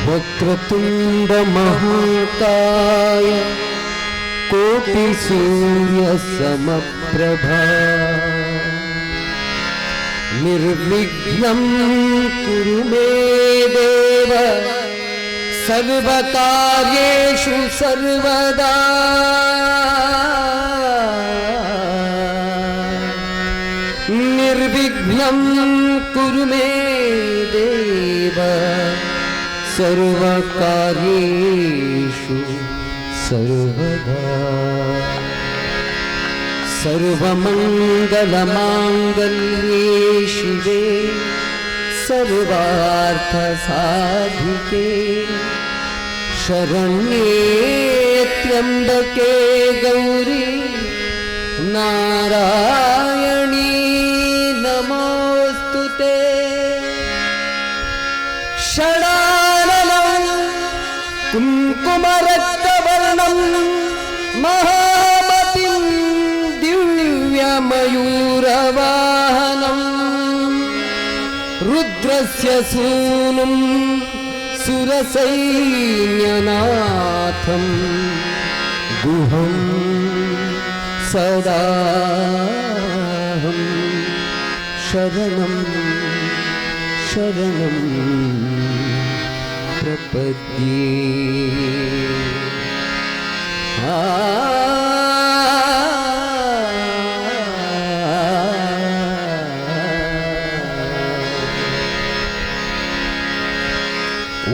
वक्रतुण्ड महाकाय कोटि सूर्य समप्रभा। निर्विघ्नं कुरु मे देव सर्वकार्येषु सर्वदा। निर्विघ्नं कुरु मे देव सर्वकार्येषु सर्वदा। सर्वमङ्गलमाङ्गल्ये शिवे सर्वार्थसाधिके शरण्ये त्र्यम्बके गौरी नारायणी नमोऽस्तु ते। षडाननं कुङ्कुमरक्तवर्णं महामतिं दिव्यमयूरवाहनं रुद्रस्य सूनुं सुरसैन्यनाथं गुहं सदाहं शरणं शरणं प्रपद्ये। आ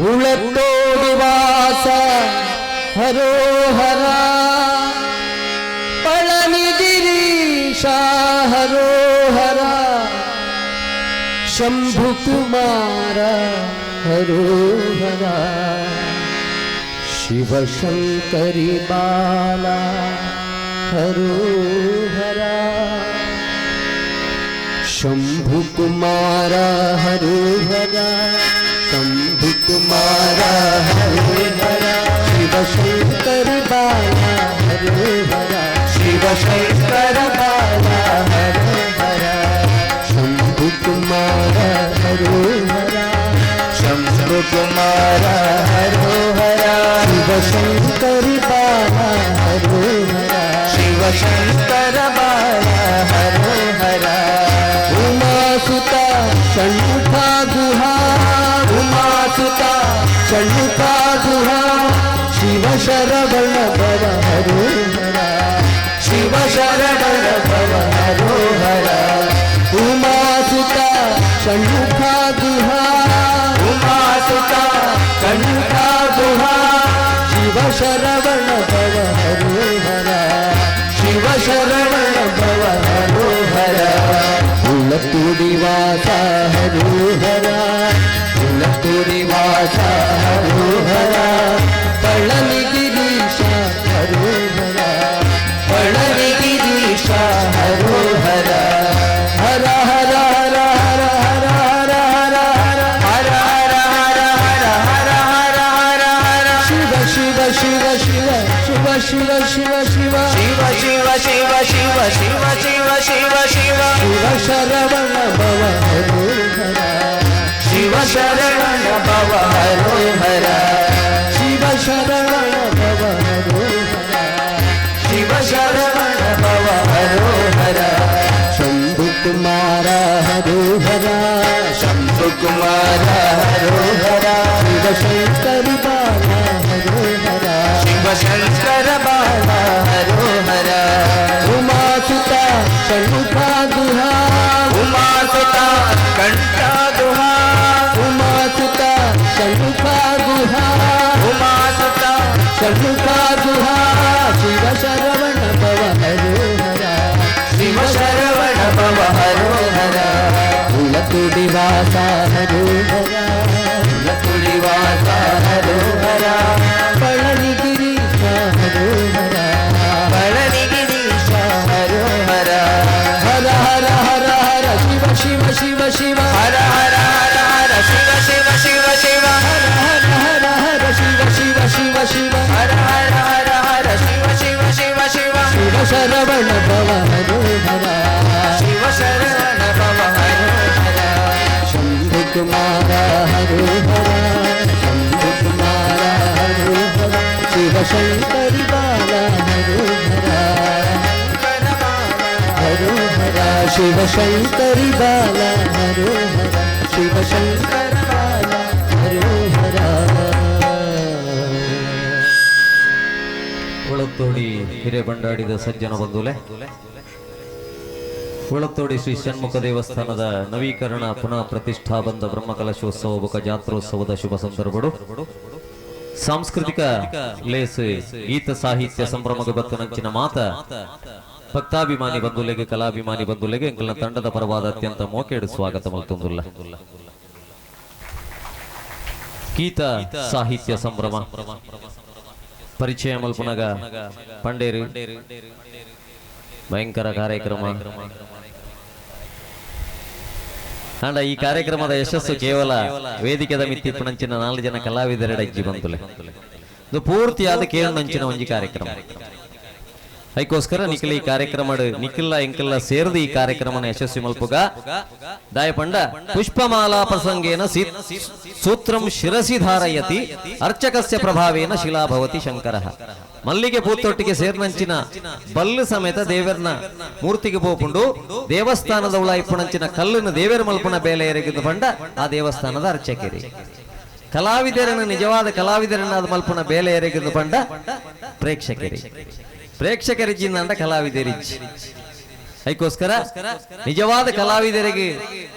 उळतोडि वास हरोहरा पळनिगिरीशा हरोहरा शंभुकुमार हरोहरा शिवशंकरी बाला हरोहरा शंभुकुमार हरोहरा शंभुकुमार हरोहरा शिवशंकर बाला हरोहरा शिवशंकर बाला हरोहरा शंभुकुमार हरोहरा शंभुकुमार हरोहरा शिवशंकर बाला हरोहरा शिवशंकर बाला हरोहरा उमासुता षण्मुखा गुहा उमासुता षण्मुखा गुहा शिव शरवण भव हरोहरा शिव शरवण भव हरोहरा उमासुता षण्मुखा गुहा उमासुता षण्मुखा गुहा शिव शरवण भव हरोहरा शिव शरवण भव हरोहरा उलतुडि वासा हरोहरा उलतुडि वासा हरोहरा पळनिगिरीशा हरोहरा पळनिगिरीशा हरोहरा हर हर हर हर हर हर हर हर हर हर हर हर हर हर हर हर शिव शिव शिव शिव शिव शिव शिव शिव शिव शिव शिव शिव शिव शिव शिव शिव शिव शरवण भव हरोहरा शिव शरवण भव हरोहरा शिव शरवण भव हरोहरा शिव शरवण भव हरोहरा शंभुकुमार हरोहरा शंभुकुमार हरोहरा शिवशंकर बाला हरोहरा शिवशंकर बाला हरोहरा उमासुता षण्मुखा गुहा उमासुता कंठा गुहा उमासुता षण्मुखा गुहा उमासुता षण्मुखा गुहा शिव शरवण भव हरोहरा शिव शरवण भव हरोहरा उलतुडि वासा हरोहरा तुलिवासा हरोहरा पळनिगिरीशा हरोहरा पळनिगिरीशा हरोहरा हर हर हर हर शिव शिव शिव शिव हर हर हर हर शिव शिव शिव शिव हर हर हर हर शिव शिव शिव शिव हर हर हर हर शिव शिव शिव शिव शिव शरवण भव हरोहरा शिव शरवण भव हरोहरा शंभुकुमार हरोहरा शंभुकुमार ಶಂಕರಿ ಬಾಲ ಹರೋ ಹರ. ಹರೋ ಹರ ಶಿವ ಶಂಕರಿ ಬಾಲ ಹರೋ ಹರ, ಶಿವ ಶಂಕರ ಬಾಲ ಹರೋ ಹರ. ಒಳತ್ತೋಡಿ ಹಿರೇಬಂಡಾಡಿದ ಸಜ್ಜನ ಬಂಧುಲೆ, ಒಳತ್ತೋಡಿ ಶ್ರೀ ಷಣ್ಮುಖ ದೇವಸ್ಥಾನದ ನವೀಕರಣ ಪುನಃ ಪ್ರತಿಷ್ಠಾ ಬಂದ ಬ್ರಹ್ಮಕಲಶೋತ್ಸವ ಬೊಕ ಜಾತ್ರೋತ್ಸವದ ಶುಭ ಸಂದರ್ಭಡು ಸಾಂಸ್ಕೃತಿಕ ಲೇಸ್ ಗೀತ ಸಾಹಿತ್ಯ ಸಂಭ್ರಮದ ಬತ್ತನಂಚಿನ ಮಾತ ಭಕ್ತಾಭಿಮಾನಿ ಬಂಧುಲೆಗೆ, ಕಲಾಭಿಮಾನಿ ಬಂಧುಲೆಗೆ ಎಂಕಲ್ನ ತಂಡದ ಪರವಾದ ಅತ್ಯಂತ ಮೋಕೇಡು ಸ್ವಾಗತ ಮಲ್ತೊಂದುಲ್ಲ. ಗೀತ ಸಾಹಿತ್ಯ ಸಂಭ್ರಮ ಪರಿಚಯ ಮಲ್ಪುನಗ ಪಂಡೇರು ಭಯಂಕರ ಕಾರ್ಯಕ್ರಮ. ಅಂಡ ಈ ಕಾರ್ಯಕ್ರಮದ ಯಶಸ್ಸು ಕೇವಲ ವೇದಿಕೆದ ಮಿತ್ತಿಪ್ಪುನಂಚಿನ 4 ಜನ ಕಲಾವಿದರೆಡ ಇಜ್ಜಿ ಬಂತುಲೆ, ಇದು ಪೂರ್ತಿಯಾದ ಕೇಳುನಂಚಿನ ಒಂಜಿ ಕಾರ್ಯಕ್ರಮ. ಐಕೋಸ್ಕರ ನಿಖಿಲ್ ಈ ಕಾರ್ಯಕ್ರಮ ನಿಖಿಲ್ಲ ಎಂಕಲ್ಲ ಸೇರಿದ ಈ ಕಾರ್ಯಕ್ರಮನ ಯಶಸ್ವಿ ಮಲ್ಪುಗ. ದಾಯಪಂಡ ಪುಷ್ಪಮಾಲಾ ಪ್ರಸಂಗೇನ ಸೂತ್ರಂ ಶಿರಸಿ ಧಾರಯತಿ ಅರ್ಚಕಸ್ಯ ಪ್ರಭಾವೇನ ಶಿಲಾ ಭವತಿ ಶಂಕರಃ. ಮಲ್ಲಿಗೆ ಪೂತೊಟ್ಟಿಗೆ ಸೇರ್ನಂಚಿನ ಬಲ್ಲು ಸಮೇತ ದೇವರ್ನ ಮೂರ್ತಿಗೆ ಪೋಪುಂಡು. ದೇವಸ್ಥಾನದ ಉಳ ಇಪ್ಪುನಂಚಿನ ಕಲ್ಲನ್ನು ದೇವರ ಮಲ್ಪುನ ಬೇಲೆ ಎರೆಗಿದ್ದು ಪಂಡ ಆ ದೇವಸ್ಥಾನದ ಅರ್ಚಕರಿ. ಕಲಾವಿದರನ್ನು ನಿಜವಾದ ಕಲಾವಿದರನ್ನ ಅದು ಮಲ್ಪುನ ಬೇಲೆ ಎರೆಗಿದ್ದು ಪಂಡ ಪ್ರೇಕ್ಷಕರಿ. ಪ್ರೇಕ್ಷಕರಿಜ್ಜಿಂದ ಕಲಾವಿದರಿಜ್ಜಿ. ಅದಕ್ಕೋಸ್ಕರ ನಿಜವಾದ ಕಲಾವಿದರಿಗೆ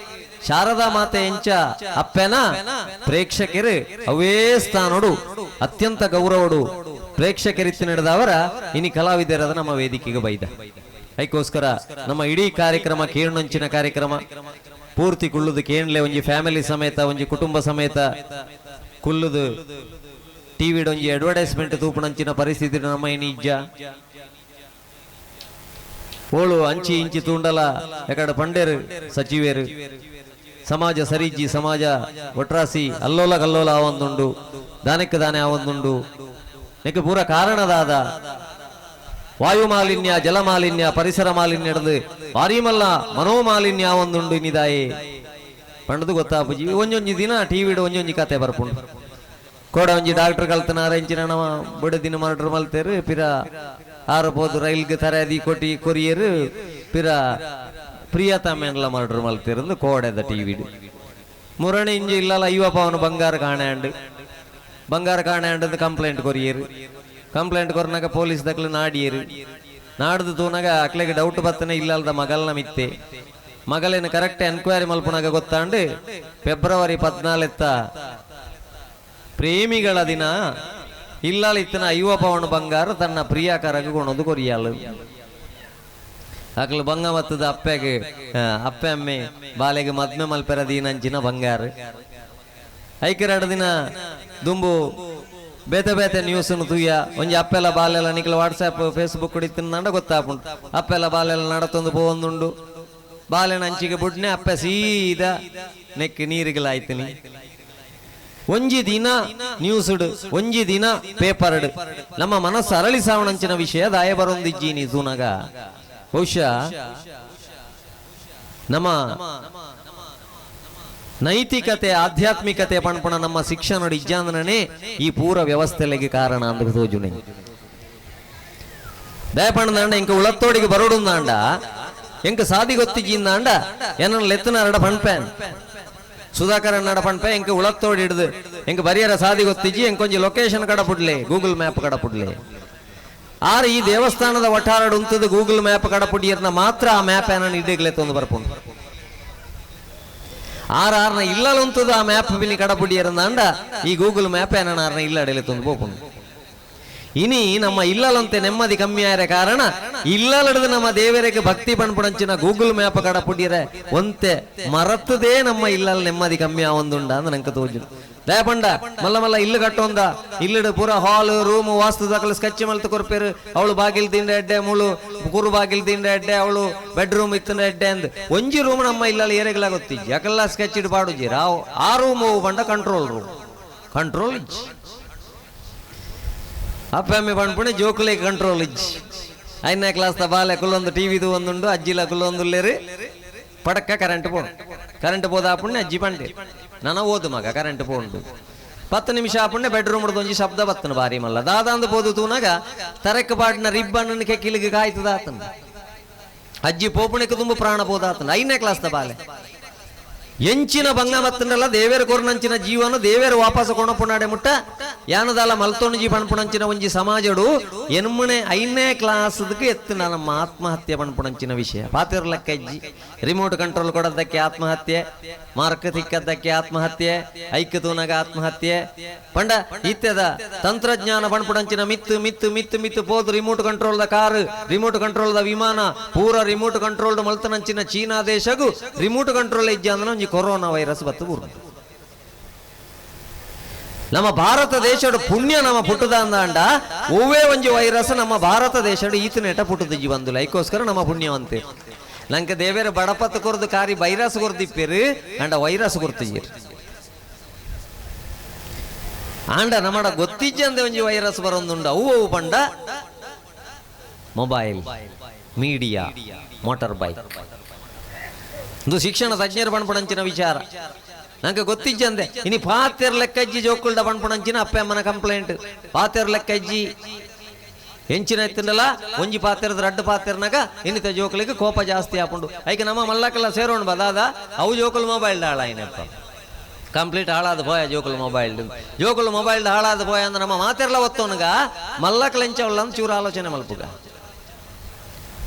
ಶಾರದಾ ಮಾತೆ ಎಂಚ ಅಪ್ಪೆನ ಪ್ರೇಕ್ಷಕರು ಅವೇ ಸ್ಥಾನೋಡು ಅತ್ಯಂತ ಗೌರವಡು ಪ್ರೇಕ್ಷಕರಿತ್ತು ನಡೆದವರ ಇನಿ ಕಲಾವಿದರದ ನಮ್ಮ ವೇದಿಕೆಗೆ ಬೈದ. ಅದಕ್ಕೋಸ್ಕರ ನಮ್ಮ ಇಡೀ ಕಾರ್ಯಕ್ರಮ ಕೇಳುನಂಚಿನ ಕಾರ್ಯಕ್ರಮ ಪೂರ್ತಿ ಕುಳ್ಳುದು ಕೇಂಡ್ಲೆ ಒಂಜಿ ಫ್ಯಾಮಿಲಿ ಸಮೇತ ಒಂಜಿ ಕುಟುಂಬ ಸಮೇತ ಕುಳ್ಳುದು ಟಿವಿ ಒಂಜಿ ಅಡ್ವರ್ಟೈಸ್ಮೆಂಟ್ ತೂಪುನಂಚಿನ ಪರಿಸ್ಥಿತಿ ನಮ್ಮ ಇಜ್ಜ. ಓಳು ಅಂಚಿ ಇಂಚಿ ತೂಂಡಲ ಎಕಡ ಪಂಡೇರು ಸಚಿವೇರು ಸಮಾಜ ಸರಿಜ್ಜಿ, ಸಮಾಜ ಒಟ್ರಾಸಿ ಅಲ್ಲೋಲ ಕಲ್ಲೋಲ ಆವೊಂದುಂಡು, ದಾನಕ್ಕೆ ದಾನೆ ಆವೊಂದುಂಡು. ನೆಕ್ಕೆ ಪೂರ ಕಾರಣದಾದ ವಾಯು ಮಾಲಿನ್ಯ, ಜಲ ಮಾಲಿನ್ಯ, ಪರಿಸರ ಮಾಲಿನ್ಯ ಹಿಡಿದು ಭಾರಿ ಮಲ್ಲ ಮನೋಮಾಲಿನ್ಯ ಆವೊಂದುಂಡು ನಿದಾಯೆ ಪಂಡದು ಗೊತ್ತಾಪುಜಿ. ಒಂಜೊಂಜಿ ದಿನ ಟಿವಿಡ್ ಒಂಜೊಂಜಿ ಕತೆ ಬರ್ಪುಂಡು. ಕೋಡ ಒಂಜಿ ಡಾಕ್ಟರ್ ಕಲ್ತನಾರ ಇಂಚಿನ ನಮ ಬಡ ದಿನ ಮರ್ಡರ್ ಮಲ್ತೇರು, ಪಿರ ಆರು ಪೋದು ರೈಲ್ಗೆ ತರದಿ ಕೊಟ್ಟಿ ಕೊರಿಯರು, ಪಿರ ಪ್ರಿಯತಮೇನ್ಲ ಮರ್ಡರ್ ಮಲ್ತೇರಂದು ಕೋಡೆದ ಟಿವಿಡ್. ಮುರಣಿ ಇಂಜಿ ಇಲ್ಲಲ್ಲ ಅಯ್ಯಪ್ಪ ಅವನು ಬಂಗಾರ ಕಾಣೆ ಬಂಗಾರ ಕಾಣೆ ಅಂಡದು ಕಂಪ್ಲೇಂಟ್ ಕೊರಿಯರು. ಕಂಪ್ಲೇಂಟ್ ಕೊರ್ನಾಗ ಪೊಲೀಸ್ ದಕ್ಲು ನಾಡಿಯರು. ನಾಡ್ದು ತೂನಾಗ ಅಕ್ಲೆಗೆ ಡೌಟ್ ಬತ್ತನೆ ಇಲ್ಲಲ್ದ ಮಗಲ್ನ ಮಿತ್ತೆ. ಮಗಲೇನು ಕರೆಕ್ಟ್ ಎನ್ಕ್ವೈರಿ ಮಲ್ಪುನಾಗ ಗೊತ್ತಾಂಡು ಫೆಬ್ರವರಿ 14 ಪ್ರೇಮಿಗಳ ದಿನ ಇಲ್ಲಲ್ ಇತ್ತನ ಐವ ಪವನ ಬಂಗಾರ ತನ್ನ ಪ್ರಿಯಕರಗ ಕೊಣದು ಕೊರಿಯಾಳು. ಅಕ್ಲು ಬಂಗ ಮತ್ತದ ಅಪ್ಪೆಗೆ ಅಪ್ಪೆ ಅಮ್ಮೆ ಬಾಲೆಗೆ ಮದ್ಮೆ ಮಲ್ಪೆರ ದೀನಂಚಿನ ಬಂಗಾರ. ಐಕೆರಡು ದಿನ ದುಂಬು ಬೇತೆ ಬೇತೆ ನ್ಯೂಸ್ ತೂಯ ಒಂಜಿ ಅಪ್ಪೆಲ್ಲ ಬಾಲೆಲ್ಲ ನಿಕ್ಲ ವಾಟ್ಸ್ಆಪ್ ಫೇಸ್ಬುಕ್ ಇತ್ತಿನ ಗೊತ್ತಾಪುಂಡು. ಅಪ್ಪೆಲ್ಲ ಬಾಲೆಲ್ಲ ನಡತೊಂದು ಪೋವೊಂದುಂಡು. ಬಾಲೆನ ಅಂಚಿಗೆ ಬುಡ್ನೆ ಅಪ್ಪೆ ಸೀದಾ ನೆಕ್ ನೀರಿಗಲಾಯ್ತೀನಿ. ಒಂಜಿ ದಿನ ನ್ಯೂಸ್ಡ್ ಒಂಜಿ ದಿನ ಪೇಪರ್ಡ್ ನಮ್ಮ ಮನಸ್ಸು ಅರಳಿ ಸಾವಣಂಚಿನ ವಿಷಯ ದಾಯ ಬರೊಂದಿಜ್ಜೀನಿ ತೂನಗ ಬಹುಶಃ ನಮ್ಮ ನೈತಿಕತೆ ಆಧ್ಯಾತ್ಮಿಕತೆ ಪಣ್ಪಣ ನಮ್ಮ ಶಿಕ್ಷಣ ಇಜ್ಜಾಂದನೇ ಈ ಪೂರ ವ್ಯವಸ್ಥೆಲೆಗೆ ಕಾರಣ ಅಂದ್ ತೋಜುನೆ. ದಯಪಣ್ಣದಾಂಡ ಇಂಕ ಉಳತ್ತೋಡಿಗೆ ಬರೋಡುಂದಾಂಡ ಎಂಕ ಸಾದಿ ಗೊತ್ತಿಜ್ಜಿಂದಾಂಡ ಏನನ್ನ ಲೆತ್ತನ ಅರಡ ಪಣ್ಪೇನ್ ಸುಧಾಕರ್ ನಡ ಪಣ್ಪೆ ಎಂಕ ಉಳತ್ತೋಡಿ ಹಿಡ್ದು ಎಂಕ ಬರಿಯರ ಸಾದಿ ಗೊತ್ತಿಜ್ಜಿ ಎಂಕೊಂಜಿ ಲೊಕೇಶನ್ ಕಡಪುಡ್ಲೆ ಗೂಗಲ್ ಮ್ಯಾಪ್ ಕಡಪುಡ್ಲೆ. ಆರ್ ಈ ದೇವಸ್ಥಾನದ ಒಟ್ಟಾರಡು ಉಂತದ ಗೂಗಲ್ ಮ್ಯಾಪ್ ಕಡಪುಡಿಯರ್ನ ಮಾತ್ರ ಆ ಮ್ಯಾಪ್ ಏನನ್ನ ಇಡಗ್ಲೆ ತೊಂದು ಬರ್ಪುಂಡು. ಆರ್ ಆರ್ನ ಇಲ್ಲಲುಂತದ ಆ ಮ್ಯಾಪ್ ಬಿನಿ ಕಡಪುಡಿಯರಂದಾಂಡ ಈ ಗೂಗಲ್ ಮ್ಯಾಪ್ ಏನನ್ನ ಆರ್ನ ಇಲ್ಲ ಅಡೆಲೆ ತೊಂದು ಪೋಪುಂಡು. ಇನಿ ನಮ್ಮ ಇಲ್ಲಲಂತೆ ನೆಮ್ಮದಿ ಕಮ್ಮಿ ಆಯ್ರ ಕಾರಣ ಇಲ್ಲಲಡ್ದು ನಮ್ಮ ದೇವರಿಗೆ ಭಕ್ತಿ ಪಣ್ಪುಣಂಚಿನ ಗೂಗಲ್ ಮ್ಯಾಪ್ ಕಡಪುಡಿಯರೆ ಒಂತೆ ಮರತ್ತದೇ ನಮ್ಮ ಇಲ್ಲಲ್ ನೆಮ್ಮದಿ ಕಮ್ಮಿ ಆವೊಂದುಂಡ ಅಂದ್ ನಂಕ ತೋಜು. ದಯಪಂಡ ಮಲ್ಲ ಮಲ್ಲ ಇಲ್ಲು ಕಟ್ಟೊಂದ ಇಲ್ಲಡು ಪೂರ ಹಾಲ್ ರೂಮ್ ವಾಸ್ತು ದಾಖಲೆ ಸ್ಕೆಚ್ ಮಲ್ತು ಕೊರ್ಪೇರು. ಅವಳು ಬಾಗಿಲ್ ದಿಂಡ ಎಡ್ಡೆ ಮುಳು ಕುರು ಬಾಗಿಲ್ ದಿಂಡ ಎಡ್ಡೆ ಅವಳು ಬೆಡ್ರೂಮ್ ಇತ್ತಂಡ ಎಡ್ಡೆ ಅಂದ್ ಒಂಜಿ ರೂಮ್ ನಮ್ಮ ಇಲ್ಲಲ್ಲಿ ಏರೆಗ್ಲ ಗೊತ್ತಿಜ್ಜಿ ಯಾಕೆಲ್ಲ ಸ್ಕೆಚ್ ಇಡ್ ಪಾಡುಜಿ ರಾವ್ ಆ ರೂಮ್ ಬಂಡ ಕಂಟ್ರೋಲ್ ರೂಮ್ ಕಂಟ್ರೋಲ್ ಇಜ್ಜಿ. ಅಪ್ಪೆ ಅಮ್ಮೆ ಪಣ್ಪುಣೆ ಜೋಕುಲೆ ಕಂಟ್ರೋಲ್ ಇಜ್ಜಿ. ಐದನೇ ಕ್ಲಾಸ್ ದ ಬಾಲೆ ಕುಲ್ಲೊಂದು ಟಿವಿದು ಒಂದುಂಡು ಅಜ್ಜಿಲ ಕುಲ್ಲೊಂದುಲ್ಲೇರು ಪಡಕ್ಕ ಕರೆಂಟ್ ಪೋಂಡು ಕರೆಂಟ್ ಪೋದ ಪುಣ್ಯ ಅಜ್ಜಿ ಪಂಡೆ ನಾನ ಓದು ಮಗ ಕರೆಂಟ್ ಪೋಂಡು. 10 ನಿಮಿಷ ಆಪುಂಡೆ ಬೆಡ್ರೂಮ್ ಒಂಜಿ ಶಬ್ದ ಬತ್ತನ ಬಾರಿ ಮಲ್ಲ ದಾದಾಂದು ಪೋದು ತೂನಾಗ ತರಕ್ ಪಾಡಿನ ರಿಬ್ಬನ್ ಕೆಕ್ಕಿಲಿಗೆ ಕಾಯ್ತದಾತನ ಅಜ್ಜಿ ಪೋಪುಣಕ್ಕೆ ತುಂಬ ಪ್ರಾಣ ಪೋದಾತನ 5ನೇ ಕ್ಲಾಸ್ the ಬಾಲೆ ಎಂಚಿನ ಬಂಗ ಮತ್ತನಲ್ಲ ದೇವೇರು ಕೊರ್ನಂಚಿನ ಜೀವನ ದೇವೇರು ವಾಪಸ್ ಕೊಣಪುನಾಡೆ ಮುಟ್ಟ ಯಾನದಾಲ ಮಲ್ತೊಣಜಿ ಪಣಪುಣಂಚಿನ ಒಂಜಿ ಸಮಾಜಡು ಎನ್ಮನೆ 5ನೇ ಕ್ಲಾಸ್ದಕ್ಕೆ ಎತ್ತು ನಮ್ಮ ಆತ್ಮಹತ್ಯೆ ಪಣಪುಣಂಚಿನ ವಿಷಯ ಪಾತಿರ್ಲಕ್ಕ ಅಜ್ಜಿ ರಿಮೋಟ್ ಕಂಟ್ರೋಲ್ ಕೊಡೋದಕ್ಕೆ ಆತ್ಮಹತ್ಯೆ, ಮಾರ್ಕ್ ತಿಕ್ಕದ್ದಕ್ಕೆ ಆತ್ಮಹತ್ಯೆ, ಐಕ್ಯ ತೂನಾಗ ಆತ್ಮಹತ್ಯೆ ಪಂಡ ಇತ್ಯದ ತಂತ್ರಜ್ಞಾನ ಪಣಪುಣಂಚಿನ ಮಿತ್ತು ಮಿತ್ತು ಮಿತ್ತು ಮಿತ್ತು ಪೋದು remote control the car, remote control the ವಿಮಾನ ಪೂರ ರಿಮೋಟ್ ಕಂಟ್ರೋಲ್ಡ್ ಮಲ್ತನಂಚಿನ ಚೀನಾ ದೇಶಗೂ ರಿಮೋಟ್ ಕಂಟ್ರೋಲ್ ಇಜ್ಜ ಅಂದ್ರೆ ಒಂಜಿ ಕೊರೋನಾ ವೈರಸ್ ಬತ್ತು ಬೂರು. ನಮ್ಮ ಭಾರತ ದೇಶದ ಪುಣ್ಯ ನಮ್ಮ ಪುಟ್ಟದ ಅಂದಾಂಡ ಒವ್ವೇ ಒಂಜಿ ವೈರಸ್ ನಮ್ಮ ಭಾರತ ದೇಶದ ಈತನೇಟ ಪುಟ್ಟದ ಜೀವಂದುಲ ಐಕೋಸ್ಕರ ನಮ್ಮ ಪುಣ್ಯವಂತೆ. ನಂಗೆ ದೇವೇರ ಬಡಪತ್ತು ಕೊರ್ದು ಕಾರಿ ವೈರಸ್ ಕೊರ್ದಿಪ್ಪೇರು ಅಂಡ ವೈರಸ್ ಕೊರ್ತಿಜೀರು ಆಂಡ ನಮ್ಮಡ ಗೊತ್ತಿಜ್ಜಂದೆ ಒಂಜಿ ವೈರಸ್ ಬರೊಂದುಂಡು ಅವು ಅವು ಪಂಡ mobile, media, motor bike. ಇದು ಶಿಕ್ಷಣ ತಜ್ಞರು ಪಣ್ಪುಣಂಚಿನ ವಿಚಾರ ನಂಗೆ ಗೊತ್ತಿಜ್ಜಂದೆ. ಇನಿ ಪಾತೆರ್ ಲೆಕ್ಕಜ್ಜಿ ಜೋಕುಲ್ಡ ಪಣ್ಪುಣಂಚಿನ ಅಪ್ಪೆ ಅಮ್ಮನ ಕಂಪ್ಲೇಂಟ್ ಪಾತೆರ್ ಲೆಕ್ಕಜ್ಜಿ ಎಂಚಿನ ಎತ್ತಿಂಡಲ ಒಂಜಿ ಪಾತೆರದ ರಡ್ಡು ಪಾತೆರ್ನಾಗ ಇನ್ನಿತ ಜೋಕುಲಿಗೆ ಕೋಪ ಜಾಸ್ತಿ ಆಪುಂಡು. ಐಕೆ ನಮ್ಮ ಮಲ್ಲಕ್ಕೆಲ್ಲ ಸೇರೋಣ ಬದಾದ ಅವು ಜೋಕುಲ್ ಮೊಬೈಲ್ ಹಾಳಾಯಿನಪ್ಪ ಕಂಪ್ಲೀಟ್ ಹಾಳಾದ ಪೋಯ ಜೋಕುಲ್ ಮೊಬೈಲ್ ಜೋಕುಲ್ ಮೊಬೈಲ್ ಹಾಳಾದ ಪೋಯ ಅಂದ್ರೆ ನಮ್ಮ ಮಾತೆರ್ಲ ಒತ್ತೋನಗ ಮಲ್ಲಕ್ಲ ಎಂಚವಲ್ಲ ಅಂತ ಚೂರು ಆಲೋಚನೆ ಮಲ್ಪುಗ.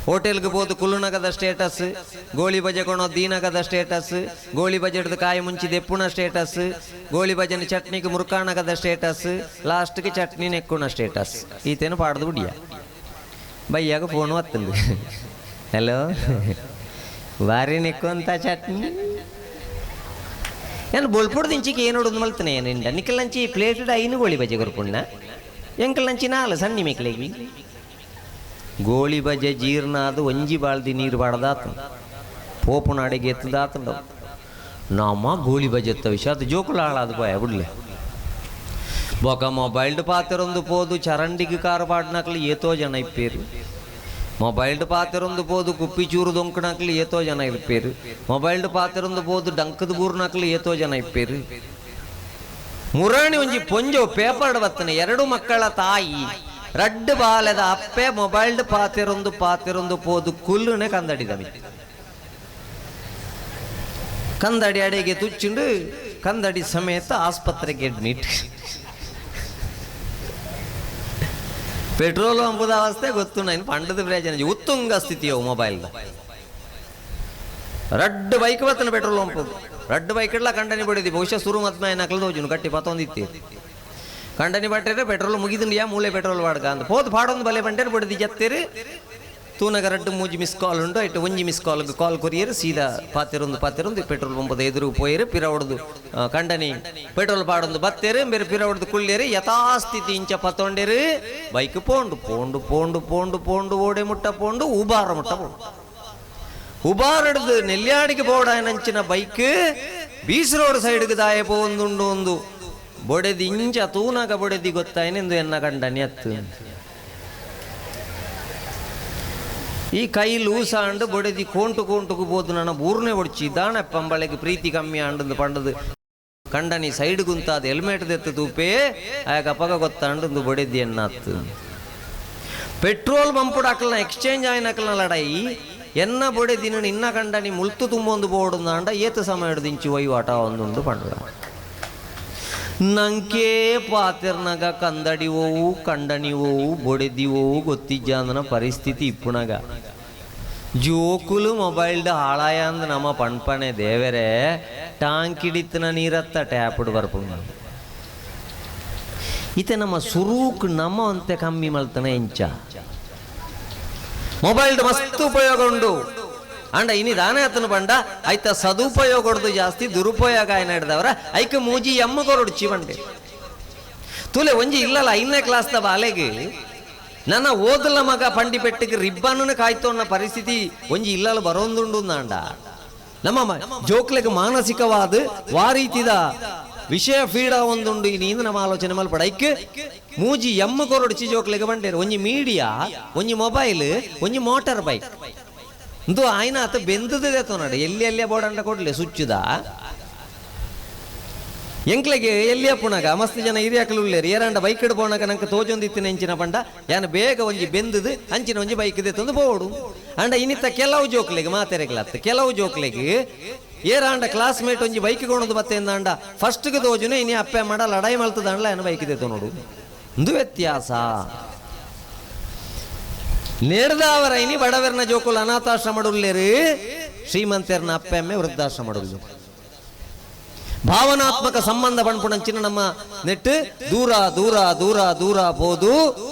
ಹೋಟೆಲ್ಗೆ ಹೋದು ಕುಲ್ಲುನಗದ ಸ್ಟೇಟಸ್, ಗೋಳಿ ಬಜೆ ಕೊಣೋ ದೀನಗದ ಸ್ಟೇಟಸ್, ಗೋಳಿ ಬಜೆ ಹಿಡಿದು ಕಾಯಿ ಮುಂಚಿ ದೆಪ್ಪುನ ಸ್ಟೇಟಸ್, ಗೋಳಿ ಬಜೆನ ಚಟ್ನಿಗೆ ಮುರುಕಾಣಗದ ಸ್ಟೇಟಸ್, ಲಾಸ್ಟ್ಗೆ ಚಟ್ನಿ ನೆಕ್ಕುಣ ಸ್ಟೇಟಸ್. ಈತೇನು ಪಾಡ್ದು ಬಿಡಿಯ ಬೈಯಾಗ ಫೋನ್ ಒತ್ತಂದು ಹಲೋ ಬಾರಿ ನೆಕ್ಕುವಂತ ಚಟ್ನಿ ಏನು ಬೊಲ್ಪುಡ್ದು ಇಂಚಿಗೆ ಏನು ನೋಡೋದು ಮಲ್ತಾನೆ ಏನಿಂಡ ನಿಕ್ಕಲಂಚಿ ಪ್ಲೇಟೆಡ್ 5 ಗೋಳಿ ಬಜೆ ಕೊರ್ಪುಣ್ಣ ಎಂಕಲಂಚಿ 4 ಸಣ್ಣ ಮೇಕ್ಲೇಗಿ ಗೋಳಿ ಬಜೆ ಜೀರ್ಣ ಅದು ಒಂಜಿ ಬಾಳ್ದಿ ನೀರು ಬಾಡ್ದಾತ ಪೋಪುನಾಡಿಗೆ ಎತ್ತದಾತಂಡ ನಮ್ಮ ಗೋಳಿ ಬಜೆ ಎತ್ತ ವಿಷಯ ಅದು ಜೋಕುಲ ಹಾಳಾದ ಪೋಯ ಬಿಡ್ಲೆ. ಬೊಕ ಮೊಬೈಲ್ಡ್ ಪಾತೆರೊಂದು ಪೋದು ಚರಂಡಿಗೆ ಕಾರು ಪಾಡ್ನಕ್ಲು ಏತೋ ಜನ ಇಪ್ಪೇರು, ಮೊಬೈಲ್ಡ್ ಪಾತೆರೊಂದು ಪೋದು ಕುಪ್ಪಿ ಚೂರು ದೊಂಕಣಕ್ಲು ಏತೋ ಜನ ಇಪ್ಪೇರು, ಮೊಬೈಲ್ಡ್ ಪಾತೆರೊಂದು ಪೋದು ಡಂಕದ ಬೂರ್ನಕ್ಲು ಏತೋ ಜನ ಇಪ್ಪೇರು. ಮುರಾಣಿ ಒಂಜಿ ಪೊಂಜೋ ಪೇಪರ್ಡ್ ಬತ್ತನೆ 2 ಮಕ್ಕಳ ತಾಯಿ ರಡ್ಡು ಬಾಲದ ಅಪ್ಪೆ ಮೊಬೈಲ್ಡ್ ಪಾತೆರೊಂದು ಪಾತೆರೊಂದು ಪೋದು ಕುಲ್ಲುನೆ ಕಂದಡಿದಮಿ ಕಂದಡಿ ಅಡೆಗೆ ತುಚ್ಚಿಂಡು ಕಂದಡಿ ಸಮೇತ ಆಸ್ಪತ್ರೆಗೆ ಅಡ್ಮಿಟ್. ಪೆಟ್ರೋಲ್ ಅಂಬುದ ಅವಸ್ಥೆ ಗೊತ್ತು ನಾನು ಪಂಡದ ಪ್ರಯೋಜನ ಉತ್ತುಂಗ ಸ್ಥಿತಿಯವು ಮೊಬೈಲ್ದ. ರಡ್ಡು ಬೈಕ್ ಬತ್ತನ ಪೆಟ್ರೋಲ್ ಪಂಪು ರಡ್ಡು ಬೈಕ್ ಇಡ್ಲ ಕಂಡನಿ ಬಡಿದಿ ಬಹುಶಃ ಸುರು ಮತ್ಮ ಏನಕ್ಲದ ಹೋಜುನು ಗಟ್ಟಿ ಪತ್ತೊಂದಿತ್ತಿ ಕಂಡನಿ ಬಟ್ಟೆ ಪೆಟ್ರೋಲ್ ಮುಗಿದುಂಡಿಯಾ ಮೂಲೆ ಪೆಟ್ರೋಲ್ ವಾಡ್ಕ ಅಂತ ಪೋದು ಪಾಡೊಂದು ಬಲೆ ಬಂಟೇರು ಬಡಿದಿ ಜತ್ತೇರು ತೂನಗ ರಡ್ಡು ಮೂಜಿ ಮಿಸ್ ಕಾಲ್ ಉಂಡು ಇಟ್ಟು ಒಂಜಿ ಮಿಸ್ ಕಾಲ್ಗೆ ಕಾಲ್ ಕೊರಿಯರು ಸೀದಾ ಪಾತಿರೊಂದು ಪಾತಿರೊಂದು ಪೆಟ್ರೋಲ್ ಪಂಪದ ಎದುರು ಪೋಯರು ಪಿರ ಹೊಡೆದು ಕಂಡನಿ ಪೆಟ್ರೋಲ್ ಪಾಡೊಂದು ಬತ್ತೇರು ಬೇರೆ ಪಿರ ಹೊಡೆದು ಕುಳ್ಳೇರು ಯಥಾಸ್ಥಿತಿ ಇಂಚ ಪತ್ತೊಂಡೇರು ಬೈಕ್ ಪೋಂಡು ಪೋಂಡು ಪೋಂಡು ಪೋಂಡು ಪೋಂಡು ಓಡೆ ಮುಟ್ಟ ಪೋಂಡು ಉಬಾರ ಮುಟ್ಟ ಪೋಂಡು ಉಬಾರ ಹಿಡ್ದು ನೆಲ್ಯಾಡಿಗೆ ಬೋಡಾಯನಂಚಿನ ಬೈಕ್ ಬೀಸ್ ರೋಡ್ ಸೈಡ್ಗೆ ದಾಯ ಪೋಂದುಂಡು ಒಂದು ಬೊಡೆದಿ ಇಂಚ ತೂನಾಗ ಬೊಡೆದಿ ಗೊತ್ತಾಯನೆಂದು ಎನ್ನ ಕಂಡನಿ ಅತ್ತು ಈ ಕೈ ಲೂಸ ಅಂಡು ಬೊಡೆದಿ ಕೋಂಟು ಕೋಂಟುకు పోదు ನನ್ನ ಊರ್ನೆ ಒಡ್ಚಿ ದಾಣ ಪಂಬಳೆಗೆ ಪ್ರೀತಿ ಕಮ್ಮಿ ಅಂಡಂದು ಪಂಡದು ಕಂಡನಿ ಸೈಡ್ ಗುಂತಾದ ಹೆಲ್ಮೆಟ್ ದೆತ್ತು ತೂಪೇ ಆಯಾಗ ಅಪಗ ಗೊತ್ತಾಂಡು ಬೊಡೆದಿ ಎನ್ನಾತ್ತು. ಪೆಟ್ರೋಲ್ పంపుడు ಅಕ್ಕಲ್ನ ಎಕ್ಸ್ಚೇಂಜ್ ಆಯ್ನಕಲ್ನ ಲಡಾಯಿ ಎನ್ನ ಬೊಡೆದಿನ ಇನ್ನ ಕಂಡನಿ ಮುಲ್ತು ತುಂಬೊಂದು ಬೋಡುಂದಾಂಡ ಅಂಡ ಏತು ಸಮಯ ದಿಂಚಿ ವಹಿವಾಟ ಒಂದುಂಡು ಪಂಡ ನಂಕೇ ಪಾತಿರ್ನಗ ಕಂದಡಿ ಓವು ಕಂಡನಿ ಓವು ಬೊಡೆದಿ ಓವು ಗೊತ್ತಿಜ್ಜಾಂದನ ಪರಿಸ್ಥಿತಿ ಇಪ್ಪುನಗ ಜೋಕುಲು ಮೊಬೈಲ್ಡ್ ಹಾಳಾಯ ಅಂದ ನಮ್ಮ ಪಣ್ಪಣೆ ದೇವರೇ ಟಾಂಕಿಡಿತ್ತನ ನೀರತ್ತ ಟ್ಯಾಪ್ಡ್ ಬರ್ಪುಂಡು ಈತ ನಮ್ಮ ಸುರೂಕ್ ನಮ್ಮ ಅಂತೆ ಕಮ್ಮಿ ಮಲ್ತನ ಎಂಚ ಮೊಬೈಲ್ಡ್ ಮಸ್ತ್ ಉಪಯೋಗ ಉಂಡು ಅಂಡ ಇನಿ ದಾನೆ ಆತನ ಬಂಡ ಆಯ್ತ ಸದುಪಯೋಗ ಹೊಡೆದು ಜಾಸ್ತಿ ದುರುಪಯೋಗ ಏನ ಹಿಡ್ದವ್ರ ಐಕ ಮೂಜಿ ಎಮ್ಮ ಕೊರೊಡ್ಚಿ ಬಂಡೆ ತುಲೆ ಒಂಜಿ ಇಲ್ಲಲ್ಲ 5ನೇ ಕ್ಲಾಸ್ the ಬಾಲೆಗೆ ನನ್ನ ಓದಲ ಮಗ ಪಂಡಿ ಪೆಟ್ಟಿಗೆ ರಿಬ್ಬನ್ನು ಕಾಯ್ತು ಅನ್ನೋ ಪರಿಸ್ಥಿತಿ ಒಂಜಿ ಇಲ್ಲಲ್ಲ ಬರೋಂದುಂಡು ಅಂಡ ನಮ್ಮ ಜೋಕ್ಲೆಗೆ ಮಾನಸಿಕವಾದ ವಾರೀತಿದ ವಿಷಯ ಫೀಡ ಒಂದುಂಡು ಇನಿ ನಮ್ಮ ಆಲೋಚನೆ ಮಲ್ಪಡ ಐಕ್ ಮೂಜಿ ಎಮ್ಮ ಕೊರೊಡ್ಚಿ ಜೋಕ್ಲೆಗೆ ಬಂಡೇರು ಒಂಜಿ ಮೀಡಿಯಾ ಒಂಜಿ ಮೊಬೈಲ್ ಒಂಜಿ ಮೋಟಾರ್ ಬೈಕ್ ಇಂದು ಆಯ್ನ ಆತ ಬೆಂದದೇ ತೋನಾಡು ಎಲ್ಲಿ ಎಲ್ಲಿಯ ಬೋರ್ಡ್ ಅಂಡ ಕೊಡ್ಲಿ ಸುಚ್ಚುದ ಎಂಕ್ಲೆಗೆ ಎಲ್ಲಿ ಅಪ್ಪುನಾಗ ಮಸ್ತ್ ಜನ ಹಿರಿಯಾಕಲು ಉಳ್ಳೇರು ಏರಾಂಡ ಬೈಕ್ ಪೋನಾಗ ನಂಗೆ ತೋಜೊಂದಿತ್ತಿನ ಎಂಚಿನ ಪಂಡ ಯಾನ್ ಬೇಗ ಒಂಜಿ ಬೆಂದದು ಅಂಚಿನ ಒಂಜಿ ಬೈಕ್ ತಂದು ಪೋಡು. ಅಂಡ ಇನ್ನಿತ್ತ ಕೆಲವು ಜೋಕ್ಲೆಗ್ ಮಾತೆರೆಗ್ಲತ್ತ ಕೆಲವು ಜೋಕ್ಲೆಗ್ ಏರಾಂಡ ಕ್ಲಾಸ್ಮೇಟ್ ಒಂಜಿ ಬೈಕ್ ಕೊಣದು ಬತ್ತೆಂದಾಂಡ ಫಸ್ಟ್ಗೆ ತೋಜುನೆ ಇನಿ ಅಪ್ಪೆ ಮಾಡ ಲಡಾಯಿ ಮಲ್ತದಾಂಡ್ಲ ಏನು ಬೈಕ್ ಇದೆ ನೋಡು. ಒಂದು ವ್ಯತ್ಯಾಸ. ನೇರ್ದಾವರ ಇನಿ ಬಡವರ್ನ ಜೋಕುಲು ಅನಾಥಾಶ್ರಮಡುಲ್ಲೇರು, ಶ್ರೀಮಂತೆರ್ನ ಅಪ್ಪೆ ಅಮ್ಮೆ ವೃದ್ಧಾಶ್ರಮಡುಲ್ಲು. ಭಾವನಾತ್ಮಕ ಸಂಬಂಧ ಪಣ್ಪುಣಂಚಿನ ನಮ್ಮ ನೆಟ್ಟು ದೂರ ದೂರ ದೂರ ದೂರ ಬೋದು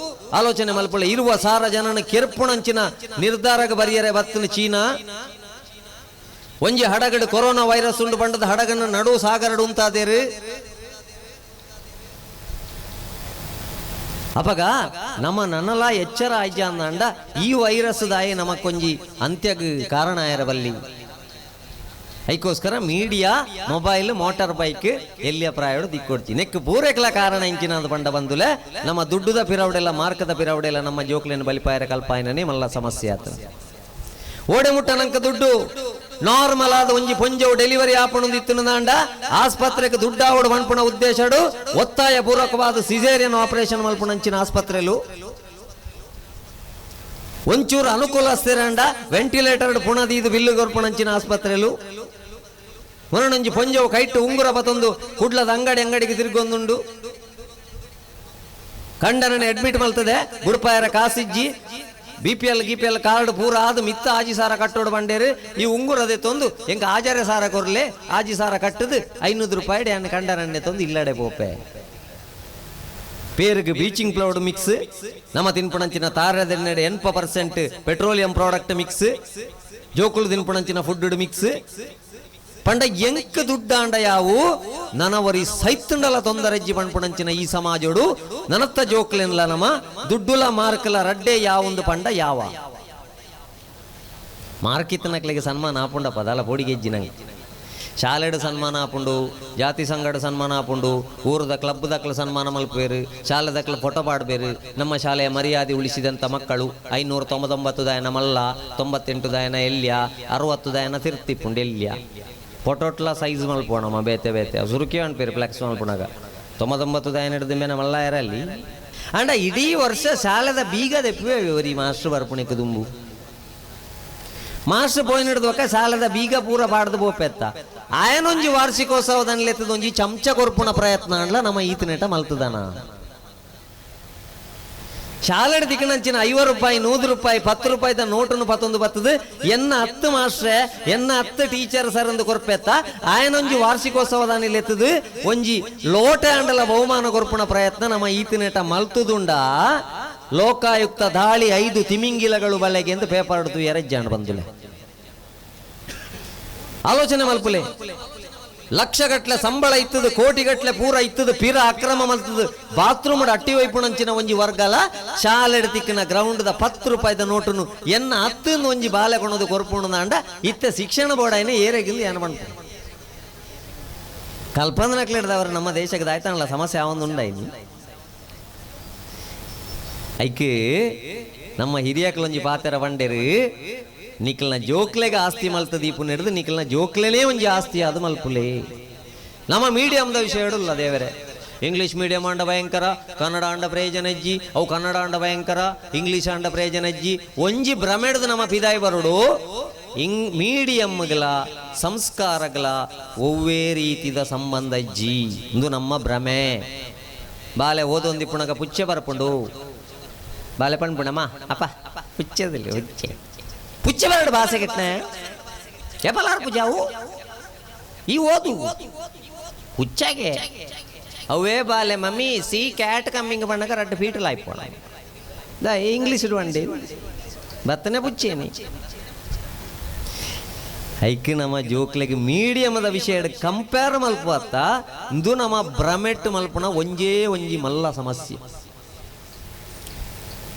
ಆಲೋಚನೆ ಮಲ್ಪೊಳ್ಳೆ ಇರುವ ಸಾರ ಜನನ ಕೆರ್ಪುಣಂಚಿನ ನಿರ್ಧಾರಗ ಬರಿಯರೆ ಬತ್ತನ ಚೀನಾ. ಒಂಜಿ ಹಡಗಡು ಕೊರೋನಾ ವೈರಸ್ ಉಂಡು ಬಂಡದ ಹಡಗನ್ನು ನಡು ಸಾಗರಡು ಉಂತಾದೇರು. ಅಪಗ ನಮ್ಮ ನನ್ನಲ ಎಚ್ಚರ ಆಯ್ಜ ಅಂದ ಈ ವೈರಸ್ ದಾಯಿ ನಮಕ್ಕೊಂಜಿ ಅಂತ್ಯಗ್ ಕಾರಣ ಆಯರಬಲ್ಲಿ. ಐಕೋಸ್ಕರ media, mobile, motor bike ಎಲ್ಲಿಯ ಪ್ರಾಯೋಡು ದಿಕ್ಕೊಡ್ತಿ ನೆಕ್ ಪೂರೈಕ್ಲ ಕಾರಣ ಇಂಚಿನ ಪಂಡ ಬಂದುಲೆ ನಮ್ಮ ದುಡ್ಡುದ ಪಿರವಡೆಲ್ಲ ಮಾರ್ಕದ ಪಿರವಡೆಲ್ಲ ನಮ್ಮ ಜೋಕ್ಲೇನು ಬಲಿಪಾಯರ ಕಲ್ಪಾಯನೇ ಮಲ್ಲ ಸಮಸ್ಯೆ ಆತ. ಓಡೆ ಮುಟ್ಟ ನಂಕ ದುಡ್ಡು ನಾರ್ಮಲ್ ಆದ ಒಂಜಿ ಪೊಂಜವು ಡೆಲಿವರಿ ಆಪಣೊಂದಿತ್ತಿನದಾಂಡ ಆಸ್ಪತ್ರೆಗೆ ದುಡ್ಡಾವಡು ಮನ್ಪುಣ ಉದ್ದೇಶಡು ಒತ್ತಾಯ ಪೂರ್ವಕವಾದ ಸಿಸೇರಿಯನ್ ಆಪರೇಷನ್ ಮಲ್ಪುಣಂಚಿನ ಆಸ್ಪತ್ರೆಲು ಒಂಚೂರು ಅನುಕೂಲ ಸ್ಥಿರಂಡ ವೆಂಟಿಲೇಟರ್ ಪುಣದೀದು ಬಿಲ್ಲು ಕೊರ್ಪುಣಂಚಿನ ಆಸ್ಪತ್ರೆಲು ಮೊನೊಂಜಿ ಪೊಂಜವು ಕೈಟ್ಟು ಉಂಗುರ ಬತ್ತೊಂದು ಕುಡ್ಲದ ಅಂಗಡಿ ಅಂಗಡಿಗೆ ತಿರುಗೊಂದುಂಡು ಕಂಡನನ್ನು ಅಡ್ಮಿಟ್ ಮಲ್ತದೆ ಗುರುಪಾಯರ ಕಾಸಿಜ್ಜಿ B P L ಗಿ P L card ಪೂರ ಆದು ಮಿತ್ತ ಆಜಿ ಸಾರ ಕಟ್ಟೋಡು ಬಂಡೇರು ಈ ಉಂಗುರದೆ ತಂದು ಎಂಕ ಆಜಾರೆ ಸಾರ ಕೊರ್ಲೆ ಆಜಿ ಸಾರ ಕಟ್ಟದು 500 ರೂಪಾಯಿ ಡ್ಯಾನ್ ಕಂಡನನ್ನೇ ತಂದು ಇಲ್ಲಡೆ ಪೋಪೆ. ಪೇರಿಗೆ ಬೀಚಿಂಗ್ ಪ್ಲೌಡ್ ಮಿಕ್ಸ್ ನಮ್ಮ ತಿನ್ಪುಣಂಚಿನ ತಾರದೆನ್ನೆಡೆ 80% petroleum product mix ಜೋಕುಲು ತಿನ್ಪುಣಂಚಿನ food mix ಪಂಡ ಎಂಕ್ ದುಡ್ಡಾಂಡ ಯಾವು ನನವರಿ ಸೈತುಂಡಲ ತೊಂದರೆಜ್ಜಿ ಪಣ್ಪುಣಂಚಿನ ಈ ಸಮಾಜೋಡು ನನತ್ತ ಜೋಕ್ಲೆನ್ಲ ನಮ್ಮ ದುಡ್ಡುಲ ಮಾರ್ಕಲ ರಡ್ಡೆ ಯಾವೊಂದು ಪಂಡ ಯಾವ ಮಾರ್ಕಿತ್ತನಕ್ಲಿಗೆ ಸನ್ಮಾನ ಆಪುಂಡ ಪದಾಲ ಪೋಡಿಗೆಜ್ಜಿ ನಂಗೆ ಶಾಲೆಡು ಸನ್ಮಾನ ಆಪುಂಡು, ಜಾತಿ ಸಂಘಡು ಸನ್ಮಾನ ಆಪುಂಡು, ಊರದ ಕ್ಲಬ್ ದಕ್ಲ ಸನ್ಮಾನ ಮಲ್ಪೇರು, ಶಾಲೆ ದಕ್ಲ ಫೋಟೋ ಪಾಡ್ಬೇರು. ನಮ್ಮ ಶಾಲೆಯ ಮರ್ಯಾದೆ ಉಳಿಸಿದಂಥ ಮಕ್ಕಳು 599 ದಾಯನ ಮಲ್ಲ, 98 ದಾಯನ ಎಲ್ಯ, 60 ದಾಯನ ತಿರ್ತಿಪ್ಪುಂಡು ಎಲ್ಯ. ಫೋಟೋಟ್ಲ ಸೈಜ್ ಮಲ್ಪೋಣಮ್ಮ ಬೇತೆ ಬೇತೆ ಸುರುಕಿ ಅನ್ಪೇರು ಫ್ಲೆಕ್ಸ್ ಮಲ್ಪುಣಾಗ 99 ದಾಯನ ಹಿಡಿದ ಮೇಲೆ ಮಲ್ಲ ಇರಲಿ. ಅಂಡ ಇಡೀ ವರ್ಷ ಶಾಲೆದ ಬೀಗ ದೆಪ್ಪುವೆ ಈ ಮಾಸ್ಟರ್ ಬರ್ಪುಣಿಕ ದುಂಬು ಮಾಸ್ಟರ್ ಪೋಯಿನ ಹಿಡಿದ್ವಕ್ಕ ಶಾಲೆದ ಬೀಗ ಪೂರ ಪಾಡ್ದು ಪೋಪೆತ್ತ ಆಯನೊಂಜಿ ವಾರ್ಷಿಕೋತ್ಸವದನ್ಲೆತ್ತದೊಂಜಿ ಚಮಚ ಕೊರ್ಪುಣ ಪ್ರಯತ್ನ ಅಂಡ್ಲ ನಮ್ಮ ಈತನೇಟ ಮಲ್ತದನ. ಶಾಲೆಡ್ ದಿಕ್ಕನಂಚಿನ 50 ರೂಪಾಯಿ 100 ರೂಪಾಯಿ 10 ರೂಪಾಯಿದ ನೋಟನ್ನು ಪತ್ತೊಂದು ಬತ್ತದು ಎನ್ನ 10 ಮಾಸ್ಟ್ರೆ ಎನ್ನ 10 ಟೀಚರ್ ಸರ್ ಅಂದು ಕೊರ್ಪೆತ್ತ ಆಯನೊಂಜಿ ವಾರ್ಷಿಕೋತ್ಸವದಾನಿಲೆತ್ತದು ಒಂಜಿ ಲೋಟೆ ಅಂಡಲ ಬಹುಮಾನ ಕೊರ್ಪುಣ ಪ್ರಯತ್ನ ನಮ್ಮ ಈತನೇಟ ಮಲ್ತುದುಂಡ. ಲೋಕಾಯುಕ್ತ ದಾಳಿ 5 ತಿಮಿಂಗಿಲಗಳು ಬಲೆಗೆ ಎಂದು ಪೇಪರ್ ಹಿಡಿದು ಎರಜ್ಜಾಂಡ್ ಬಂದುಲೆ. ಆಲೋಚನೆ ಮಲ್ಪುಲೆ ಲಕ್ಷಗಟ್ಲೆ ಸಂಬಳ ಇತ್ತದು, ಕೋಟಿಗಟ್ಲೆ ಪೂರ ಇತ್ತದು, ಪಿರ ಅಕ್ರಮ ಮಲ್ತದು, ಬಾತ್ರೂಮ್ ಅಟ್ಟಿ ವೈಪುಣಂಚಿನ ಒಂಜಿ ವರ್ಗಲ ಶಾಲೆಡ್ ತಿಕ್ಕಿನ ಗ್ರೌಂಡ್ದ 10 ರೂಪಾಯಿದ ನೋಟುನು ಎನ್ನ 10 ಒಂಜಿ ಬಾಲೆ ಕೊಣದು ಕೊರ್ಪುಣದಾಂಡ ಇತ್ತ ಶಿಕ್ಷಣ ಬೋರ್ಡ್ ಐನ ಏರೆಗಿಂದು ಏನ ಪಣ್ಪ ಕಲ್ಪಂದನಕ್ಲೆಡ್ದವರು ನಮ್ಮ ದೇಶಕ್ಕೆ ದಾಯ್ತಾನಲ್ಲ ಸಮಸ್ಯೆ ಯಾವೊಂದು ಉಂಡಾಯ್ನಿ. ಐಕ್ ನಮ್ಮ ಹಿರಿಯಕ್ಲೊಂಜಿ ಪಾತೆರ ಬಂಡೇರು ನಿಖಲ್ನ ಜೋಕ್ಲೆಗೆ ಆಸ್ತಿ ಮಲ್ತ ದೀಪು ನಡೆದು ನಿಖಲ್ನ ಜೋಕ್ಲೆನೇ ಒಂಜಿ ಆಸ್ತಿ ಅದು ಮಲ್ಪುಲೆ. ನಮ್ಮ ಮೀಡಿಯಂದ ವಿಷಯ ಹೇಳಲ್ಲ ದೇವರೇ, ಇಂಗ್ಲೀಷ್ ಮೀಡಿಯಂ ಅಂಡ ಭಯಂಕರ, ಕನ್ನಡ ಅಂಡ ಪ್ರಯೋಜನ ಅಜ್ಜಿ, ಅವು ಕನ್ನಡ ಅಂಡ ಭಯಂಕರ, ಇಂಗ್ಲೀಷ್ ಅಂಡ ಪ್ರಯೋಜನ ಅಜ್ಜಿ ಒಂಜಿ ಭ್ರಮೆಡ್ದು ನಮ್ಮ ಪಿದಾಯಿ ಬರುಡು ಮೀಡಿಯಂಗಳ ಸಂಸ್ಕಾರಗಳ ಒವ್ವೇ ರೀತಿದ ಸಂಬಂಧ ಅಜ್ಜಿ ಇಂದು ನಮ್ಮ ಭ್ರಮೆ. ಬಾಲೆ ಓದೊಂದಿಪ್ಪುಣಗ ಪುಚ್ಚೆ ಬರ್ಪುಂಡು ಬಾಲೆ ಪಣ್ಪುಣಮ್ಮ ಅಪ್ಪ ಪುಚ್ಚದಿಲ್ಲ ಹುಚ್ಚೆ ಪುಚ್ಚೆ ಬರಡು ಭಾಷೆ ಕೆಟ್ಟನೆ ಎಪಲಾರು ಪೂಜಾವು ಈ ಓದು ಹುಚ್ಚಾಗೆ ಅವೇ ಬಾಲೆ mummy C cat coming ಬಣ್ಣಗ ರಡ್ಡು feet ಲಾಯ್ಪೋಣ the English ಇಡುವಂಡಿ ಬತ್ತನೆ ಪುಚ್ಚೇನಿ. ಐಕ್ ನಮ್ಮ ಜೋಕ್ಲೆಗೆ ಮೀಡಿಯಮದ ವಿಷಯ ಕಂಪೇರ್ ಮಲ್ಪುವತ್ತ ಇಂದು ನಮ್ಮ ಭ್ರಮೆಟ್ಟು ಮಲ್ಪುಣ ಒಂಜೇ ಒಂಜಿ ಮಲ್ಲ ಸಮಸ್ಯೆ.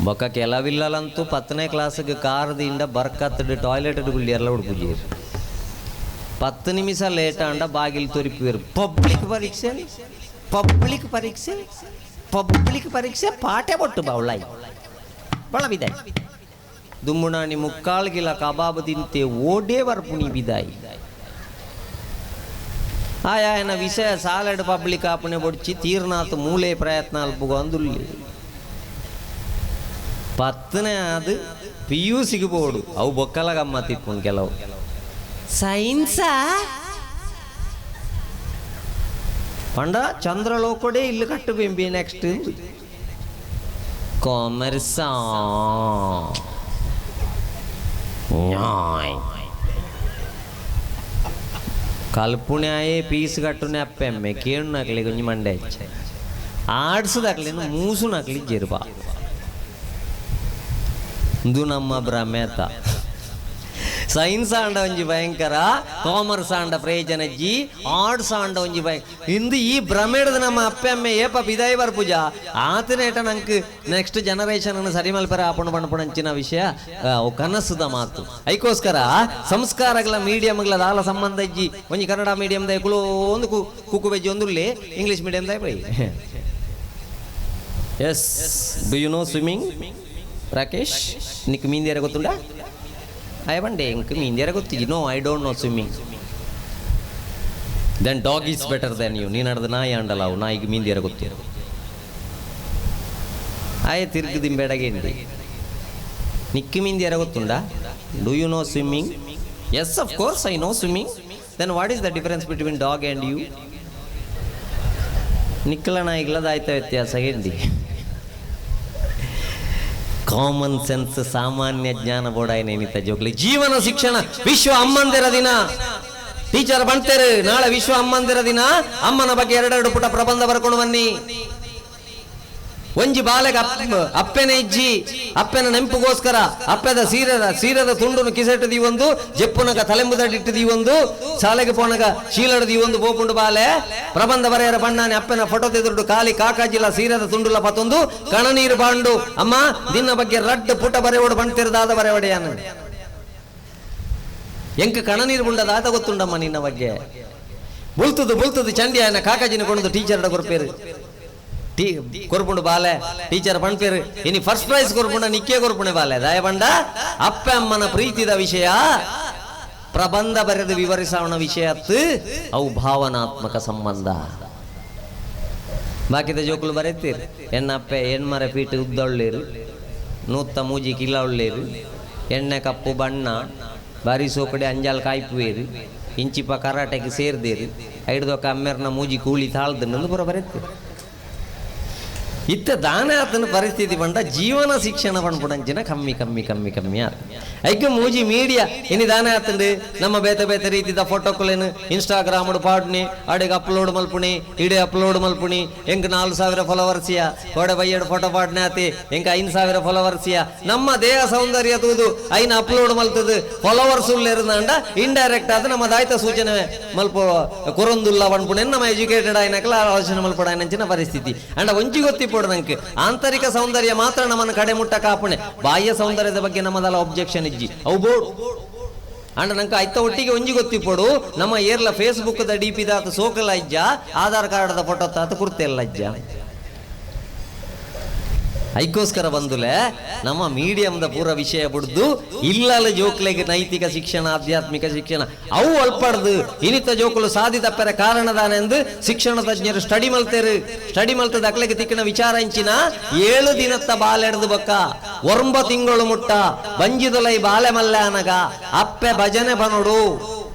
ಬೊಕ್ಕ ಕೆಲವಿಲ್ಲಲಂತೂ 10ನೇ ಕ್ಲಾಸ್ಗೆ ಕಾರದಿಂದ ಬರ್ಕತ್ತಡು ಟಾಯ್ಲೆಟ್ ಗುಳ್ಳಿಯರ್ಲ ಉಡುಪುಜೀರು 10 ನಿಮಿಷ ಲೇಟ್ ಅಂಡ ಬಾಗಿಲು ತೊರಿಪುವೇರು. ಪಬ್ಲಿಕ್ ಪರೀಕ್ಷೆ ಪಬ್ಲಿಕ್ ಪರೀಕ್ಷೆ ಪಬ್ಲಿಕ್ ಪರೀಕ್ಷೆ ಪಾಠೆ ಬೊಟ್ಟು ಬಾವುಳಾಯಿ ಬಳ ಬಿದಾಯಿ ದುಮ್ಮುಣಾಣಿ ಮುಕ್ಕಾಲ್ಗಿಲ ಕಬಾಬ್ ತಿಂತೆ ಓಡೇ ಬರ್ಪುಣಿ ಬಿದಾಯಿ. ಆಯನ ವಿಷಯ ಸಾಲೆಡ್ ಪಬ್ಲಿಕ್ ಆಪಣೆ ಬೊಡ್ಚಿ ತೀರ್ನಾತ್ ಮೂಲೆ ಪ್ರಯತ್ನ ಅಲ್ಪುಗು ಅಂದುಲ್ಲಿ. 10ನೇ ಅದು ಪಿ ಯು ಸಿಗೆ ಬೋಡು ಅವು ಬೊಕ್ಕಲ ಗಮ್ಮತ್ತಿಪ್ಪುಂಡು ಕೆಲವು. ಸೈನ್ಸಾ ಪಂಡ ಚಂದ್ರಲೋಕಡೆ ಇಲ್ಲಿ ಕಟ್ಟು ಬೆಂಬಿ. ನೆಕ್ಸ್ಟ್ ಕಾಮರ್ಸಾ ಕಲ್ಪುಣ್ಯಾಯೇ ಪೀಸ್ ಕಟ್ಟುನೆ ಅಪ್ಪೆಮ್ಮೆ ಕೇಳು ನಕಲಿ ಕೊಂಚ ಮಂಡೆ ಆರ್ಟ್ಸ್ ದಾಖಲೆ ಮೂಸು ನಕಲಿ ಜೆರ್ಬ. ಇಂದು ನಮ್ಮ ಭ್ರಮೇತ. ಸೈನ್ಸ್ ಆಂಡ ಒಂಜಿ ಭಯಂಕರ, ಕಾಮರ್ಸ್ ಆಂಡ ಪ್ರಯೋಜನಜ್ಜಿ, ಆರ್ಟ್ಸ್ ಆಂಡ ಒಂಜಿ ಭಯ. ಇಂದು ಈ ಭ್ರಮೇಡ್ದು ನಮ್ಮ ಅಪ್ಪೆಮ್ಮೆ ಏಪ ಬಿದಾಯಿ ಬರ್ಪೂಜಾ ಆತನೇಟ ನಂಗೆ ನೆಕ್ಸ್ಟ್ ಜನರೇಷನ್ ಅನ್ನು ಸರಿ ಮಲ್ಪರ ಆಪಣ ಪಣಪಣಂಚಿನ ವಿಷಯ ಅವು ಕನಸುದ ಮಾತು. ಐಕೋಸ್ಕರ ಸಂಸ್ಕಾರಗಳ ಮೀಡಿಯಂಗಳ ದಾಲ ಸಂಬಂಧ ಇಜ್ಜಿ. ಒಂಜಿ ಕನ್ನಡ ಮೀಡಿಯಂ ದ ಕುಲು ಒಂದು ಕುಕ್ಕು ಬೆಜ್ಜಿ ಒಂದುಳ್ಳಿ English medium the by. Yes, do you know swimming Rakesh? ನಿಕ್ ಮೀಂದೇರ ಗೊತ್ತುಂಡಾ? ಅಯ್ಯಬಂಡೆ ink ಮೀಂದೇರ ಗೊತ್ತಿಜ್ಜಿ. No, I don't know swimming. Then dog is better than you. ನೀನು ನಡ್ದು ನಾಯಿ ಅಂಡಲ್ಲ, ಅವು ನಾಯಿಗೆ ಮೀಂದೇರ ಗೊತ್ತಿರ. ಆಯ್ ತಿರುಗು ದಿಂಬೇಡಗೇಂಡಿ. ನಿಕ್ಕು ಮೀಂದೇರ ಗೊತ್ತುಂಡಾ? Do you know swimming? Yes, of course I know swimming. Then what is the difference between dog and you? ನಿಕ್ಕಲ ನಾಯಿಗಳದಾಯ್ತ ವ್ಯತ್ಯಾಸ ఏంటి? Common sense, ಸಾಮಾನ್ಯ ಜ್ಞಾನ ಬೋಡಾಯನೇನಿತ ಜೋಗ್ಲಿ. ಜೀವನ ಶಿಕ್ಷಣ ವಿಶ್ವ ಅಮ್ಮಂದಿರ ದಿನ. ಟೀಚರ್ ಬಂತೇರು ನಾಳೆ ವಿಶ್ವ ಅಮ್ಮಂದಿರ ದಿನ, ಅಮ್ಮನ ಬಗ್ಗೆ ಎರಡೆರಡು ಪುಟ ಪ್ರಬಂಧ ಬರ್ಕೊಂಡು ಬನ್ನಿ. ಒಂಜಿ ಬಾಲೆಗ ಅಪ್ಪೆನ ಇಜ್ಜಿ, ಅಪ್ಪೆನ ನೆಂಪುಗೋಸ್ಕರ ಅಪ್ಪೆದ ಸೀರದ ತುಂಡುನು ಕಿಸೆಟ್ಟದಿ ಒಂದು, ಜೆಪ್ಪುನಗ ತಲೆಂಬುದಡಿಟ್ಟದಿ ಒಂದು, ಶಾಲೆಗೆ ಪೋನಗ ಶೀಲಡದಿ ಒಂದು ಪೋಪುಂಡು ಬಾಲೆ. ಪ್ರಬಂಧ ಬರೆಯರ ಬಣ್ಣಾನೆ ಅಪ್ಪೆನ ಫೋಟೋ ತೆದುರುಡು ಖಾಲಿ ಕಾಕಾಜಿಲ ಸೀರದ ತುಂಡುಲ ಪತ್ತೊಂದು ಕಣನೀರು ಬಾಂಡು ಅಮ್ಮ ನಿನ್ನ ಬಗ್ಗೆ ರಡ್ಡು ಪುಟ ಬರೆಯೋಡು ಬಣ್ತಿರದಾದ ಬರೆವಡೆಯಾನು. ಎಂಕ ಕಣನೀರು ಬುಂಡದಾದ ಗೊತ್ತುಂಡಮ್ಮ ನಿನ್ನ ಬಗ್ಗೆ. ಬುಲ್ತುದು ಬುಲ್ತುದು ಚಂಡಿ ಆಯನ ಕಾಕಾಜಿನ ಕೊಂಡು ಟೀಚರ್ಡ ಕೊರ್ಪೇರು ಟೀ ಕೊರ್ಪುಂಡು ಬಾಲೆ. ಟೀಚರ್ ಪಣ್ಪೇರು ಇನಿ ಫಸ್ಟ್ ಪ್ರೈಸ್ ಕೊರ್ಪುಂಡ ನಿಕ್ಕೆ ಕೊರ್ಪುಣೆ ಬಾಲೆ. ದಯಬಂಡ ಅಪ್ಪ ಅಮ್ಮನ ಪ್ರೀತಿದ ವಿಷಯ ಪ್ರಬಂಧ ಬರೆದು ವಿವರಿಸೋಣ ವಿಷಯತ್ತು ಅವು ಭಾವನಾತ್ಮಕ ಸಂಬಂಧ. ಬಾಕಿದ ಜೋಕುಲು ಬರೆತೀರಿ ಎಣ್ಣ ಅಪ್ಪೆ ಎಣ್ಮರೆ ಪೀಟು ಉದ್ದೊಳ್ಳೇರು, ನೂತ್ತ ಮೂಜಿ ಕಿಲ ಒಳ್ಳೇರು, ಎಣ್ಣೆ ಕಪ್ಪು ಬಣ್ಣ ಬಾರಿ ಸೋಕಡೆ ಅಂಜಾಲ್ ಕಾಯ್ಪುವೇರು, ಇಂಚಿಪ ಕರಾಟೆಗೆ ಸೇರ್ದೇರು, ಐಡ್ದೊಕ್ಕ ಅಮ್ಮೆರ್ನ ಮೂಜಿ ಕೂಳಿ ತಾಳ್ದು ಪೂರ ಬರೆತೀರಿ. ಇತ್ತ ದಾನ ಆತನ ಪರಿಸ್ಥಿತಿ ಬಂಡ ಜೀವನ ಶಿಕ್ಷಣ ಪಣ್ಪುಡಂಚಿನ ಕಮ್ಮಿ ಕಮ್ಮಿ ಕಮ್ಮಿ ಕಮ್ಮಿ ಆತ. ಐಕೆ ಮೂಜಿ ಮೀಡಿಯಾ ಇನಿ ದಾನ ಆತಂಡು ನಮ್ಮ ಬೇತೆ ಬೇತೆ ರೀತಿದ ಫೋಟೋಕುಲೇನು ಇನ್ಸ್ಟಾಗ್ರಾಮ್ ಪಾಡ್ನಿ ಅಡಿಗೆ ಅಪ್ಲೋಡ್ ಮಲ್ಪುಣಿ ಇಡೆ ಅಪ್ಲೋಡ್ ಮಲ್ಪುಣಿ. ಎಂಕ್ 4000 ಫಾಲೋವರ್ಸಿಯ ಕೋಡೆ ಬೈಯಡು ಫೋಟೋ ಪಾಡ್ನೆ ಆತಿ ಎಂಕ್ 5000 ಫಾಲೋವರ್ಸಿಯ. ನಮ್ಮ ದೇಹ ಸೌಂದರ್ಯ ತೂದು ಐನ ಅಪ್ಲೋಡ್ ಮಲ್ತದು ಫಾಲೋವರ್ಸ್ ಉಲ್ಲೇರುಂಡ ಇಂಡೈರೆಕ್ಟ್ ಆದ ನಮ್ಮ ದಾಯ್ತ ಸೂಚನೆ ಮಲ್ಪ ಕೊರೊಂದುಲ್ಲ ಪಣ್ಪುಣೆ ನಮ್ಮ ಎಜುಕೇಟೆಡ್ ಆಯ್ನಕಲ ಆಲೋಚನೆ ಮಲ್ಪಡ ಪರಿಸ್ಥಿತಿ. ಅಂಡ ಒಂಜಿ ಗೊತ್ತಿಪ್ಪು ನಂಗೆ ಆಂತರಿಕ ಸೌಂದರ್ಯ ಮಾತ್ರ ನಮ್ಮನ್ನು ಕಡೆ ಮುಟ್ಟ ಕಾಪುಣೆ, ಬಾಹ್ಯ ಸೌಂದರ್ಯದ ಬಗ್ಗೆ ನಮ್ಮದಲ್ಲ ಒಬ್ಜೆಕ್ಷನ್ ಇಜ್ಜಿ ಅವು ಬೋಡು. ಅಂಡ ನಂಗೆ ಐತ ಒಟ್ಟಿಗೆ ಒಂಜಿ ಗೊತ್ತಿಪ್ಪೋಡು ನಮ್ಮ ಏರ್ಲ Facebook the D P ದಾತ ಸೋಕಲ ಇಜ್ಜ, ಆಧಾರ್ ಕಾರ್ಡ್ದ ಫೋಟೋ ತಾತ ಕುರ್ತೆಲ್ಲ ಇಜ್ಜ. ಐಕೋಸ್ಕರ ಬಂದುಲೆ ನಮ್ಮ ಮೀಡಿಯಂದ ಪೂರ ವಿಷಯ ಬಿಡ್ದು ಇಲ್ಲಲ ಜೋಕ್ಲೆಗೆ ನೈತಿಕ ಶಿಕ್ಷಣ ಆಧ್ಯಾತ್ಮಿಕ ಶಿಕ್ಷಣ ಅವು ಅಲ್ಪಡ್ದು ಇನಿತ ಜೋಕುಲು ಸಾಧಿ ತಪ್ಪರೆ ಕಾರಣದಾನೆಂದು ಶಿಕ್ಷಣ ತಜ್ಞರು ಸ್ಟಡಿ ಮಲ್ತೇರು. ಸ್ಟಡಿ ಮಲ್ತದ ಅಕ್ಲೆಗೆ ತಿಕ್ಕಿನ ವಿಚಾರ ಇಂಚಿನ 7 ದಿನತ್ತ ಬಾಲೆಡ್ದು ಬಕ್ಕ 9 ತಿಂಗಳು ಮುಟ್ಟ ಬಂಜಿದೊಲೈ ಬಾಲೆ ಮಲ್ಲೆ ಅನಗ ಅಪ್ಪೆ ಭಜನೆ ಬನೋಡು,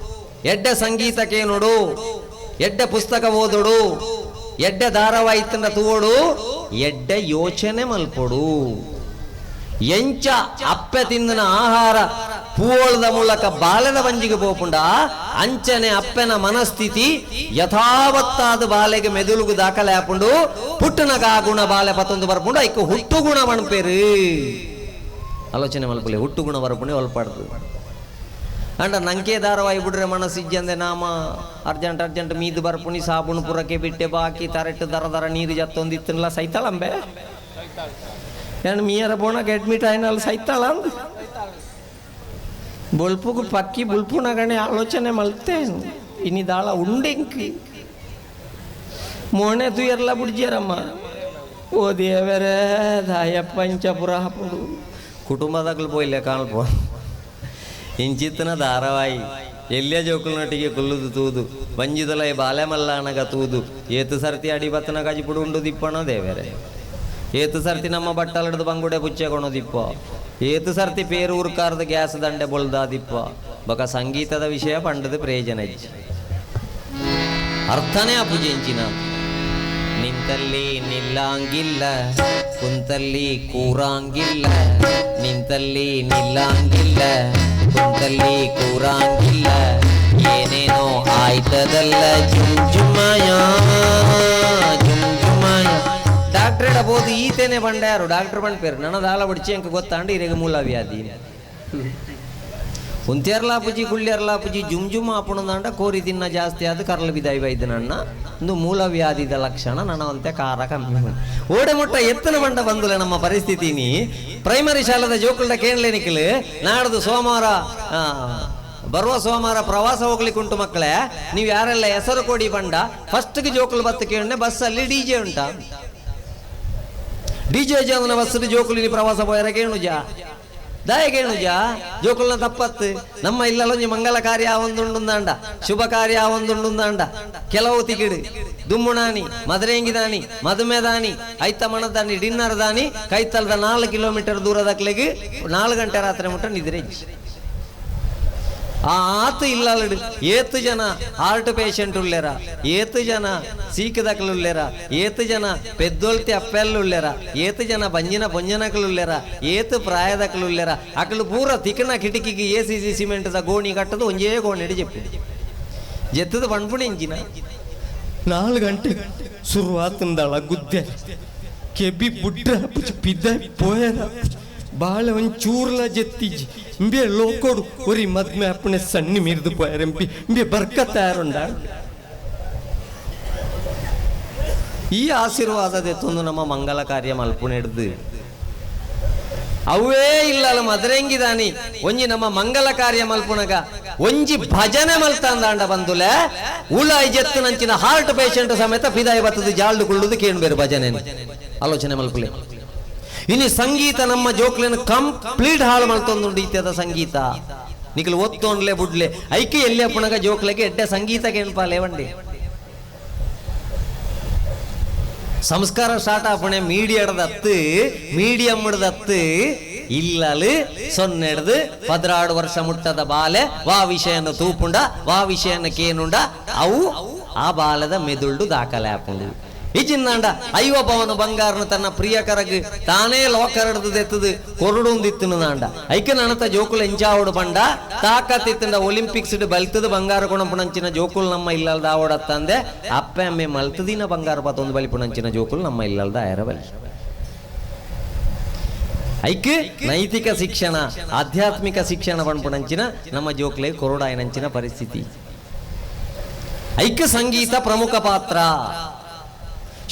ಎಡ್ಡೆ ಸಂಗೀತಕ್ಕೇನೋಡು, ಎಡ್ಡೆ ಪುಸ್ತಕ ಓದೋಡು, ಎಡ್ಡೆ ಧಾರಾವಾಹಿ ತಿಂದ ತೂವೋಡು, ಎಡ್ಡೆ ಯೋಚನೆ ಮಲ್ಪೊಡು. ಎಂಚ ಅಪ್ಪೆ ತಿಂದಿನ ಆಹಾರ ಪೂವೋಳದ ಮೂಲಕ ಬಾಲೆದ ಬಂಜಿಗೆ ಪೋಪುಂಡ ಅಂಚನೆ ಅಪ್ಪೆನ ಮನಸ್ಥಿತಿ ಯಥಾವತ್ತಾದ ಬಾಲೆಗೆ ಮೆದುಳುಗು ದಾಖಲೆ ಆಪುಂಡು. ಪುಟ್ಟನಗ ಆ ಗುಣ ಬಾಲೆ ಪತ್ತೊಂದು ಬರ್ಪುಂಡು. ಐಕ್ ಹುಟ್ಟು ಗುಣ ಮಣ್ಪೇರು ಆಲೋಚನೆ ಮಲ್ಪಲೆ ಹುಟ್ಟು ಗುಣ ಬರ್ಪುಂಡೆ ಒಲ್ಪಾಡ್ದು. ಅಂಡ ನಂಗೆ ಧಾರಾವಾಹಿ ಬಿಡ್ರೆ ಮನಸ್ಸಿಜ್ಜಂದೆ ನಾಮ ಅರ್ಜೆಂಟ್ ಅರ್ಜೆಂಟ್ ಮೀದು ಬರ್ಪುಣಿ ಸಾಬೂನು ಪುರಕ್ಕೆ ಬಿಟ್ಟೆ ಬಾಕಿ ತರೆಟ್ಟು ದರ ದರ ನೀರು ಜತ್ತೊಂದಿತ್ತಲ್ಲ ಸೈತಾಳಂಬೆ ಏನು ಮೀಯರ ಬೋಣಕ್ಕೆ ಅಡ್ಮಿಟ್ ಆಯ್ನಲ್ಲ ಸೈತಾಳ ಅಂದು ಬೊಲ್ಪುಗು ಪಕ್ಕಿ ಬುಲ್ಪುನಗಣೆ ಆಲೋಚನೆ ಮಲ್ತೆ ಇನಿ ದಾಳ ಉಂಡೆಂಕಿ ಮೋಣೆ ತುಯರ್ಲ ಬುಡ್ಜಿಯರಮ್ಮ ಓ ದೇವರೇ ದಾಯ ಪಂಚಪುರ ಹಾಪುಡು ಕುಟುಂಬದಾಗಲು ಪೋಯಿಲ್ಲ ಕಾಣ್ಪೋ ಇಂಚಿತ್ತನ ಧಾರಾವಾಹಿ ಎಲ್ಲಿಯ ಜೋಕುಲ್ನೊಟ್ಟಿಗೆ ಕುಲ್ಲುದು ತೂದು ಬಂಜಿದಲೈ ಬಾಲೆ ಮಲ್ಲಾನಗ ತೂದು ಏತು ಸರ್ತಿ ಅಡಿ ಬತ್ತನ ಕಜಿಪುಡು ಉಂಡು ದಿಪ್ಪಣೋ ದೇವರೇ. ಏತು ಸರ್ತಿ ನಮ್ಮ ಬಟ್ಟಲಡ್ದು ಬಂಗುಡೆ ಪುಚ್ಚೆಕೊಣೋದಿಪ್ಪ, ಏತು ಸರ್ತಿ ಪೇರು ಉರ್ಕಾರದ ಗ್ಯಾಸ್ ದಂಡೆ ಬೊಲ್ದಾದಿಪ್ಪ. ಬಕ ಸಂಗೀತದ ವಿಷಯ ಪಂಡದ ಪ್ರಯೋಜನ ಇಜ್ಜಿ. ಅರ್ಥನೇ ಆ ಪೂಜೆಂಚಿನ ನಿಂತಲ್ಲಿ ನಿಲ್ಲಾಂಗಿಲ್ಲ ಕುಂತಲ್ಲಿ ಕೂರಾಂಗಿಲ್ಲ, ನಿಂತಲ್ಲಿ ನಿಲ್ಲಾಂಗಿಲ್ಲ ಕುಂತಲ್ಲಿ ಕೂರಾಂಗಿಲ್ಲ, ಏನೇನೋ ಆಯ್ತದಲ್ಲ ಜುಮ್ ಜುಮಾಯ ಜುಮ್ ಜುಮಾಯ. ಡಾಕ್ಟ್ರೇಡ ಬೋದು ಈತೇನೆ ಬಂಡ್ಯಾರು ಡಾಕ್ಟರ್ ಬಂಡ್ಪೇರು ನನ್ನ ದಾಲ ಬಡಿಚಿ ಅಂಕ ಗೊತ್ತಾಂಡು ಇರೆಗೆ ಮೂಲ ವ್ಯಾಧಿ ಉಂತೇರ್ಲಾಪುಜಿ ಕುಳ್ಳಿಯರ್ಲಾಪುಜಿ ಜುಮ್ ಜುಮ್ ಆಪುಣದಾಂಡ ಕೋರಿ ತಿನ್ನ ಜಾಸ್ತಿ ಆದ ಕರ್ಲ ಬಿದಾಯಿ ವೈದ್ಯ ನನ್ನ ಒಂದು ಮೂಲ ವ್ಯಾಧಿದ ಲಕ್ಷಣ ನನವಂತೆ ಖಾರ ಕಮ್ಮಿ ಓಡೆ ಮುಟ್ಟ ಎತ್ತನ ಬಂಡ ಬಂದುಲೆ ನಮ್ಮ ಪರಿಸ್ಥಿತಿನಿ. ಪ್ರೈಮರಿ ಶಾಲೆದ ಜೋಕುಲ್ಡ ಕೇಳಲೆ ನಿಕ್ಕಲು ನಾಡ್ದು ಸೋಮವಾರ ಬರುವ ಸೋಮವಾರ ಪ್ರವಾಸ ಹೋಗ್ಲಿಕ್ಕೆ ಉಂಟು ಮಕ್ಕಳೇ, ನೀವು ಯಾರೆಲ್ಲ ಹೆಸರು ಕೊಡಿ ಬಂಡ ಫಸ್ಟ್ಗೆ ಜೋಕುಲು ಬತ್ತು ಕೇಳನೆ ಬಸ್ಸಲ್ಲಿ ಡಿ ಜೆ ಉಂಟಾ, ಡಿ ಜೆ ಜನ ಬಸ್ ಜೋಕುಲಿನಿ ಪ್ರವಾಸ ಪೋಯರ ಕೇಣುಜ ದಾಯ ಕೇಣುಜ ಜೋಕುಲ್ನ ತಪ್ಪತ್ತು. ನಮ್ಮ ಇಲ್ಲಲೊಂಜಿ ಮಂಗಲ ಕಾರ್ಯ ಒಂದುಂಡುಂದಾಂಡ ಶುಭ ಕಾರ್ಯ ಒಂದುಂಡುಂದಾಂಡ ಕೆಲವು ತಿಗಿಡು ದುಮ್ಮುಣಾನಿ ಮದುರೆಂಗಿದಾನಿ ಮದುಮೆದಾನಿ ಐತ ಮಣದಾನಿ ಡಿನ್ನರ್ ದಾನಿ ಕೈತಲ್ದ 4 ಕಿಲೋಮೀಟರ್ ದೂರದಕ್ಲೆಗೆ 4 ಗಂಟೆ ರಾತ್ರಿ ಮುಟ್ಟ ನಿದ್ರೆ. ಆತು ಇಲ್ಲಲಡು ಏತು ಜನ ಹಾರ್ಟ್ ಪೇಷಂಟ್ ಉಳ್ಳೇರ, ಏತು ಜನ ಸೀಕದಕ್ಲು ಉಳ್ಳೇರ, ಏತು ಜನ ಪೆದ್ದೊಲ್ತಿ ಅಪ್ಪೆಲ್ಲು ಉಳ್ಳೇರ, ಏತು ಜನ ಬಂಜಿನ ಬೊಂಜನಕಲು ಉಳ್ಳೇರ, ಏತು ಪ್ರಾಯದಕ್ಲು ಉಳ್ಳೇರ. ಅಕಲು ಪೂರ ತಿಕ್ಕನ ಕಿಟಕಿಗೆ A C C ಸಿಮೆಂಟ್ದ ಗೋಣಿ ಕಟ್ಟದು ಒಂಜೇ ಗೋಣಿ ಜೆಪ್ಪು ಜೆತ್ತದ ಪಣ್ಪುಣಿ ಇಂಚಿನ 4 ಗಂಟೆ ಶುರುವಾತಂದಾಳ ಗುದ್ದೆ ಕೆಬಿ ಬುಡ್ರ ಪಿದ್ದ ಪೋಯರ ಬಾಳೆ ಒಂಚೂರ್ಲ ಜೆತ್ತಿಜಿ ಇಂಬೆ ಲೋಕೋಡು ಒರಿ ಮದ್ಮೆ ಅಪ್ಪಣೆ ಸಣ್ಣ ಮೀರ್ದು ಪೋಯರೆಂಪಿ ಇಂಬೆ ಬರ್ಕತ್ತಾರುಂಡ. ಈ ಆಶೀರ್ವಾದದೆತ್ತೊಂದು ನಮ್ಮ ಮಂಗಲ ಕಾರ್ಯ ಮಲ್ಪುಣೆಡ್ದು ಅವೇ ಇಲ್ಲಲ್ಲ ಮದರೆಂಗಿದಾನಿ ಒಂಜಿ ನಮ್ಮ ಮಂಗಲ ಕಾರ್ಯ ಮಲ್ಪುಣಗ ಒಂಜಿ ಭಜನೆ ಮಲ್ತಂದಾಂಡ ಬಂದುಲೆ ಉಳಾಯಿ ಜೆತ್ತು ನಂಚಿನ ಹಾರ್ಟ್ ಪೇಷಂಟ್ ಸಮೇತ ಫಿದಾಯಿ ಬತ್ತದು ಜಾಲ್ಡು ಕುಳ್ಳುದು ಕೇಳ್ಬೇರು ಭಜನೆ ಆಲೋಚನೆ ಮಲ್ಪುಲೆ. ಇನ್ನು ಸಂಗೀತ ನಮ್ಮ ಜೋಕ್ಲೇನು ಕಂಪ್ಲೀಟ್ ಹಾಳು ಮಲ್ತೊಂದುಂಡು ಇತ್ಯದ ಸಂಗೀತ ನಿಖಲು ಒತ್ತೊಂಡ್ಲೆ ಬುಡ್ಲೆ ಐಕೆ ಎಲ್ಲಿ ಅಪ್ಪಣಗ ಜೋಕ್ಲೆಗೆ ಎಡ್ಡೆ ಸಂಗೀತ ಕೇಳ್ಪಾಲೆ ವಂಡಿ. ಸಂಸ್ಕಾರ ಸ್ಟಾರ್ಟ್ ಆಪಣೆ ಮೀಡಿಯಡ್ದತ್ತು ಮೀಡಿಯಂ ಹಿಡ್ದತ್ತು ಇಲ್ಲಲು ಸೊನ್ನೆ ಹಿಡ್ದು 16 ವರ್ಷ ಮುಟ್ಟದ ಬಾಲೆ ವಾ ವಿಷಯನ ತೂಪುಂಡ ವಾ ವಿಷಯನ ಕೇನುಂಡ ಅವು ಆ ಬಾಲದ ಮೆದುಳ್ಡು ದಾಖಲೆ ಆಪುಂಡು. ಇಜಿಂದಾಂಡ ಐವ ಪವನ ಬಂಗಾರನು ತನ್ನ ಪ್ರಿಯಕರಗ್ ತಾನೇ ಲೋಕರಡ್ದೆತ್ತದು ಕೊರಡುಂದಿತ್ತುಂದಾಂಡ ಐಕೆ ನನತ ಜೋಕುಲು ಎಂಚಾವಡು ಬಂಡ ತಾಕತ್ತಿತ್ತಂಡ ಒಲಿಂಪಿಕ್ಸ್ ಬಲ್ತದ ಬಂಗಾರ ಕೊಣಪುಣಂಚಿನ ಜೋಕುಲು ನಮ್ಮ ಇಲ್ಲಲ್ದ ಆವಡತ್ತಂದೆ ಅಪ್ಪೆ ಅಮ್ಮೆ ಮಲ್ತದಿನ ಬಂಗಾರ ಪತ್ತೊಂದು ಬಲಿಪುಣಂಚಿನ ಜೋಕುಲು ನಮ್ಮ ಇಲ್ಲಲ್ದ ಆಯರ ಬಲಿ. ಐಕೆ ನೈತಿಕ ಶಿಕ್ಷಣ ಆಧ್ಯಾತ್ಮಿಕ ಶಿಕ್ಷಣ ಪಣಪುಣಂಚಿನ ನಮ್ಮ ಜೋಕ್ಲೆ ಕೊರಡಾಯನಂಚಿನ ಪರಿಸ್ಥಿತಿ. ಐಕ್ಯ ಸಂಗೀತ ಪ್ರಮುಖ ಪಾತ್ರ.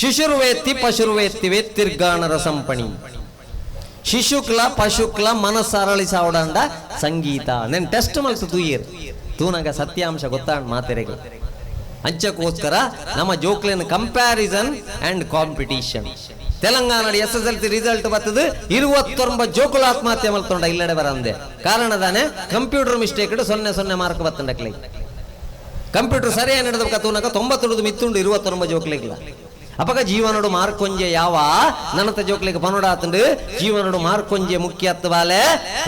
ಶಿಶುರ್ವೇತ್ತಿ ಪಶುರ್ವೇತ್ತಿ ವೇತ್ತಿರ್ಗಾಣರ ಸಂಪಣಿ ಶಿಶುಕ್ಲ ಪಶುಕ್ಲ ಮನಸ್ಸರಳಿಸಾವಡಂಡ ಸಂಗೀತ ನೆನ್ ಟೆಸ್ಟ್ ಮಲ್ತು ತೂಯೇರು ತೂನಗ ಸತ್ಯಾಂಶ ಗೊತ್ತಾಂಡ್ ಮಾತೆರೆಗೆ. ಅಂಚಕ್ಕೋಸ್ಕರ ನಮ್ಮ ಜೋಕ್ಲೇನ್ comparison and competition. Telangana S S L C result ಬರ್ತದೆ 29 ಜೋಕುಲು ಆತ್ಮಹತ್ಯೆ ಮಲ್ತೊಂಡ ಇಲ್ಲಡೆ ಬರಂದೆ ಕಾರಣದಾನೆ computer mistake 0 0 mark ಬತ್ತಂಡಕ್ಲೆ computer ಸರಿಯಾಗಿ ನಡೆದ ತೂನಕ 90 ಮಿತ್ತುಂಡು 29 ಜೋಕ್ಲಿಗಿಲ್ಲ. ಅಪಗ ಜೀವನೋಡು ಮಾರ್ಕೊಂಜೆ ಯಾವ ನನತ ಜೋಕ್ಲಿಗೆ ಪನೋಡಾತಂಡು ಜೀವನೋಡು ಮಾರ್ಕೊಂಜೆ ಮುಖ್ಯ ಅತ್ತವಾಲೆ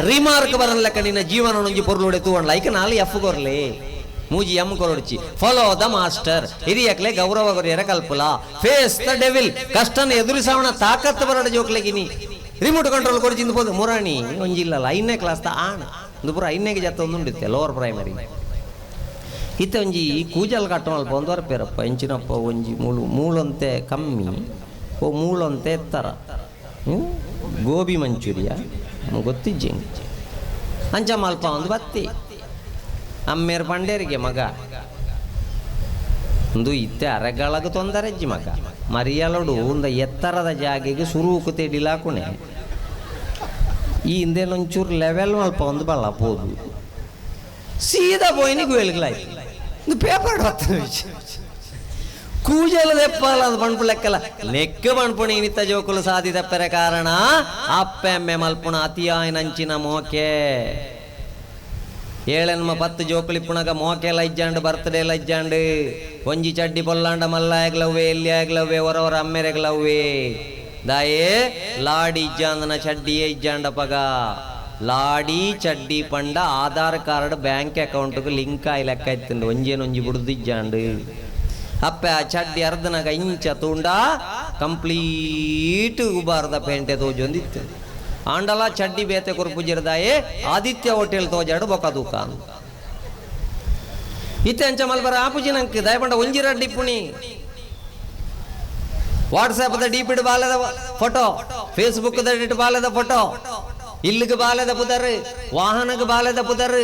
ರಿಮಾರ್ಕ್ ಬರಲ್ಲ ನಿನ್ನ ಜೀವನ ಒಂಜಿ ಪೊರ್ಲುಡೆ ತೂವಣ್ಣ ಐಕ 4 ಎಫ್ ಕೊರ್ಲಿ 3 ಎಂ ಕೊರೊಡ್ಚಿ follow the master ಹಿರಿಯಕ್ಲೆ ಗೌರವ ಕೊರಿಯರ ಕಲ್ಪುಲ face the devil ಕಷ್ಟನ ಎದುರಿಸವಣ ತಾಕತ್ತು ಬರಡ ಜೋಕ್ಲೆಗಿನಿ ರಿಮೋಟ್ ಕಂಟ್ರೋಲ್ ಕೊರ್ಚಿಂದ ಪೋದು ಮುರಾಣಿ ಒಂಜಿಲ್ಲಲ್ಲ 5ನೇ ಕ್ಲಾಸ್ ತ ಆಣ ಒಂದು ಪೂರ 5ನೇಗೆ ಜತ್ತ ಒಂದುಂಡಿತ್ತೆ ಲೋವರ್ ಪ್ರೈಮರಿ ಇತ್ತ ಒಂಜಿ ಕೂಜಲ್ ಕಟ್ಟಮಲ್ಪ ಒಂದು ವರ್ಪೇರಪ್ಪ ಎಂಚಿನಪ್ಪ ಒಂಜಿ ಮೂಳು ಮೂಲಂತೆ ಕಮ್ಮಿ ಓ ಮೂಲಂತೆ ಎತ್ತರ ಗೋಬಿ ಮಂಚೂರಿಯಾ ಗೊತ್ತಿಜ್ಜಿ ಅಂಚ ಮಲ್ಪ ಒಂದು ಬತ್ತಿ ಅಮ್ಮೇರು ಪಂಡೇರಿಗೆ ಮಗ ಒಂದು ಇತ್ತೆ ಅರೆಗಳಗ ತೊಂದರೆಜ್ಜಿ ಮಗ ಮರಿಯಲಡು ಒಂದು ಎತ್ತರದ ಜಾಗೆಗೆ ಸುರುಕು ತೆಡಿಲಾಕುಣೆ ಈ ಹಿಂದೆಲ್ಲೊಂಚೂರು ಲೆವೆಲ್ ಮಲ್ಪ ಒಂದು ಬಲ್ಲ ಪೋದು ಸೀದಾ ಪೋಯಿನಿ ಗುವೆಲ್ಗಳಾಯ್ತು ಇದು ಪೇಪರ್ ಕೂಜಲ ದೆಪ್ಪಲ ಅದು ಪಣ್ಪು ಲೆಕ್ಕಲ್ಲ ಲೆಕ್ಕ ಪಣ್ಪುಣಿ ನಿತ್ತ ಜೋಕುಲು ಸಾಧಿ ತಪ್ಪರೆ ಕಾರಣ ಅಪ್ಪೆ ಅಮ್ಮೆ ಮಲ್ಪುಣ ಅತಿಯಾಯನಂಚಿನ ಮೋಕೆ. ಏಳೆನ್ಮ 10 ಜೋಕುಲಿಪ್ಪುನಗ ಮೋಕೆಲ ಇಜ್ಜಾಂಡು ಬರ್ತ್ಡೇ ಎಲ್ಲ ಇಜ್ಜಾಂಡು ಒಂಜಿ ಚಡ್ಡಿ ಪೊಲ್ಲಾಂಡ ಮಲ್ಲಾಯಗ್ಲವ್ವೆ ಎಲ್ಲಿ ಆಗ್ಲವ್ವೆ ಹೊರವರ ಅಮ್ಮೆರೆಗ್ಲವ್ವೆ ದಾಯೇ ಲಾಡಿ ಇಜ್ಜಾಂದನ ಚಡ್ಡಿಯೇ ಇಜ್ಜಾಂಡ ಪಗ ಲಾಡಿ ಚಡ್ಡಿ ಪಂಡ ಆಧಾರ್ ಕಾರ್ಡ್ ಬ್ಯಾಂಕ್ ಅಕೌಂಟ್ಗೆ ಲಿಂಕ್ ಆಯಿ ಲೆಕ್ಕ ಇತ್ತುಂಡು ಒಂಜೇನೊಂಜಿ ಬುಡ್ದು ಇಜ್ಜಾಂಡು ಅಪ್ಪೆ ಆ ಚಡ್ಡಿ ಅರ್ಧನಾಗ ಇಂಚ ತೂಂಡ ಕಂಪ್ಲೀಟ್ ಉಬಾರದ ಪೇಂಟೆ ತೋಜೊಂದಿತ್ತು ಆಂಡಲ ಚಡ್ಡಿ ಬೇತೆ ಕೊರ್ಪುಜಿರ್ದಾಯೆ ಆದಿತ್ಯ ಹೋಟೆಲ್ ತೋಜಾಡು ಬೊಕ ದುಕಾನ್ ಇತ್ತೆ ಅಂಚ ಮಲ್ಬರ ಆಪುಜಿ ನಂಕ್ ದಯಪಂಡ ಒಂಜಿ ರಡ್ಡಿ ಪುಣಿ ವಾಟ್ಸಾಪ್ the ಡಿಪಿಡ್ ಬಾಲದ ಫೋಟೋ ಫೇಸ್ಬುಕ್ the ಡಿಟ್ ಬಾಲದ ಫೋಟೋ ಇಲ್ಲಿಗೆ ಬಾಲದ ಪುದರ್ ವಾಹನಕ್ಕೆ ಬಾಲದ ಪುದರ್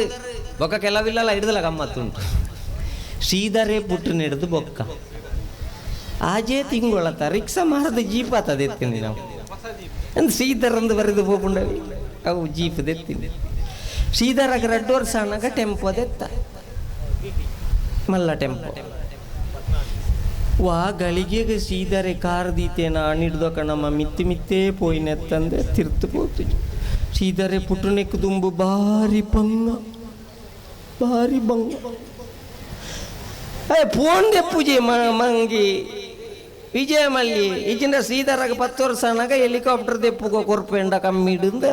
ಬೊಕ್ಕ ಕೆಲವಿಲ್ಲಲ್ಲ ಹಿಡ್ದಲ್ಲ ಗಮ್ಮತ್ತುಂಟು ಶ್ರೀಧರೇ ಪುಟ್ಟು ಹಿಡಿದು ಬೊಕ್ಕ ಆಜೇ ತಿಂಗಳತ್ತ ರಿಕ್ಷಾ ಮಾರದ ಜೀಪ್ ಆತದ ಎತ್ತೀನಿ ನಾವು ಅಂದ್ ಶ್ರೀಧರ್ ಅಂದು ಬರೆದು ಪೋಪುಂಡವಿ ಅವು ಜೀಪ್ ದೆತ್ತೀನಿ ಶ್ರೀಧರಗ ರಡ್ಡು ವರ್ಷ ಅನ್ನಾಗ ಟೆಂಪೋ ದೆತ್ತ ಮಲ್ಲ ಟೆಂಪೋ ವಾ ಗಳಿಗೆಗೆ ಶ್ರೀಧರೆ ಕಾರ್ ದೀತೇನ ಹಿಡ್ದೊಕ ನಮ್ಮ ಮಿತ್ತಿ ಮಿತ್ತೇ ಪೋಯಿನೆತ್ತಂದೆ ತಿರ್ತು ಪೋತು ಶ್ರೀಧರೆ ಪುಟ್ಟನೆಕ್ಕು ದುಂಬು ಭಾರಿ ಬಂಗ ಭಾರಿ ಬಂಗ ಏ ಫೋನ್ ಪೂಜೆ ಮಂಗಿ ವಿಜಯ ಮಲ್ಲಿ ಈಗಿನ ಶ್ರೀಧರಗ 10 ವರ್ಷ ಅನ್ನಾಗ ಹೆಲಿಕಾಪ್ಟರ್ ದೆಪ್ಪುಗೋ ಕೊರ್ಪೆಂಡ ಕಮ್ಮಿಡಿಂದ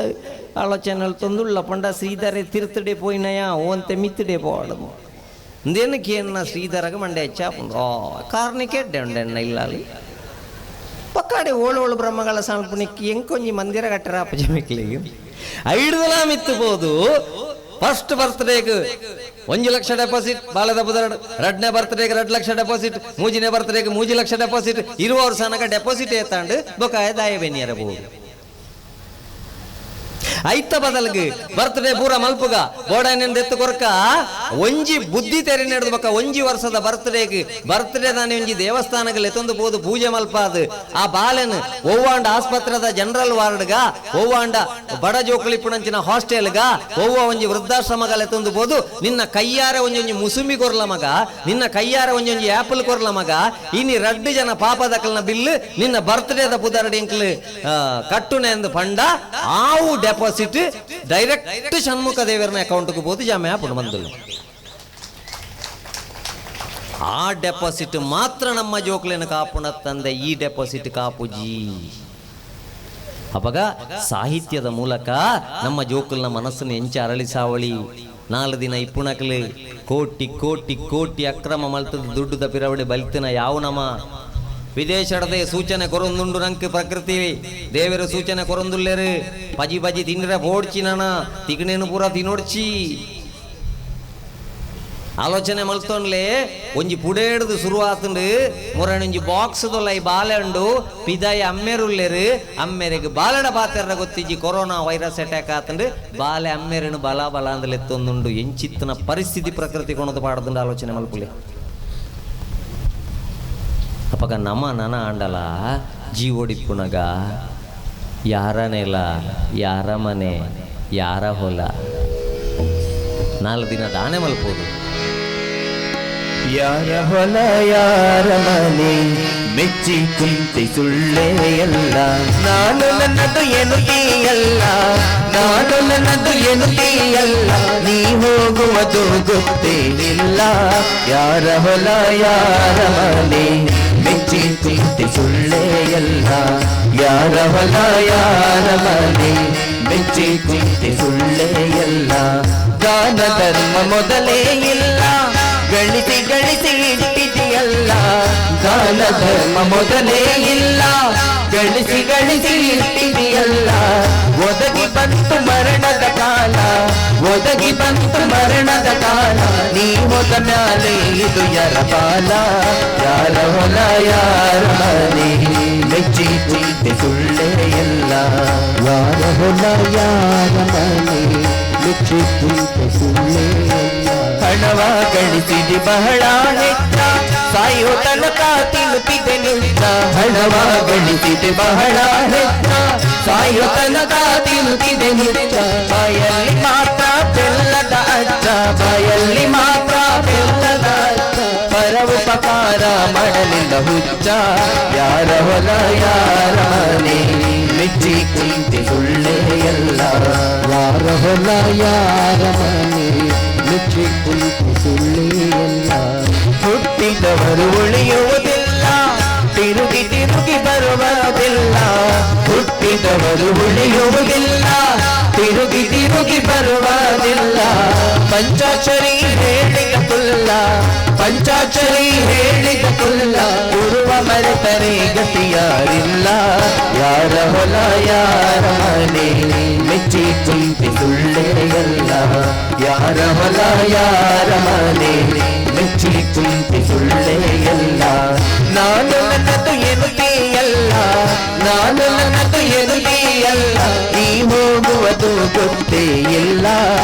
ಆಲೋಚನೆ ತಂದುಳ್ಳ ಪಂಡ ಶ್ರೀಧರೆ ತಿರ್ತಡೆ ಪೋಯಿನಯ ಓಂತೆ ಮಿತ್ತಡೆ ಪೋವడం ಇಂದೇನಕ್ಕೆ ಏನ ಶ್ರೀಧರಗ ಮಂಡೆ ಹೆಚ್ಚಾಪುಂಡು ಓ ಕಾರ್ನಿಕೆ ಉಂಡೆಣ್ಣ ಇಲ್ಲ ಅಲ್ಲಿ ಪಕ್ಕಾಡೆ ಓಳು ಓಳು ಬ್ರಹ್ಮಗಳ ಸಾಲ್ಪುನಿಕ್ಕಿ ಎಂಕೊಂಜಿ ಮಂದಿರ ಕಟ್ಟರ ಅಪಜಮಿಕ್ಲಿಗೆ ಐಡುದಲ ಮಿತ್ತು ಪೋದು ಫಸ್ಟ್ ಬರ್ತ್ಡೇಗ್ 1 ಲಕ್ಷ ಡೆಪಾಸಿಟ್ ಬಾಲದ ಬುದರಡು ರಡ್ನೇ ಬರ್ತ್ಡೇಗ್ 2 ಲಕ್ಷ ಡೆಪಾಸಿಟ್ ಮೂಜಿನೇ ಬರ್ತ್ಡೇಗ್ 3 ಲಕ್ಷ ಡೆಪಾಸಿಟ್ ಇರುವ ವರ್ಷ ಡೆಪಾಸಿಟ್ ಏತಾಂಡು ಬೊಕಾಯ ದಾಯ ಬೆನಿಯರಬಹುದು ಐತ ಬದಲ್ಗೆ ಬರ್ತ್ಡೇ ಪೂರ ಮಲ್ಪುಗ ಬೋಡನೆಂದು ಎತ್ತು ಕೊರ್ಕ ಒಂಜಿ ಬುದ್ಧಿ ತೆರೆ ನಡೆದು ಬೊಕ್ಕ ಒಂಜಿ ವರ್ಷದ ಬರ್ತ್ಡೇಗ್ ಬರ್ತ್ಡೇ ದಾನೆ ಒಂಜಿ ದೇವಸ್ಥಾನಕ್ಕೆ ಎತ್ತೊಂದು ಪೋದು ಪೂಜೆ ಮಲ್ಪಾದು ಆ ಬಾಲೆನ್ ಒವ್ವಾಂಡ ಆಸ್ಪತ್ರೆದ ಜನರಲ್ ವಾರ್ಡ್ಗ ಒವ್ವಾಂಡ ಬಡ ಜೋಕುಲಿಪ್ಪುನಂಚಿನ ಹಾಸ್ಟೆಲ್ಗ ಒವ್ವ ಒಂಜಿ ವೃದ್ಧಾಶ್ರಮಗಳ ಎತ್ತೊಂದು ಪೋದು ನಿನ್ನ ಕೈಯಾರೆ ಒಂಜೊಂಜಿ ಮುಸುಮಿ ಕೊರ್ಲ ಮಗ ನಿನ್ನ ಕೈಯಾರೆ ಒಂಜೊಂಜಿ ಆಪಲ್ ಕೊರ್ಲ ಮಗ ಇನಿ ರಡ್ಡು ಜನ ಪಾಪದಕಲ್ನ ಬಿಲ್ ನಿನ್ನ ಬರ್ತ್ಡೇದ ಪುದರಡಿ ಎಂಕ್ಲು ಕಟ್ಟುನೆ ಎಂದು ಪಂಡ ಆವು ಡೆಪಾಸಿಟ್ ಡೈರೆಕ್ಟ್ ಷಣ್ಮುಖ ದೇವರನ ಅಕೌಂಟ್ಗೆ ಹೋದು ಜಮೆ ಆಪುಂಡು ಬಂದುಲ್ಲ ಆ ಡೆಪಾಸಿಟ್ ಮಾತ್ರ ನಮ್ಮ ಜೋಕ್ಲೇನ ಕಾಪುಣ ತಂದೆ ಈ ಡೆಪಾಸಿಟ್ ಕಾಪುಜಿ ಅವಾಗ ಸಾಹಿತ್ಯದ ಮೂಲಕ ನಮ್ಮ ಜೋಕುಲ್ನ ಮನಸ್ಸನ್ನು ಎಂಚ ಅರಳಿಸಾವಳಿ 4 ದಿನ ಇಪ್ಪುಣಕ್ಲು ಕೋಟಿ ಕೋಟಿ ಕೋಟಿ ಅಕ್ರಮ ಮಲ್ತದ ದುಡ್ಡುದ ಪಿರವಡಿ ಬಲ್ತಿನ ಯಾವ ನಮ ವಿದೇಶಡದೆ ಸೂಚನೆ ಕೊರೊಂದುಂಡು ನಂಕ್ ಪ್ರಕೃತಿ ದೇವರ ಸೂಚನೆ ಕೊರೊಂದುಲ್ಲೇರು ಪಜಿ ಪಜಿ ತಿಂಡ್ರೆ ಪೋಡ್ಚಿ ನಾನ ತಿಗಣೇನು ಪೂರ ತಿನ್ನೋಡ್ಚಿ ಆಲೋಚನೆ ಮಲ್ತೊನ್ಲೆ ಒಂಜಿ ಪುಡೇಡ್ದು ಶುರು ಆತುಂಡು ಮೊರಣೊಂಜಿ ಬಾಕ್ಸ್ ದೊಲ್ಲ ಈ ಬಾಲೆ ಉಂಡು ಪಿದಾಯಿ ಅಮ್ಮೇರುಲ್ಲೇರು ಅಮ್ಮೇರಿಗೆ ಬಾಲಡ ಪಾತೆರ್ರ ಗೊತ್ತಿಜ್ಜಿ ಕೊರೋನಾ ವೈರಸ್ ಅಟ್ಯಾಕ್ ಆತುಂಡು ಬಾಲೆ ಅಮ್ಮೇರನು ಬಲ ಬಲ ಅಂದಲೆತ್ತೊಂದುಂಡು ಎಂಚಿತ್ತನ ಪರಿಸ್ಥಿತಿ ಪ್ರಕೃತಿ ಕೊಣದು ಪಾಡದುಂಡು ಆಲೋಚನೆ ಮಲ್ಪುಲೆ ಅಪಗ ನಮ್ಮ ನನ ಆಂಡಲ ಜೀವೋಡಿಪ್ಪುನಗ ಯಾರ ನೆಲ ಯಾರ ಮನೆ ಯಾರ ಹೊಲ 4 ದಿನ ದಾನೆ ಮಲ್ಪೋದು ಯಾರ ಹೊಲ ಯಾರ ಮನೆ ಮೆಚ್ಚಿ ಕುಂತಿ ಸುಳ್ಳೇ ಎಲ್ಲ ನಾನು ನನ್ನದು ಏನು ತೀಯಲ್ಲ ನಾನು ನನ್ನದು ಏನು ತೀಯಲ್ಲ ನೀ ಹೋಗುವುದು ಗೊತ್ತೇ ಇಲ್ಲ ಯಾರ ಹೊಲ ಯಾರ ಮನೆ ಮೆಚ್ಚಿ ಕುಂತಿ ಸುಳ್ಳೇ ಎಲ್ಲ ಯಾರ ಹೊಲ ಯಾರ ಮನೆ ಮೆಚ್ಚಿ ಕುಂತಿ ಸುಳ್ಳೇ ಎಲ್ಲ ದಾನ ಧರ್ಮ ಮೊದಲೇ ಇಲ್ಲ ಗಳಿಸಿ ಗಳಿಸಿ ಇಟ್ಟಿದೆಯಲ್ಲ ದಾನ ಧರ್ಮ ಮೊದಲೇ ಇಲ್ಲ ಗಳಿಸಿ ಗಳಿಸಿ ಇಟ್ಟಿದೆಯಲ್ಲ ಒದಗಿ ಬಂತು ಮರಣದ ಕಾಲ ಒದಗಿ ಬಂತು ಮರಣದ ಕಾಲ ನೀ ಹೋದ ಮ್ಯಾಲೆ ಇದು ಯಾರ ಪಾಲ ಯಾರ ಹೊಲ ಯಾರ ಮನೆ ಮೆಚ್ಚಿ ಕುಂತೆ ಸುಳ್ಳೇ ಎಲ್ಲ ಯಾರ ಹೊಲ ಯಾರ ಮನೆ ಮೆಚ್ಚಿ ಕುಂತೆ ಸುಳ್ಳೇ ಎಲ್ಲ ಹಣವ ಗಳಿಸಿದೆ ಬಹಳ ಹೆಚ್ಚ ಸಾಯೋ ತನಕ ತಿನ್ನುತ್ತಿದೆ ನಿಂತ ಹಣವ ಗಳಿಸಿದೆ ಬಹಳ ಹೆಚ್ಚ ಸಾಯೋ ತನಕ ತಿನ್ನುತ್ತಿದೆ ನಿಂತ ಬಾಯಲ್ಲಿ ಮಾತ್ರ ಬೆಲ್ಲದ ಅಜ್ಜ ಬಾಯಲ್ಲಿ ಮಾತ್ರ ಬೆಲ್ಲದ ಅಜ್ಜ ಪರ ಉಪಕಾರ ಮಾಡಲಿಲ್ಲ ಹುಚ್ಚ ಯಾರ ಹೊಲ ಯಾರ ಮನೆ ಮೆಚ್ಚಿ ಕುಂತಿ ಸುಳ್ಳೇ ಎಲ್ಲ ಯಾರ ಹೊಲ ಯಾರ ಮನೆ ಮೆಚ್ಚಿ ಕುಂತಿ ಸುಳ್ಳೇ ಎಲ್ಲ. ಹುಟ್ಟಿದವರು ಉಳಿಯುವುದಿಲ್ಲ, ತಿರುಗಿ ತಿರುಗಿ ಬರುವುದಿಲ್ಲ. ಹುಟ್ಟಿದವರು ಉಳಿಯುವುದಿಲ್ಲ, ತಿರುಗಿ ತಿರುಗಿ ಬರುವುದಿಲ್ಲ. ಪಂಚಾಕ್ಷರಿ ಹೇಳಿದ ಕುಲ್ಲ, ಪಂಚಾಕ್ಷರಿ ಹೇಳಿದ ಕುಲ್ಲ, ಗುರುವ ಮರೆತರೆ ಗತಿಯಾರಿಲ್ಲ. ಯಾರ ಹೊಲ ಯಾರ ಮನೆ ಮೆಚ್ಚಿ ಕುಂತಿ ಸುಳ್ಳೇ ಎಲ್ಲ. ಯಾರ ಹೊಲ ಯಾರ ಮನೆ ಮೆಚ್ಚಿ ಕುಂತಿ ಸುಳ್ಳೇ ಎಲ್ಲ. ನಾನು ನನ್ನದು ಎನ್ನುತ್ತೀಯಲ್ಲ, ನಾನು ನನ್ನದು ಎನ್ನುತ್ತೀಯಲ್ಲ, ನೀ ಹೋಗುವುದು ಗೊತ್ತೇ ಇಲ್ಲ.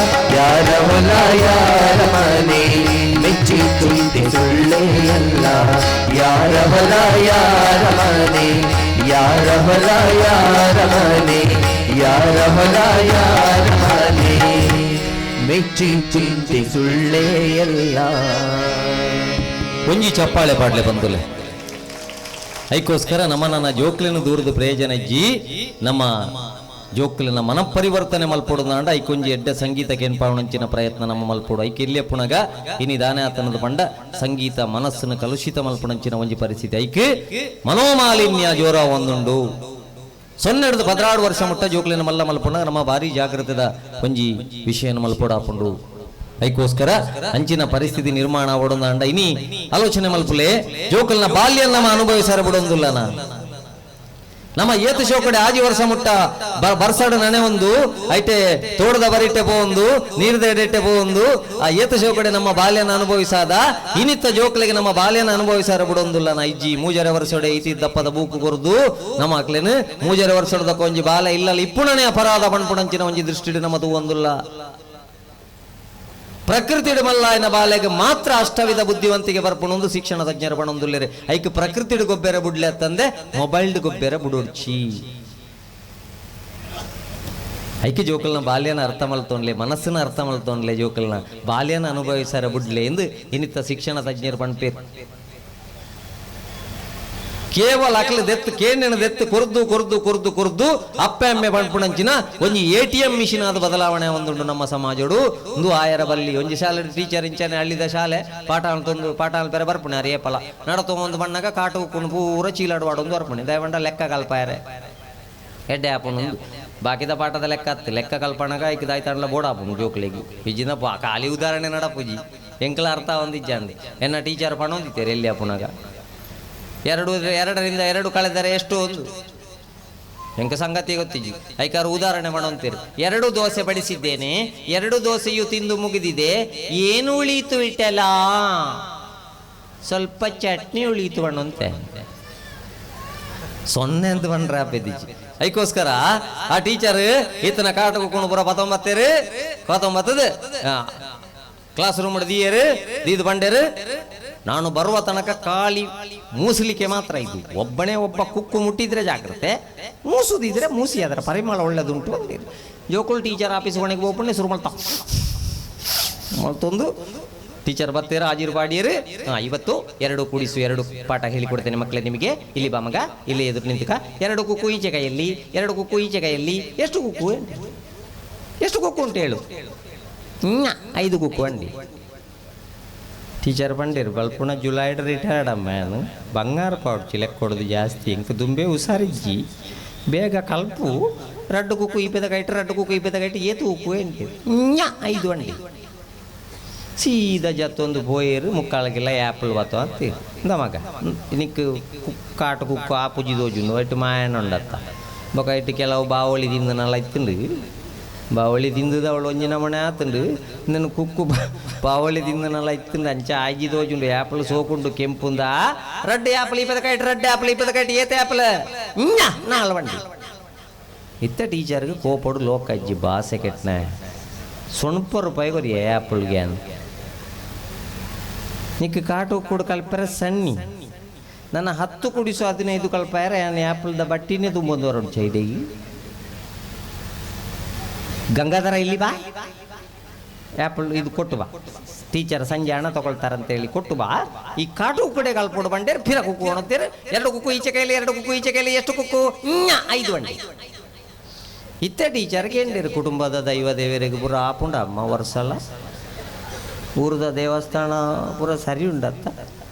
ಯಾರ ಹೊಲ ಯಾರ ಮನೆ ಮೆಚ್ಚಿ ಕುಂತಿ ಸುಳ್ಳೇ ಎಲ್ಲ. ಯಾರ ಹೊಲ ಯಾರ ಮನೆ, ಯಾರ ಹೊಲ ಯಾರ ಮನೆ, ಯಾರ ಹೊಲ ಯಾರ ಮನೆ ಮೆಚ್ಚಿ ಚಿಂತೆ ಸುಳ್ಳೇ ಎಲ್ಲ. ಒಂಜಿ ಚಪ್ಪಾಳೆ ಪಾಡ್ಲೆ ಬಂದುಲೆ. ಐಕೋಸ್ಕರ ನಮ್ಮ ನನ್ನ ಜೋಕ್ಲಿನ ದೂರದ ಪ್ರಯೋಜನ ಇಜ್ಜಿ, ನಮ್ಮ ಜೋಕ್ಲಿನ ಮನಪರಿವರ್ತನೆ ಮಲ್ಪೊಡುದಾಂಡ ಐಕೊಂಜಿ ಎಡ್ಡೆ ಸಂಗೀತ ಕೇನ್ಪಾವಣಂಚಿನ ಪ್ರಯತ್ನ ನಮ್ಮ ಮಲ್ಪೊಡು. ಐಕೆ ಇಲ್ಲಿಯ ಪುಣಗ ಇನಿ ದಾನೆ ಆತನದ ಪಂಡ ಸಂಗೀತ ಮನಸ್ಸನ್ನು ಕಲುಷಿತ ಮಲ್ಪುಣಂಚಿನ ಒಂಜಿ ಪರಿಸ್ಥಿತಿ ಐಕೆ ಮನೋಮಾಲಿನ್ಯ ಜೋರ ಒಂದುಂಡು. 0 16 ವರ್ಷ ಮುಟ್ಟ ಜೋಕ್ಲಿನ ಮಲ್ಲ ಮಲ್ಪುಣ ನಮ್ಮ ಭಾರಿ ಜಾಗೃತದ ಒಂಜಿ ವಿಷಯನ ಮಲ್ಪೊಡಾಪುಂಡು. ಐಕೋಸ್ಕರ ಅಂಚಿನ ಪರಿಸ್ಥಿತಿ ನಿರ್ಮಾಣ ಆವಡೊಂದಾಂಡ ಇನಿ ಆಲೋಚನೆ ಮಲ್ಪುಲೆ ಜೋಕಲ್ನ ಬಾಲ್ಯ ನಮ್ಮ ಅನುಭವಿಸಾರ ಬಿಡೊಂದುಲ್ಲನ. ನಮ್ಮ ಏತು ಶೋಕಡೆ ಆಜಿ ವರ್ಷ ಮುಟ್ಟ ಬರ್ಸಾಡು ನನೆ ಒಂದು ಐಟೆ ತೋಡದ ಬರಿಟ್ಟೆ ಪೋವೊಂದು ನೀರ್ದ ಎಡೆಟ್ಟೆ ಪೋವೊಂದು ಆ ಏತು ಶೋಕಡೆ ನಮ್ಮ ಬಾಲ್ಯನ ಅನುಭವಿಸಾದ ಇನಿತ್ತ ಜೋಕ್ಲಿಗೆ ನಮ್ಮ ಬಾಲ್ಯನ ಅನುಭವಿಸಾರ ಬಿಡೊಂದುಲ್ಲನ. ಇಜ್ಜಿ 3.5 ವರ್ಷಡೆ ಇತಿ ದಪ್ಪದ ಬೂಕು ಕೊರ್ದು ನಮ್ಮ ಅಕ್ಲೇನು 3.5 ವರ್ಷದ ಒಂಜಿ ಬಾಲ ಇಲ್ಲ ಇಪ್ಪುಣನೆ ಅಪರಾಧ ಪಣ್ಪುಣಂಚಿನ ಒಂಜಿ ದೃಷ್ಟಿಡ್ ನಮ್ಮ ತೂವೊಂದುಲ್ಲ. ಪ್ರಕೃತಿಡು ಮಲ್ಲಾಯನ ಬಾಲೆಗೆ ಮಾತ್ರ ಅಷ್ಟವಿಧ ಬುದ್ಧಿವಂತಿಕೆ ಬರ್ಪುಣೊಂದು ಶಿಕ್ಷಣ ತಜ್ಞರ ಪಣೊಂದುಲ್ಲೇರೆ. ಐಕ್ ಪ್ರಕೃತಿಡು ಗೊಬ್ಬೆರ ಬುಡ್ಲೆ ತಂದೆ ಮೊಬೈಲ್ಡ್ ಗೊಬ್ಬೆರ ಬುಡೋಡ್ಚಿ. ಐಕೆ ಜೋಕಲ್ನ ಬಾಲ್ಯನ ಅರ್ಥ ಮಲ್ತೊಂಡ್ಲೆ, ಮನಸ್ಸಿನ ಅರ್ಥ ಮಲ್ತೊಂಡ್ಲೆ, ಜೋಕಲ್ನ ಬಾಲ್ಯನ ಅನುಭವಿಸಾರ ಬುಡ್ಲೆ ಎಂದು ಇನ್ನಿತ್ತ ಶಿಕ್ಷಣ ತಜ್ಞರು ಪಣ್ಪೇರು. ಕೇವಲ ಅಕ್ಲ ದೆತ್ತು ಕೇಂದ್ರನ ದೆತ್ತು ಕೊರ್ದು ಕೊರ್ದು ಕೊರ್ದು ಕೊರ್ದು ಅಪ್ಪೆ ಅಮ್ಮೆ ಪಣ್ಪುಣಂಚಿನ ಒಂಜಿ ATM machine ಆದ ಬದಲಾವಣೆ ಒಂದುಂಡು ನಮ್ಮ ಸಮಾಜಡು. ಒಂದು ಆಯರ ಬಲ್ಲಿ ಒಂಜಿ ಶಾಲೆ ಟೀಚರ್ ಇಂಚನೆ ಅಳ್ಳಿದ ಶಾಲೆ ಪಾಠ ಅಂತೊಂದು ಪಾಠ ಅನ್ಪೆರೆ ಬರ್ಪುಣೆ ಅರೆ ಏಪಲ ನಡತೊಂದು ಬಣ್ಣಗ ಕಾಟು ಉಕ್ಕುಂಡು ಪೂರ ಚೀಲಾಡುವಾಡೊಂದು ಬರ್ಪುಣೆ ದಯವಂಡ ಲೆಕ್ಕ ಕಲ್ಪಾಯರೆ ಎಡ್ಡೆ ಆಪುಣೊಂದು ಬಾಕಿದ ಪಾಠದ ಲೆಕ್ಕ ಅತ್ತು ಲೆಕ್ಕ ಕಲ್ಪಣಗ ಐಕಿದ ಆಯ್ತಾಂಡ್ಲ ಬೋಡಾಪುಣು ಜೋಕ್ಲೆಗಿ ಇಜ್ಜಿನ ಖಾಲಿ ಉದಾಹರಣೆ ನಡಪುಜಿ ಎಂಕಲ ಅರ್ಥ ಒಂದಿಜ್ಜಂದೆ ಎನ್ನ ಟೀಚರ್ ಪಣೊಂದಿತ್ತೇರೆ ಎಲ್ಲಿ ಆಪುಣಗ 2 2ರಿಂದ 2 ಕಳೆದರೆ ಎಷ್ಟು ಒಂದು ಎಂಕ ಸಂಗತಿ ಗೊತ್ತಿಜ್ಜಿ ಐಕಾರು ಉದಾಹರಣೆ ಮಾಡೋಂತೀರಿ. 2 ದೋಸೆ ಬಡಿಸಿದ್ದೇನೆ, 2 ದೋಸೆಯು ತಿಂದು ಮುಗಿದಿದೆ, ಏನು ಉಳಿಯಿತು ಇಟ್ಟಲ್ಲ, ಸ್ವಲ್ಪ ಚಟ್ನಿ ಉಳಿಯಿತು ಅಣ್ಣಂತೆ 0 ಅಂತ ಬಂದ್ರೆ ಆಪೆದಿಜ್ಜಿ. ಐಕೋಸ್ಕರ ಆ ಟೀಚರ್ ಈತನ ಕಾಟ ಕುಕ್ಕೊಂಡು ಬರೋ 19 19 ಕ್ಲಾಸ್ ರೂಮ್ ದೀಯರು ದೀದು ಬಂಡೇರು ನಾನು ಬರುವ ತನಕ ಖಾಲಿ ಮೂಸಲಿಕ್ಕೆ ಮಾತ್ರ ಇದು ಒಬ್ಬನೇ ಒಬ್ಬ ಕುಕ್ಕು ಮುಟ್ಟಿದ್ರೆ ಜಾಗ್ರತೆ, ಮೂಸುದಿದ್ರೆ ಮೂಸಿ ಅದರ ಪರಿಮಳ ಒಳ್ಳೆದುಂಟು ಅಂದಿರು. ಜೋಕುಲ್ ಟೀಚರ್ ಆಫೀಸ್ ಒಣಗಿ ಹೋಗ್ಬಂಡೆ ಶುರು ಮಾಡ್ತಾ ಮಲ್ತೊಂದು ಟೀಚರ್ ಬರ್ತೀರ ಹಾಜಿರು ಪಾಡಿಯರು. ಇವತ್ತು 2 ಕೂಡಿಸು 2 ಪಾಠ ಹೇಳಿಕೊಡ್ತೇನೆ ಮಕ್ಕಳೇ ನಿಮಗೆ. ಇಲ್ಲಿ ಬಾ ಮಗ, ಇಲ್ಲಿ ಎದುರು ನಿಂತಕ. 2 ಕುಕ್ಕು ಈಚೆ ಕೈಯಲ್ಲಿ, 2 ಕುಕ್ಕು ಈಚೆ ಕೈಯಲ್ಲಿ, ಎಷ್ಟು ಕುಕ್ಕು ಎಷ್ಟು ಕುಕ್ಕು ಉಂಟು ಹೇಳು. 5 ಕುಕ್ಕು ಅಂಡಿ. ಟೀಚರ್ ಬಂದಿರು ಬಲ್ಪುಣ ಜುಲೈಡ್ ರಿಟೈರ್ಡ್ ಅಮ್ಮ ನಾನು ಬಂಗಾರ ಪಾಡ್ಚಿ ಲೆಕ್ಕ ಕೊಡೋದು ಜಾಸ್ತಿ ಇಂಕ ದುಂಬೆ ಹುಷಾರಿಜ್ಜಿ ಬೇಗ ಕಲ್ಪು 2 ಕುಕ್ಕು ಈ ಪೆದ ಕೈಟ್ 2 ಕುಕ್ಕು ಈ ಪೆದ ಕೈಟ್ ಏತು ಕುಕ್ಕು ಎಂಟು 5 ಅಂಡಿ. ಸೀದಾ ಜತ್ತೊಂದು ಪೋಯರು ಮುಕ್ಕಾಳಗೆಲ್ಲ ಆ್ಯಪಲ್ ಬತ್ತೋ ಅಂತೀರಿ ಇಂದ ಮಗ ನಿಕ್ ಕಾಟು ಕುಕ್ಕು ಆ ಪುಜಿ ದೋಜುಂಡು ಒಟ್ಟು ಮಾಯನ ಉಂಡತ್ತ ಬೊಕ ಇಟ್ಟು ಕೆಲವು ಬಾವಳಿ ತಿಂದನಲ್ಲ ಇತ್ತುಂಡು ಬಾವಳಿ ತಿಂದದ ಅವಳು ಒಂಜಿ ನಮನೆ ಆತುಂಡು ನನ್ನ ಕುಕ್ಕು ಬಾವಳಿ ತಿಂದನಲ್ಲ ಇತ್ತುಂಡು ಅಂಚ ಆಜಿ ದೋಜುಂಡು ಆ್ಯಪಲ್ ಸೋಕುಂಡು ಕೆಂಪುಂದ ರಡ್ಡು ಆ್ಯಪಲ್ ಈ ಪದ ಕೈಟ್ ರಡ್ಡು ಆ್ಯಪಲ್ ಈ ಪದ ಕೈಟ್ ಏತ ಆ್ಯಪಲ್ 4 ಬಂಡಿ. ಇತ್ತ ಟೀಚರ್ಗೆ ಕೋಪಡು ಲೋಕ ಅಜ್ಜಿ ಬಾಸೆ ಕೆಟ್ಟನ 90 ರೂಪಾಯಿಗೆ ஒரு ಆ್ಯಪಲ್ಗೆ ನಿಕ್ಕ ಕಾಟು ಕೂಡ ಕಲ್ಪರೆ ಸಣ್ಣಿ ನನ್ನ 10 ಕುಡಿಸು 15 ಕಲ್ಪಾಯರ ನಾನು ಆ್ಯಪಲ್ದ ಬಟ್ಟಿನೇ ತುಂಬೊಂದು ಹೊರಡು ಚೈದೇಗಿ. ಗಂಗಾಧರ ಇಲ್ಲಿ ಬಾ, ಆ್ಯಪಲ್ ಇದು ಕೊಟ್ಟು ಬಾ, ಟೀಚರ್ ಸಂಜೆ ಹಣ ತಗೊಳ್ತಾರಂತೇಳಿ ಕೊಟ್ಟು ಬಾ. ಈ ಕಾಟು ಕಡೆ ಕಲ್ಪೊಡು ಬಂಡೇರು ಫಿರ ಕುಕ್ಕು ಅಂತೀರಿ 2 ಕುಕ್ಕು ಈಚೆ ಕೈಲಿ 2 ಕುಕ್ಕು ಈಚೆ ಕೈಲಿ ಎಷ್ಟು ಕುಕ್ಕು 5 ಬಂಡಿ. ಇತ್ತ ಟೀಚರ್ಗೆ ಏನಿರು ಕುಟುಂಬದ ದೈವ ದೇವರಿಗೆ ಪೂರ ಆಪುಂಡ ಅಮ್ಮ ವರ್ಷಲ್ಲ ಊರದ ದೇವಸ್ಥಾನ ಪೂರ ಸರಿ ಉಂಡತ್ತ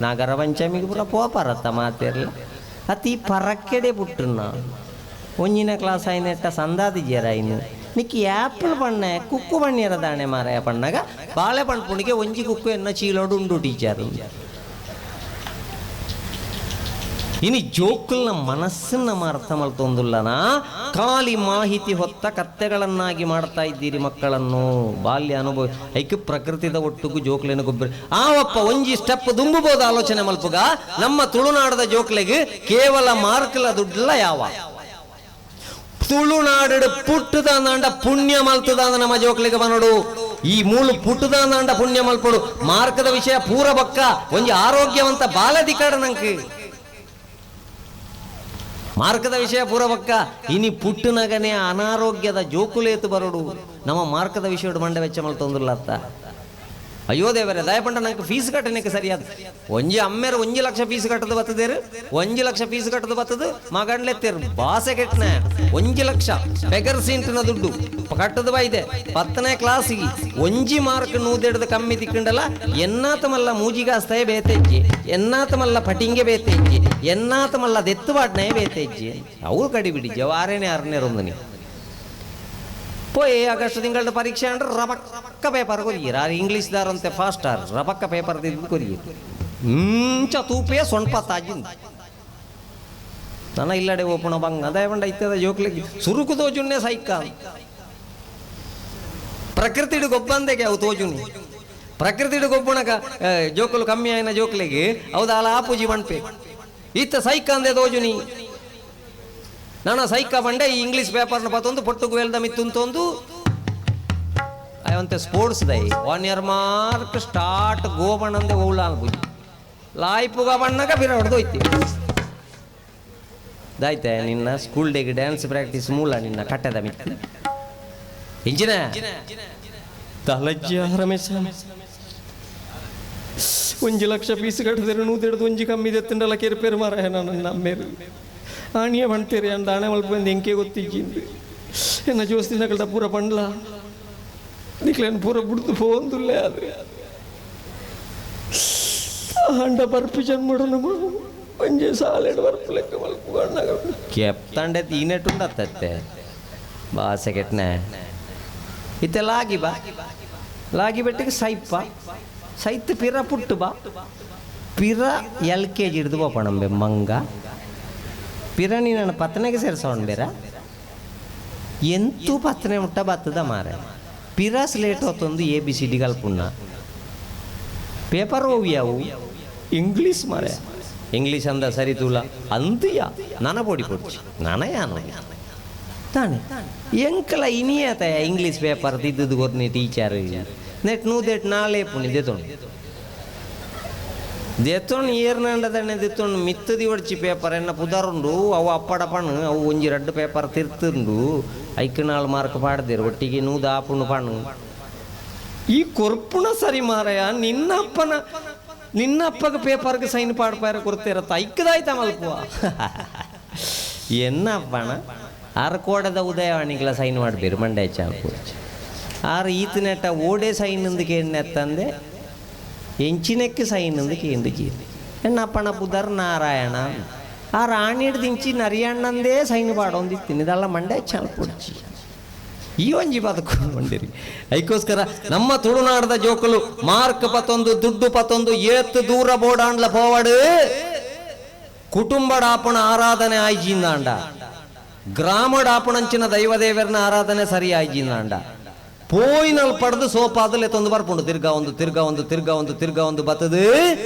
ನಾಗರ ಪಂಚಮಿಗೆ ಪೂರ ಪೋಪಾರತ್ತ ಮಾತೆರ್ಲ ಅತಿ ಪರಕ್ಕೆಡೆ ಪುಟ್ಟುನ ಒಂಜಿನ ಕ್ಲಾಸ್ ಆಯ್ನೆಟ್ಟ ಸಂದಾದಿ ಜೇರಾಯಿನು ನಿಕ್ಕಿ ಆ್ಯಪಲ್ ಬಣ್ಣ ಕುಕ್ಕು ಬಣ್ಣಿರ ದಾಣೆ ಮಾರಾಯ ಪಣ್ಣಗ ಬಾಳೆ ಪಣ್ಪುಣಿಗೆ ಒಂಜಿ ಕುಕ್ಕು ಎನ್ನ ಚೀಲೋಡು ಉಂಡು ಟೀಚರ್. ಇನಿ ಜೋಕುಲ್ನ ಮನಸ್ಸನ್ನ ಅರ್ಥ ಮಲ್ತೊಂದುಲ್ಲನ ಖಾಲಿ ಮಾಹಿತಿ ಹೊತ್ತ ಕತ್ತೆಗಳನ್ನಾಗಿ ಮಾಡ್ತಾ ಇದ್ದೀರಿ ಮಕ್ಕಳನ್ನು. ಬಾಲ್ಯ ಅನುಭವ ಐಕ್ ಪ್ರಕೃತಿದ ಒಟ್ಟುಗು ಜೋಕ್ಲೇನು ಗೊಬ್ಬರ ಆವಪ್ಪ ಒಂಜಿ ಸ್ಟೆಪ್ ದುಂಬುಬೋದು ಆಲೋಚನೆ ಮಲ್ಪುಗ. ನಮ್ಮ ತುಳುನಾಡದ ಜೋಕ್ಲೆಗೆ ಕೇವಲ ಮಾರ್ಕ್ಲ ದುಡ್ಲ ಯಾವ ತುಳುನಾಡು ಪುಟ್ಟುದಾಂಡ ಪುಣ್ಯ ಮಲ್ತದಾಂದ ನಮ್ಮ ಜೋಕ್ಲೆಗೆ ಬನೋಡು. ಈ ಮೂಲು ಪುಟ್ಟುದಾಂಡ ಪುಣ್ಯ ಮಲ್ಪಡು ಮಾರ್ಕದ ವಿಷಯ ಪೂರ ಬಕ್ಕ ಒಂಜಿ ಆರೋಗ್ಯವಂತ ಬಾಲಧಿಕಾರ ನಂಗೆ ಮಾರ್ಕದ ವಿಷಯ ಪೂರಬಕ್ಕ. ಇನಿ ಪುಟ್ಟುನಗನೆ ಅನಾರೋಗ್ಯದ ಜೋಕುಲೇತು ಬರೋಡು ನಮ್ಮ ಮಾರ್ಕದ ವಿಷಯಡು ಮಂಡೆ ವೆಚ್ಚ ಮಲ್ತೊಂದುಲ್ಲತ್ತ. ಅಯ್ಯೋ ದೇವರೇ ದಯಪಂಡ ನಂಗೆ ಫೀಸ್ ಕಟ್ಟನಕ್ಕೆ ಸರಿಯಾದ ಒಂಜಿ ಅಮ್ಮೇರು 1 ಲಕ್ಷ ಫೀಸ್ ಕಟ್ಟದು ಬತ್ತದೇರು 1 ಲಕ್ಷ ಫೀಸ್ ಕಟ್ಟದು ಬತ್ತದು ಮಗಂಡ್ಲೆತ್ತೇರು ಬಾಸೆ ಕೆಟ್ಟನೆ 1 ಲಕ್ಷ ಬೆಗರ್ ಸೀಂಟಿನ ದುಡ್ಡು ಕಟ್ಟದು ಬೈದೆ 10ನೇ ಕ್ಲಾಸಿಗೆ ಒಂಜಿ ಮಾರ್ಕ್ ನೂದೆಡ್ದು ಕಮ್ಮಿ ತಿಕ್ಕಂಡಲ್ಲ ಎನ್ನಾತಮಲ್ಲ ಮೂಜಿಗಾಸ್ತಾಯ ಬೇತೆಜ್ಜಿ ಎನ್ನಾತಮಲ್ಲ ಪಟಿಂಗೆ ಬೇತೆಜ್ಜಿ ಎನ್ನಾತಮಲ್ಲ ದೆತ್ತುಪಾಟ್ನೇ ಬೇತೆಜ್ಜಿ ಅವು ಕಡಿಬಿಡಿ ಜವಾರೇನೆ ಅರನೇರೊಂದು ಪೋಯ್ ಆಗಸ್ಟ್ ತಿಂಗಳ ಪರೀಕ್ಷೆ ಅಂದ್ರೆ ರಬಕ್ಕ ಪೇಪರ್ ಕೊರಿಯರ್ ಆರು English ದಾರಂತೆ fast or ರಬಕ್ಕ paper ತಿದ್ದು courier ಮುಂಚ ತೂಪೇ ಸೊಣ್ಪ ತಾಜಿಂದ ನನ್ನ ಇಲ್ಲಡೆ ಓಪಣ ಬಂಗ ಅದೇ ಬಂಡ ಇತ್ತದ ಜೋಕ್ಲಿಗೆ ಸುರುಕು ತೋಜುನ್ನೇ ಸೈಕ ಪ್ರಕೃತಿಡು ಗೊಬ್ಬಂದೆಗೆ ಅವು ತೋಜುನಿ ಪ್ರಕೃತಿಡು ಗೊಬ್ಬಣಕ ಜೋಕುಲು ಕಮ್ಮಿ ಆಯ್ನ ಜೋಕ್ಲಿಗೆ ಹೌದಾ ಅಲ್ಲ ಆಪೂಜಿ ಬಣ್ಪೆ ಇತ್ತ ಸೈಕ ಅಂದೆ ತೋಜುನಿ ನಾನು ಸೈಕ ಬಂಡೆ ಈ ಇಂಗ್ಲೀಷ್ ಪೇಪರ್ನ ಪತ್ತೊಂದು ಪೊಟ್ಟುಗು ವೇಲ್ದ ಮಿತ್ತುಂತೊಂದು ಅವಂತೆ ಸ್ಪೋರ್ಟ್ಸ್ ದೈ 1 year mark start ಗೋಬಣ್ಣಂದೆ ಓಳ ಅನ್ಪುಜಿ ಲಾಯ್ಪುಗ ಬಣ್ಣಗ ಬಿರ ಹೊಡೆದು ಹೋಯ್ತಿ ದಾಯ್ತೆ ನಿನ್ನ ಸ್ಕೂಲ್ ಡೇಗೆ ಡ್ಯಾನ್ಸ್ ಪ್ರಾಕ್ಟೀಸ್ ಮೂಲ ನಿನ್ನ ಕಟ್ಟದ ಮಿತ್ತ ಇಂಜಿನ ತಲಜ್ಜ ರಮೇಶ 1 ಲಕ್ಷ ಪೀಸ್ ಕಟ್ಟದಿರು ನೂದೆಡ್ದು ಒಂಜಿ ಕಮ್ಮಿ ದೆತ್ತಂಡಲ್ಲ ಕೆರ್ಪೇರು ಮಾರಾಯ ನಾನು ನಮ್ಮೇರು ಆಣಿಯ ಬಣ್ತೇರಿ ಅಂದ ಆಣೆ ಮಲ್ಪ ಬಂದು ಎಂಕೆ ಗೊತ್ತಿಜ್ಜಿಂದು ಎನ್ನ ಜೋಸ್ತಿನ ಪೂರ ಪಂಡ್ಲ ನಿಕ್ಲೇನು ಪೂರ ಬುಡ್ದು ಪೋಂದುಲ್ಲೇ ಅದು ಅಂಡ ಬರ್ಪಿ ಜನ್ಮಡು ನಮ್ಮ ಒಂಜೆ ಸಾಲೆಡ್ ಬರ್ಪು ಲೆಕ್ಕ ಮಲ್ಪ ಅಣ್ಣಗ ಕೆಪ್ತಂಡೆ ತೀನೆಟ್ಟುಂಡತ್ತೆ ಬಾಸೆ ಕೆಟ್ಟನೆ ಇತ್ತೆ ಲಾಗಿ ಬಾ ಲಾಗಿ ಬೆಟ್ಟಿಗೆ ಸೈಪ ಸೈತ್ ಪಿರ ಪುಟ್ಟು ಬಾ ಪಿರ LKG ಹಿಡ್ದು ಬೋಪಣಂಬೆ ಮಂಗ ಪಿರ ನೀನು ಪತ್ತನೆಗೆ ಸೇರಿಸೋಣ ಬೇರ ಎಂತೂ ಪತ್ತನೆ ಮುಟ್ಟ ಬತ್ತದ ಮಾರೆ ಪಿರ ಸ್ಲೇಟ್ ಹೊತ್ತೊಂದು ABCD ಕಲ್ಪುಣ್ಣ ಪೇಪರ್ ಓವಿಯಾವು ಇಂಗ್ಲೀಷ್ ಮಾರೆ ಇಂಗ್ಲೀಷ್ ಅಂದ ಸರಿ ತೂಲ ಅಂತೀಯ ನನ ಪೊಡಿ ಪೊಡ್ಚಿ ನನಯಾನು ತಾನೆ ಎಂಕಲ ಇನಿಯತ ಇಂಗ್ಲೀಷ್ ಪೇಪರ್ ತಿದ್ದುದು ಕೊರ್ನಿ ಟೀಚರ್ ನೆಟ್ ನೂದೆಟ್ ನಾಳೆ ಪುಣಿ ದೆತೊಂಡು ದೆತ್ತೊಂಡು ಏರ್ನಂಡದಣ್ಣೆ ದೆತ್ತೊಂಡು ಮಿತ್ತದಿ ಒಡ್ಚಿ ಪೇಪರ್ ಎನ್ನ ಪುದರುಂಡು ಅವು ಅಪ್ಪಡ ಪಣ್ಣು ಅವು ಒಂಜಿ ರಡ್ಡು ಪೇಪರ್ ತಿರ್ತುಂಡು ಐಕ್ ನಾಳು ಮಾರ್ಕ್ ಪಾಡ್ದೇರು ಒಟ್ಟಿಗೆ ನೂದು ಆಪುಂಡು ಪಣ್ಣು. ಈ ಕೊರ್ಪುಣ ಸರಿ ಮಾರಯ ನಿನ್ನ ಅಪ್ಪನ ನಿನ್ನ ಅಪ್ಪಗೆ ಪೇಪರ್ಗೆ ಸೈನ್ ಪಾಡ್ಪಾರ ಕೊರ್ತಿರತ್ತ ಐಕ್ಕದಾಯ್ತ ಮಲ್ಪುವ ಎನ್ನ ಅಪ್ಪಣ ಆರು ಕೋಡದ ಉದಯವಾಣಿಗಳ ಸೈನ್ ಮಾಡಬೇರು ಮಂಡ್ಯ ಚಾಲ್ಪು ಆರು ಈತನೆಟ್ಟ ಓಡೆ ಸೈನ್ ಅಂದಕ್ಕೆ ಎಣ್ಣೆತ್ತಂದೆ ಎಂಚಿನೆಕ್ಕೆ ಸೈನ್ ಅಂದಕ್ಕೆ ಎಂದು ಜೀರಿ ಎಣ್ಣಪ್ಪಣ ಪುದರ್ ನಾರಾಯಣ ಆ ರಾಣಿಡ್ದು ಇಂಚಿ ನರಿಯಣ್ಣಂದೇ ಸೈನ್ ಪಾಡೊಂದಿತ್ತೀನಿ ಇದೆಲ್ಲ ಮಂಡ್ಯ ಚಾಲ್ಪುಡ್ಚಿ ಈ ಒಂಜಿ ಬದುಕು ಬಂದಿರಿ. ಅದಕ್ಕೋಸ್ಕರ ನಮ್ಮ ತುಳುನಾಡದ ಜೋಕುಲು ಮಾರ್ಕ್ ಪತ್ತೊಂದು ದುಡ್ಡು ಪತ್ತೊಂದು ಏತ್ ದೂರ ಬೋಡಾಂಡ್ಲ ಪೋವಡು ಕುಟುಂಬಡಾಪಣ ಆರಾಧನೆ ಆಯ್ಜಿಂದಾಂಡ ಗ್ರಾಮಡಾಪಣಂಚಿನ ದೈವದೇವರನ ಆರಾಧನೆ ಸರಿ ಆಯ್ಜಿಂದಾಂಡ ಪೋಯಿನಲ್ ಪಡೆದು ಸೋಪಾದಲೆ ತೊಂದು ಬರ್ಪುಂಡು ತಿರ್ಗಾ ಒಂದು ತಿರ್ಗಾ ಒಂದು ತಿರ್ಗಾ ಒಂದು ತಿರ್ಗಾ ಒಂದು ಬತ್ತದು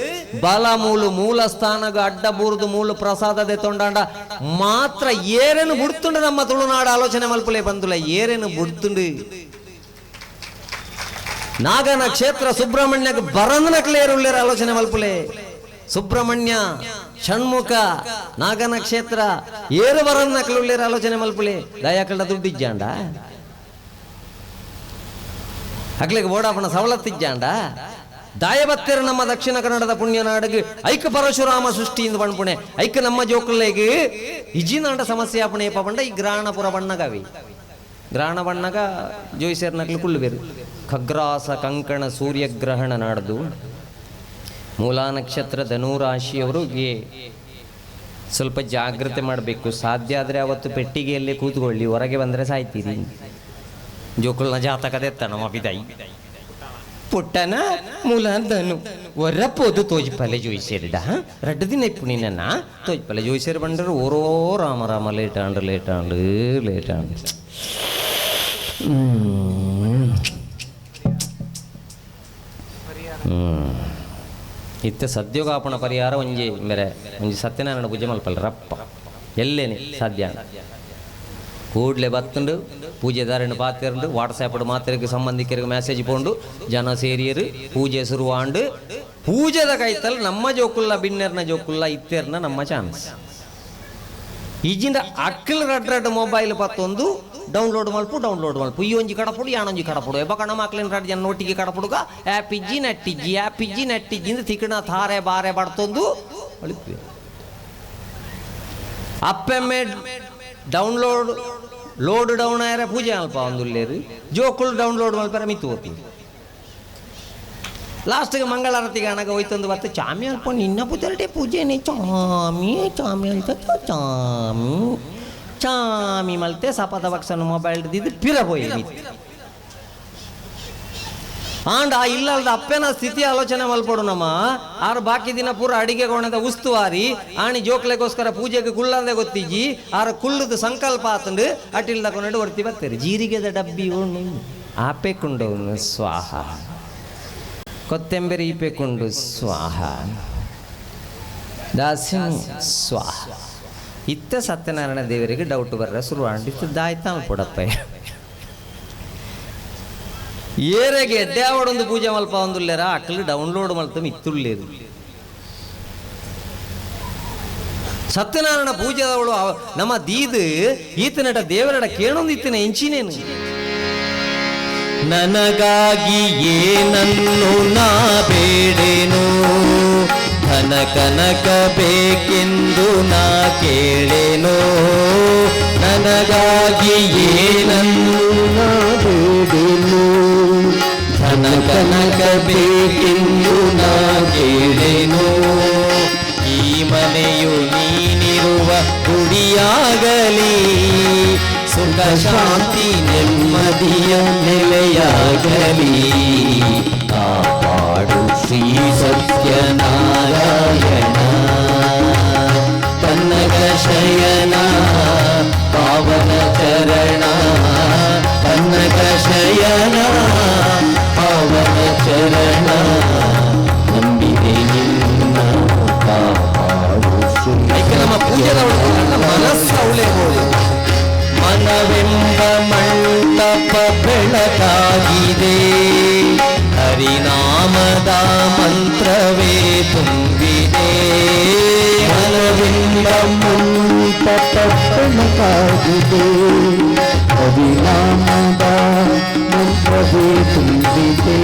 ಬಲ ಮೂಲು ಮೂಲ ಸ್ಥಾನಗ ಅಡ್ಡ ಬೂರ್ದು ಮೂಲು ಪ್ರಸಾದದೆ ತೊಂಡಾಂಡ ಮಾತ್ರ ಏರೇನು ಬುಡ್ತುಂಡು ನಮ್ಮ ತುಳುನಾಡು ಆಲೋಚನೆ ಮಲ್ಪುಲೆ ಬಂದುಲ ಏರೇನು ಬುಡ್ತುಂಡು ನಾಗನ ಕ್ಷೇತ್ರ ಸುಬ್ರಹ್ಮಣ್ಯಕ್ಕೆ ಬರಂದನಕ್ಲೇರುಳ್ಳೇರ ಆಲೋಚನೆ ಮಲ್ಪುಲೆ ಸುಬ್ರಹ್ಮಣ್ಯ ಷಣ್ಮುಖ ನಾಗನ ಕ್ಷೇತ್ರ ಏರು ಬರಂದನಕ್ಲುಳ್ಳೇರ ಆಲೋಚನೆ ಮಲ್ಪುಲೆ ದಯಾಕಲ್ಡ ದುಡ್ಡಿಜ್ಜಾಂಡ ಅಗ್ಲಿಗೆ ಬೋಡಾಪಣ ಸವಲತ್ತಿಜ್ಜಾಂಡ ದಾಯಬತ್ತೆರ ನಮ್ಮ ದಕ್ಷಿಣ ಕನ್ನಡದ ಪುಣ್ಯನಾಡಿಗೆ ಐಕ ಪರಶುರಾಮ ಸೃಷ್ಟಿಯಿಂದ ಪಣ್ಪುಣೆ ಐಕ ನಮ್ಮ ಜೋಕುಲೆಗೆ ಇಜಿನಾಂಡ ಸಮಸ್ಯೆ ಆಪಣೆ ಪಂಡ ಈ ಗ್ರಾಣಪುರ ಬಣ್ಣಗವಿ ಗ್ರಾಣ ಬಣ್ಣಗ ಜೋಯಿಸೇರ್ನಕ್ಲು ಕುಳ್ಳು ಬೇರು ಖಗ್ರಾಸ ಕಂಕಣ ಸೂರ್ಯಗ್ರಹಣ ನಾಡ್ದು ಮೂಲಾ ನಕ್ಷತ್ರ ಧನುರಾಶಿಯವರಿಗೆ ಸ್ವಲ್ಪ ಜಾಗ್ರತೆ ಮಾಡಬೇಕು. ಸಾಧ್ಯ ಆದರೆ ಅವತ್ತು ಪೆಟ್ಟಿಗೆಯಲ್ಲಿ ಕೂತ್ಕೊಳ್ಳಿ, ಹೊರಗೆ ಬಂದರೆ ಸಾಯ್ತೀರಿ. ಜೋಕುಲ್ನ ಜಾತಕದೆತ್ತ ನಮ್ಮ ಪಿದಾಯಿ ಪುಟ್ಟನ ಮೂಲ ಧನು ಹೊರಪೋದು ತೋಜಿಪಲ್ಲೆ ಜೋಯಿಸೇರಿಡ ರಡ್ಡು ದಿನ ಇಪ್ಪು ನಿನ್ನ ತೋಜಿಪಲ್ಲೆ ಜೋಯಿಸೇರಿ ಬಂದರು ಓರೋ ರಾಮ ರಾಮ ಲೇಟ್ ಆಂಡ್ ಲೇಟ್ ಆಂಡ್ ಲೇಟ್ ಆಂಡ್. ಇತ್ತೆ ಸದ್ಯೋಗಾಪಣ ಪರಿಹಾರ ಒಂಜಿ ಮೇರೆ ಒಂಜಿ ಸತ್ಯನಾರಾಯಣ ಪೂಜೆ ಮಲ್ಪಲ್ಲ ರಪ್ಪ ಎಲ್ಲೇನೆ ಸಾಧ್ಯ ಕೂಡಲೇ ಬತ್ತುಂಡು ಪೂಜೆದಾರನ್ನು ಪಾತಿರಂಡು ವಾಟ್ಸಾಪ್ ಮಾತ್ರೆಗೆ ಸಂಬಂಧಿಕರಿಗೆ ಮೆಸೇಜ್ ಪೋಂಡು ಜನ ಸೇರಿಯರು ಪೂಜೆ ಶುರುವಾಂಡು ಪೂಜೆದ ಕೈತಲ್ ನಮ್ಮ ಜೋಕುಲ್ಲ ಬಿನ್ನೆರ್ನ ಜೋಕುಲ್ಲ ಇತ್ತೆರ್ನ ನಮ್ಮ ಚಾನ್ಸ್. ಈಜಿಂದ ಅಕ್ಕಲ್ ರಡ್ ರಡ್ ಮೊಬೈಲ್ ಪತ್ತೊಂದು ಡೌನ್ಲೋಡ್ ಮಲ್ಪು ಡೌನ್ಲೋಡ್ ಮಲ್ಪು ಈ ಒಂಜಿ ಕಡಪುಡು ಯಾನೊಂಜಿ ಕಡಪುಡು ಎಬ್ಬ ಕಣ ಮಕ್ಳಿನ ರಡ್ ಜನ ಒಟ್ಟಿಗೆ ಕಡಪುಡುಗ ಆ್ಯಪ್ ಇಜ್ಜಿ ನೆಟ್ಟಿಜ್ಜಿ ಆ್ಯಪ್ ಇಜ್ಜಿ ನೆಟ್ಟಿಜ್ಜಿಂದ ತಿಕ್ಕಣ ಥಾರೆ ಬಾರೆ ಬಡ್ತೊಂದು ಅಳಿಪು. ಅಪ್ಪೆಮ್ಮೆ ಡೌನ್ಲೋಡ್ ಲೋಡ್ ಡೌನ್ ಆಯರೆ ಪೂಜೆ ಅಲ್ಪ ಒಂದುಲ್ಲೇರು ಜೋಕುಲು ಡೌನ್ಲೋಡ್ ಮಲ್ಪರ ಮಿತ್ತು ಹೋಗ್ತೀವಿ. ಲಾಸ್ಟ್ಗೆ ಮಂಗಳಾರತಿಗೆ ಅಣಗ ಹೋಯ್ತಂದು ಬತ್ತ ಚಾಮಿ ಅಲ್ಪ ನಿನ್ನ ಪೂಜೆ ಪೂಜೆನೆ ಚಾಮಿ ಚಾಮಿ ಅಲ್ತ ಚಾಮಿ ಚಾಮಿ ಮಲ್ತೆ ಸಪದ ಬಕ್ಷನ ಮೊಬೈಲ್ ದಿದ್ದು ಪಿರ ಪೋಯಿ ಆಂಡ ಆ ಇಲ್ಲದ ಅಪ್ಪನ ಸ್ಥಿತಿ ಆಲೋಚನೆ ಮಲ್ಪಡು ನಮ್ಮ ಆರು ಬಾಕಿ ದಿನ ಪೂರ ಅಡಿಗೆ ಕೋಣದ ಉಸ್ತುವಾರಿ ಆಣಿ ಜೋಕ್ಲೆಗೋಸ್ಕರ ಪೂಜೆಗೆ ಕುಳ್ಳಂದೆ ಗೊತ್ತಿಜ್ಜಿ ಆರ ಕುಲ್ಲದ ಸಂಕಲ್ಪ ಆತಂಡು ಅಟಿಲ್ದ ಕೊಂಡು ಹೊರ್ತಿ ಬರ್ತಾರೆ. ಜೀರಿಗೆದ ಡಬ್ಬಿ ಉಣ್ಣು ಆಪೆಕುಂಡು ಸ್ವಾಹ ಕೊತ್ತಂಬರಿ ಈಪೆಕುಂಡು ಸ್ವಾಹ ದಾಸಿ ಸ್ವಾಹ. ಇತ್ತ ಸತ್ಯನಾರಾಯಣ ದೇವರಿಗೆ ಡೌಟ್ ಬರ್ರ ಶುರು ಇತ್ತು ದಾಯ್ತಾನು ಪಡಪ್ಪ ಏರೆಗೆ ಎಡ್ಡೆ ಅವಡೊಂದು ಪೂಜೆ ಮಲ್ಪ ಒಂದುಲ್ಲೇರ ಅಕ್ಕಲು ಡೌನ್ಲೋಡ್ ಮಲ್ತ ಇತ್ತುಳ್ಳೇರು. ಸತ್ಯನಾರಾಯಣ ಪೂಜೆದವಳು ನಮ್ಮ ದೀದು ಈತನಟ ದೇವರಡ ಕೇಳೊಂದು ಇತ್ತಿನ ಎಂಚಿನೇನು ನನಗಾಗಿ ಏನನ್ನು ನಾ ಬೇಡೇನು ಧನ ಕನಕ ಬೇಕೆಂದು ನಾ ಕೇಳೇನು ನನಗಾಗಿ ಏನನ್ನು ನಾ ಬೇಡೇನು ಧನ ಕನಕ ಬೇಕೆಂದು ನಾ ಕೇಳೇನು ಈ ಮನೆಯು ನೀನಿರುವ ಗುಡಿಯಾಗಲಿ ಸುಖ ಶಾಂತಿ ನೆಮ್ಮದಿಯ ನೆಲೆಯಾಗಲಿ ಕಾಪಾಡು ಶ್ರೀ ಸತ್ಯನಾರಾಯಣ ಕನಕ ಶಯನ ಪಾವನ ಚರಣ ಕನಕ ಶಯನ ಪಾವನ ಚರಣ ನಂಬಿದೆ ನಿನ್ನ ಕಾಪಾಡು ಶ್ರೀ ನಮ್ಮ ಪೂಜೆದವಳು ಮನಸ್ಸು ಅವಳೇ ಹೋಳು. ಮನವೆಂಬ ಮಂಟಪ ಬೆಳಕಾಗಿದೆ ಹರಿನಾಮದ ಮಂತ್ರವೇ ತುಂಬಿದೆ ಮನವೆಂಬ ಮಂಟಪ ಬೆಳಕಾಗಿದೆ ಹರಿನಾಮದ ಮಂತ್ರವೇ ತುಂಬಿದೆ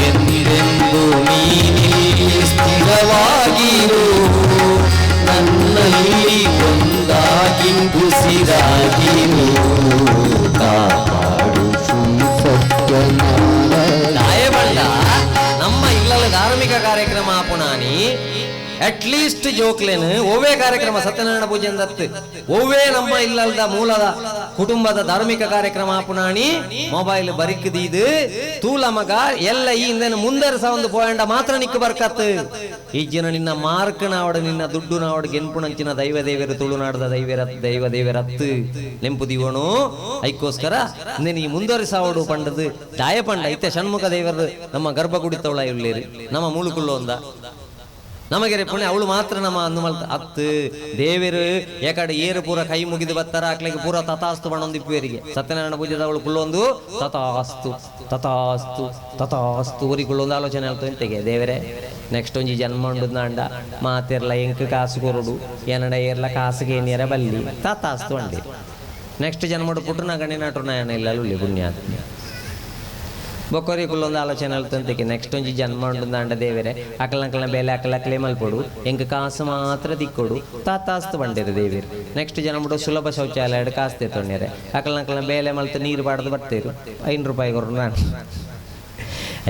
ಎಂದೆಂದು ನೀನಿಲ್ಲಿ ಸ್ಥಿರವಾಗಿರು ನನ್ನಲ್ಲಿ ಒಂದಾಗಿ ಉಸಿರಾಗಿರು ಕಾಪಾಡು ಶ್ರೀ ಸತ್ಯನಾರಾಯಣ. ದಾಯಬಂಡ ನಮ್ಮ ಇಲ್ಲಲ್ಲ ಧಾರ್ಮಿಕ ಕಾರ್ಯಕ್ರಮ ಆಪುಣಾನಿ ಅಟ್ಲೀಸ್ಟ್ ಜೋಕ್ಲೇನು ಒವ್ವೇ ಕಾರ್ಯಕ್ರಮ ಸತ್ಯನಾರಾಯಣ ಪೂಜೆ ಅಂದತ್ತು ಒವ್ವೇ ನಮ್ಮ ಇಲ್ಲಲ್ದ ಮೂಲದ ಕುಟುಂಬದ ಧಾರ್ಮಿಕ ಕಾರ್ಯಕ್ರಮ ಆಪುಣಾಣಿ ಮೊಬೈಲ್ ಬರಿಕದೀದು ತೂಲ ಮಗ ಎಲ್ಲ ಈ ಹಿಂದೆ ಮುಂದರ್ಸ ಒಂದು ಪೋಯಂಡ ಮಾತ್ರ ನಿಕ್ಕು ಬರ್ಕತ್ತು. ಈ ಜನ ನಿನ್ನ ಮಾರ್ಕ್ ನಾವಡು ನಿನ್ನ ದುಡ್ಡು ನಾವಡು ಗೆನ್ಪುಣಂಚಿನ ದೈವ ದೇವರು ತುಳುನಾಡದ ದೈವರ ದೈವ ದೇವರತ್ತು ನೆಂಪು ದಿವಣು ಐಕ್ಕೋಸ್ಕರ ನೀನು ಈ ಮುಂದುವರಿಸಾವಡು ಪಂಡದು ದಾಯ ಪಂಡ ಇತ್ತೆ ಷಣ್ಮುಖ ದೇವರು ನಮ್ಮ ಗರ್ಭಗುಡಿತವಳ ಇರ್ಲಿರಿ ನಮ್ಮ ಮೂಲುಕುಳ್ಳು ಒಂದ ನಮಗೆ ಪುಣ್ಯ ಅವಳು ಮಾತ್ರ ನಮ್ಮ ಅಂದು ಮಲ್ತ ಅತ್ತು ದೇವರು ಏಕಡೆ ಏರು ಪೂರ ಕೈ ಮುಗಿದು ಬತ್ತರ ಆಕ್ಲಿಗೆ ಪೂರ ತಥಾಸ್ತು ಬಣ್ಣೊಂದಿಪ್ಪೇರಿಗೆ ಸತ್ಯನಾರಾಯಣ ಪೂಜೆದ ಅವಳು ಕುಳ್ಳೊಂದು ತಥಾಸ್ತು ತಥಾಸ್ತು ತಥಾಸ್ತು ಊರಿಗೆ ಕುಳ್ಳೊಂದು ಆಲೋಚನೆ ಹೇಳ್ತು ಇಂತೆಗೆ ದೇವರೇ ನೆಕ್ಸ್ಟ್ ಒಂಜಿ ಜನ್ಮ ಉಂಡು ನಾಂಡ ಮಾತಿರ್ಲ ಎಂಕ್ ಕಾಸು ಕೊರಡು ಏನಡ ಏರ್ಲ ಕಾಸುಗೆ ಏನಿರ ಬಲ್ಲಿ ತಥಾಸ್ತು ಅಂಡಿ ನೆಕ್ಸ್ಟ್ ಜನ್ಮಡು ಪುಟ್ಟು ನಾ ಗಣಿನಾಟು ನಾಯನ ಇಲ್ಲ ಪುಣ್ಯ. ಬೊಕ್ಕೊರಿ ಕುಲ್ಲೊಂದು ಆಲೋಚನೆ ಅಲ್ತಂತಕ್ಕೆ ನೆಕ್ಸ್ಟ್ ಒಂಜಿ ಜನ್ಮ ಉಂಡು ಅಂಡ ದೇವರೆ ಅಕಲನಕಲ್ನ ಬೇಲೆ ಅಕಲಕ್ಲೆ ಮಲ್ಪೊಡು ಎಂಕ್ ಕಾಸು ಮಾತ್ರ ದಿಕ್ಕೊಡು ತಾತಾಸ್ತು ಬಂಡೇರು ದೇವೇರು ನೆಕ್ಸ್ಟ್ ಜನ ಸುಲಭ ಶೌಚಾಲಯ ಕಾಸು ತೆತ್ತೊಂಡೇರೆ ಅಕಲನಕಲ್ನ ಬೇಲೆ ಮಲ್ತು ನೀರು ಬಾಡ್ದು ಬರ್ತೇರು 5 ರೂಪಾಯಿ ಕೊರು ನಾನು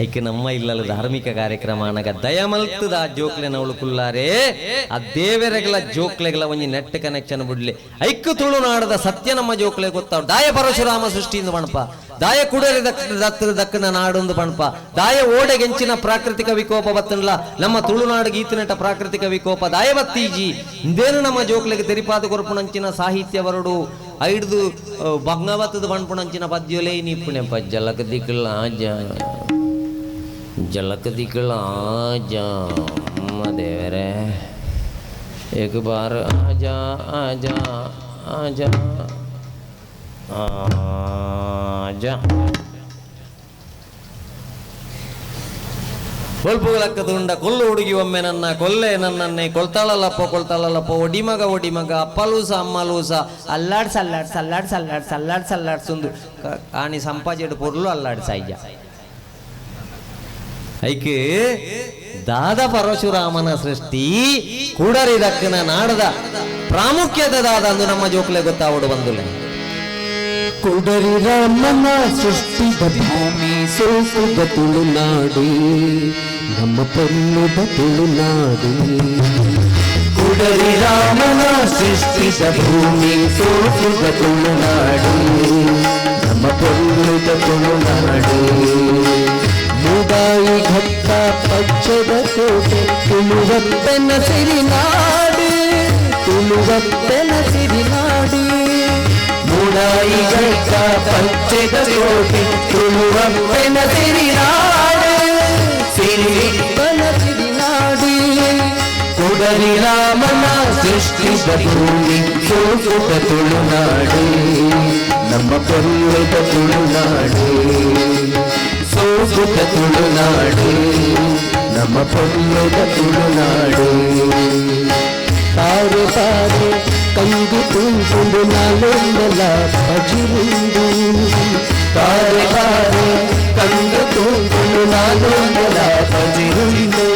ಐಕೆ ನಮ್ಮ ಇಲ್ಲಲ್ಲ ಧಾರ್ಮಿಕ ಕಾರ್ಯಕ್ರಮ ಅನಗ ದಯಮಲ್ತದ ಆ ಜೋಕ್ಲೆ ನವಳು ಕುಲ್ಲಾರೆ ಆ ದೇವರೆಗಳ ಜೋಕ್ಲೆಗಳ ಒಂಜಿ ನೆಟ್ ಕನೆಕ್ಷನ್ ಬಿಡ್ಲಿ ಐಕ್ಕು ತುಳುನಾಡದ ಸತ್ಯ ನಮ್ಮ ಜೋಕ್ಲೆ ಗೊತ್ತಾವ್ ದಾಯ ಪರಶುರಾಮ ಸೃಷ್ಟಿಯಿಂದ ಪಣಪ ದಾಯ ಕುಡರಿ ದತ್ತ ದಕ್ಕನ ನಾಡೊಂದು ಪಣಪ ದಾಯ ಓಡೆಗೆಂಚಿನ ಪ್ರಾಕೃತಿಕ ವಿಕೋಪ ಬತ್ತನ್ಲ ನಮ್ಮ ತುಳುನಾಡು ಗೀತನಟ ಪ್ರಾಕೃತಿಕ ವಿಕೋಪ ದಾಯ ಬತ್ತೀಜಿ ಇಂದೇನು ನಮ್ಮ ಜೋಕ್ಲೆಗೆ ತೆರಿಪಾದ ಕೊರಪುಣಂಚಿನ ಸಾಹಿತ್ಯ ಬರಡು ಐಡ್ದು ಭಂಗವತ್ತದ ಪಣ್ಪುಣಂಚಿನ ಪದ್ಯೋಲೇ ನಿಪ್ಪುಣೆಪ್ಪ ಜಲಕ ದಿಕ್ಕಲ ಜಲಕ ದಿಕ್ಕಲ ಅಮ್ಮ ದೇವರೇ एक बार आजा आजा आजा आजा ಕೊಲ್ಪುಗಳಕ್ಕದುಂಡ ಕೊಲ್ಲು ಹುಡುಗಿ ಒಮ್ಮೆ ನನ್ನ ಕೊಲ್ಲೆ ನನ್ನನ್ನೇ ಕೊಲ್ತಾಳಲ್ಲಪ್ಪ ಕೊಲ್ತಾಳಲ್ಲಪ್ಪ ಒಡಿಮಗ ಒಡಿಮಗ ಅಪ್ಪಲೂಸ ಅಮ್ಮಲೂಸ ಅಲ್ಲಾಡ್ಸ ಅಲ್ಲಾಡ್ಸ ಅಲ್ಲಾಡ್ಸ ಅಲ್ಲಾಡ್ಸ ಅಲ್ಲಾಡ್ಸ ಅಲ್ಲಾಡ್ಸುಂದು ಆಣಿ ಸಂಪಾಜೆಡು ಪೊರ್ಲು ಅಲ್ಲಾಡ್ಸ ಅಯ್ಯ ಐಕೆ ದಾದ ಪರಶುರಾಮನ ಸೃಷ್ಟಿ ಕೂಡರಿ ದಕ್ಕನ ನಾಡದ ಪ್ರಾಮುಖ್ಯತೆ ದಾದ ಅಂದು ನಮ್ಮ ಜೋಕ್ಲೆ ಗೊತ್ತಾವಡು ಬಂದುಲೆ ಕುಡರಿ ರಾಮನ ಸೃಷ್ಟಿದ ಭೂಮಿ ಸೋಸುದ ತುಳುನಾಡು ನಮ್ಮ ಪೊನ್ನುದ ತುಳುನಾಡು ಕುಡರಿ ರಾಮನ ಸೃಷ್ಟಿದ ಭೂಮಿ ಸೋಸುದ ತುಳುನಾಡು ನಮ್ಮ ಪೊನ್ನುದ ತುಳುನಾಡು ಮುದಾಯಿ ಘಟ್ಟ ಪಚ್ಚದ ಕೋಟೆ ತುಳುವಪ್ಪನ ಸಿರಿನಾಡು ತುಳುವಪ್ಪನ ಸಿರಿನಾಡು ಮುದಾಯಿ ಘಟ್ಟ ಪಚ್ಚದ ಕೋಟೆ ತುಳುವಪ್ಪನ ಸಿರಿನಾಡು ಸಿರಿಪ್ಪನ ಸಿರಿನಾಡು ಕುಡರಿ ರಾಮನ ಸೃಷ್ಟಿದ ಭೂಮಿ ಸೋಸುತ್ತ ತುಳುನಾಡು ನಮ್ಮ ಪೊನ್ನುದ ತುಳುನಾಡು ಸೋಸುತ್ತ ತುಳುನಾಡು ನಮ್ಮ ಪೊನ್ನುದ ತುಳುನಾಡು ತಾರೆ ತಾರೆ ಕಂಗು ತುಂಡು ನಾಲೊಂದಲ ಪಜಿರುಂಡು ತಾರೆ ತಾರೆ ಕಂಗು ತುಂಡು ನಾಲೊಂದಲ ಪಜಿರುಂಡು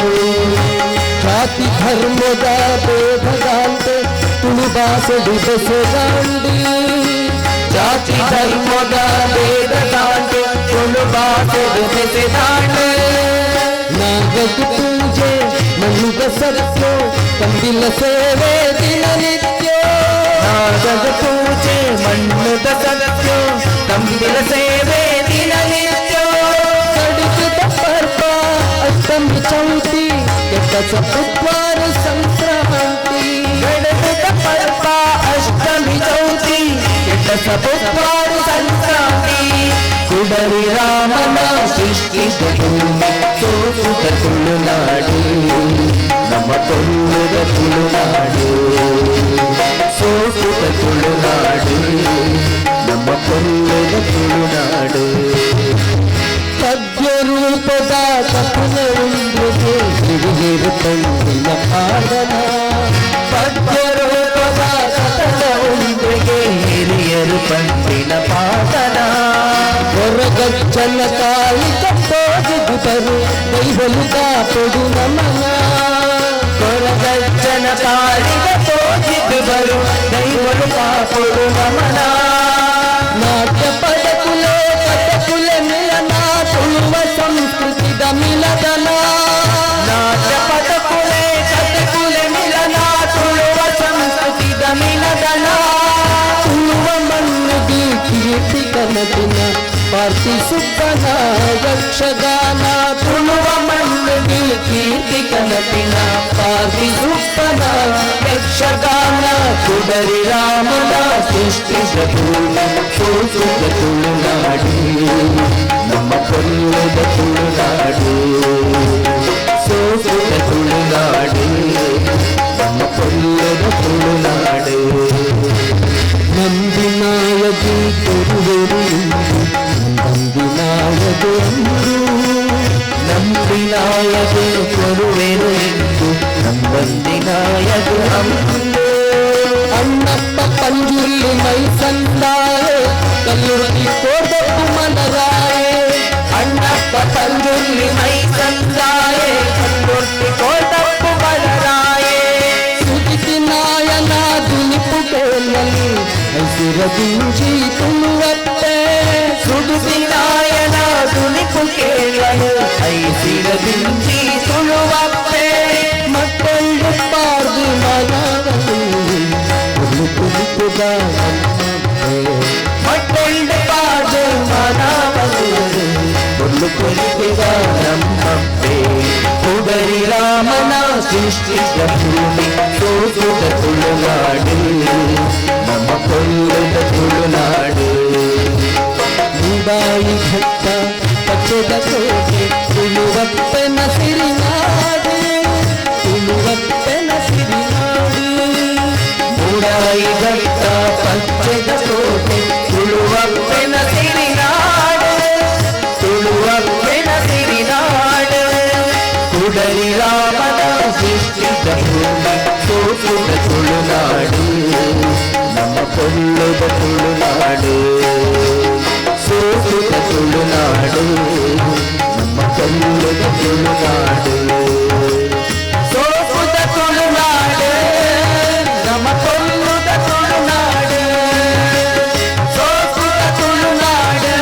ಜಾತಿ ಧರ್ಮದ ಭೇದದಾಂತೆ ತುಳುಬಾಸೆಡು ಬೆಸೆದಾಂಡಿ ಜಾತಿ ಧರ್ಮದ ಭೇದದಾಂತೆ ತುಳುಬಾಸೆಡು ಬೆಸೆದಾಂಡೆ ನಾಗದ ಪೂಜೆ ಮನುಗ ಸತ್ಯೋ ಕಂಬಿಲ ಸೇವೆ ದಿನನಿತ್ಯ ನಾಗದ ಪೂಜೆ ಮಣ್ಣುದ ಸತ್ಯೋ ಕಂಬಿಲ ಸೇವೆ ದಿನನಿತ್ಯ ಕಡಿತದ ಪರ್ವ ಅಷ್ಟಮಿ ಚೌತಿ ಕೆಟ್ಟ ಸಪುತ್ವಾರ ಸಂಕ್ರಾಂತಿ ಗಡದ ಪರ್ವ ಅಷ್ಟಮಿ ಚೌತಿ ಕೆಟ್ಟ ಸಪುತ್ವಾರ ಸಂಕ್ರಾಂತಿ ಕುಡರಿ ರಾಮನ ಸೃಷ್ಟಿದ ಭೂಮಿ ಸೋಸುತ್ತ ತುಳುನಾಡು ನಮ್ಮ ಪೊನ್ನುದ ತುಳುನಾಡು ಸೋಸುತ್ತ ತುಳುನಾಡು ನಮ್ಮ ಪೊನ್ನುದ ತುಳುನಾಡು ಪದ್ಯ ರೂಪದ ಕಥನ ಉಂದ್ರಿಗೆ ಹಿರಿಯರು ತಂದಿನ ಪಾಡನ ಪದ್ಯ ರೂಪದ ಕಥನ ಉಂದ್ರಿಗೆ ಹಿರಿಯರು ತಂದಿನ ಪಾಡನ ಹೊರಗಚ್ಚನ ತಾಯಿ ತಪ್ಪೋದು ಬರು ದೈವಲು ಕಾಪಡು ನಮನ ಹೊರಗಚ್ಚನ ತಾಳಿಗ ತೋಜಿದು ಬರು ದೈವಲು ಕಾಪಡು ನಮನ ನಾಟ್ಯ ಪದಕುಲೆ ಕಥಕುಲೆ ಮಿಲನ ತುಳುವ ಸಂಸ್ಕೃತಿದ ಮಿಲದನ ನಾಟ್ಯ ಪದಕುಲೆ ಕಥಕುಲೆ ಮಿಲನ ತುಳುವ ಸಂಸ್ಕೃತಿದ ಮಿಲದನ ತುಳುವ ಮಣ್ಣು ಕೀರ್ತಿ ಕನಸಿನ ಪಾರ್ತಿ ಸುಬ್ಬನ ಯಕ್ಷಗಾನ ತುಳುವ ಮಣ್ಣು ಕೀರ್ತಿ ಕನಸಿನ ಪಾರ್ತಿ ಸುಬ್ಬನ ಯಕ್ಷಗಾನ ಕುಡರಿ ರಾಮನ ಸೃಷ್ಟಿದ ಭೂಮಿ ಸೋಸುತ್ತ ತುಳುನಾಡು ನಮ್ಮ ಪೊನ್ನುದ ತುಳುನಾಡು ಸೋಸುತ್ತ ತುಳುನಾಡು ನಮ್ಮ ಪೊನ್ನುದ ತುಳುನಾಡು ನಂಬಿನಾಯಗಿ ಕೊರುವೆರು ನಂಬಿನಾಯಗೆ ಅಂದು ನಂಬಿನಾಯಗೆ ಕೊರುವೆರು ಎಂದು ನಂಬಂದಿನಾಯಗೆ ಅಂದು ಅಣ್ಣಪ್ಪ ಪಂಜುರ್ಲಿ ಮೈ ಸಂದಾಯ ಕಲ್ಲುರ್ಲಿ ಕೋಡಪ್ಪು ಮನರಾಯ ಅಣ್ಣಪ್ಪ ಐಸಿರದಿಂಚಿ ತುಳುವಪ್ಪೆ ಸುಡುತ್ತಿನಾಯನ ದುನಿಪು ಕೇಳಲು ಐಸಿರದಿಂಚಿ ತುಳುವಪ್ಪೆ ಮಕ್ಕಳು ಪಾರ್ದು ಮನವಲ್ಲಿ ತುಳುಪುದ ನಮ್ಮಪ್ಪೆ ಮಟ್ಟೊಂಡು ಪಾದು ಮನವಲ್ಲದು ಕೊಲ್ಲು ಕೊಲಿಪಿದ ನಮ್ಮಪ್ಪೆ ಕುಡರಿ ರಾಮನ ಸೃಷ್ಟಿಸಿದ ಭೂಮಿ ಸೋಸುದ ತುಳುನಾಡು ನಮ್ಮ ಕೊಲ್ಲದ ತುಳುನಾಡು ಮೂಡಾಯಿ ಘಟ್ಟ ಪಚ್ಚದ ಕೋಟೆ ತುಳುವಪ್ಪನ ಸಿರಿನಾಡು ತುಳುವಪ್ಪನ ಸಿರಿನಾಡು ಮೂಡಾಯಿ ಘಟ್ಟ ಪಚ್ಚದ ಕೋಟೆ ತುಳುವಪ್ಪನ ಸಿರಿನಾಡು ತುಳುವಪ್ಪನ ಸಿರಿನಾಡು ಕುಡಲಿ ರಾಮನ ಸೃಷ್ಟಿಸಿದ ಭೂಮಿ ಸೋಸುದ ತುಳುನಾಡು ನಮ್ಮ ಕೊಲ್ಲದ ತುಳುನಾಡು ಸೋಸುದ ತುಳುನಾಡು ನಮ್ಮ ಕೊಲ್ಲದ ತುಳುನಾಡು ಸೋಸುದ ತುಳುನಾಡು ನಮ್ಮ ಕೊಲ್ಲದ ತುಳುನಾಡು ಸೋಸುದ ತುಳುನಾಡು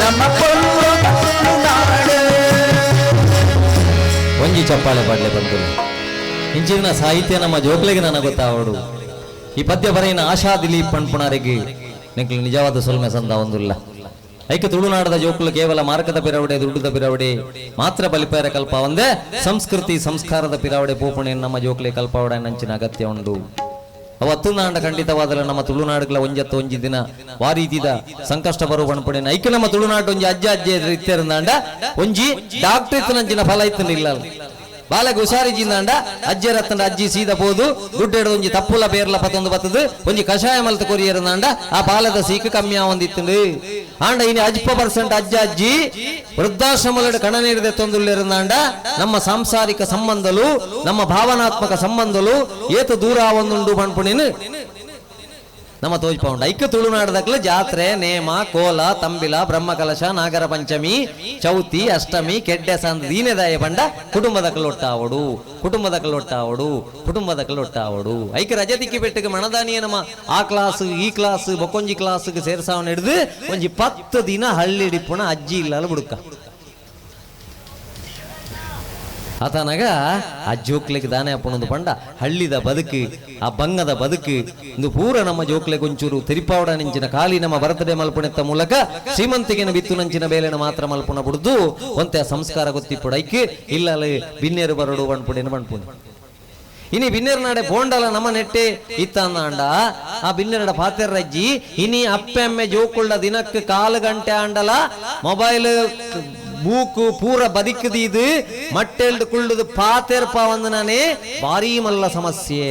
ನಮ್ಮ ಕೊಲ್ಲದ ತುಳುನಾಡು ಒಂಜಿ ಚಪ್ಪಾಳೆ ಪಾಡ್ಲೆ ಬಂತು ಇಂಚಿನ ಸಾಹಿತ್ಯ ನಮ್ಮ ಜೋಕ್ಲೆಗೆ ನನಗೆ ಗೊತ್ತಾವಡು ಈ ಪದ್ಯ ಬರೆಯಿನ ಆಶಾ ದಿಲೀಪ್ ಪಣ್ಪುಣಾರಿಗೆ ನಿಕ್ಲು ನಿಜವಾದ ಸೊಲ್ಮೆ ಸಂದ ಒಂದುಲ್ಲ ಐಕೆ ತುಳುನಾಡದ ಜೋಕುಲು ಕೇವಲ ಮಾರ್ಕದ ಪಿರವಡೆ ದುಡ್ಡುದ ಪಿರವಡೆ ಮಾತ್ರ ಬಲಿಪೇರ ಕಲ್ಪ ಒಂದೇ ಸಂಸ್ಕೃತಿ ಸಂಸ್ಕಾರದ ಪಿರವಡೆ ಪೋಪಣೆ ನಮ್ಮ ಜೋಕ್ಲೆ ಕಲ್ಪಾವಡೆ ನಂಚಿನ ಅಗತ್ಯ ಉಂಡು. ಅವು ಅತ್ತುನಾಂಡ ಖಂಡಿತವಾದಲ ನಮ್ಮ ತುಳುನಾಡುಗಳ ಒಂಜತ್ತು ಒಂಜಿ ದಿನ ವಾರೀತಿದ ಸಂಕಷ್ಟ ಬರುವ ಪಣಪಣೆ ಐಕೆ ನಮ್ಮ ತುಳುನಾಡು ಒಂಜಿ ಅಜ್ಜ ಅಜ್ಜ ಇತ್ತಿರಂದಾಂಡ ಒಂಜಿ ಡಾಕ್ಟರ್ ಇತ್ತು ನಂಚಿನ ಫಲ ಇತ್ತು ಇಲ್ಲ ಬಾಲಗ ಹುಷಾರಿ ಜಿಂದಾಂಡ ಅಜ್ಜರ ಅತ್ತಂಡ ಅಜ್ಜಿ ಸೀದ ಪೋದು ದುಡ್ಡೆಡು ಒಂಜಿ ತಪ್ಪುಲ ಬೇರ್ಲ ಪತ್ತೊಂದು ಬತ್ತದು ಒಂಜಿ ಕಷಾಯ ಮಲ್ತ ಕೊರಿಯರಂದಾಂಡ ಆ ಬಾಲದ ಸೀಕು ಕಮ್ಮಿ ಒಂದಿತ್ತು. ಆಂಡ ಇನಿ ಅಜ್ಪ ಪರ್ಸೆಂಟ್ ಅಜ್ಜ ಅಜ್ಜಿ ವೃದ್ಧಾಶ್ರಮದ ಕಣನೀರದೆ ತೊಂದುಳ್ಳಿರಂದಾಂಡ ನಮ್ಮ ಸಾಂಸಾರಿಕ ಸಂಬಂಧಲು ನಮ್ಮ ಭಾವನಾತ್ಮಕ ಸಂಬಂಧಲು ಏತು ದೂರ ಒಂದುಂಡು ಪಣ್ಪುಣಿನ ನಮ್ಮ ತೋಜ್ಪೌಂಡ. ಐಕ್ಕ ತುಳುನಾಡದಕ್ಲ ಜಾತ್ರೆ ನೇಮ ಕೋಲ ತಂಬಿಲ ಬ್ರಹ್ಮಕಲಶ ನಾಗರ ಪಂಚಮಿ ಚೌತಿ ಅಷ್ಟಮಿ ಕೆಡ್ಡೆ ಸಂದ ದೀನೆದಾಯ ಬಂಡ ಕುಟುಂಬದ ಕಲೊಟ್ಟಾವಡು ಕುಟುಂಬದ ಕಲೊಟ್ಟಾವಡು ಕುಟುಂಬದ ಕಲೊಟ್ಟಾವಡು. ಐಕ ರಜೆ ತಿಕ್ಕಿ ಬೆಟ್ಟಕ್ಕೆ ಮಣದಾನಿಯ ನಮ್ಮ ಆ ಕ್ಲಾಸ್ ಈ ಕ್ಲಾಸ್ ಬೊಕ್ಕೊಂಜಿ ಕ್ಲಾಸ್ಗೆ ಸೇರ್ಸಾವನ್ ಹಿಡಿದು ಒಂಜಿ 10 ದಿನ ಹಳ್ಳಿಡಿಪುಣ ಅಜ್ಜಿ ಇಲ್ಲಲ್ಲ ಬುಡುಕ ಆತನಾಗ ಆ ಜೋಕ್ಲೆಗೆ ದಾನೆ ಅಪ್ಪಣದು ಪಂಡ ಹಳ್ಳಿದ ಬದುಕು ಆ ಬಂಗದ ಬದುಕು ಇಂದು ಪೂರ ನಮ್ಮ ಜೋಕ್ಲೆಗೆ ಒಂಚೂರು ತೆರಿಪಾವಡ ನಿಂಚಿನ ಖಾಲಿ ನಮ್ಮ ಬರ್ತಡೆ ಮಲ್ಪುಣೆತ್ತ ಮೂಲಕ ಶ್ರೀಮಂತಿಗೆನ ಬಿತ್ತು ನಂಚಿನ ಬೇಲೆನ ಮಾತ್ರ ಮಲ್ಪುಣ ಬುಡ್ದು ಒಂತೆ ಸಂಸ್ಕಾರ ಗೊತ್ತಿಪ್ಪುಡೈಕ್ ಇಲ್ಲಲ್ಲಿ ಬಿನ್ನೇರು ಬರಡು ಬಣ್ಪುಡಿನ ಬಣ್ಪುಣಿ. ಇನಿ ಬಿನ್ನೇರು ನಾಡೆ ಬೋಂಡಲ ನಮ್ಮ ನೆಟ್ಟೆ ಇತ್ತಂದಾಂಡ ಆ ಬಿನ್ನೆರಡ ಪಾತೆರ್ರಜ್ಜಿ ಇನಿ ಅಪ್ಪೆ ಅಮ್ಮೆ ಜೋಕುಳ್ಳ ದಿನಕ್ಕೆ ಕಾಲು ಗಂಟೆ ಆಂಡಲ ಮೊಬೈಲ್ ಬೂಕು ಪೂರ ಬದಿಕ್ಕದೀದು ಮಟ್ಟೆಲ್ದು ಕುಳ್ಳುದು ಪಾತೆರ್ಪ ಒಂದು ನಾನೇ ಭಾರೀ ಮಲ್ಲ ಸಮಸ್ಯೆ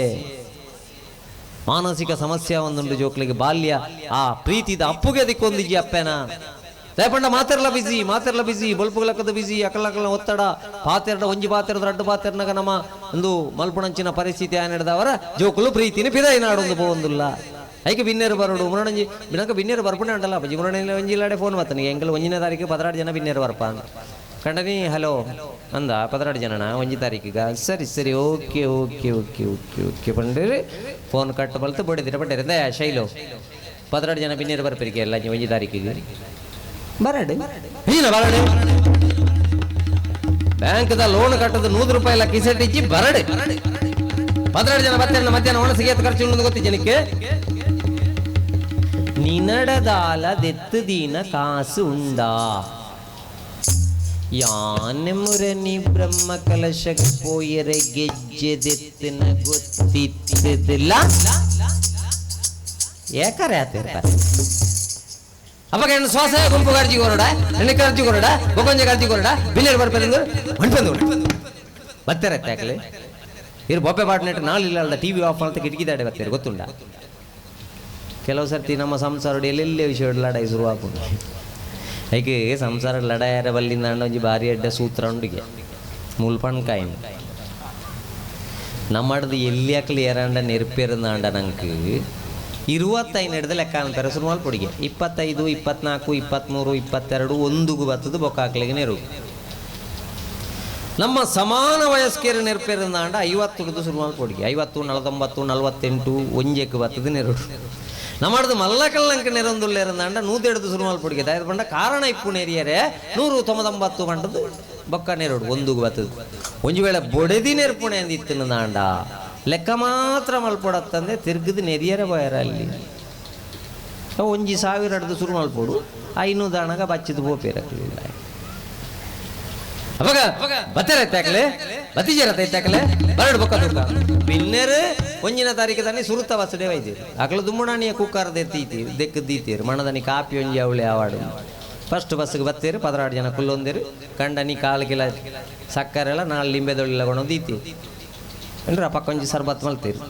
ಮಾನಸಿಕ ಸಮಸ್ಯೆ ಒಂದುಂಡು ಜೋಕ್ಲಿಗೆ ಬಾಲ್ಯ ಆ ಪ್ರೀತಿದ ಅಪ್ಪುಗೆ ದಿಕ್ಕೊಂದಿಜ್ಜಿ ಅಪ್ಪೆನ ದಯಪಂಡ ಮಾತೆರ್ಲ ಬಿಸಿ ಮಾತೆರ್ಲ ಬಿಸಿ ಬಲ್ಪುಗಳಕ್ಕದ ಬಿಸಿ ಅಕಲಕಲ ಒತ್ತಡ ಪಾತೆರ್ಡ ಒಂಜಿ ಪಾತೆರ್ದ ರಡ್ಡು ಪಾತೆರ್ನಗ ನಮ್ಮ ಒಂದು ಮಲ್ಪುಣಂಚಿನ ಪರಿಸ್ಥಿತಿ ಆನೆಡ್ದವರ ಜೋಕುಲು ಪ್ರೀತಿನ ಪಿದಾಯಿ ನಾಡೊಂದು ಪೋವೊಂದುಲ್ಲ. ಐಕೆ ಬಿನ್ನೇರು ಬರೋಡು ಮುರಣಂಜಿ ಬಿನಕ ಬಿನ್ನೇರು ಬರ್ಪುಣೆ ಉಂಟಲ್ಲ ಅಪ್ಪಾಜಿ ಮುರಣಿ ಒಂಜಿಲ್ಲಾಡೆ ಫೋನ್ ಬರ್ತಾನೆ ಎಂಕಲ್ 1ನೇ ತಾರೀಕು 16 ಜನ ಬಿನ್ನೇರು ಬರ್ಪ ಅಂತ ಕಂಡನಿ ಹಲೋ ಅಂದ 16 ಜನನ 1 ತಾರೀಕಿಗ ಸರಿ ಸರಿ okay okay okay okay okay ಪಂಡ್ರಿ phone cut ಬಲ್ತು ಬಡಿದಿರ ಪಂಡಿರ ದಯಾ ಶೈಲು 16 ಜನ ಬಿನ್ನೇರು ಬರ್ಪರಿಗೆ ಎಲ್ಲ 1 ತಾರೀಕಿಗೆ ಬರಡು ಹೀನ ಬರಡು ಬ್ಯಾಂಕ್ದ ಲೋನ್ ಕಟ್ಟದು 100 ರೂಪಾಯಿ ಎಲ್ಲ ಕಿಸೆಟ್ಟಿಚ್ಚಿ ಬರಡು 16 ಜನ ಬರ್ತಾರೆ ಮಧ್ಯಾಹ್ನ ಒಣಸಿಗೆ ಖರ್ಚು ಉಂಡು ಗೊತ್ತಿ ಜನಕ್ಕೆ ನಿನಡದಾಲ ದೆತ್ತು ದೀನ ಕಾಸು ಉಂಡಾ ಯಾನೆ ಮುರನಿ ಬ್ರಹ್ಮ ಕಲಶಕ್ಕೆ ಪೋಯರೆ ಗೆಜ್ಜೆ ದೆತ್ತಿನ ಗೊತ್ತಿತ್ತದಿಲ್ಲ ಏಕರೆ ಆತಿರ್ತಾರೆ. ಅವಾಗ ಹೆಣ್ಣು ಸ್ವಸಹಾಯ ಗುಂಪು ಅರ್ಜಿ ಕೊರಡ ಹೆಣ್ಣು ಅರ್ಜಿ ಕೊರಡ ಬೊಕೊಂಜೆ ಅರ್ಜಿ ಕೊರಡ ಬಿಲ್ಲೇರು ಬರ್ಪೆಂದು ಹೊಂಟಂದು ಬರ್ತಾರೆ ಯಾಕಲೆ ಇರು ಬೊಬ್ಬೆ ಪಾಟ್ನೆಟ್ ನಾಳೆ ಇಲ್ಲ ಅಲ್ಲ ಟಿವಿ ಆಫ್ ಅಂತ ಕಿಟಕಿ ದಾಡೆ ಬರ್ತಾರೆ ಗೊತ್ತುಂಡ. ಕೆಲವು ಸರ್ತಿ ನಮ್ಮ ಸಂಸಾರ ಎಲ್ಲೆಲ್ಲಿ ವಿಷಯ ಲಡಾಯಿ ಶುರುವಾಗ್ಬೋದು. ಐಕೆ ಸಂಸಾರ ಲಡಾಯರ ಬಲ್ಲಿಂದ ಒಂಜಿ ಭಾರಿ ಅಡ್ಡ ಸೂತ್ರ ಉಂಡಿಗೆ ಮುಲ್ಪಣ್ಕಾಯಿ ನಮ್ಮಡ್ದು ಎಲ್ಲಿ ಹಾಕಲಿ ಏರಾಂಡ ನೆರ್ಪೇರಂದಾಂಡ ನಂಗೆ 25 ಹಿಡ್ದು ಲೆಕ್ಕ ಅಂತಾರೆ ಸುರುಮಾಲ್ ಪೊಡಿಗೆ 25 24 23 22 ಒಂದುಗು ಬತ್ತದು ಬೊಕ್ಕಾಕ್ಲಿಗೆ ನೆರು. ನಮ್ಮ ಸಮಾನ ವಯಸ್ಕರ ನೆರ್ಪೇರಂದಾಂಡ 50 ಹಿಡ್ದು ಸುರುಮಾಲ್ ಪೊಡಿಗೆ 50 49 48 ಒಂಜೆಕ್ ಬತ್ತದು ನೆರು. ನಮ್ಮದು ಮಲ್ಲಕಲ್ಲಂಕ ನೆರೊಂದುಲ್ಲೇರಂದಾಂಡ ನೂತೆಡ್ದು ಸುರುಮಲ್ ಪೊಡಿಗೆ ದಾಯದ ಪಂಡ ಕಾರಣ ಇಪ್ಪು ನೆರಿಯರೆ 199 ಪಂಡದು ಬೊಕ್ಕ ನೆರಡು ಒಂದುಗು ಬತ್ತದು. ಒಂಜಿ ವೇಳೆ ಬೊಡೆದಿ ನೆರ್ಪುಣೆ ಅಂದಿತ್ತಿನದಾಂಡ ಲೆಕ್ಕ ಮಾತ್ರ ಮಲ್ಪೊಡತ್ತಂದೆ ತಿರ್ಗದು ನೆರಿಯರೆ ಬೋಯರ ಅಲ್ಲಿ ಒಂಜಿ ಸಾವಿರ ಅಡ್ದು ಸುರು ಮಲ್ಪೊಡು 500 ದಾಣಗ ಬಚ್ಚಿದು ಪೋಪೇರಕ್ಲಿಲ್ಲ. ಅವಾಗ ಬತ್ತೆರ ಐತಾಕಲೆ ಬತ್ತಿಜರ ಐತಾಕಲೆ ಬರಡು ಬೊಕ್ಕ ತುಕ್ಕ ಬಿನ್ನೆರು ಒಂಜಿನ ತಾರೀಕು ತಾನೆ ಸುರುತ ಬಸ್ಸಡೆ ವೈದ್ಯರು ಅಕಲು ದುಮ್ಮುಣಾಣಿಯ ಕುಕ್ಕಾರ ದೆತ್ತೀತೀರು ದೆಕ್ಕದ್ದೀತೀರು ಮಣದನಿ ಕಾಪಿ ಒಂಜಿ ಅವಳೆ ಆವಾಡು ಫಸ್ಟ್ ಬಸ್ಸಿಗೆ ಬತ್ತೀರು 16 ಜನ ಕುಲ್ಲೊಂದಿರು ಕಂಡನಿ ಕಾಲು ಕಿಲ ಸಕ್ಕರೆಲ್ಲ 4 ಲಿಂಬೆದೊಳ್ಳಿಲ್ಲ ಕೊಣೊಂದು ಅಂದ್ರೆ ಪಕ್ಕ ಒಂಜಿ ಸರ್ಬತ್ ಮಲ್ತೀರು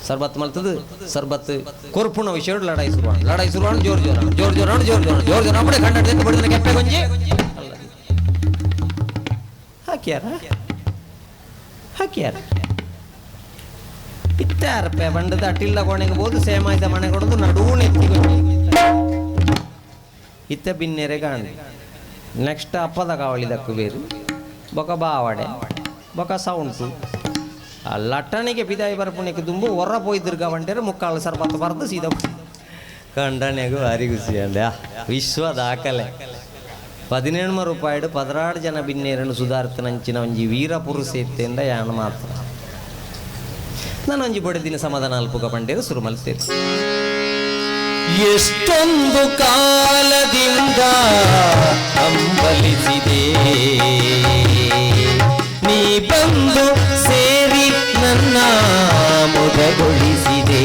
ಸರ್ಬತ್ ಮಲ್ತದು ಸರ್ಬತ್ ಕೊರ್ಪುಣ ವಿಷಯ ಲಡಾಯಿ ಶುರುವಾಣ ಲಡಾಯಿ ಶುರುವಾಣ ಜೋರು ಜೋರ ಜೋರು ಜೋರ ಜೋರು ಜೋರ ಜೋರು ಜೋರ ಅಪ್ಪಡೆ ಕಂಡ ಬಡಿದ ಕೆಪ್ಪೆ ಕೊಂಜಿ ಹಾಕ್ಯಾರ ಹಾಕ್ಯಾರ ಪಿತ್ತಾರಪ್ಪೆ ಬಂಡದ ಅಟ್ಟಿಲ್ಲ ಕೋಣೆಗೆ ಬೋದು ಸೇಮಾಯ್ದ ಮನೆ ಕೊಡೋದು ನಡುವು ನೆತ್ತಿಗೊಂಡು ಇತ್ತ ಬಿನ್ನೆರೆ ಕಾಣಿ ನೆಕ್ಸ್ಟ್ ಅಪ್ಪದ ಕಾವಳಿದಕ್ಕು ಬೇರು ಬೊಕ ಬಾವಡೆ ಬೊಕ ಸೌಂಟು ಆ ಲಟ್ಟಣಿಗೆ ಪಿದಾಯಿ ಬರ್ಪುಣಿಗೆ ದುಂಬು ಹೊರ ಪೋಯ್ದಿರ್ಗ ಬಂಟೇರು ಮುಕ್ಕಾಲು ಸರ್ಬತ್ತು ಬರೆದು ಸೀದಾ ಕಂಡನೆಗೂ ಭಾರಿ ಖುಷಿ ಅಂದ ವಿಶ್ವ ದಾಖಲೆ 18 ರೂಪಾಯಿಡು 16 ಜನ ಬಿನ್ನೇರನ್ನು ಸುಧಾರ್ತನಂಚಿನ ಒಂಜಿ ವೀರ ಪುರುಷ ಇತ್ತೆಂದ ಯಾನು ಮಾತ್ರ ನಾನು ಒಂಜಿ ಬಡದಿನ ಸಮಾಧಾನ ಅಲ್ಪುಕ ಪಂಡೇರು ಸುರು ಮಲ್ತೇರು. ಎಷ್ಟೊಂದು ಕಾಲದಿಂದ ಹಂಬಲಿಸಿದೆ ನೀ ಬಂದು ಸೇರಿ ನನ್ನ ಮುದಗೊಳಿಸಿದೆ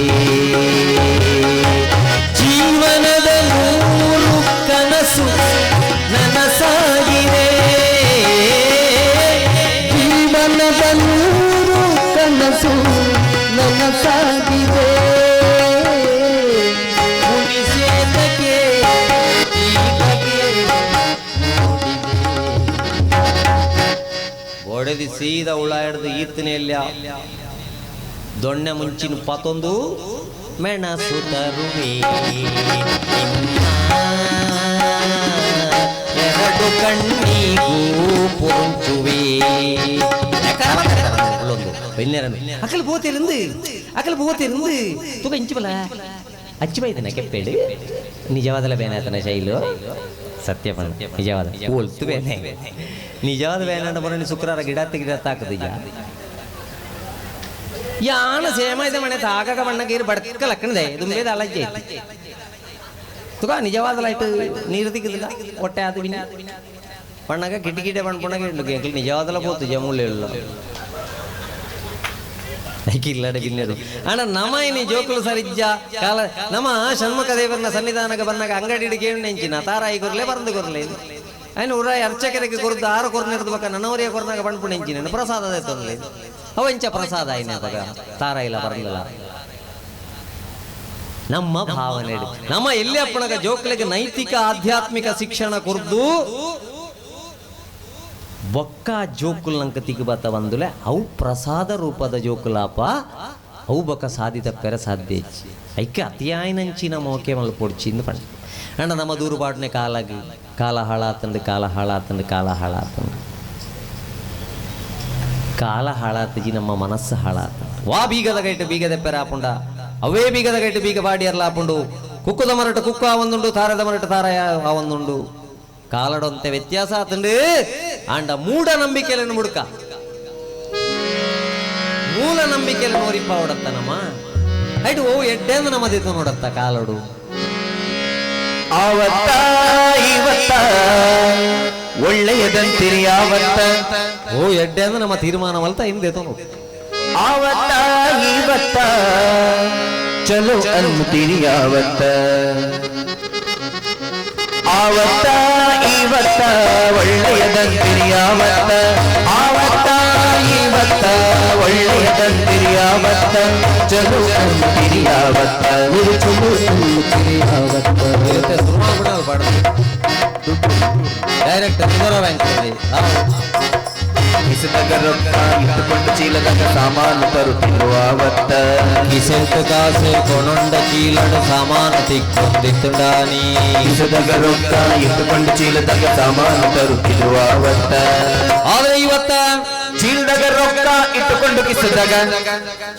ಜೀವನದ 100 ಕನಸು ನನಸಾಗಿದೆ ಜೀವನದ 100 ಕನಸು ನನಸಾಗಿದೆ ಮುನಿಸೇತಕ್ಕೆ ಈ ಬಗೆ ನೋಡಿದೆ. ಒಡೆದಿ ಸೀದಾ ಉಳ ಹಿಡ್ದು ಈತನೆಲ್ಲ ದೊಣ್ಣೆ ಮುಂಚಿನ ಪತೊಂದು ಮೆಣಸು ತರುವೆ ಎರಡು ಕಣ್ಣಿಗೂ ಪುರುಂಚುವೆ ಅಕಲ್ போத்திருந்து ಅಕಲ್ போத்திருந்து ತುಗ ಇಂಚುಬಲ ಅಚ್ಚು ಬೈದನ ಕೆಪ್ಪೇಡು ನಿಜವಾದಲ ಬೇನಾತನ ಶೈಲು ಸತ್ಯ ಪಣ ನಿಜವಾದ ಒಲ್ತು ಬೇನೆ ನಿಜವಾದ ಬೇನಾಂಡ ಬರೋಣಿ ಶುಕ್ರಾರ ಗಿಡತ್ತ ಗಿಡತ್ತ ಹಾಕದ ಯಾನ ಸೇಮ ಇದೆ ಮನೆ ತಾಗಕ ಬಣ್ಣಗೀರು ಬಡ್ಕ ಲಕ್ಕಣದೆ ದುಂಬೇದ ಅಲಜ್ಜೆ ತುಗ ನಿಜವಾದ ಲೈಟ್ ನೀರು ತಿಕ್ಕಿದಿಲ್ಲ ಹೊಟ್ಟೆ ಅದು ಬಿನ್ನ ಬಣ್ಣಗ ಕಿಟಕಿಟೆ ಬಣ್ಣ ಪುಣಗ ಎಂಕಲ್ ನಿಜವಾದಲ ಪೋತು ಜಮುಳ್ಳ ಇಲ್ಲಡೆ ಬಿನ್ನೆರು ಅಣ್ಣ ನಮ ಇನಿ ಜೋಕುಲು ಸರಿಜ್ಜ ಕಾಲ ನಮ್ಮ ಷಣ್ಮುಖ ದೇವರನ ಸನ್ನಿಧಾನಕ್ಕೆ ಬಂದಾಗ ಅಂಗಡಿ ಕೇಳಿ ನೆಂಚಿನ ತಾರಾಯಿ ಕೊರ್ಲೆ ಬರಂದು ಕೊರ್ಲೆ ಅಯ್ನ ಉರಾಯಿ ಅರ್ಚಕರಿಗೆ ಕೊರ್ದು ಆರು ಕೊರ್ನಿರ್ದು ಬಕ್ಕ ನನ್ನವರಿಯ ಕೊರ್ನಾಗ ಬಣ್ಪು ನೆಂಚಿನ ಪ್ರಸಾದ ತೊಂದಲೆ ಅವ ಇಂಚ ಪ್ರಸಾದ ಆಯ್ನ ಪಗ ತಾರಾಯಿಲ್ಲ ಬರಂದಿಲ್ಲ. ನಮ್ಮ ಭಾವನೆ ನಮ್ಮ ಎಲ್ಲಿ ಅಪ್ಪಣಗ ಜೋಕ್ಲಿಗೆ ನೈತಿಕ ಆಧ್ಯಾತ್ಮಿಕ ಶಿಕ್ಷಣ ಕೊರ್ದು ಬೊಕ್ಕ ಜೋಕುಲ್ ನಂಕ ತಿಗ್ಬತ್ತ ಬಂದುಲೆ ಅವು ಪ್ರಸಾದ ರೂಪದ ಜೋಕುಲಾಪ ಅವು ಬೊಕ್ಕ ಸಾಧಿತ ಪೆರ ಸಾಧ್ಯ ಹೆಚ್ಚಿ ಐಕೆ ಅತಿಯಾಯಿನಂಚಿನ ಮೋಕೆ ಮಲ್ಲ ಪೊಡ್ಚಿಂದು ಪಂಡ ಅಣ್ಣ ನಮ್ಮ ದೂರು ಪಾಡ್ನೆ ಕಾಲಾಗಿ ಕಾಲ ಹಾಳಾತಂದು ಕಾಲ ಹಾಳಾತಂದು ಕಾಲ ಹಾಳಾತಂದು ಕಾಲ ಹಾಳಾತಜಿ ನಮ್ಮ ಮನಸ್ಸು ಹಾಳಾತ ವಾ ಬೀಗದ ಗೈಟು ಬೀಗದ ಪೆರ ಆಪುಂಡ ಅವೇ ಬೀಗದ ಗೈಟು ಬೀಗ ಬಾಡಿಯರ್ಲ ಆಪುಂಡು ಕುಕ್ಕುದ ಮರಟ ಕುಕ್ಕು ಆ ಒಂದುಂಡು ತಾರದ ಮರಟ ತಾರ ಆ ಒಂದುಂಡು ಕಾಲಡೊಂತೆ ವ್ಯತ್ಯಾಸ ಆತಂಡು ಆಂಡ ಮೂಢ ನಂಬಿಕೆಯನ್ನು ಮುಡುಕ ಮೂಲ ನಂಬಿಕೆಯನ್ನು ಓರಿಪ್ಪ ಹೊಡತ್ತ ನಮ್ಮ ಐಟು ಓ ಎಡ್ಡೆಂದು ನಮ್ಮದಿತ್ತು ನೋಡತ್ತ ಕಾಲಡು ಆವತ್ತ ಇವತ್ತ ಒಳ್ಳೆಯದಂತಿರಿ ಆವತ್ತ ಓ ಎಡ್ಡೆ ಅಂದ್ರೆ ನಮ್ಮ ತೀರ್ಮಾನವಲ್ತ ಹಿಂದೆ ನೋಡು ಆವತ್ತ ಇವತ್ತ ಚಲೋ ಅನ್ನುತ್ತೀರಿ ಆವತ್ತ ಆವತ್ತ ಇವತ್ತ ಒಳ್ಳೆಯದಂತಿರಿ ಆವತ್ತ ಆವತ್ತ ಇವತ್ತ ಒಳ್ಳೆಯದಂತಿರಿ ಆವತ್ತ ಚಲೋ ಅನ್ನುತ್ತೀರಿ ಆವತ್ತ ಚಲೋ ಅನ್ನುತ್ತೀರಿ ಆವತ್ತ ಡೈರೆಕ್ಟ್ ರಿಸರ್ವ್ ಬ್ಯಾಂಕ್ ಕಿಸೆದಾಗ ರೊಕ್ಕ ಇಟ್ಟುಕೊಂಡು ಚೀಲದಾಗ ಸಾಮಾನು ತರುತ್ತಿದ್ರು ಆವತ್ತ ಕಿಸೆಟ್ ಕಾಸು ಕೊನೊಂಡ ಚೀಲಡು ಸಾಮಾನು ತಿಕ್ಕೊಂದಿತ್ತುಂಡಾನಿ ಕಿಸೆದಾಗ ರೊಕ್ಕ ಇಟ್ಟುಕೊಂಡು ಚೀಲದಾಗ ಸಾಮಾನು ತರುತ್ತಿದ್ರು ಆವತ್ತ ಆದ್ರೆ ಇವತ್ತ ಚೀಲದಾಗ ರೊಕ್ಕ ಇಟ್ಟುಕೊಂಡು ಕಿಸೆದಾಗ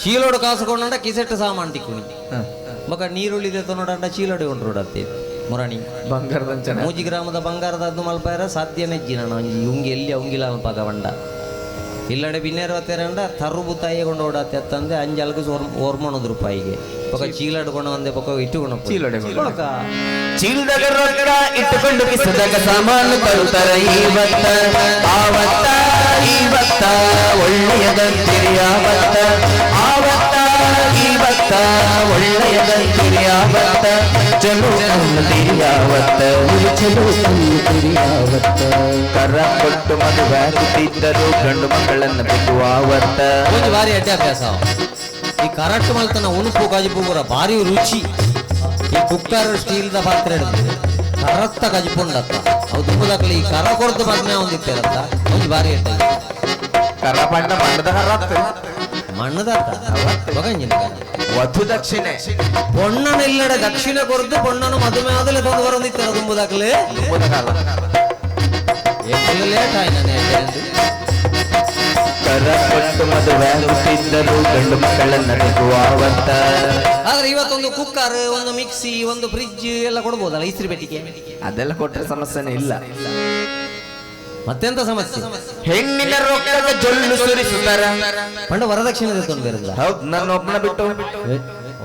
ಚೀಲೋಡು ಕಾಸು ಕೊಂಡ ಕಿಸೆಟ್ ಸಾಮಾನು ತಿಕ್ಕುನಿ. ಬೊಕ ನೀರುಳ್ಳಿ ತೊನೋಡಂಡ ಚೀಲಡೆ ಉಂಟು ಮುರಾಣಿ ಬಂಗಾರದಂಚನೆ ಮೂಜಿ ಗ್ರಾಮದ ಬಂಗಾರದದ್ದು ಮಲ್ಪಾರ ಸಾಧ್ಯನೇ ಇಜ್ಜಿ ನಾನು ಒಂಜಿ ಉಂಗಿ ಎಲ್ಲಿ ಉಂಗಿಲ ಮಲ್ಪಾಗ ಬಂಡ ಇಲ್ಲಡೆ ಬಿನ್ನೇರು ತರುಬು ತಾಯಿಗೆ ಕೊಂಡು ಓಡಾತೆ ತಂದೆ ಅಂಜಲ್ಗೆ ಓರ್ಮಣದ ರೂಪಾಯಿಗೆ ಬೊಕ ಚೀಲಡ್ಕೊಂಡು ಒಂದೇ ಬೊಕ ಇಟ್ಟುಕೊಂಡು ಚೀಲಡೆ ಬೊಕ ಚೀಲದಾಗ ರೊಕ್ಕ ಇಟ್ಟುಕೊಂಡು ಕಿಸದಾಗ ಸಾಮಾನು ತರುತ್ತರ ಇವತ್ತ ಆವತ್ತ ಇವತ್ತ ಒಳ್ಳೆಯದಂತಿರಿ ಆವತ್ತ ಆವತ್ತ ಇವತ್ತ ಒಳ್ಳೆಯದಂತಿರಿ ಆವತ್ತ ಚಲೋ ಅನ್ನದಿರಿ ಆವತ್ತ ಚಲೋ ಅನ್ನುತ್ತೀರಿ ಆವತ್ತ. ಕರ ಕೊಟ್ಟು ಮದುವೆ ಆಗುತ್ತಿದ್ದರು ಗಂಡು ಮಕ್ಕಳನ್ನು ಬಿಟ್ಟು ಆವತ್ತ. ಒಂಜಿ ಭಾರಿ ಅಡ್ಡೆ ಅಭ್ಯಾಸ ಈ ಕರಟ್ಟು ಮಲ್ತನ ಉಣುಪು ಕಜಿಪು ಪೂರ ಭಾರಿ ರುಚಿ. ಈ ಕುಕ್ಕರ್ ಸ್ಟೀಲ್ದ ಪಾತ್ರೆ ಹಿಡಿದು ಕರತ್ತ ಕಜಿಪು ಉಂಡತ್ತ ಅವು ದುಂಬುದಕ್ಕಲಿ ಈ ಕರ ಕೊರತು ಪದ್ಮೆ ಒಂದಿತ್ತೇರತ್ತ ಒಂಜಿ ಭಾರಿ ಅಡ್ಡೆ. ಕರ ಪಂಡ ಮಣ್ಣದ ಹರತ್ತು ಮಣ್ಣದತ್ತ ಬಗಂಜಿನ ವಧು ದಕ್ಷಿಣೆ ಪೊಣ್ಣನ ಇಲ್ಲಡೆ ದಕ್ಷಿಣ ಕೊರತು ಪೊಣ್ಣನು ಮದುವೆ ಆದಲೆ ತಂದು ಬರೋದಿತ್ತರ ದುಂಬುದಾಕ್ಲೆ ದುಂಬುದ ಕಾಲ ಎಷ್ಟು ಲೇಟ್ ಆಯ್ತು ನಾನು ಕರ ಕೊಟ್ಟು ಮದುವೆ ಆಗುತ್ತಿದ್ದರು ಗಂಡು ಮಕ್ಕಳನ್ನ ಆವತ್ತ. ಆದ್ರೆ ಇವತ್ತೊಂದು ಕುಕ್ಕರ್, ಒಂದು ಮಿಕ್ಸಿ, ಒಂದು ಫ್ರಿಜ್ ಎಲ್ಲ ಕೊಡ್ಬೋದಲ್ಲ ಇಸ್ತ್ರಿ ಪೆಟ್ಟಿಗೆ? ಅದೆಲ್ಲ ಕೊಟ್ಟರೆ ಸಮಸ್ಯೆನೇ ಇಲ್ಲ. ಮತ್ತೆಂತ ಸಮಸ್ಯೆ? ಹೆಣ್ಣಿನ ರೊಕ್ಕದ ಜೊಲ್ಲು ಸುರಿಸುತ್ತಾರ. ಪಂಡ ವರದಕ್ಷಿಣೆ ತಂದು ಬೇರೆಲ್ಲ. ಹೌದು, ನನ್ನ ಒಬ್ಬನ ಬಿಟ್ಟು.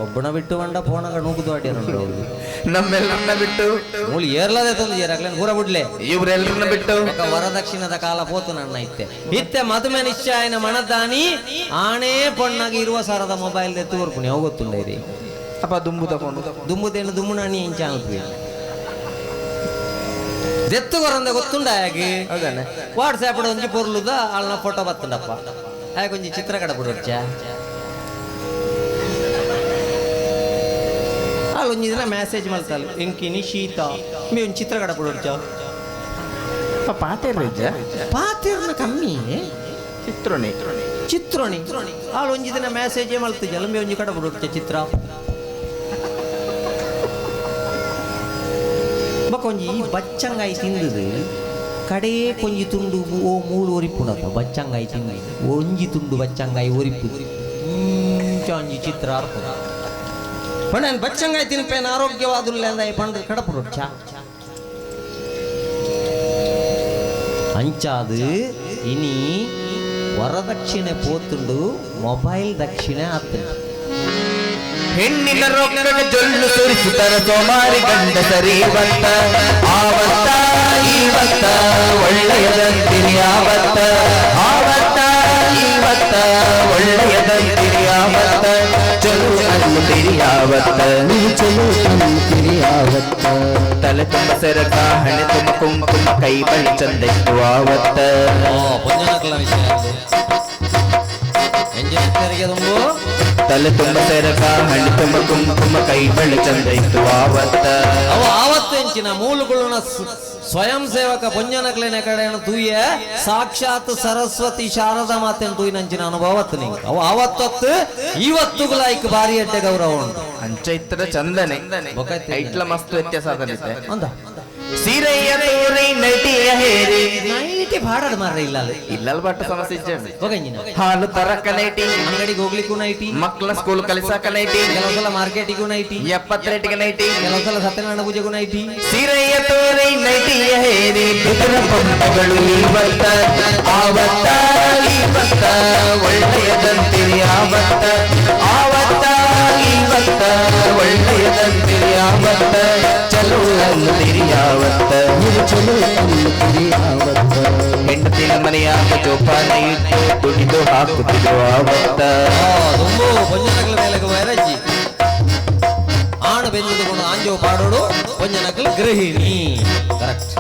ಒಬ್ಬನ ಬಿಟ್ಟು ಬಂಡ ಫೋನಾಗ ನೂಕುದು ಅಡ್ಡಿ ಅವ್ರಿಗೆ. ನಮ್ಮೆಲ್ಲರನ್ನ ಬಿಟ್ಟು. ಮೂಳು ಏರ್ಲದೆ ತಂದು ಏರಾಗ್ಲೇನು ಪೂರ ಬಿಡ್ಲೆ. ಇವ್ರೆಲ್ಲರನ್ನ ಬಿಟ್ಟು. ವರದಕ್ಷಿಣದ ಕಾಲ ಪೋತು ನನ್ನ ಇತ್ತೆ ಇತ್ತೆ ಮದುವೆ ನಿಶ್ಚಯನ ಮಣದಾನಿ ಆಣೇ ಪೊಣ್ಣಾಗಿ ಇರುವ ಸಾರದ ಮೊಬೈಲ್ ತೋರ್ಪುಣಿ ಅವು ಗೊತ್ತುಂಡ ಇರಿ. ಅಪ್ಪ ದುಂಬು ತಗೊಂಡು ದುಂಬುದೇನು ದುಮ್ಮುನಾಣಿ ಇಂಚ ಅನ್ಪಿ ದೆತ್ತು ಕೊರಂದ ಗೊತ್ತುಂಡ ಹಾಗೆ ಹೌದಾನೆ? ವಾಟ್ಸ್ಆ್ಯಪ್ ಒಂಜಿ ಪೊರ್ಲುದ ಆಳ್ನ ಫೋಟೋ ಬತ್ತುಂಡಪ್ಪ ಹಾಗೆ ಒಂಜಿ ಚಿತ್ರ ಕಡ ಬಿಡೊಚ್ಚ ಆಳು ಒಂಜಿ ದಿನ ಮೆಸೇಜ್ ಮಲ್ತಾಳು ಎಂಕಿನಿ ಶೀತ ಮೇ ಒಂಜಿ ಚಿತ್ರ ಕಡ ಬಿಡೊಚ್ಚ. ಪಾತೆ ಪಾತಿರ್ನ ಕಮ್ಮಿ ಚಿತ್ರನೇ ಚಿತ್ರೋಣಿ ಆಳು ಒಂಜಿ ದಿನ ಮೆಸೇಜ್ ಮಲ್ತಿಜಲ್ಲ ಮೇ ಒಂಜಿ ಕಡ ಬಿಡೊಚ್ಚ ಚಿತ್ರ ಬೊಕ ಒಂಜಿ ಬಚ್ಚಂಗಾಯಿ ತಿಂದದು ಕಡೇ ಕೊಂಜಿ ತುಂಡು ಓ ಮೂಳು ಒರಿಪುಂಡತ್ತ ಬಚ್ಚಂಗಾಯಿ ತಿಂದು ಒಂಜಿ ತುಂಡು ಬಚ್ಚಂಗಾಯಿ ಒರಿಪು ಇಂಚ ಒಂಜಿ ಚಿತ್ರ ಅರ್ಪುಂಡು ಪಂಡ ನಾನು ಬಚ್ಚಂಗಾಯಿ ತಿನ್ಪೇನ ಆರೋಗ್ಯವಾದುಲ್ಲ ಅಂದ ಪಂಡ ಕಡಪುಡೊಚ್ಚ ಅಂಚಾದು ಇನಿ ವರದಕ್ಷಿಣೆ ಪೋತುಂಡು ಮೊಬೈಲ್ ದಕ್ಷಿಣೆ ಆತುಂಡು. ಹೆಣ್ಣಿನ ರೊಕ್ಕದ ಜೊಲ್ಲು ಸುರಿಸುತ್ತರ ಸೋಮಾರಿ ಗಂಡ ಸರಿ ಬತ್ತ ಆವತ್ತ ಇವತ್ತ ಒಳ್ಳೆಯದಂತಿರಿ ಆವತ್ತ ಆವತ್ತ ಇವತ್ತ ಒಳ್ಳೆಯದಂತಿರಿ ಆವತ್ತ ಚಲೋ ಅನ್ನುತ್ತೀರಿ ಆವತ್ತ ಚಲೋ ಅನ್ನುತ್ತೀರಿ ಆವತ್ತ. ತಲೆ ತುಂಬ ಸೆರಗ ಹಣೆ ತುಂಬ ಕುಂಕುಮ ಕೈ ಬಳಿ ಚಂದ ಇತ್ತು ಆವತ್ತ. ಪೊಂಜನಕಲ ವಿಷಯ ಎಂಜಿನ ತುಂಬು ತಲೆ ತುಂಬ ಸೆರಗ ಹಣೆ ತುಂಬ ಕುಂಕುಮ ಕೈ ಬಳಿ ಚಂದ ಇತ್ತು ಆವತ್ತ. ಅವು ಆವತ್ತು ಎಂಚಿನ ಮೂಲುಗುಳುನ ಸ್ವಯಂ ಸೇವಕ ಪೊಂಜನಕ್ಲೇನ ಕಡೆಯನ್ನು ತೂಯ ಸಾಕ್ಷಾತ್ ಸರಸ್ವತಿ ಶಾರದಾ ಮಾತೆಯನ್ನು ತೂಯಿನಂಚಿನ ಅನುಭವ ನಿಂಗೆ ಅವು ಆವತ್ತೊತ್ತು ಇವತ್ತುಗಳ ಐಕ್ ಭಾರಿ ಅಡ್ಡೆ ಗೌರವ ಉಂಟು. ಅಂಚ ಇತ್ತದ ಚಂದನೆ ಐಟ್ಲ ಮಸ್ತ್ ವ್ಯತ್ಯಾಸ ಅದನಿತ್ತೆ. ಅಂದ ಸೀರೆಯ ತೋರಿ ನಟಿಯ ಹೇರಿ ನೈಟಿ ಬಾಡದ ಮಾರ್ರೆ ಇಲ್ಲ ಅಲ್ಲಿ ಇಲ್ಲಲ್ ಬಟ್ಟ ಸಮಸ್ಯೆ ಇಜ್ಜೆ. ಹೋಗಂಜಿನ ಹಾಲು ತರಕ ನೈಟಿ, ಅಂಗಡಿಗೆ ಹೋಗ್ಲಿಕ್ಕೂ ನೈಟಿ, ಮಕ್ಕಳ ಸ್ಕೂಲ್ ಕಲಿಸಾಕ ನೈಟಿ, ಕೆಲವು ಸಲ ಮಾರ್ಕೆಟಿಗೂ ನೈಟಿ, 70 ರೇಟಿಗೆ ನೈಟಿ, ಕೆಲವು ಸಲ ಸತ್ಯನಾರಾಯಣ ಪೂಜೆಗೂ ನೈಟಿ. ಸೀರೆಯ ತೋರಿ ನೈಟಿಯ ಹೇರಿ ಬಿದಿರ ಪಂಪಗಳು ಇವತ್ತ ಆವತ್ತ ಇವತ್ತ ಒಳ್ಳೆಯದಂತಿರಿ ಆವತ್ತ ಆವತ್ತ ಇವತ್ತ ಒಳ್ಳೆಯದಂತಿರಿ ಆವತ್ತ ಚಲೋ ಅನ್ನುತ್ತೀರಿ ಆವತ್ತ ಚಲೋ ಅನ್ನುತ್ತೀರಿ ಆವತ್ತ. ಹೆಂಡತಿನ ಮನೆಯಾಗ ಜೋಪಾನ ಇಟ್ಟು ದುಡಿದು ಹಾಕುತ್ತಿದ್ರು ಆವತ್ತ. ತುಂಬು ಪೊಂಜನಕಲ ಮೇಲೆ ವೈರಜ್ಜಿ ಆಣು ಬೆಂದಿದುಕೊಂಡು ಆಂಜೋ ಪಾಡೋಡು ಪೊಂಜನಕಲ್ ಗೃಹಿಣಿ ಕರೆಕ್ಟ್.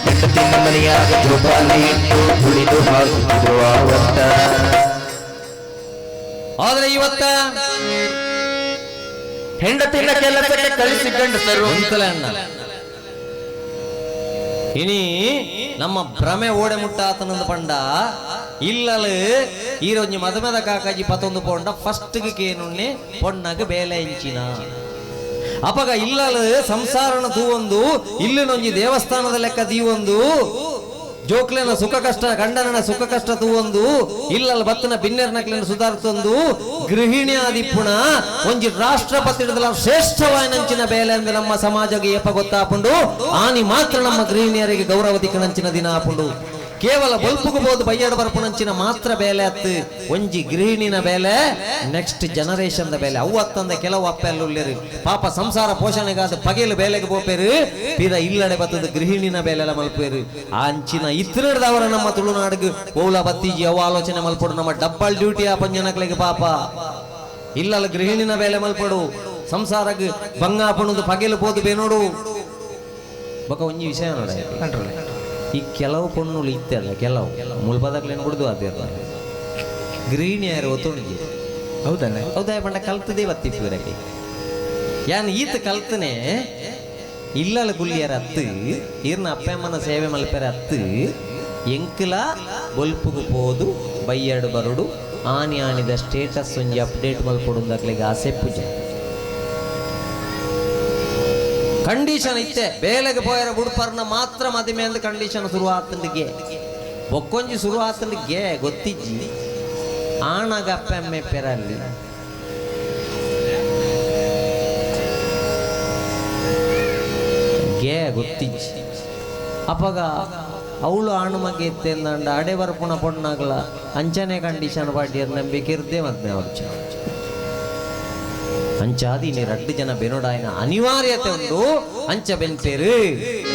ಹೆಂಡತಿನ ಮನೆಯಾಗ ಜೋಪಾನ ಇಟ್ಟು ದುಡಿದು ಹಾಕುತ್ತಿದ್ರು ಆವತ್ತ. ಆದ್ರೆ ಇವತ್ತ ಹೆಂಡತಿನ ಕೆಲಸಕ್ಕೆ ಕಳಿಸಿ ಗಂಡಸರು ಅಂತಲೇ ಅಣ್ಣ ಇನಿ ನಮ್ಮ ಭ್ರಮೆ ಓಡೆ ಮುಟ್ಟ ಆತನಂದು ಪಂಡ ಇಲ್ಲಲು ಈರೊಂಜಿ ಮದುಮೆದ ಕಾಕಾಜಿ ಪತ್ತೊಂದು ಪೊಂಡ ಫಸ್ಟ್ ಕೇನುಣ್ಣೆ ಪೊಣ್ಣಗ ಬೇಲೆ ಇಂಚಿನ ಅಪಗ ಇಲ್ಲಲು ಸಂಸಾರನ ತೂವೊಂದು ಇಲ್ಲಿನೊಂಜಿ ದೇವಸ್ಥಾನದ ಲೆಕ್ಕ ದೀವೊಂದು ಜೋಕ್ಲೆನ ಸುಖ ಕಷ್ಟ ಗಂಡನ ಸುಖ ಕಷ್ಟ ತೂವೊಂದು ಇಲ್ಲಲ್ಲ ಬತ್ತನ ಬಿನ್ನೆರ್ನಕ್ಲೆನ ಸುಧಾರಿತೊಂದು ಗೃಹಿಣಿ ಆದಿಪ್ಪುಣ ಒಂಜಿ ರಾಷ್ಟ್ರಪತಿ ಶ್ರೇಷ್ಠವಾಯಿನಂಚಿನ ಬೇಲೆ ಅಂದ್ರೆ ನಮ್ಮ ಸಮಾಜಗೆ ಏಪ ಗೊತ್ತಾಪುಂಡು ಆನಿ ಮಾತ್ರ ನಮ್ಮ ಗೃಹಿಣಿಯರಿಗೆ ಗೌರವ ದಿಕ್ಕನಂಚಿನ ದಿನ ಆಪುಂಡು. ಕೇವಲ ಬಲ್ಪುಗು ಬೋದು ಬಯ್ಯಡ ಬರ್ಪುನಂಚಿನ ಮಾತ್ರ ಬೇಲೆ ಅತ್ತು ಒಂಜಿ ಗೃಹಿಣಿನ ಬೇಲೆ ನೆಕ್ಸ್ಟ್ ಜನರೇಷನ್ the ಬೇಲೆ. ಅವು ಅತ್ತಂದ ಕೆಲವು ಅಪ್ಪೆಲ್ಲುಲ್ಲೇರು ಪಾಪ ಸಂಸಾರ ಪೋಷಣೆಗಾದ ಪಗೆಲು ಬೇಲೆಗೆ ಪೋಪೇರು ಪಿರ ಇಲ್ಲಡೆ ಬತ್ತದ ಗೃಹಿಣಿನ ಬೇಲೆಲ್ಲ ಮಲ್ಪೇರು. ಆ ಅಂಚಿನ ಇತ್ತಿನದವರ ನಮ್ಮ ತುಳುನಾಡಿಗೆ ಓಲ ಬತ್ತೀಜಿ ಅವು ಆಲೋಚನೆ ಮಲ್ಪಡು. ನಮ್ಮ ಡಬ್ಬಲ್ ಡ್ಯೂಟಿ ಆ ಪಂಜನಕ್ಲೆಗೆ ಪಾಪ ಇಲ್ಲಲ್ಲ ಗೃಹಿಣಿನ ಬೇಲೆ ಮಲ್ಪಡು ಸಂಸಾರಗ್ ಬಂಗಾಪಣದು ಪಗೆಲು ಪೋದು ಬೇನೋಡು. ಬೊಕ ಒಂಜಿ ವಿಷಯ ನೋಡ ಈ ಕೆಲವು ಪೊಣ್ಣುಲು ಇತ್ತಲ್ಲ ಕೆಲವು ಮುಲ್ಪದಕ್ಲೇನು ಕುಡಿದು ಅದಿರ್ಲ ಗೃಹಿಣಿಯರು ಒತ್ತೊಂಡಿ ಹೌದಲ್ಲ ಹೌದಾ ಪಂಡ ಕಲ್ತದೇ ಬತ್ತಿಪ್ಪು ಇವರಕ್ಕೆ ಯಾನ್ ಈತ ಕಲ್ತನೆ ಇಲ್ಲಲ ಗುಲ್ಲಿಯರ ಅತ್ತು ಈರ್ನ ಅಪ್ಪಮ್ಮನ ಸೇವೆ ಮಲ್ಪೆರ ಅತ್ತು ಎಂಕಲ ಬೊಲ್ಪುಗು ಪೋದು ಬೈಯಡು ಬರುಡು ಆನಿ ಆನಿದ ಸ್ಟೇಟಸ್ ಒಂಜಿ ಅಪ್ಡೇಟ್ ಮಲ್ಪೊಡುಂದಕ್ಲೆಗ್ ಆಸೆ ಪೂಜೆ ಕಂಡೀಷನ್ ಇತ್ತೆ ಬೇಲೆಗೆ ಪೋಯರ ಬುಡ್ಪರ್ನ ಮಾತ್ರ ಮದಿಮೆ ಅಂದ್ ಕಂಡೀಷನ್ ಶುರು ಆತಂಡಿಗೆ ಬೊಕ್ಕೊಂಜಿ ಶುರು ಆತಂಡಿಗೆ ಗೊತ್ತಿಜ್ಜಿ ಆಣಾಗ ಅಪ್ಪಮ್ಮೆ ಪೆರಲ್ಲಿ ಗೆ ಗೊತ್ತಿಜ್ಜಿ ಅಪ್ಪಗ ಅವಳು ಆಣು ಮಗೆ ಇತ್ತೆ ಅಂದಂಡ ಅಡೆ ಬರ್ಪುಣ ಪೊಣ್ಣಾಗಲ ಅಂಚನೆ ಕಂಡೀಷನ್ ಪಾಟಿಯರ್ ನಂಬಿಕೆ ಇರ್ದೇ ಮದ್ಮೆ ಅವ್ರು ಅಂಚಾದಿ ನೀ ರಡ್ಡು ಜನ ಬೆನೋಡಾಯನ ಅನಿವಾರ್ಯತೆ ಉಂಡು ಅಂಚ ಬೆನ್ಪೇರು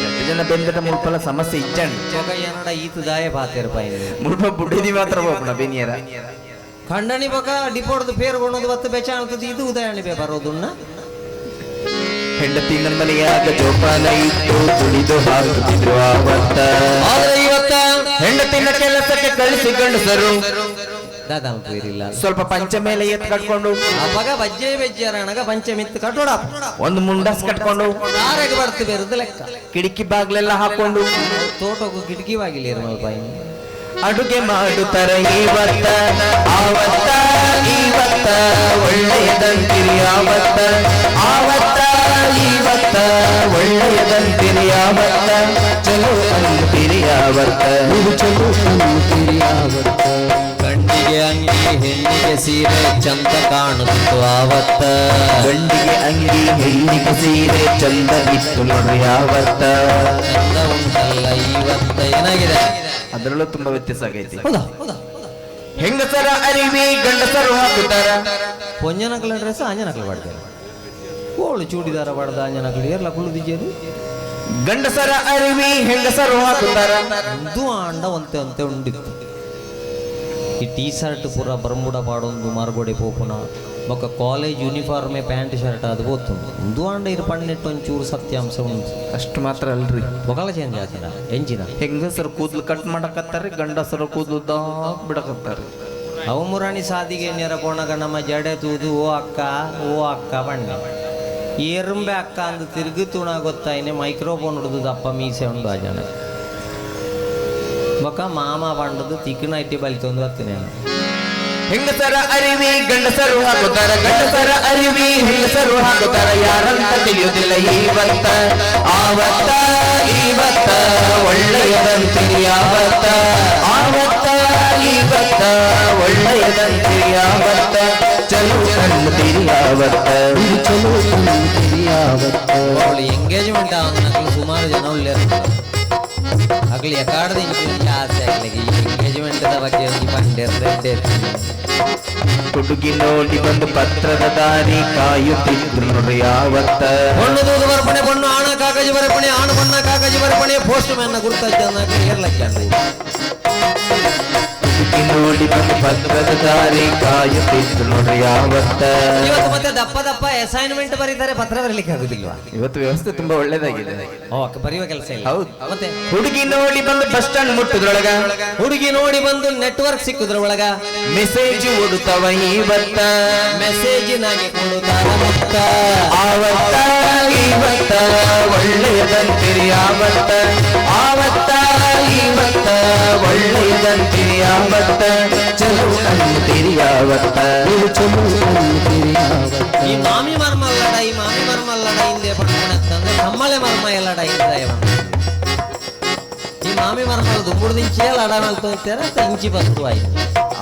ರಡ್ಡು ಜನ ಬೆಂದಟ ಮುಲ್ಪಲ ಸಮಸ್ಯೆ ಇಜ್ಜಂಡ್ ಏನಡ ಈತದಾಯ ಪಾತೇರು ಪಾಯಿನ ಮುಲ್ಪ ಬುಡ್ಡಿದಿ ಮಾತ್ರ ಹೋಗುಣ ಬೆನಿಯರ ಖಂಡನಿ ಬಕ ಡಿಪೋರ್ದು ಪೇರು ಕೊಣದು ಬತ್ತು ಬೆಚಾಣ್ತದೆ ಇದು ಉದಾಹರಣೆ ಬೇ ಬರೋದುನ್ನ. ಹೆಂಡತಿ ನಮ್ಮನೆಯಾಗ ಜೋಪಾನ ಇತ್ತು ತುಳಿದು ಹಾಕುತ್ತಿದ್ರು ಆವತ್ತ. ಆದ್ರೆ ಇವತ್ತ ಹೆಂಡತಿನ ಕೆಲಸಕ್ಕೆ ಕಳಿಸಿ ಗಂಡಸರು ದಾದ ಸ್ವಲ್ಪ ಪಂಚ ಮೇಲೆ ಎತ್ತು ಕಟ್ಕೊಂಡು ಅವಾಗ ಬಜ್ಜೆ ಬೆಜ್ಜಾರಣಗ ಪಂಚಮಿತ್ತು ಕಟ್ಟೋಡ ಒಂದು ಮುಂಡಸ್ ಕಟ್ಕೊಂಡು ಆರೆಗೆ ಬರ್ತು ಬೇರೆದು ಲೆಕ್ಕ ಕಿಟಕಿ ಬಾಗ್ಲೆಲ್ಲ ಹಾಕೊಂಡು ತೋಟಕ್ಕೂ ಕಿಟಕಿ ಬಾಗಿಲಿ ಇರ್ಮಲ್ಪಾಯಿ ಅಡುಗೆ ಮಾಡುತ್ತಾರೆ ಇವತ್ತ ಆವತ್ತ ಇವತ್ತ ಒಳ್ಳೆಯದಂತಿರಿ ಆವತ್ತ ಆವತ್ತ ಇವತ್ತ ಒಳ್ಳೆಯದಂತಿರಿ ಆವತ್ತ ಚಲೋ ಅಂತಿರಿ ಆವತ್ತ ಚಲೋ ಅಂತಿರಿ ಆವತ್ತ. ಗಂಡಿಗೆ ಅಂಗಿ ಹೆಣ್ಣಿಗೆ ಸೀರೆ ಚಂದ ಕಾಣುತ್ತಿತ್ತು ಆವತ್ತ. ಗಂಡಿಗೆ ಅಂಗಿ ಹೆಣ್ಣಿಗೆ ಸೀರೆ ಚಂದ ಇತ್ತು ನೋಡ್ರಿ ಆವತ್ತ. ಚಂದ ಉಂಟಲ್ಲ ಇವತ್ತ ಏನಾಗಿದೆ ಅದರಲ್ಲೂ ತುಂಬಾ ವ್ಯತ್ಯಾಸ ಆಗೈತಿ. ಹೌದಾ ಹೌದಾ ಹೆಂಗಸರ ಅರಿವಿ ಗಂಡಸರು ಹಾಕುತ್ತಾರ ಪೊಂಜನಕಲ ಡ್ರೆಸ್ ಆಂಜನಕಲ ಪಡ್ತಾರೆ ಓಳು ಚೂಡಿದಾರ ಪಡ್ದ ಆಂಜನಕಲು ಏರ್ಲ ಕುಳ್ಳುದಿಜ್ಜೇರು ಗಂಡಸರ ಅರಿವಿ ಹೆಂಗಸರು ಹಾಕುತ್ತಾರ ಇದು ಆಂಡ ಒಂತೆ ಒಂತೆ ಉಂಡಿತ್ತು. ಈ ಟೀ ಶರ್ಟ್ ಪೂರ ಬರ್ಮುಡ ಪಾಡೊಂದು ಮಾರ್ಗೋಡೆ ಪೋಪುನ ಬೊಕ್ಕ ಕಾಲೇಜ್ ಯೂನಿಫಾರ್ಮೇ ಪ್ಯಾಂಟ್ ಶರ್ಟ್ ಅದು ಪೋತುಂಡು ಒಂದು ಆಂಡ ಇರು ಪಣ್ಣೆಟ್ಟು ಒಂಚೂರು ಸತ್ಯಾಂಶ ಉಂಟು ಅಷ್ಟು ಮಾತ್ರ ಅಲ್ರಿ ಬೊಕಲ ಚೇಂಜ್ ಆತಿನ ಎಂಜಿನ ಹೆಂಗಸರು ಕೂದಲು ಕಟ್ ಮಾಡಕತ್ತಾರೆ ಗಂಡಸರು ಕೂದಲು ದಾಕ್ ಬಿಡಕತ್ತಾರೆ. ಅವು ಮುರಾಣಿ ಸಾದಿಗೆ ನೆರ ಪೋಣಗ ನಮ್ಮ ಜಡೆ ತೂದು ಓ ಅಕ್ಕ ಓ ಅಕ್ಕ ಬಣ್ಣ ಏರುಂಬೆ ಅಕ್ಕ ಅಂದು ತಿರುಗಿ ತುಣ ಗೊತ್ತಾಯಿನೆ ಮೈಕ್ರೋಫೋನ್ ಹಿಡಿದು ಅಪ್ಪ ಮೀಸೆ ಉಂಡು ಆ ಜನ ಬೊಕ್ಕ ಮಾಮ ಬಂಡದು ತಿಕ್ಕಿನ ಇಟ್ಟಿ ಬಲಿತೊಂದು ಬರ್ತೀನಿ. ಹೆಂಗಸರ ಅರಿವಿ ಗಂಡಸರು ಹಾಕುತ್ತಾರ ಗಂಡಸರ ಅರಿವಿ ಹೆಂಗಸರು ಹಾಕುತ್ತಾರ ಯಾರಂತ ತಿಳಿಯುವುದಿಲ್ಲ ಇವತ್ತ ಆವತ್ತ ಇವತ್ತ ಒಳ್ಳೆಯದಂತಿರಿ ಆವತ್ತ ಆವತ್ತ ಇವತ್ತ ಒಳ್ಳೆಯದಂತಿರಿ ಆವತ್ತ ಚಲೋ ಅಂತಿರಿ ಆವತ್ತ ಚಲೋ ಅಂತಿರಿ ಆವತ್ತ. ಅವಳು ಎಂಗೇಜ್ಮೆಂಟ್ ಆಗ ಸುಮಾರು ಜನ ಒಳ್ಳೆ ಅಗಲಿ ಎಕಾಡ್ದ ಇಂಚಿ ಆಸೆ ಆಗ್ಲಿಕ್ಕೆ ಈ ಎಂಗೇಜ್ಮೆಂಟ್ ಬಗ್ಗೆ ಒಂಜಿ ಪಂಡೆರ್ ರೆಡ್ಡೆ ಹುಡುಗಿ ನೋಡಿ ಬಂದು ಪತ್ರದ ದಾರಿ ಕಾಯುತ್ತಿದ್ರು ನೋಡ್ರಿ ಯಾವತ್ತ. ಹೊಣ್ಣು ದೂದು ಬರ್ಪಣೆ ಬಣ್ಣು ಆಣ ಕಾಗಜಿ ಬರಪಣೆ ಆಣು ಬಣ್ಣ ಕಾಗಜಿ ಬರಪಣೆ ಪೋಸ್ಟ್ ಮ್ಯಾನ್ ಗುರುತಾಯ್ತು ಏರ್ಲಕ್ಕೆ ಹುಡುಗಿ ನೋಡಿ ಬಂದು ಪತ್ರದ ದಾರಿ ಕಾಯುತ್ತಿದ್ರು ನೋಡ್ರಿ ಯಾವತ್ತ. ಇವತ್ತು ಮತ್ತೆ ದಪ್ಪ ದಪ್ಪ ಅಸೈನ್ಮೆಂಟ್ ಬರೀತಾರೆ ಪತ್ರ ಬರೀಲಿಕ್ಕೆ ಆಗುದಿಲ್ವಾ? ಇವತ್ತು ವ್ಯವಸ್ಥೆ ತುಂಬಾ ಒಳ್ಳೇದಾಗಿದೆ. ಓಕೆ ಬರೆಯುವ ಕೆಲಸ ಇಲ್ಲ. ಹೌದು. ಮತ್ತೆ ಹುಡುಗಿ ನೋಡಿ ಬಂದು ಬಸ್ ಸ್ಟ್ಯಾಂಡ್ ಮುಟ್ಟುದ್ರೊಳಗ ಹುಡುಗಿ ನೋಡಿ ಬಂದು ನೆಟ್ವರ್ಕ್ ಸಿಕ್ಕುದ್ರೊಳಗ ಮೆಸೇಜ್ ಓಡುತ್ತವ ಇವತ್ತ ಮೆಸೇಜಿನಾಗೆ ಕೊಡುತ್ತಾರ ಮುತ್ತ ಆವತ್ತ ಇವತ್ತ ಒಳ್ಳೆಯದಂತಿರಿ ಆವತ್ತ ಆವತ್ತ ಇವತ್ತ ಒಳ್ಳೆಯದಂತಿರಿ ಆವತ್ತ ಚಲೋ ಅಂತಿರಿ ಆವತ್ತ ಚಲೋ ಅಂತಿರಿ ಆವತ್ತ. ಈ ಮಾಮಿ ಮರ್ಮ ಅಲ್ಲಡ ಈ ಮಾಮಿ ಮರ್ಮ ಅಲ್ಲಡ ಹಿಂದೆ ಪಡ್ಕೊಂಡಂತಂದ್ರೆ ತಮ್ಮಳೆ ಮರ್ಮ ಎಲ್ಲಡ ಹಿಂದೆ ಈ ಮಾಮಿ ಮರ್ಮಲ ದುಂಬುಡು ದಿಂಚೇ ಲಡಾನಲ್ತು ಅಂತಾರ ಇಂಚಿ ಬಂತು ಆಯ್ತು.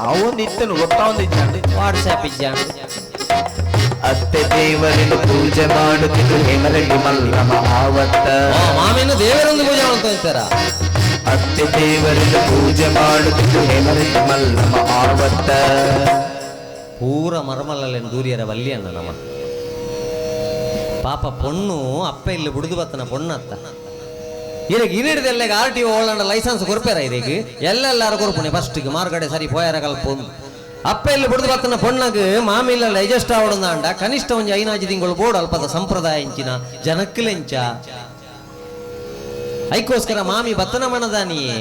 ಅವೊಂದು ಇತ್ತನು ಗೊತ್ತಾವೊಂದು ಇದ್ದಾಂಡು. ವಾಟ್ಸ್ಆ್ಯಪ್ ಇಜ್ಜಾಂಡು. ಅತ್ತೆ ದೇವರನ್ನು ಪೂಜೆ ಮಾಡುತ್ತಿದ್ದು ಹೇಮರೆಡ್ಡಿ ಮಲ್ಲಮ್ಮ ಆವತ್ತ. ಮಾಮಿನ ದೇವರೊಂದು ಪೂಜೆ ಮಾಡ್ತಾ ಇರ್ತಾರ. ಅತ್ತೆ ದೇವರನ್ನು ಪೂಜೆ ಮಾಡುತ್ತಿದ್ದು ಹೇಮರೆಡ್ಡಿ ಮಲ್ಲಮ್ಮ ಆವತ್ತ. ಪೂರ ಮರಮಲ್ಲಲೇನು ದೂರಿಯರ ವಲ್ಲಿ ಅಣ್ಣ ನಮ್ಮ ಪಾಪ ಪೊಣ್ಣು ಅಪ್ಪ ಇಲ್ಲಿ ಬುಡಿದು ಬತ್ತನ ಪೊಣ್ಣತ್ತ. ಇರಗೆ ಇರಿಡ್ದೆಲ್ಲ ಆರ್ ಟಿ ಓಳಂಡ ಲೈಸೆನ್ಸ್ ಕೊರ್ಪೇರ ಇರಗೆ ಎಲ್ಲೆಲ್ಲಾರು ಕೊರ್ಪುಣೆ ಫಸ್ಟಿಗೆ ಮಾರುಗಡೆ ಸರಿ ಪೋಯಾರ ಕಲ್ಪೊಂದು ಅಪ್ಪ ಇಲ್ಲಿ ಬುಡಿದು ಬತ್ತನ ಪೊಣ್ಣಗೆ ಮಾಮಿಲ್ಲ ಡೈಜೆಸ್ಟ್ ಆವಡಂದಾಂಡ ಕನಿಷ್ಠ ಒಂಜಿ ಐನಾಜಿ ತಿಂಗಳು ಬೋಡು ಅಲ್ಪದ ಸಂಪ್ರದಾಯ ಇಂಚಿನ ಜನಕ್ಕಲೆಂಚ ಐಕೋಸ್ಕರ ಮಾಮಿ ಬತ್ತನ ಮನದಾನಿಯೇ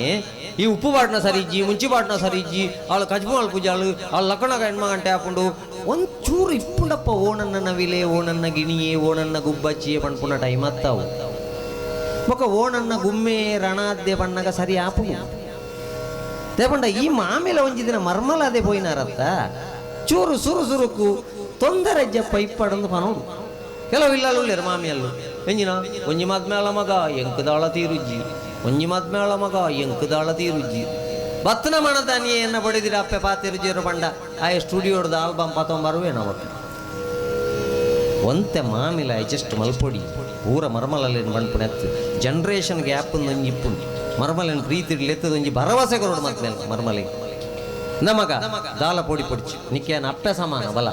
ಈ ಉಪ್ಪು ಬಾಟ್ನ ಸರಿಜ್ಜಿ ಮುಂಚಿ ಬಾಟ್ನ ಸರಿಜ್ಜಿ ಅವಳು ಕಜ್ಬು ಅವಳು ಪೂಜಾಳು ಅವಳು ಲಕ್ಕಣಗ ಹೆಣ್ಮ ಗಂಟೆ ಹಾಕೊಂಡು ಒಂಚೂರು ಇಪ್ಪುಂಡಪ್ಪ ಓಣನ್ನ ನವಿಲೆ ಓಣನ್ನ ಗಿಣಿಯೇ ಓಣನ್ನ ಗುಬ್ಬಚ್ಚಿಯೇ ಪಣ್ಪುನ ಟೈಮ್ ಅತ್ತಾವು. ಬೊಕ ಓಣನ್ನ ಗುಮ್ಮೆ ರಣಾದ್ಯ ಬಣ್ಣಗ ಸರಿ ಆಪುಂಡು ತೇಪಂಡ ಈ ಮಾಮಿಲ ಒಂಜಿ ದಿನ ಮರ್ಮಲ ಅದೇ ಪೋಯಿನಾರತ್ತ ಚೂರು ಸುರು ಸುರುಕು ತೊಂದರೆ ಜಪ್ಪ ಇಪ್ಪಡಂದು ಪನೋಡು ಕೆಲವು ಇಲ್ಲಲ್ಲುಳ್ಳೇರು ಮಾಮಿಯಲ್ಲು ಎಂಜಿನ ಒಂಜಿ ಮದ್ಮೇಳ ಮಗ ಎಂಕದಾಳ ತೀರುಜ್ಜಿ ಒಂಜಿ ಮದ್ಮೇಳ ಮಗ ಎಂಕದಾಳ ತೀರುಜ್ಜಿ ಬತ್ತನ ಮಣದಾನಿಯೇ ಎನ್ನ ಬಡಿದಿರ ಅಪ್ಪೆ ಪಾತಿರುಜಿರು ಬಂಡ ಆಯ ಸ್ಟುಡಿಯೋಡ್ದ ಆಲ್ಬಮ್ ಪತೊಂಬರುವೆ ನಮಕ್ ಒಂತೆ ಮಾಮಿಲ ಅಡ್ಜಸ್ಟ್ ಮಲ್ಪೊಡಿ ಪೂರ ಮರ್ಮಲಲ್ಲೇನು ಬಂಡ್ಪುಣೆ ಅತ್ತು ಜನ್ರೇಷನ್ ಗ್ಯಾಪ್ ಒಂಜಿ ಇಪ್ಪುಂಡು ಮರ್ಮಲೇನು ಪ್ರೀತಿ ಲೆತ್ತದೊಂಜಿ ಭರವಸೆ ಕೊರಡು ಮತ್ತೆ ಮರ್ಮಲಿಗೆ ನಮಗ ದಾಲ ಪೊಡಿ ಪೊಡಿಚು ನಿಕ್ಕೇನ ಅಪ್ಪೆ ಸಮಾನ ಬಲ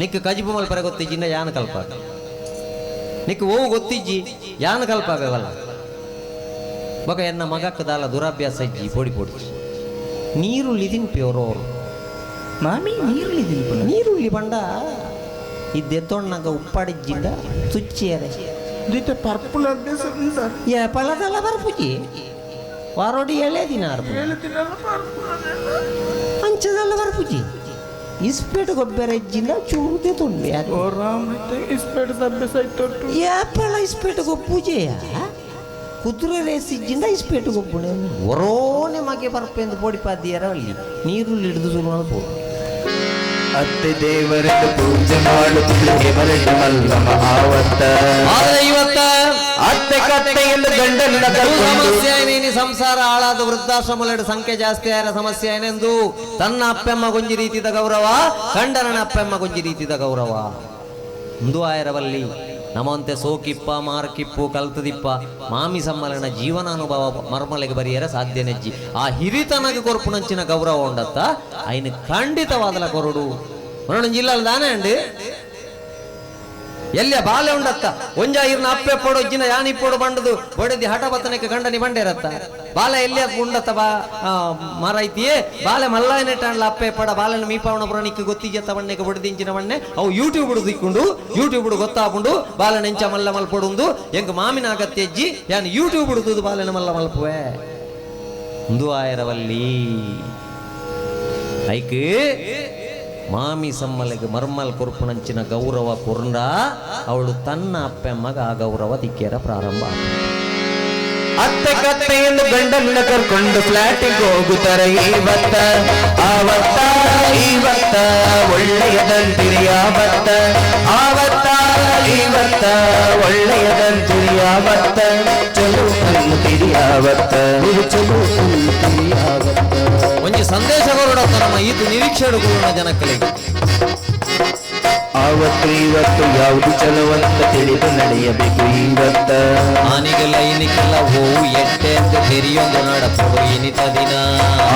ನಿಕ್ಕ ಕಜಿಪು ಮಲ್ಪರೆ ಗೊತ್ತಿಜ್ಜಿಂದ ಯಾನ ಕಲ್ಪ ನಿಕ್ಕ ಓವು ಗೊತ್ತಿಜ್ಜಿ ಯಾನ ಕಲ್ಪವೆ ಬಲ ಬೊಕ ಎನ್ನ ಮಗಕ್ಕ ದಾಲ ದುರಾಭ್ಯಾಸ ಇಜ್ಜಿ ಪೊಡಿ ಪೊಡಿಚು ನೀರುಳ್ಳಿ ತಿನ್ಪಿ ಅವರು ಮಾಮಿ ನೀರುಳ್ಳಿ ತಿನ್ಪುನ ನೀರುಳ್ಳಿ ಬಂಡ ಇದ್ದೆತ್ತೊಣ್ಣಗ ಉಪ್ಪಾಡಿಜ್ಜಿಂದ ತುಚ್ಚಿಯರೆ ದಿಟ್ಟ ಪರ್ಪುಲ್ ಅಭ್ಯಾಸ ಏ ಪಳದಲ್ಲ ಬರ್ಪುಜಿ ವಾರೋಡಿ ಎಳೆ ದಿನ ಅಂಚದಲ್ಲ ಬರ್ಪುಜಿ ಇಸ್ಪೇಟ್ ಗೊಬ್ಬರ ಇಜ್ಜಿಂದ ಚೂರು ತೆತ್ತೊಂಡು ಓ ರಾಮ್ ಇಸ್ಪೇಟ್ ಅಭ್ಯಾಸ ಆಯ್ತು. ಏಪಳ ಇಸ್ಪೇಟ್ ಗೊಬ್ಬುಜೆಯ ಕುದುರೆ ರೇಸ್ ಇಜ್ಜಿಂದ ಇಸ್ಪೇಟ್ ಗೊಬ್ಬುಣೆ ಒರೋನೆ ಮಗೆ ಬರ್ಪೆಂದು ಪೊಡಿ ಪಾದಿಯರ ಅಲ್ಲಿ ನೀರುಳ್ಳಿ ಹಿಡಿದು ಶುರು ಮಾಡ್ಬೋದು. ಅತ್ತೆ ದೇವರನ್ನು ಪೂಜೆ ಮಾಡುತ್ತಿದ್ದು ಹೇಮರೆಡ್ಡಿ ಮಲ್ಲಮ್ಮ ಆವತ್ತ. ಆದರೆ ಇವತ್ತ ಅತ್ತೆ ಕತ್ತೆಯನ್ನು ಗಂಡನ ಸಮಸ್ಯೆ ಏನೇನಿ ಸಂಸಾರ ಹಾಳಾದ ವೃದ್ಧಾಶ್ರಮಲೆಡು ಸಂಖ್ಯೆ ಜಾಸ್ತಿ ಆಯ್ರ ಸಮಸ್ಯೆ ಏನೆಂದು ತನ್ನ ಅಪ್ಪೆಮ್ಮ ಗೊಂಜಿ ರೀತಿದ ಗೌರವ ಗಂಡನ ಅಪ್ಪೆಮ್ಮ ಗೊಂಜಿ ರೀತಿದ ಗೌರವ ಇಂದು ಆಯರವಲ್ಲಿ ನಮ್ಮಂತೆ ಸೋಕಿಪ್ಪ ಮಾರ್ಕಿಪ್ಪು ಕಲ್ತದಿಪ್ಪ ಮಾಮಿ ಸಮ್ಮಲನ ಜೀವನಾನುಭವ ಮರ್ಮಲೆಗೆ ಬರಿಯರ ಸಾಧ್ಯ ನೆಜ್ಜಿ ಆ ಹಿರಿತನಗೆ ಕೊರ್ಪುನಂಚಿನ ಗೌರವ ಉಂಡತ್ತ ಐನು ಖಂಡಿತವಾದಲ ಕೊರಡು ಮರಣ ಜಿಲ್ಲಾಲ್ ದಾನೆ ಅಂಡಿ ಎಲ್ಲಿಯ ಬಾಲೆ ಉಂಡತ್ತ ಒಂಜ ಇರ್ನ ಅಪ್ಪೆ ಪೋಡು ಇಜ್ಜಿನ ಯಾನಿ ಪೋಡು ಬಂಡದು ಬಡದಿ ಹಠ ಬತ್ತನಕ್ಕೆ ಗಂಡನಿ ಬಂಡೇರತ್ತ ಬಾಲೆ ಎಲ್ಲಿಯ ಉಂಡತ್ತ ಬಾ ಮಾರೈತಿಯೇ ಬಾಲೆ ಮಲ್ಲಾಯನೆಟ್ಟಾಂಡ್ಲ ಅಪ್ಪೆ ಪಡ ಬಾಲೆನ ಮೀಪಾವಣ ಪುರಾಣಿಕ್ಕೆ ಗೊತ್ತಿಜ್ಜತ್ತ ಬಣ್ಣಕ್ಕೆ ಬಡದಿಂಚಿನ ಬಣ್ಣೆ ಅವು ಯೂಟ್ಯೂಬ್ ದಿಕ್ಕೊಂಡು ಯೂಟ್ಯೂಬ್ ಗೊತ್ತಾಪುಂಡು ಬಾಲೆ ನೆಂಚ ಮಲ್ಲ ಮಲ್ಪಡುಂದು ಎಂಕ್ ಮಾಮಿನ ಅಗತ್ಯ ಅಜ್ಜಿ ಯಾನ್ ಯೂಟ್ಯೂಬ್ ಹುಡುದು ಬಾಲೆನ ಮಲ್ಲ ಮಲ್ಪುವೆ ಒಂದು ಆಯರವಲ್ಲಿ ಐಕ್ ಮಾಮಿ ಸಮ್ಮಲೆಗೆ ಮರ್ಮಲ್ ಕೊರ್ಪುಣಂಚಿನ ಗೌರವ ಕೊರ್ಂಡ ಅವಳು ತನ್ನ ಅಪ್ಪೆ ಮಗ ಆ ಗೌರವ ದಿಕ್ಕೇರ ಪ್ರಾರಂಭ. ಅತ್ತೆ ಕತ್ತೆಯನ್ನು ಗಂಡನ್ನ ಕರ್ಕೊಂಡು ಫ್ಲಾಟಿಗೆ ಹೋಗುತ್ತಾರೆ ಇವತ್ತ ಆವತ್ತ ಇವತ್ತ ಒಳ್ಳೆಯದಂತಿರಿ ಆವತ್ತ ಆವತ್ತ ಇವತ್ತ ಒಳ್ಳೆಯದಂತಿರಿ ಆವತ್ತ ಚಲೋ ಅನ್ನುತ್ತೀರಿ ಆವತ್ತ ಚಲೋ ಅನ್ನುತ್ತೀರಿ ಆವತ್ತ. ಒಂಜಿ ಸಂದೇಶ ಕೊರಡತ್ತ ನಮ್ಮ ಈತು ನಿರೀಕ್ಷೆ ಜನಕ್ಕಲಿಗೆ ಆವತ್ತು ಇವತ್ತು ಯಾವುದು ಚಲುವಂತ ತಿಳಿದು ನಡೆಯಬೇಕು ಇವತ್ತ. ಆನಿಗೆಲ್ಲ ಇನಿಕೆಲ್ಲ ಓವು ಎಟ್ಟೆ ಅಂತ ತೆರಿಯೊಂದು ನಡಪಡು ಇನಿತ ದಿನ.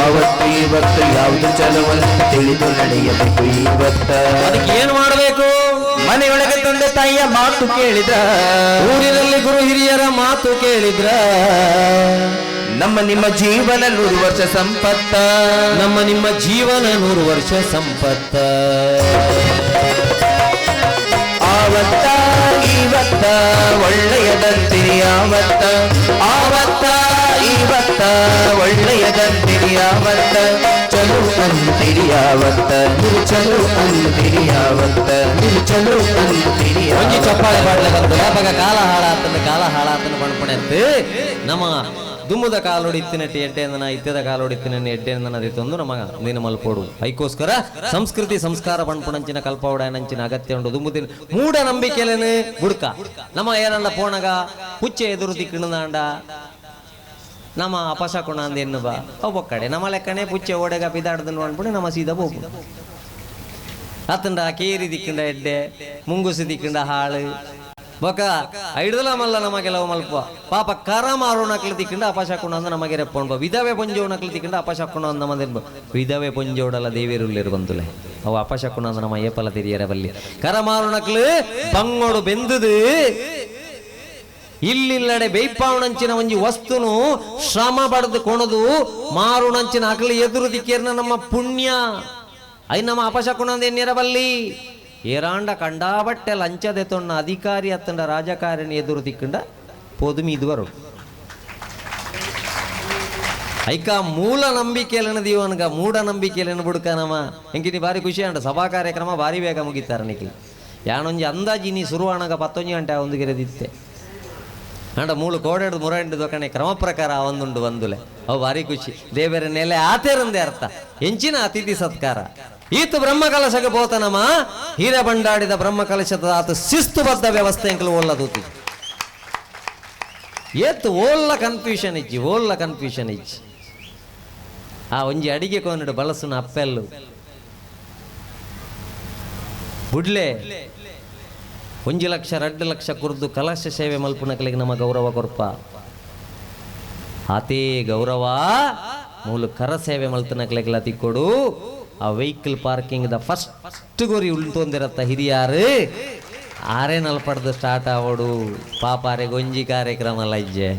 ಆವತ್ತು ಇವತ್ತು ಯಾವುದು ಚಲುವಂತ ತಿಳಿದು ನಡೆಯಬೇಕು ಇವತ್ತ. ಅದಕ್ಕೆ ಏನು ಮಾಡಬೇಕು? ಮನೆಯೊಳಗೆ ತಂದೆ ತಾಯಿಯ ಮಾತು ಕೇಳಿದ್ರ, ಊರಿನಲ್ಲಿ ಗುರು ಹಿರಿಯರ ಮಾತು ಕೇಳಿದ್ರ, ನಮ್ಮ ನಿಮ್ಮ ಜೀವನ 100 ವರ್ಷ ಸಂಪತ್ತ, ನಮ್ಮ ನಿಮ್ಮ ಜೀವನ 100 ವರ್ಷ ಸಂಪತ್ತ. ಆವತ್ತ ಇವತ್ತ ಒಳ್ಳೆಯದಂತಿರಿ ಆವತ್ತ ಆವತ್ತ ಇವತ್ತ ಒಳ್ಳೆಯದಂತಿರಿ ಆವತ್ತ ಚಲೋ ಅಂತಿರಿ ಆವತ್ತ ಚಲೋ ಅಂತಿರಿ ಆವತ್ತ ಚಲೋ ಅಂತಿರಿ. ಒಂಜಿ ಚಪ್ಪಾಳೆ ಪಾಡ್ಲೆ ಬಂತು ಯಾವಾಗ ಕಾಲ ಹಾಳಾತನ ಕಾಲ ಹಾಳಾತನ ಪಣ್ಪಣೆಂತು ನಮ್ಮ ದುಮ್ಮದ ಕಾಲೊಡಿತ್ತಿನಟ್ಟಿ ಎಡ್ಡೆಂದನ ಇತ್ತದ ಕಾಲೊಡಿತ್ತಿನ ಎಡ್ಡೆಂದನ ತಂದು ನಮ್ಮ ದಿನ ಮಲ್ಪೋಡು. ಐಕೋಸ್ಕರ ಸಂಸ್ಕೃತಿ ಸಂಸ್ಕಾರ ಪಣ್ಪುಣಂಚಿನ ಕಲ್ಪವಡನಂಚಿನ ಅಗತ್ಯ ಉಂಡು. ದುಮ್ಮುದಿನ ಮೂಢ ನಂಬಿಕೆಲೇನು ಬುಡ್ಕ ನಮ್ಮ ಏನಂಡ ಪೋಣಗ ಹುಚ್ಚೆ ಎದುರು ದಿಕ್ಕಿಣದಾಂಡ ನಮ್ಮ ಅಪಶಕುಣ ಅಂದ ಎನ್ನು ಬಾ ಅವು ಕಡೆ ನಮ್ಮ ಲೆಕ್ಕನೆ ಪುಚ್ಚೆ ಓಡೆಗ ಪಿದಾಡ್ದು ಅನ್ಬಿಟ್ಟು ನಮ್ಮ ಸೀದಾ ಹೋಗು. ಅತ್ತಂಡ ಕೇರಿ ದಿಕ್ಕಂಡ ಎಡ್ಡೆ ಮುಂಗುಸಿ ದಿಕ್ಕಂಡ ಹಾಳು ಬೊಕ ಐಡ್ದಲ ಮಲ್ಲ ನಮ್ಮ ಕೆಲವು ಮಲ್ಪ ಪಾಪ ಕರ ಮಾರೋ ನಕ್ಲು ತಿಕ್ಕಂಡ ಅಪಶಕುಣ ಅಂದ ನಮಗೆ ರೆಪ್ಪೊಂಡು ವಿಧವೆ ಪೊಂಜೋವು ನಕ್ಲು ತಿಕ್ಕಂಡ ಅಪಶಕುಣ ಅಂದ ನಮ್ಮದೇನು ವಿಧವೆ ಪೊಂಜೋಡಲ ದೇವಿರುಳ್ಳಿರು ಬಂದುಲೆ ಅವು ಅಪಶಕುಣ ಅಂದ ನಮ್ಮ ಏಪಲ ತಿರಿಯರ ಬಲ್ಲಿ ಕರ ಮಾರೋ ನಕ್ಲು ಬಂಗೋಡು ಬೆಂದುದು ಇಲ್ಲಿಲ್ಲಡೆ ಬೇಯ್ಪಾವಣಂಚಿನ ಒಂಜಿ ವಸ್ತುನು ಶ್ರಮ ಪಡೆದು ಕೊಣದು ಮಾರುಣಂಚಿನ ಅಕಲು ಎದುರು ದಿಕ್ಕೇರ್ನ ನಮ್ಮ ಪುಣ್ಯ I ನಮ್ಮ ಅಪಶಕುಣ ಅಂದ ಎನ್ನಿರಬಲ್ಲಿ ಏರಾಂಡ ಕಂಡಾಬಟ್ಟೆ ಲಂಚದೆ ತೊಣ್ಣ ಅಧಿಕಾರಿ ಅತ್ತಂಡ ರಾಜಕಾರಣಿ ಎದುರು ತಿಕ್ಕಂಡ ಪೋದು ಇದುವರು ಐಕ ಮೂಲ ನಂಬಿಕೆಯನ್ನು ದೀವನ್ಗ ಮೂಢ ನಂಬಿಕೆಯನ್ನು ಬುಡ್ಕನಮ್ಮ ಎಂಕಿನಿ ಭಾರಿ ಖುಷಿ ಅಂಡ ಸಭಾ ಕಾರ್ಯಕ್ರಮ ಭಾರಿ ಬೇಗ ಮುಗಿತಾರೆ ನಿಖಿಲ್ ಯಾನೊಂಜಿ ಅಂದಾಜಿ ನೀ ಶುರುವಾಣಗ 11 ಗಂಟೆ ಒಂದು ಗಿರದಿತ್ತೆ ಅಂಡ ಮೂಳು ಕೋಡೆಡ್ದು ಮುರಂಡು ದೊಕಣೆ ಕ್ರಮ ಪ್ರಕಾರ ಒಂದುಂಡು ಬಂದುಲೆ ಅವು ಭಾರಿ ಖುಷಿ ದೇವರ ನೆಲೆ ಆತೇರಂದೇ ಅರ್ಥ ಎಂಚಿನ ಅತಿಥಿ ಸತ್ಕಾರ ಈತ ಬ್ರಹ್ಮಕಲಶಕ್ಕೆ ಪೋತನಮ್ಮ ಹೀರೆ ಬಂಡಾಡಿದ ಬ್ರಹ್ಮಕಲಶದ ಆತ ಶಿಸ್ತುಬದ್ಧ ವ್ಯವಸ್ಥೆ ಎಂಕಲು ಓಲ್ಲದೂತಿ ಏತ್ ಓಲ್ಲ ಕನ್ಫ್ಯೂಷನ್ ಇಜ್ಜಿ ಓಲ್ಲ ಕನ್ಫ್ಯೂಷನ್ ಇಜ್ಜಿ ಆ ಒಂಜಿ ಅಡಿಗೆ ಕೋನಡು ಬಳಸುನ ಅಪ್ಪೆಲ್ಲು ಬುಡ್ಲೆ 1 ಲಕ್ಷ 2 ಲಕ್ಷ ಕುರ್ದು ಕಲಶ ಸೇವೆ ಮಲ್ಪುನಕಲಿಗೆ ನಮ್ಮ ಗೌರವ ಕೊರ್ಪ ಆತೇ ಗೌರವ ಮೂಲ ಕರ ಸೇವೆ ಮಲ್ತನಕಲಿಗೆಲ್ಲ ತಿಕ್ಕೊಡು. ಆ vehicle parking the first ಗೋರಿ ಉಂಟೊಂದಿರತ್ತ ಹಿರಿಯಾರು ಆರೇ ನಲ್ಪಡ್ದು ಸ್ಟಾರ್ಟ್ ಆವಡು ಪಾಪಾರೆ ಗೊಂಜಿ ಕಾರ್ಯಕ್ರಮ ಲಜ್ಜೆ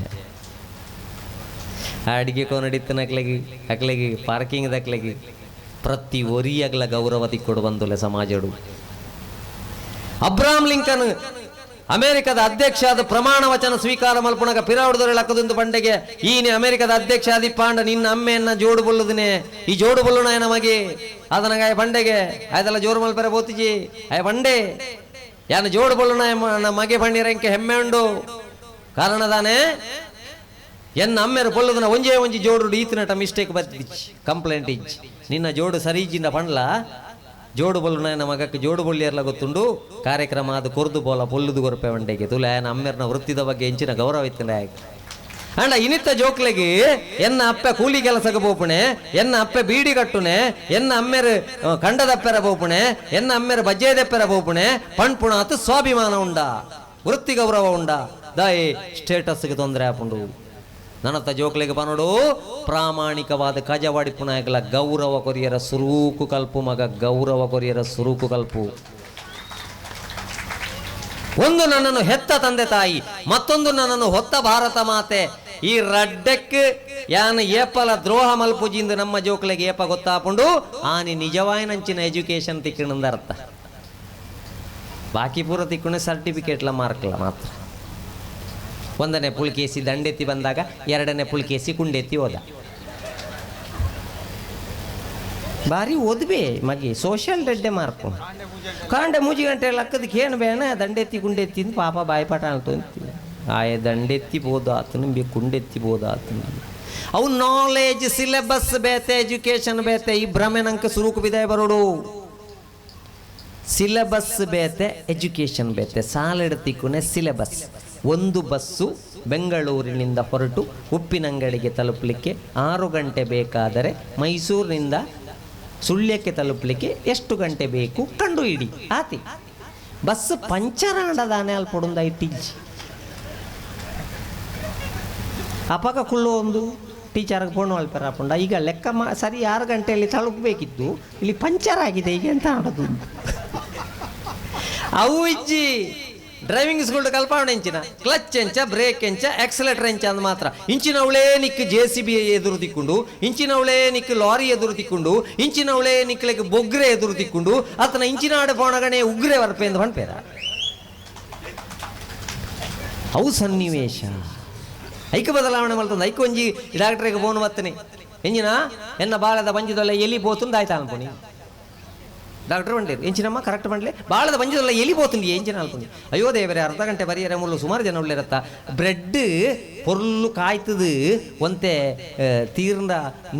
ಆ ಅಡಿಗೆ ಕೋನಡಿತ್ತನಕ್ಲೆಗಿ ಅಕ್ಲೆಗಿ ಪಾರ್ಕಿಂಗ್ ದಕ್ಲೆಗಿ ಪ್ರತಿ ಒರಿಯಗ್ಲ ಗೌರವ ತಿಕ್ಕೊಡು ಬಂದುಲೆ ಸಮಾಜಡು. ಅಬ್ರಾಮ್ ಲಿಂಕನ್ ಅಮೆರಿಕದ ಅಧ್ಯಕ್ಷ ಆದ ಪ್ರಮಾಣ ವಚನ ಸ್ವೀಕಾರ ಮಲ್ಪುಣಗ ಪಿರಾವುದರ ಲಕ್ಕದೊಂದು ಪಂಡೆಗೆ ಈನೆ ಅಮೆರಿಕದ ಅಧ್ಯಕ್ಷ ಆದಿಪ್ಪಾಂಡ ನಿನ್ನ ಅಮ್ಮೆಯನ್ನ ಜೋಡು ಬೊಲ್ಲುದನೆ ಈ ಜೋಡು ಬೊಲ್ಲುನ ನಮಗೆ ಅದನಗಾಯ ಪಂಡೆಗೆ ಆಯ್ತಲ್ಲ ಜೋರು ಮಲ್ಪೆರ ಬೋತಿಜಿ ಆಯ ಪಂಡೆ ಯಾನ ಜೋಡು ಬೊಲ್ಲುನ ಮಗೆ ಪಂಡಿರಂಕೆ ಹೆಮ್ಮೆ ಉಂಡು ಕಾರಣದಾನೆ ಎನ್ನ ಅಮ್ಮೆರು ಪೊಲ್ಲುದನ ಒಂಜೇ ಒಂಜಿ ಜೋಡು ಈತನಟ ಮಿಸ್ಟೇಕ್ ಬತ್ತಿಚ್ಚಿ ಕಂಪ್ಲೇಂಟ್ ಇಜ್ಜಿ ನಿನ್ನ ಜೋಡು ಸರಿಜಿಂದ ಪಂಡ್ಲ ಜೋಡು ಬೊಲ್ಲು ನನ್ನ ಮಗಕ್ಕೆ ಜೋಡು ಬೊಳ್ಳಿಯರ್ಲ ಗೊತ್ತುಂಡು ಕಾರ್ಯಕ್ರಮ ಅದು ಕೊರ್ದು ಬೋಲ ಪೊಲ್ಲುದು ಕೊರಪೆ వంಡೆಗೆ ತುಲೆ ಅಮ್ಮೆರ್ನ ವೃತ್ತಿದ ಬಗ್ಗೆ ಹೆಂಚಿನ ಗೌರವ ಇತ್ತು ಅಂಡ ಇನಿತ್ತ ಜೋಕ್ಲೆಗೆ ಎನ್ನ ಅಪ್ಪೆ ಕೂಲಿ ಕೆಲಸಕ್ಕೆ ಪೋಪುಣೆ ಎನ್ನ ಅಪ್ಪೆ ಬೀಡಿ ಕಟ್ಟುನೆ ಎನ್ನ ಅಮ್ಮೆರು ಕಂಡದಪ್ಪೆರ ಪೋಪುಣೆ ಎನ್ನ ಅಮ್ಮೆರು ಬಜ್ಜೆದಪ್ಪೆರ ಪೋಪುಣೆ ಪಣ್ಪುಣ ಆತು ಸ್ವಾಭಿಮಾನ ಉಂಡ ವೃತ್ತಿ ಗೌರವ ಉಂಡ ದಾಯಿ ಸ್ಟೇಟಸ್ಗೆ ತೊಂದರೆ ಆಪುಂಡು. ನನ್ನತ್ತ ಜೋಕ್ಲೆಗೆ ಪನೋಡು ಪ್ರಾಮಾಣಿಕವಾದ ಕಜವಾಡಿ ಪುನಾಯಕಲ ಗೌರವ ಕೊರಿಯರ ಸುರೂಕು ಕಲ್ಪು ಮಗ ಗೌರವ ಕೊರಿಯರ ಸುರೂಕು ಕಲ್ಪು. ಒಂದು ನನ್ನನ್ನು ಹೆತ್ತ ತಂದೆ ತಾಯಿ, ಮತ್ತೊಂದು ನನ್ನನ್ನು ಹೊತ್ತ ಭಾರತ ಮಾತೆ. ಈ ರಡ್ಡಕ್ಕೆ ಯಾನ ಏಪಲ ದ್ರೋಹ ಮಲ್ಪುಜಿಂದ ನಮ್ಮ ಜೋಕ್ಲೆಗೆ ಏಪ ಗೊತ್ತಾಪುಂಡು ಆನಿ ನಿಜವಾಯಿನಂಚಿನ ಎಜುಕೇಶನ್ ತಿಕ್ಕಣಂದ ಅರ್ಥ. ಬಾಕಿ ಪೂರ ತಿಕ್ಕಣ ಸರ್ಟಿಫಿಕೇಟ್ಲ ಮಾರ್ಕ್ಲ ಮಾತ್ರ. ಒಂದನೇ ಪುಳ್ಕೇಸಿ ದಂಡೆತ್ತಿ ಬಂದಾಗ ಎರಡನೇ ಪುಳ್ಕೇಸಿ ಕುಂಡೆತ್ತಿ ಹೋದ. ಭಾರಿ ಓದ್ಬೇ ಮಗಿ ಸೋಷಿಯಲ್ ರೆಡ್ಡೆ ಮಾರ್ಕು ಕಾಂಡೆ ಮೂಜಿ ಗಂಟೆ ಲಕ್ಕದಕ್ಕೆ ಏನು ಬೇಣ ದಂಡೆತ್ತಿ ಕುಂಡೆತ್ತಿ ಪಾಪ ಬಾಯಿಪಾಠ ಅಂತೀನಿ. ಆಯ ದಂಡೆತ್ತಿ ಬೋದಾತನು ಬಿ ಕುಂಡೆತ್ತಿ ಬೋದಾತನು. ಅವು ನಾಲೆಜ್ ಸಿಲೆಬಸ್ ಬೇತೆ ಎಜುಕೇಷನ್ ಬೇತೆ. ಈ ಭ್ರಮೆ ನಂಗೆ ಸುರುಕು ಬಿದಾಯ ಬರೋಡು. ಸಿಲೆಬಸ್ ಬೇತೆ ಎಜುಕೇಷನ್ ಬೇತೆ. ಸಾಲಿಡ್ತಿಕ್ಕುನೆ ಸಿಲೆಬಸ್. ಒಂದು ಬಸ್ಸು ಬೆಂಗಳೂರಿನಿಂದ ಹೊರಟು ಉಪ್ಪಿನಂಗಡಿಗೆ ತಲುಪಲಿಕ್ಕೆ 6 ಗಂಟೆ ಬೇಕಾದರೆ ಮೈಸೂರಿನಿಂದ ಸುಳ್ಯಕ್ಕೆ ತಲುಪಲಿಕ್ಕೆ ಎಷ್ಟು ಗಂಟೆ ಬೇಕು ಕಂಡು ಹಿಡಿ ಆತಿ. ಬಸ್ ಪಂಚರ್ ಆಂಡದಾನೆ ಅಲ್ಲಿ ಪೊಡುಂದ ಇಟ್ಟಿಜ್ಜಿ. ಅಪಕ ಕುಳ್ಳು ಒಂದು ಟೀಚರ್ಗೆ ಫೋನ್ ಅಲ್ಪರ ಈಗ ಲೆಕ್ಕ ಸರಿ 6 ಗಂಟೆಯಲ್ಲಿ ತಲುಪಬೇಕಿತ್ತು, ಇಲ್ಲಿ ಪಂಚರ್ ಆಗಿದೆ, ಈಗ ಎಂತ ಮಾಡೋದು? ಅವು ಇಜ್ಜಿ ಡ್ರೈವಿಂಗ್ ಸ್ಕೂಲ್ ಕಲ್ಪಾವಣೆ ಇಂಚಿನ ಕ್ಲಚ್ ಎಂಚ ಬ್ರೇಕ್ ಎಂಚ ಆಕ್ಸಲೇಟರ್ ಎಂಚ ಅಂದ್ ಮಾತ್ರ. ಇಂಚಿನವಳೇ ನಿಕ್ J C B ಎದುರು ತಿಕ್ಕೊಂಡು, ಇಂಚಿನವಳೇ ನಿಕ್ ಲಾರಿ ಎದುರು ತಿಕ್ಕೊಂಡು, ಇಂಚಿನವಳೇ ನಿಕ್ಲೆಗ್ ಬೊಗ್ರೆ ಎದುರು ತಿಕ್ಕೊಂಡು, ಆತನ ಇಂಚಿನ ಆಡ ಪೋಣಗಣೆ ಉಗ್ರೆ ವರ್ಪೆ ಎಂದು ಪಣ್ಪೇರ. ಅವು ಸನ್ನಿವೇಶ ಐಕ ಬದಲಾವಣೆ ಮಲ್ತಂದು ಐಕ ಒಂಜಿ ಡಾಕ್ಟ್ರಿಗೆ ಫೋನ್ ಮತ್ತನೆ ಎಂಜಿನ ಎನ್ನ ಬಾಳದ ಬಂಜಿದೊಲ್ಲ ಎಲ್ಲಿ ಪೋತುಂದು ಆಯ್ತಾ ಅನ್ಪುಣಿ. ಡಾಕ್ಟರ್ ಬಂಡೇರು ಎಂಚಿನಮ್ಮ ಕರೆಕ್ಟ್ ಬಂಡ್ಲೆ ಬಾಳದ ಬಂಜಿದೊಲ್ಲ ಎಲ್ಲಿ ಪೋತುಂದು ಎಂಚಿನ ಅನ್ಪುಣಿ. ಅಯ್ಯೋ ದೇವರೇ ಅರ್ಧ ಗಂಟೆ ಬರಿಯರೆ ಮುಳ್ಳು ಸುಮಾರು ಜನ ಉಳ್ಳಿರತ್ತ ಬ್ರೆಡ್ ಪೊರ್ಲು ಕಾಯ್ತದು ಒಂತೆ ತೀರ್ದ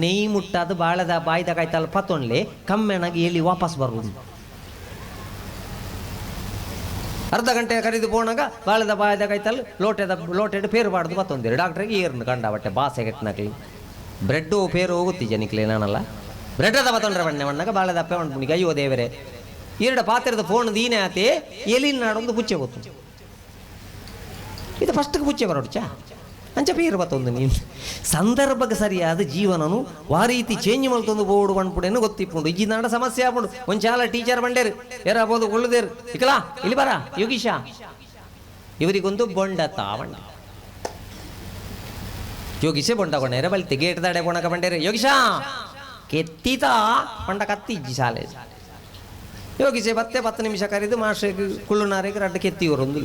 ನೆಯ್ ಮುಟ್ಟಾದ ಬಾಳದ ಬಾಯ್ದ ಕಾಯ್ತಲ್ಲ ಪತ್ತೊಂಡ್ಲೆ ಕಮ್ಮೆನಾಗಿ ಎಲ್ಲಿ ವಾಪಸ್ ಬರ್ಬೋದು. ಅರ್ಧ ಗಂಟೆ ಕರೆದು ಪೋಣಾಗ ಬಾಳೆದ ಬಾಯದ ಕೈತಲ್ಲಿ ಲೋಟೆದ ಲೋಟೆಡ್ ಪೇರು ಬಾಡ್ದು ಬತ್ತೊಂದಿರು ಡಾಕ್ಟ್ರಿಗೆ ಏರ್ನು ಕಂಡ ಬಟ್ಟೆ ಬಾಸೆ ಕೆಟ್ಟನಕ್ಲಿ ಬ್ರೆಡ್ಡು ಪೇರು ಹೋಗುತ್ತಿ ಜನಿಕ್ಲೆ ನಾನಲ್ಲ ಬ್ರೆಡ್ಡದ ಬತ್ತೊಂಡ್ರೆ ಬಣ್ಣೆ ಮಣ್ಣಾಗ ಬಾಳೆದ ಅಪ್ಪೆ ಉಂಟು ಅಯ್ಯೋ ದೇವರೇ ಎರಡು ಪಾತ್ರದ ಫೋನ್ ದೀನೆ ಆತೆ ಎಲಿನ ನಾಡೊಂದು ಪುಚ್ಚೆ ಗೊತ್ತು ಇದು ಫಸ್ಟ್ಗೆ ಪುಚ್ಚೆ ಬರೋಡ್ಚಾ ಅಂಚ ಪೇರು ಬತ್ತೊಂದು ನೀನು ಸಂದರ್ಭಕ್ಕೆ ಸರಿಯಾದ ಜೀವನನು ವಾ ರೀತಿ ಚೇಂಜ್ ಮಲ್ತೊಂದು ಬೋರ್ಡು ಪನ್ಪುಡೇನು ಗೊತ್ತಿಪ್ಪುಂಡು ಈ ನಾಡ ಸಮಸ್ಯೆ ಆಪುಂಡು ಒಂಚಾಲ ಟೀಚರ್ ಬಂಡೇರು ಏರಾಬೋದು ಕೊಳ್ಳುದೇರು ಇಕಲಾ ಇಲ್ಲಿ ಬರ ಯೋಗೀಶ ಇವರಿಗೊಂದು ಬೊಂಡ ತಾವಂಡ ಯೋಗೀಶೆ ಬೊಂಡ ಕೊಣ್ಣೇರೆ ಬಲ್ತೆ ಗೇಟ್ ದಾಡೆ ಕೊಣಕ ಬಂಡೇರು ಯೋಗೀಶ ಕೆತ್ತಿತಾ ಪಂಡ ಕತ್ತಿ ಇಜ್ಜಿ ಶಾಲೆ ಯೋಗೀಶೆ ಬತ್ತೆ 10 ನಿಮಿಷ ಕರೆದು ಮಾಸ್ಟ್ರಿಗೆ ಕುಳ್ಳುನಾರಿಗೆ ರಡ್ಡು ಕೆತ್ತಿಯವರೊಂದು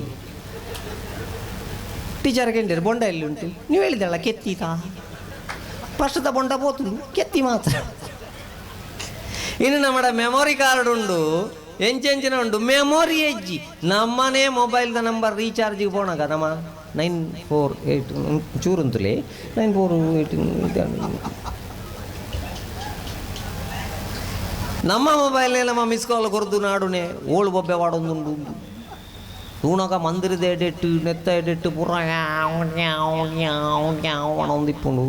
ಟೀಚರ್ ಕೇಳಿದ್ರು ಬೊಂಡ ಎಲ್ಲಿ ಉಂಟು ನೀವು ಹೇಳಿದಲ್ಲ ಕೆತ್ತಿತಾ ಫಸ್ಟ್ದ ಬೊಂಡ ಪೋತು ಕೆತ್ತಿ ಮಾತ್ರ. ಇನ್ನು ನಮ್ಮ ಮೆಮೊರಿ ಕಾರ್ಡ್ ಉಂಡು ಎಂಚೆಂಚಿನ ಉಂಡು ಮೆಮೊರಿ ಎಜ್ಜಿ ನಮ್ಮನೇ ಮೊಬೈಲ್ದ ನಂಬರ್ ರೀಚಾರ್ಜಿಗೆ ಪೋಣಾಗ ನಮ್ಮ 9 4 8 ಚೂರುಂತಲೇ 9 4 8 ನಮ್ಮ ಮೊಬೈಲ್ನೇ ನಮ್ಮ ಮಿಸ್ ಕಾಲ್ ಕೊರದು ನಾಡುನೆ ಓಳು ಬೊಬ್ಬೆ ವಾಡೊಂದುಂಡು ತೂನಗ ಮಂದಿರದ ಎಡೆಟ್ಟು ನೆತ್ತ ಎಡೆಟ್ಟು ಪೂರ ಒಂದಿಪ್ಪುಂಡು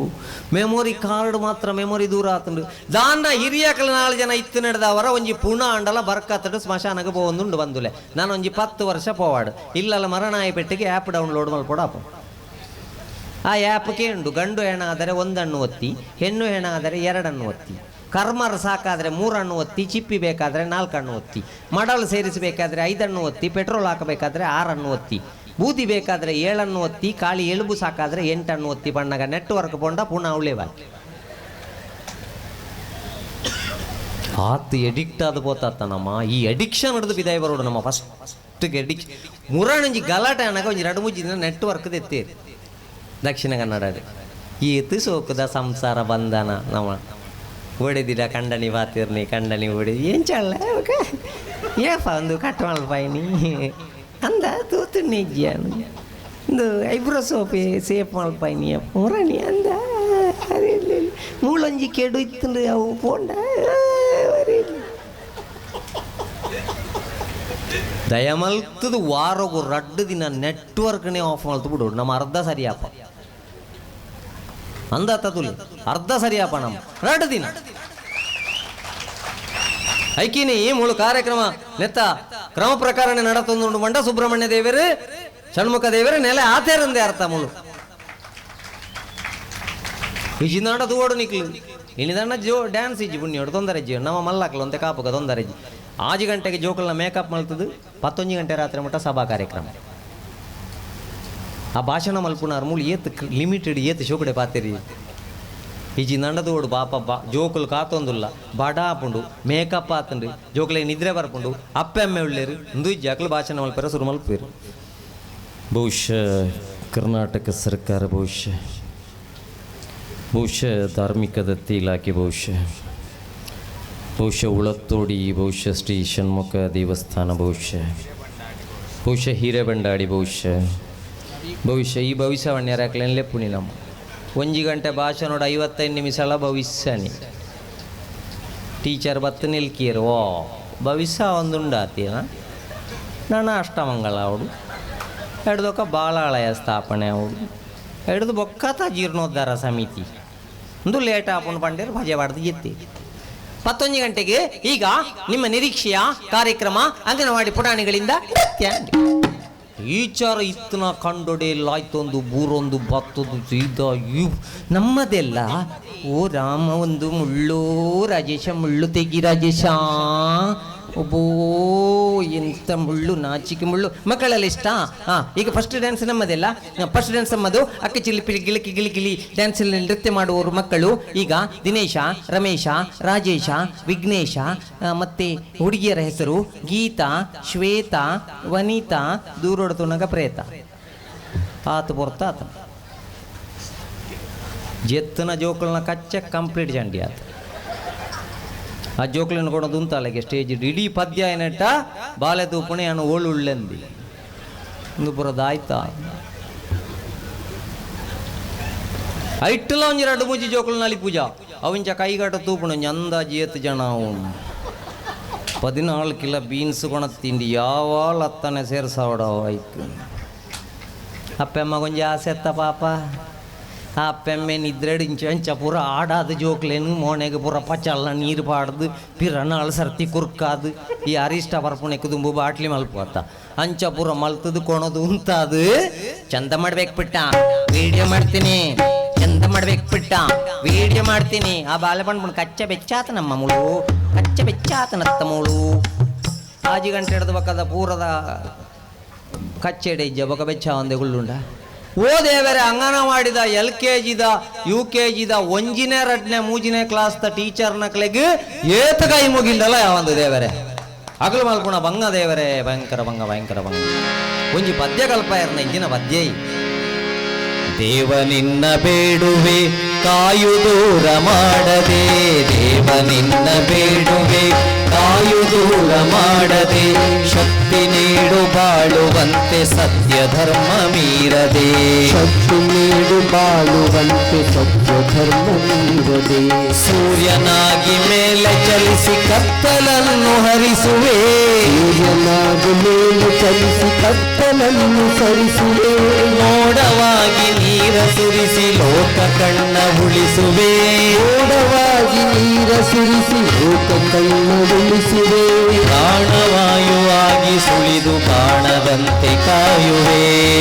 ಮೆಮೊರಿ ಕಾರ್ಡ್ ಮಾತ್ರ ಮೆಮೊರಿ ದೂರ ಆತುಂಡು ದಾನ್ನ ಹಿರಿಯಕಲ 4 ಜನ ಇತ್ತು ನಡೆದವರ ಒಂಜಿ ಪುಣ ಅಂಡಲ ಬರ್ಕತ್ತಡು ಸ್ಮಶಾನಕ್ಕೆ ಪೋವೊಂದುಂಡು ಬಂದುಲೆ ನಾನು ಒಂಜಿ 10 ವರ್ಷ ಪೋವಾಡು ಇಲ್ಲಲ್ಲ ಮರಣಾಯ ಪೆಟ್ಟಿಗೆ ಆ್ಯಪ್ ಡೌನ್ಲೋಡ್ ಮಲ್ಪೊಡಾಪ ಆ ಆ್ಯಪ್ಗೆ ಉಂಡು ಗಂಡು ಹೆಣಾದರೆ 1 ಹಣ್ಣು ಒತ್ತಿ ಹೆಣ್ಣು ಹೆಣಾದರೆ 2 ಹಣ್ಣು ಒತ್ತಿ ಕರ್ಮರ್ ಸಾಕಾದರೆ 3 ಹಣ್ಣು ಒತ್ತಿ ಚಿಪ್ಪಿ ಬೇಕಾದರೆ 4 ಹಣ್ಣು ಒತ್ತಿ ಮಡಲು ಸೇರಿಸಬೇಕಾದ್ರೆ 5 ಹಣ್ಣು ಒತ್ತಿ ಪೆಟ್ರೋಲ್ ಹಾಕಬೇಕಾದ್ರೆ 6 ಹಣ್ಣು ಒತ್ತಿ ಬೂದಿ ಬೇಕಾದರೆ 7 ಹಣ್ಣು ಒತ್ತಿ ಖಾಲಿ ಎಲುಬು ಸಾಕಾದರೆ 8 ಹಣ್ಣು ಒತ್ತಿ ಬಣ್ಣಗ ನೆಟ್ವರ್ಕ್ ಪೊಂಡ ಪುನಃ ಅವಳೇ ಬಾಕಿ ಆತು ಎಡಿಕ್ಟ್ ಆದ ಪೋತಾತ ನಮ್ಮ ಈ ಅಡಿಕ್ಷನ್ ಹಿಡಿದು ಬಿದಾಯ ಬರೋಡು ನಮ್ಮ ಫಸ್ಟ್ಗೆ ಎಡಿಕ್ಷನ್ ಮುರಾಣಂಜಿ ಗಲಾಟೆ ಅನ್ನಕ ಒಂಜಿ 2 3 ದಿನ ನೆಟ್ವರ್ಕ್ ತೆತ್ತೇರಿ ದಕ್ಷಿಣ ಕನ್ನಡ ಏತು ಸೋಕದ ಸಂಸಾರ ಬಂಧನ ನಮ್ಮ ಒಡೆದಿಡ ಕಂಡನಿ ಬಾತಿರ್ನಿ ಕಂಡನಿ ಒಡೆದಿ ಏನು ಚಳ್ಳ ಏಪ ಒಂದು ಕಟ್ ಮಲ್ಪಾಯಿನಿ ಅಂದ ತೂತುಣ್ಣಿ ಇಜ್ಜಿಯಾನು ಒಂದು ಐಬ್ರೋ ಸೋಪೆ ಸೇಪ್ ಮಲ್ಪಾಯಿನಿ ಮುರಣಿ ಅಂದ ಅರೆ ಮೂಲೊಂಜಿ ಕೆಡು ಇತ್ತು ಅವು ಪೋಂಡ ದಯಮಲ್ತದು ವಾರಗು 2 ದಿನ ನೆಟ್ವರ್ಕ್ನೇ ಆಫ್ ಮಲ್ತು ಬಿಡು ನಮ್ಮ ಅರ್ಧ ಸರಿಯಪ್ಪ ಅಂದ ತದುಲಿ ಅರ್ಧ ಸರಿಯಪ್ಪ ನಮ್ಮ 2 ದಿನ ಐಕಿನಿ ಮೂಳು ಕಾರ್ಯಕ್ರಮ ನೆತ್ತ ಕ್ರಮ ಪ್ರಕಾರನೇ ನಡತೊಂದುಂಡು ಮಂಡ ಸುಬ್ರಹ್ಮಣ್ಯ ದೇವರು ಷಣ್ಮುಖ ದೇವರು ನೆಲೆ ಆತೇರಂದೆ ಅರ್ಥ ಮುಳು ಇಜಿನಾಡ ದೂಡು ನಿಕ್ಲು ಇನಿದಣ್ಣ ಜೋ ಡ್ಯಾನ್ಸ್ ಇಜ್ಜಿ ಪುಣ್ಯೋಡು ತೊಂದರೆ ಇಜ್ಜಿ ನಮ್ಮ ಮಲ್ಲಾಕ್ಲು ಅಂತೆ ಕಾಪುಗ ತೊಂದರೆ ಇಜ್ಜಿ 5 ಗಂಟೆಗೆ ಜೋಕಲ್ನ ಮೇಕಪ್ ಮಲ್ತದು 11 ಗಂಟೆ ರಾತ್ರಿ ಮಟ್ಟ ಸಭಾ ಕಾರ್ಯಕ್ರಮ ಆ ಭಾಷಣ ಮಲ್ಪುನಾರ್ ಮೂಳು ಏತ್ ಲಿಮಿಟೆಡ್ ಏತ್ ಶೋಕಡೆ ಪಾತಿರಿ ಇಜ್ಜಿ ನಂಡದೋಡು ಬಾಪ ಬಾ ಜೋಕುಲು ಕಾತೊಂದುಲ್ಲ ಬಡ ಆಪುಂಡು ಮೇಕಪ್ ಆತುಂಡು ಜೋಕುಲೆ ನಿದ್ರೆ ಬರ್ಪುಂಡು ಅಪ್ಪೆ ಅಮ್ಮೆ ಉಳ್ಳೇರು ಇಂದು ಇಜ್ಜಿ ಅಕ್ಲು ಭಾಷಣ ಮಲ್ಪೆರ ಸುರು ಮಲ್ಪೇರು. ಬಹುಶಃ ಕರ್ನಾಟಕ ಸರ್ಕಾರ ಬಹುಶಃ ಬಹುಶಃ ಧಾರ್ಮಿಕ ದತ್ತಿ ಇಲಾಖೆ ಬಹುಶಃ ಬಹುಶಃ ಉಳತ್ತೋಡಿ ಬಹುಶಃ ಶ್ರೀ ಷಣ್ಮುಖ ದೇವಸ್ಥಾನ ಬಹುಶಃ ಬಹುಶಃ ಹಿರೇಬಂಡಾಡಿ ಬಹುಶಃ ಭವಿಷ್ಯ ಈ ಭವಿಷ್ಯವನ್ಯಾರ ಯಾಕಲೇನ್ಲೇ ಪುಣಿ ನಮ್ಮ 1 ಗಂಟೆ ಭಾಷಣ ನೋಡು 55 ನಿಮಿಷ ಭವಿಷ್ಯನಿ ಟೀಚರ್ ಬತ್ತು ನಿಲ್ಕೀರು ಓ ಭವಿಷ್ಯ ಒಂದುಂಡಾತೀನ ನಾನು ಅಷ್ಟಮಂಗಳ ಅವಡು ಎಡ್ದೊಕ್ಕ ಬಾಲಾಲಯ ಸ್ಥಾಪನೆ ಅವಡು ಎಡ್ದು ಬೊಕ್ಕತ ಜೀರ್ಣೋದ್ಧಾರ ಸಮಿತಿ ಒಂದು ಲೇಟ್ ಆಪುಂಡು ಪಂಡೇರು ಭಜೆ ಬಾಡ್ದು ಎತ್ತಿ 11 ಗಂಟೆಗೆ ಈಗ ನಿಮ್ಮ ನಿರೀಕ್ಷೆಯ ಕಾರ್ಯಕ್ರಮ ಅಂಗನವಾಡಿ ಪುಟಾಣಿಗಳಿಂದ ನೃತ್ಯ. ಟೀಚರ್ ಇತ್ತನ ಕಂಡೊಡೆ ಲಾಯ್ತೊಂದು ಬೂರೊಂದು ಬತ್ತೊಂದು ಸೀದಾ ಇವ್ ನಮ್ಮದೆಲ್ಲ ಓ ರಾಮ ಒಂದು ಮುಳ್ಳು ರಾಜೇಶ ಮುಳ್ಳು ತೆಗಿ ರಾಜೇಶ ಒಬ್ಬೋ ಎಂಥ ಮುಳ್ಳು ನಾಚಿಕೆ ಮುಳ್ಳು ಮಕ್ಕಳೆಲ್ಲ ಇಷ್ಟ. ಹಾಂ ಈಗ ಫಸ್ಟ್ ಡ್ಯಾನ್ಸ್ ನಮ್ಮದೆಲ್ಲ ಫಸ್ಟ್ ಡ್ಯಾನ್ಸ್ ನಮ್ಮದು ಅಕ್ಕ ಚಿಲ್ಲಿ ಪಿಲಿ ಗಿಳಕಿ ಗಿಲಿ ಗಿಲಿ ಡ್ಯಾನ್ಸಲ್ಲಿ ನೃತ್ಯ ಮಾಡುವವರು ಮಕ್ಕಳು. ಈಗ ದಿನೇಶ ರಮೇಶ ರಾಜೇಶ ವಿಘ್ನೇಶ ಮತ್ತು ಹುಡುಗಿಯರ ಹೆಸರು ಗೀತಾ ಶ್ವೇತಾ ವನಿತಾ ದೂರೋಡ ತುನಗ ಪ್ರೇತ ಆತು ಬೊರ್ತಾತ ಜೆತ್ತನ ಜೋಕಲ್ನ ಕಚ್ಚ ಕಂಪ್ಲೀಟ್ ಚಂಡಿ ಆತ. ಆ ಜೋಕ್ಲಿನ ಕೂಡ ದುಂತಾಲಗೆ ಸ್ಟೇಜ್ ಇಡೀ ಪದ್ಯ ಏನೆಟ್ಟ ಬಾಲೆ ತೂಪುಣೆ ಅನು ಓಳು ಉಳ್ಳೆಂದಿ ಒಂದು ಪುರದ ಆಯ್ತಾ ಐಟ್ಟಲ ಒಂಜಿ 2 ಮೂಜಿ ಜೋಕುಲು ನಲಿ ಪೂಜಾ ಅವಿಂಚ ಕೈಗಾಟ ತೂಪುಣ ಒಂಜಿ ಅಂದಾಜಿ ಏತ್ ಜನ ಅವನು 14 kilo beans ಕೊಣ ತಿಂಡಿ ಯಾವಾಳ ಅತ್ತನೆ ಸೇರ್ಸಾವಡವ ಆಯ್ತು. ಅಪ್ಪೆಮ್ಮ ಕೊಂಚ ಆಸೆ ಅತ್ತ ಪಾಪ. ಆ ಅಪ್ಪೆಮ್ಮೆ ನಿದ್ರೆಡು ಇಂಚ ಅಂಚ ಪೂರ ಆಡಾದ ಜೋಕ್ಲೇನು ಮೋನೆಗೆ ಪೂರ ಪಚ್ಚಲ್ಲ ನೀರು ಪಾಡ್ದು ಪಿರ ನಾಳು ಸರ್ತಿ ಕುರ್ಕಾದು ಈ ಅರಿಷ್ಟ ಬರ್ಪುಣೆ ಕುದುಂಬು ಬಾಟ್ಲಿ ಮಲ್ಪತ್ತ ಅಂಚ ಪೂರ ಮಲ್ತದು ಕೊಣದು ಉಂತಾದು ಚಂದ ಮಾಡ್ಬೇಕು ಬಿಟ್ಟ ವೀಡಿಯೋ ಮಾಡ್ತೀನಿ, ಚಂದ ಮಾಡ್ಬೇಕು ಬಿಟ್ಟ ವೀಡಿಯೋ ಮಾಡ್ತೀನಿ. ಆ ಬಾಲೆ ಬಂದ್ಬಿಡು ಕಚ್ಚ ಬೆಚ್ಚಾತ ನಮ್ಮ ಮುಳು, ಕಚ್ಚ ಬೆಚ್ಚಾತನತ್ತ ಮುಳು. ಆಜಿ ಗಂಟೆ ಹಿಡ್ದು ಬಕ್ಕದ ಪೂರದ ಕಚ್ಚೆಡೆ ಇಜ್ಜ ಬೊಕ ಬೆಚ್ಚ ಒಂದೇ ಗುಳ್ಳುಂಡ. ಓ ದೇವರೇ, ಅಂಗನವಾಡಿದ ಎಲ್ ಕೆ ಜಿದ ಯು ಕೆ ಜಿದ ಒಂಜಿನೇ ಎರಡನೇ ಮೂಜಿನೇ ಕ್ಲಾಸ್ದ ಟೀಚರ್ ನಕ್ಲೆಗ್ ಏತ ಕೈ ಮುಗಿಂದಲ್ಲ ಯಾವಂದು ದೇವರೇ. ಅಗಲು ಮಲ್ಪುಣ ಬಂಗ ದೇವರೇ, ಭಯಂಕರ ಬಂಗ, ಭಯಂಕರ ಬಂಗ. ಒಂಜಿ ಪದ್ಯ ಕಲ್ಪ ಇರ್ನ ಇಂಜಿನ ಪದ್ಯ. ದೇವ ನಿನ್ನ ಬೇಡುವೆ ಕಾಯು ದೂರ ಮಾಡದೆ, ದೇವ ನಿನ್ನ ಬೇಡುವೆ ಕಾಯು ದೂರ ಮಾಡದೆ, ಶಕ್ತಿ ನೀಡು ಬಾಳುವಂತೆ ಸತ್ಯ ಧರ್ಮ ಮೀರದೆ, ಶಕ್ತಿ ನೀಡು ಬಾಳುವಂತೆ ಸತ್ಯ ಧರ್ಮ ಮೀರದೆ, ಸೂರ್ಯನಾಗಿ ಮೇಲೆ ಚಲಿಸಿ ಕತ್ತಲನ್ನು ಹರಿಸುವೆ, ಸೂರ್ಯನಾಗಿ ಮೇಲೆ ಚಲಿಸಿ ಕತ್ತಲನ್ನು ಸರಿಸುವೆ, ಮೋಡವಾಗಿ ನೀರ ಸುರಿಸಿ ಲೋಕ ಕಣ್ಣ ಉಳಿಸುವೆ, ಮೋಡವಾಗಿ ನೀರ ಸುರಿಸಿ ಲೋಕ ಕಣ್ಣ ಉಳಿಸುವೆ, ಪ್ರಾಣವಾಯುವಾಗಿ ಸುಳಿದು ಕಾಣದಂತೆ ಕಾಯುವೆ,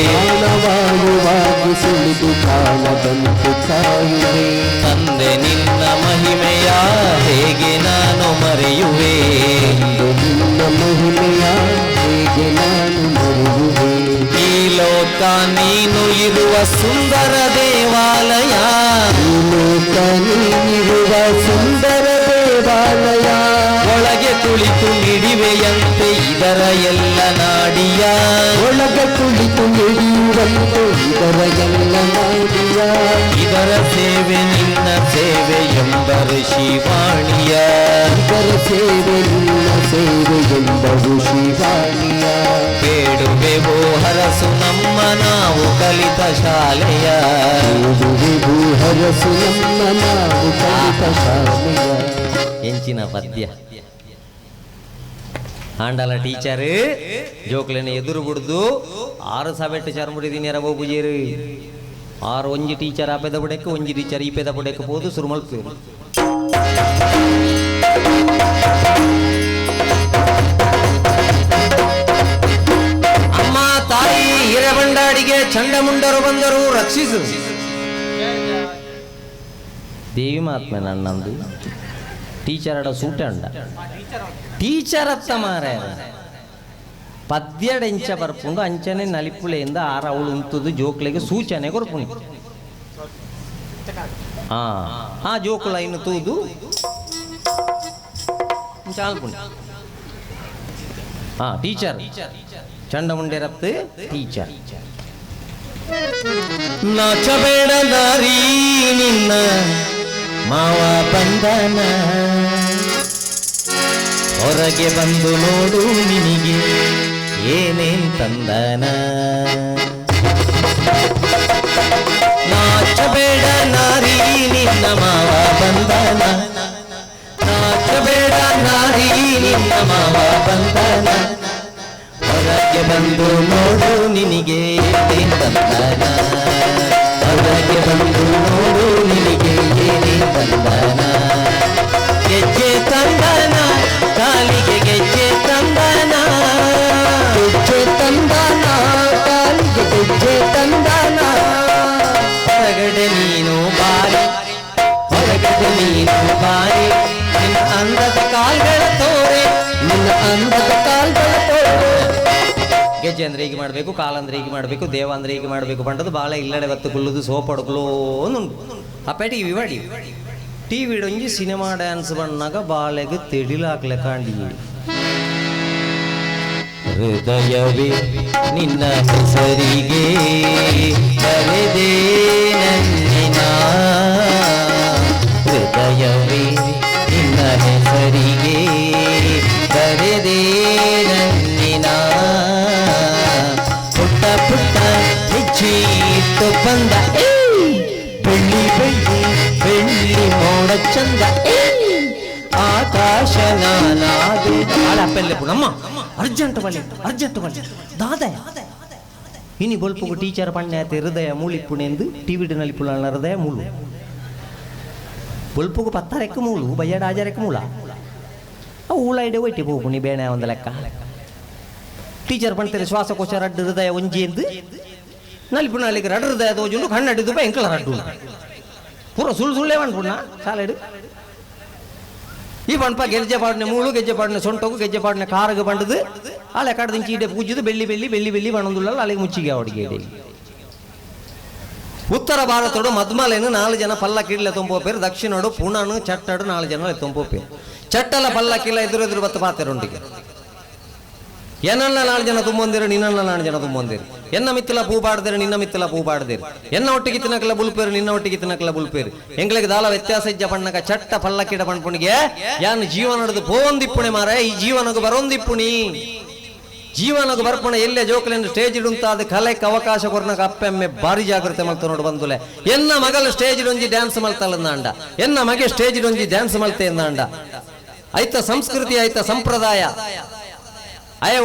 ಪ್ರಾಣವಾಯುವಾಗಿ ಸುಳಿದು ಕಾಣದಂತೆ ಕಾಯುವೆ, ತಂದೆ ನಿನ್ನ ಮಹಿಮೆಯ ಹೇಗೆ ನಾನು ಮರೆಯುವೆ, ನಿನ್ನ ಮಹಿಮೆಯ ಹೇಗೆ ನಾನು ಮರೆಯುವೆ, ಈ ಲೋಕ ನೀನು ಇರುವ ಸುಂದರ ದೇವಾಲಯ, ಈ ಲೋಕ ನೀನಿರುವ ಸುಂದರ ದೇವಾಲಯ, ಒಳಗೆ ಕುಳಿತು ಮಿಡಿವೆಯಂತೆ ಇದರ ಎಲ್ಲ ನಾಡಿಯ, ಒಳಗೆ ಕುಳಿತು ಮಿಡಿಯುವಂತೆ ಇದರ ಎಲ್ಲ ನಾಡಿಯ, ಇದರ ಸೇವೆ ನಿನ್ನ ಸೇವೆ ಎಂಬ ಋಷಿವಾಣಿಯ, ಇದರ ಸೇವೆ ನಿನ್ನ ಸೇವೆ ಎಂಬ ಋಷಿವಾಣಿಯ, ಬೇಡುವೆವೋ ಹರಸು ನಮ್ಮ ನಾವು ಕಲಿತ ಶಾಲೆಯ, ಬೇಡುವೆವು ಹರಸು ನಮ್ಮ ನಾವು ಕಲಿತ ಶಾಲೆಯ. ಎಂಚಿನ ಪದ್ಯ ಆಂಡಲ ಟೀಚರ್ ಜೋಕ್ಲೆನ ಎದುರು ಬಿಡ್ದು 6 ಸಬೆಟ್ಟು ಚರ್ಮುಡಿದೀನಿ ಬೋಪುಜೇರು. 6 ಒಂಜಿ ಟೀಚರ್ ಆ ಪೆದ ಬುಡಕ್ಕೆ, ಒಂಜಿ ಟೀಚರ್ ಈ ಪೆದ ಬುಡಕ್ಕೆ ಪೋದು ಸುರು ಮಲ್ಪೇರು. ಅಮ್ಮ ತಾಯಿ ಹಿರಬಂಡಾಡಿಗೆ ಚಂಡಮುಂಡರು ಬಂದರು ರಕ್ಷಿಸು. ದೇವಿ ಮಹಾತ್ಮೆ ನನ್ನಂದು ಟೀಚರ್ ಅಡ ಸೂಟ ಉಂಡ ಟೀಚರ್ ಅತ್ತ ಮಾರ ಪದ್ಯಡೆಂಚ ಬರ್ಪುಂಡು ಅಂಚನೆ ನಲಿಪುಳೆಯಿಂದ ಆರ ಅವಳು ಉಂತುದು ಜೋಕ್ಲೆಗೆ ಸೂಚನೆ ಕೊರ್ಪುಣಿ. ಆ ಜೋಕುಲ ಇನ್ನು ತೂದು ಚಾಲ್ಪುಣಿ. Teacher ಚಂಡಮುಂಡೆರತ್ತು teacher. ನಾಚಬೇಡ ದಾರಿ ನಿನ್ನ ಮಾವ ಬಂದನ, ಹೊರಗೆ ಬಂದು ನೋಡು ನಿನಗೆ ಏನೇನ್ ತಂದನ. ನಾಚಬೇಡ ನಾರಿ ನಿನ್ನ ಮಾವ ಬಂದನ, ನಾಚಬೇಡ ನಾರಿ ನಿನ್ನ ಮಾವ ಬಂದನ, ಹೊರಗೆ ಬಂದು ನೋಡು ನಿನಗೆ ಏನೇನ್ ತಂದನ, ಹೊರಗೆ ಬಂದು ನೋಡು ನಿನಗೆ ಏನೇನ್ ತಂದನ. ಗೆಜ್ಜೆ ತಂದನ ಕಾಲಿಗೆ ಗೆಜ್ಜೆ ತಂದನ, ಗೆಜ್ಜೆ ತಂದನ ಕಾಲಿಗೆ ಗೆಜ್ಜೆ ತಂದನ, ಹೊರಗಡೆ ನೀನು ಬಾರಿ, ಹೊರಗಡೆ ನೀನು ಬಾರಿ, ನಿನ್ನ ಅಂದದ ಕಾಲ್ಗಳ ತೋರೆ, ನಿನ್ನ ಅಂದದ ಕಾಲ್ಗಳ ತೋರೆ. ಗೆಜ್ಜೆ ಅಂದ್ರೆ ಹೀಗೆ ಮಾಡಬೇಕು, ಕಾಲಂದ್ರೆ ಹೀಗೆ ಮಾಡಬೇಕು, ದೇವ ಅಂದ್ರೆ ಹೀಗೆ ಮಾಡಬೇಕು. ಬಂಡದು ಬಾಳ ಇಲ್ಲಡೆ ಬತ್ತು ಕುಲ್ಲುದು ಸೋಪಡ್ಕಲೋ ಉಂಟು. ಅಪ್ಪ ಟಿ ವಿ ಮಾಡಿ ಟಿ ವಿ ಒಂಜಿ ಸಿನಿಮಾ ಡ್ಯಾನ್ಸ್ ಬಣ್ಣಾಗ ಬಾಳೆಗೆ ತೆಡಿಲಾಕ್ಲೆ ಕಾಂಡಿ. ಹೃದಯವೇ ನಿನ್ನ ಹೆಸರಿಗೆ ಬರೆದೇ ನನ್ನಿನ, ಹೃದಯವೇ ನಿನ್ನ ಹೆಸರಿಗೆ ಬರೆದೇ ನನ್ನಿನ, ಪುಟ್ಟ ಪುಟ್ಟ ಹೆಜ್ಜೆ ಇಟ್ಟು ಬಂದ ಬೆಳ್ಳಿ ಬೆಳ್ಳಿ ಬೆಳ್ಳಿ ಮೋಡ ಚಂದ, ಆ ಆಕಾಶ ನಾನಾದೆ. ಅಪ್ಪೆಲ್ಲೆ ನಮ್ಮ ಅರ್ಜೆಂಟ್ ಬಲಿ ಅರ್ಜೆಂಟ್ ಬಲಿ ದಾದಯ ಇನಿ ಬೊಲ್ಪುಗು ಟೀಚರ್ ಪಣ್ಣೆ ಹೃದಯ ಮೂಳಿಪ್ಪುಣೆಂದು ಟಿವಿ ನಲಿಪುಳ ಹೃದಯ ಮೂಳು ಬೊಲ್ಪುಗು ಪತ್ತಾರೆಕ್ಕು ಮೂಳು ಬಯ್ಯಾಡ ಆಜಾರೆಕ್ಕು ಮೂಲ ಊಳ ಇಡೆ ಒಯ್ಟಿ ಹೋಗು ನೀ ಬೇಣೆ ಒಂದು ಲೆಕ್ಕ. ಟೀಚರ್ ಪಣ್ತಾರೆ ಶ್ವಾಸಕೋಶ ರಡ್ಡು ಹೃದಯ ಒಂಜಿ ಎಂದು ನಲಿಪು ನಾಲಿಗೆ ರಡ್ಡು ಹೃದಯ ತೋಜುಂಡು ಕಣ್ಣಡಿದು ಎಂಕಲ ರಡ್ಡು ಪೂರ ಸುಳ್ಳು ಸುಳ್ಳೇ ಪಣ್ಪುಣ್ಣ ಸಾಲೆಡು. ಈ ಪಣ್ಪ ಗೆಜ್ಜೆ ಪಾಡನೆ ಮೂಳು ಗೆಜ್ಜೆ ಪಾಡನೆ ಸೊಂಟಗು ಗೆಜ್ಜೆ ಪಾಡನೆ ಕಾರಗ ಬಂಡದು ಆಲೆ ಕಡದಿಂಚಿ ಇಡೆ ಪೂಜುದು ಬೆಳ್ಳಿ ಬೆಳ್ಳಿ ಬೆಳ್ಳಿ ಬೆಳ್ಳಿ ಬಣದುಳ್ಳ ಅಲ್ಲಿಗೆ ಮುಚ್ಚಿಗೆ ಅವಡಿಗೆ ಇಡೆ. ಉತ್ತರ ಭಾರತೋಡು ಮದ್ಮಲೇನು 4 ಜನ ಪಲ್ಲಕ್ಕಿಡ್ಲೆ ತೊಂಬೋಪೇರು, ದಕ್ಷಿಣೋಡು ಪುಣನು ಚಟ್ಟಡು 4 ಜನ ತೊಂಬೋಪೇರು. ಚಟ್ಟಲ ಪಲ್ಲಕ್ಕಿಲ್ಲ ಎದುರು ಎದುರು ಬತ್ತ ಪಾತೆರೊಂಡಿಗೆ ಏನನ್ನ 4 ಜನ ತುಂಬೊಂದಿರು, ನಿನ್ನ 4 ಜನ ತುಂಬೊಂದಿರು. ಎನ್ನ ಮಿತ್ತಲ ಪೂ ಪಾಡ್ದಿರು, ನಿನ್ನ ಮಿತ್ತಲ ಪೂ ಪಾಡ್ದಿರು. ಎನ್ನ ಒಟ್ಟಿಗೆ ತಿನ್ನಕಲ ಬುಲ್ಪೇರು, ನಿನ್ನ ಒಟ್ಟಿಗೆ ತಿನ್ನಕಲ ಬುಲ್ಪೇರು. ಎಂಗ್ಳಿಗೆ ದಾಲ ವ್ಯತ್ಯಾಸ ಇಜ್ಜ ಪಣ್ಣಕ ಚಟ್ಟ ಪಲ್ಲಕ್ಕಿಡ ಪಣ್ಪುಣಿಗೆ ಯಾನ್ ಜೀವನದ ಪೋಂದಿಪ್ಪುಣೆ ಮಾರ ಈ ಜೀವನకు ಬರೋಂದಿಪ್ಪುಣಿ ಜೀವನకు ಬರ್ಪುಣ ಎಲ್ಲೆ ಜೋಕುಲೆಂದು ಸ್ಟೇಜ್ ಇಡುಂತಾದ ಕಲೆಕ್ ಅವಕಾಶ ಕೊರ್ನಕ ಅಪ್ಪೆಮ್ಮೆ ಭಾರಿ ಜಾಗೃತೆ ಮಲ್ತ ನೋಡು ಬಂದುಲೆ. ಎನ್ನ ಮಗಲು ಸ್ಟೇಜ್ ಇಡೊಂಜಿ ಡ್ಯಾನ್ಸ್ ಮಲ್ತಲಂದಾಂಡ, ಎನ್ನ ಮಗೆ ಸ್ಟೇಜ್ ಇಡೊಂಜಿ ಡ್ಯಾನ್ಸ್ ಮಲ್ತೆ ಎಂದಾಂಡ. ಐತ ಸಂಸ್ಕೃತಿ ಐತ ಸಂಪ್ರದಾಯ ಅಯ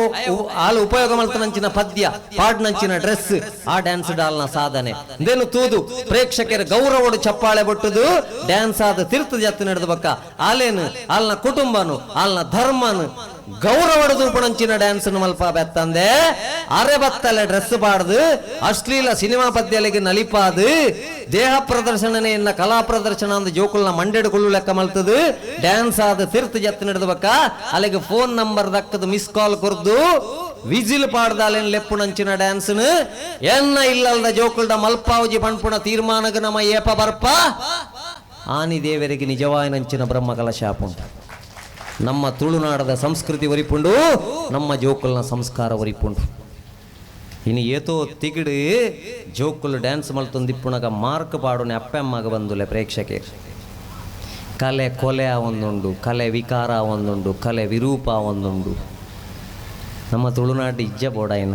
ಆಲು ಉಪಯೋಗ ಮಲ್ತನಂಚಿನ ಪದ್ಯ ಪಾಡ್ನಂಚಿನ ಡ್ರೆಸ್ ಆ ಡ್ಯಾನ್ಸ್ ಡಾಲ್ನ ಸಾಧನೆ ದೇನು ತೂದು ಪ್ರೇಕ್ಷಕರ ಗೌರವಡು ಚಪ್ಪಾಳೆ ಬಟ್ಟುದು ಡ್ಯಾನ್ಸ್ ಆದ ತೀರ್ಥ ಜತ್ತು ನಡೆದ ಬಕ್ಕ ಆಲೇನು ಆಲ್ನ ಕುಟುಂಬನು ಆಲ್ನ ಧರ್ಮನು ಗೌರವಡು ತೂಪಣಂಚಿನ ಡ್ಯಾನ್ಸ್ ಮಲ್ಪ ಬೆತ್ತಂದೆ ಅರೆ ಬತ್ತಲೆ ಡ್ರೆಸ್ ಪಾಡ್ದು ಅಶ್ಲೀಲ ಸಿನಿಮಾ ಪದ್ಯಲಿಗೆ ನಲಿಪಾದು ದೇಹ ಪ್ರದರ್ಶನನೆಯನ್ನ ಕಲಾ ಪ್ರದರ್ಶನ ಅಂದ ಜೋಕುಲ್ನ ಮಂಡೆಡು ಕುಳ್ಳು ಲೆಕ್ಕ ಮಲ್ತದು ಡ್ಯಾನ್ಸ್ ಆದ ತೀರ್ಥ ಜತ್ತು ನಡೆದ ಬಕ್ಕ ಅಲ್ಲಿಗೆ ಫೋನ್ ನಂಬರ್ ದಕ್ಕದು ಮಿಸ್ ಕಾಲ್ ಕೊರ್ದು ವಿಜಿಲ್ ಪಾಡ್ದಾಲೇನ್ ಲೆಪ್ಪುನಂಚಿನ ಡ್ಯಾನ್ಸ್ನು ಎನ್ನ ಇಲ್ಲಲ್ದ ಜೋಕುಲ್ಡ ಮಲ್ಪಾವಜಿ ಪಣ್ಪುಣ ತೀರ್ಮಾನಗ ನಮ್ಮ ಏಪ ಬರ್ಪ ಆನಿ ದೇವರಿಗೆ ನಿಜವಾಯಿನಂಚಿನ ಬ್ರಹ್ಮಕಲ ಶಾಪ ಉಂಟು. ನಮ್ಮ ತುಳುನಾಡದ ಸಂಸ್ಕೃತಿ ಒರಿಪುಂಡು, ನಮ್ಮ ಜೋಕುಲ್ನ ಸಂಸ್ಕಾರ ಒರಿಪುಂಡು. ಇನ್ನು ಏತೋ ತಿಗಿಡು ಜೋಕುಲು ಡ್ಯಾನ್ಸ್ ಮಲ್ತೊಂದಿಪ್ಪುಣಗ ಮಾರ್ಕ್ ಪಾಡುನೆ ಅಪ್ಪೆಮ್ಮಗ ಬಂದುಲೆ ಪ್ರೇಕ್ಷಕರು. ಕಲೆ ಕೊಲೆ ಒಂದುಂಡು, ಕಲೆ ವಿಕಾರ ಒಂದುಂಡು, ಕಲೆ ವಿರೂಪ ಒಂದುಂಡು. ನಮ್ಮ ತುಳುನಾಡು ಇಜ್ಜ ಬೋಡಾಯನ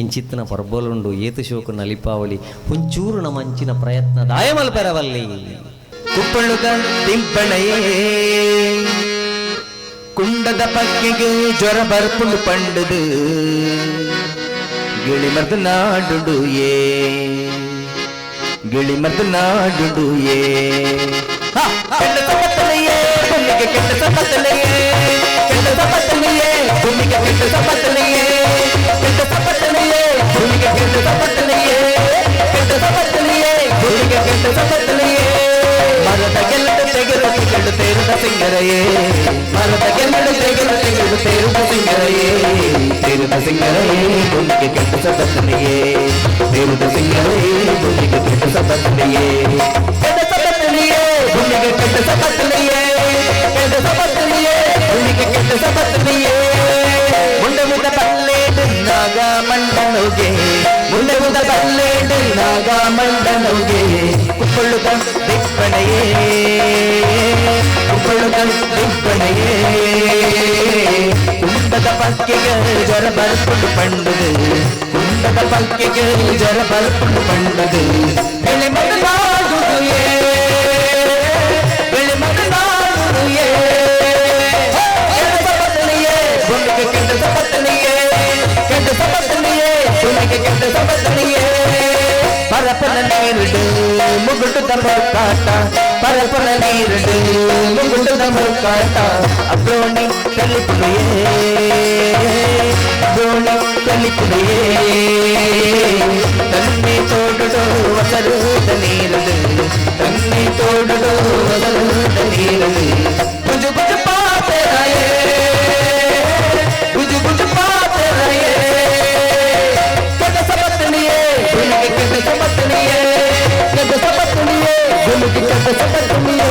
ಇಂಚಿತ್ತಿನ ಪರ್ಬಲುಂಡು ಏತು ಶೋಕು ನಲಿಪಾವಳಿ ಒಂಚೂರು ನಮ್ಮ ಅಂಚಿನ ಪ್ರಯತ್ನ ದಾಯಮಲ್ ಪೆರವಲ್ಲಿ. ಕುಪ್ಪಳುಗ ತಿಂಪಣೆಯೇ ಕುಂಡದ ಪಕ್ಕಿಗೆ ಜ್ವರ ಬರ್ಪುಂಡು ಪಂಡದು ಗಿಳಿಮರ್ದ ನಾಡುಡು ಏ ಗಿಳಿಮರ್ದ ನಾಡುಡು ಏ ಕೆಟ್ಟ ಸಪತ್ತನೆಯೇ ಭೂಮಿಗೆ ಕೆಟ್ಟ ಸಪತ್ತನೆಯೇ ಕೆಟ್ಟ ಸಪತ್ತನೆಯೇ ಭೂಮಿಗೆ ಕೆಟ್ಟ ಸಪತ್ತನೆಯೇ ಕೆಟ್ಟ ಸಪತ್ತನೆಯೇ ಭೂಮಿಗೆ ಕೆಟ್ಟ ಸಪತ್ತನೆಯೇ ಕೆಟ್ಟ ಸಪತ್ತನೆಯೇ ಭೂಮಿಗೆ ಕೆಟ್ಟ ಸಪತ್ತನೆಯೇ ಮರದ ಗೆಲ್ಲದ ತೆಗೆದು ತೆಗೆದು ತೇರುದ ಸಿಂಗರೆಯೇ ಮರದ ಗೆಲ್ಲದ ತೆಗೆದು ತೆಗೆದು ತೇರುದ ಸಿಂಗರೆಯೇ ತೇರುದ ಸಿಂಗರೆಯೇ ಭೂಮಿಗೆ ಕೆಟ್ಟ ಸಪತ್ತನೆಯೇ ತೇರುದ ಸಿಂಗರೆಯೇ ಭೂಮಿಗೆ ಕೆಟ್ಟ ಸಪತ್ತನೆಯೇ ಕೆಟ್ಟ ಸಪತ್ತನೆಯೇ ಭೂಮಿಗೆ ಕೆಟ್ಟ ಸಪತ್ತನೆಯೇ ಕೆಟ್ಟ ಸಪತ್ತನೆಯೇ ಭೂಮಿಗೆ ಕೆಟ್ಟ ಸಪತ್ತನೆಯೇ ಮುಂಡೆ ಮುದ ಪಲ್ಲೇಡು ನಾಗ ಮಂಡನುಗೆ ಮುಂಡೆ ಮುದ ಪಲ್ಲೇಡು ನಾಗ ಮಂಡನುಗೆ ಕುಪ್ಪಳುಗ ದಿಪ್ಪಣೆಯೇ ಕುಪ್ಪಳುಗ ದಿಪ್ಪಣೆಯೇ ಕುಂಡದ ಪಕ್ಕೆಗೆ ಜ್ವರ ಬರ್ಪುಂಡು ಪಂಡದು ಕುಂಡದ ಪಕ್ಕೆಗೆ ಜ್ವರ ಬರ್ಪುಂಡು ಪಂಡದು ಬೆಳೆ ಮಗನಾಗುದು ಏ ಬೆಳೆ ಮಗನಾಗುದು ಏ ಕೆಟ್ಟ ಸಪತ್ತನೆಯೇ ಭೂಮಿಗೆ ಕೆಟ್ಟ ಸಪತ್ತನೆಯೇ ಕೆಟ್ಟ ಸಪತ್ತನೆಯೇ ಭೂಮಿಗೆ ಕೆಟ್ಟ ಸಪತ್ತನೆಯೇ ಪರಪನ ನೀರುಡು ಮುಗುಟು ತಮ್ಮ ಕಾಟ ಪರಪನ ನೀರುಡು ಮುಗುಟು ತಮ್ಮ ಕಾಟ ಅಬ್ರೋಣಿ ಕಲಿಪುಡೆಯೇ ಅಬ್ರೋಣಿ ಕಲಿಪುಡೆಯೇ ತನ್ನೆ ತೋಡುಡು ವಸರುದ ನೀರುಡು ತನ್ನೆ ತೋಡುಡು ವಸರುದ ನೀರುಡು ಗುಜು ಗುಜು ಪಾತೆರಯೇ ಗುಜು ಗುಜು ಪಾತೆರಯೇ ಕೆಟ್ಟ ಸಪತ್ತನೆಯೇ ಭೂಮಿಗೆ ಕೆಟ್ಟ ಸಪತ್ತನೆಯೇ ಕೆಟ್ಟ ಸಪತ್ತನೆಯೇ ಭೂಮಿಗೆ ಕೆಟ್ಟ ಸಪತ್ತನೆಯೇ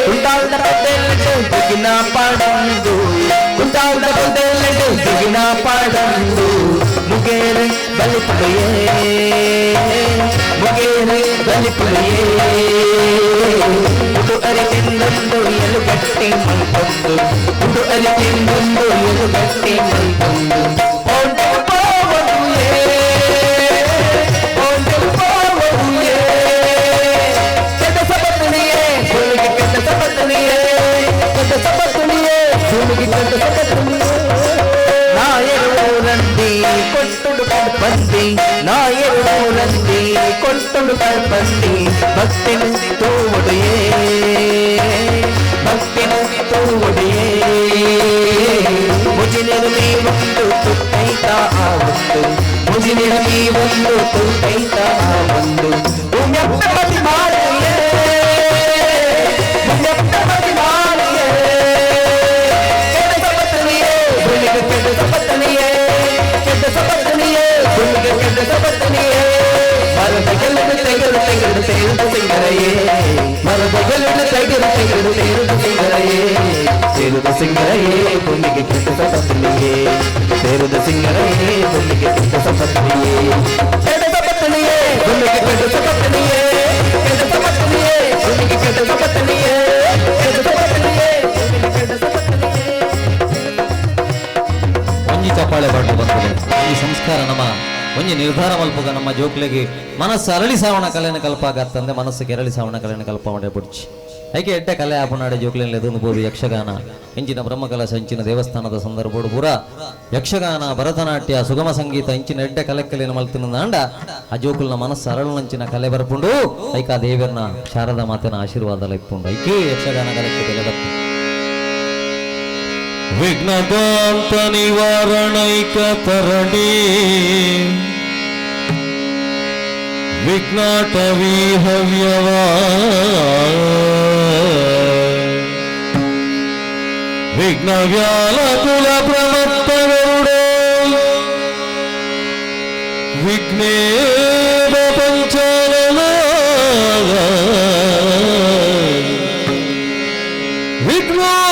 ಕುಂಟಾಲ್ದ ಪದ್ದೆಲ್ಲೆಡು ದುಗಿನ ಪಾಡಂದು ಕುಂಟಾಲ್ದ ಪದ್ದೆಲ್ಲೆಡು ದುಗಿನ ಪಾಡಂದು ಮುಗೇರೆ ಬಲಿಪುಡೆಯೇ ಮುಗೇರೆ ಬಲಿಪುಡೆಯೇ ಉಡು ಅರಿ ತಿಂದೊಂದು ಎಲು ಗಟ್ಟಿ ಮಲ್ಪೊಂದು ಉಡು ಅರಿ ತಿಂದೊಂದು ಎಲು ಗಟ್ಟಿ ಮಲ್ಪೊಂದು ಕೆಟ್ಟ ಸಪತ್ತನೆಯೇ ಭೂಮಿಗೆ ಕೆಟ್ಟ ಸಪತ್ತನೆಯೇ ಬಂದಿ ನಾಯರು ಊರಂದಿ ಕೊಟ್ಟುಡು ಕರ್ಪಂದಿ ಭಕ್ತಿನ ತೋವುಡೆಯೇ ಭಕ್ತಿನ ತೋವುಡೆಯೇ ಮುಜಿನಿರಲಿ ಒಂದು ತುತ್ತೈತ ಆ ಒಂದು ಮುಜಿನಿರಲಿ ಒಂದು ತುತ್ತೈತ ಆ ಒಂದು ಭೂಮ್ಯಪ್ಪತಿ ಮಾರಿಯೇ ಭೂಮ್ಯಪ್ಪತಿ ಮಾರಿಯೇ ಕೆಟ್ಟ ಸಪತ್ತನಿಯೇ ಭೂಮಿಗೆ ಕೆಟ್ಟ ಸಪತ್ತನಿಯೇ ಕೆಟ್ಟ ಸಪತ್ತನಿಯೇ ಭೂಮಿಗೆ ಕೆಟ್ಟ ಸಪತ್ತನಿಯೇ ಮರದ ಗೆಲ್ಲಡು ತೆಗೆದು ತೆಗೆದು ತೇರುದು ಸಿಂಗರಯೇ ಮರದ ಗೆಲ್ಲಡು ತೆಗೆದು ತೆಗೆದು ತೇರುದು ಸಿಂಗರಯೇ ತೇರುದು ಸಿಂಗರಯೇ ಭೂಮಿಗೆ ಕೆಟ್ಟ ಸಪತ್ತನಿಯೇ ತೇರುದು ಸಿಂಗರಯೇ ಭೂಮಿಗೆ ಕೆಟ್ಟ ಸಪತ್ತನಿಯೇ ಕೆಟ್ಟ ಸಪತ್ತನಿಯೇ ಭೂಮಿಗೆ ಕೆಟ್ಟ ಸಪತ್ತನಿಯೇ ಕೆಟ್ಟ ಸಪತ್ತನಿಯೇ ಭೂಮಿಗೆ ಕೆಟ್ಟ ಸಪತ್ತನಿಯೇ ಕೆಟ್ಟ ಸಪತ್ತನಿಯೇ ಭೂಮಿಗೆ ಕೆಟ್ಟ ಸಪತ್ತನಿಯೇ. ಒಂಜಿ ಚಪ್ಪಾಳೆ ಬಾಡ್ಲು ಬಂದರೆ ಈ ಸಂಸ್ಕಾರ ನಮ್ಮ ಒಂಜಿ ನಿರ್ಧಾರ ಮಲ್ಪುಗ ನಮ್ಮ ಜೋಕ್ಲೆಗೆ ಮನಸ್ಸು ಅರಳಿ ಸಾವಣ ಕಲೆನ ಕಲ್ಪಾಗತ್ತಂದೆ ಮನಸ್ಸು ಕೆರಳಿ ಸಾವಣ ಕಲೆನ ಕಲ್ಪ ಮಾಡೇ ಬುಡ್ಚಿ. ಐಕೆ ಎಡ್ಡೆ ಕಲೆ ಆಪನಾಡೆ ಜೋಕ್ಲೆನ್ ಎದುರು ಬೋದು ಯಕ್ಷಗಾನ ಇಂಚಿನ ಬ್ರಹ್ಮಕಲಶ ಇಂಚಿನ ದೇವಸ್ಥಾನದ ಸಂದರ್ಭೋಡು ಪೂರ ಯಕ್ಷಗಾನ ಭರತನಾಟ್ಯ ಸುಗಮ ಸಂಗೀತ ಇಂಚಿನ ಎಡ್ಡೆ ಕಲೆಕಲೆನ ಮಲ್ತಿನ ಆ ಜೋಕುಲ್ನ ಮನಸ್ಸು ಅರಳುನಂಚಿನ ಕಲೆ ಬರ್ಪುಂಡು. ಐಕ ಆ ದೇವರನ್ನ ಶಾರದಾ ಮಾತೆನ ಆಶೀರ್ವಾದ ಲೈಪುಂಡು. ಐಕೆ ಯಕ್ಷಗಾನ ಕಲೆಕ್ಕೆ ಬೆಲೆ ಬರ್ಪುಂಡು. ವಿಘ್ನದಾಂತ ನಿವಾರಣೈಕ ತರಣಿ ವಿಘ್ನಾಟವೀ ಹವ್ಯವ ವಿಘ್ನ ವ್ಯಾಲಕುಲ ಪ್ರಮತ್ತಗರುಡೋ ವಿಘ್ನೇವ ಪಂಚಾನನ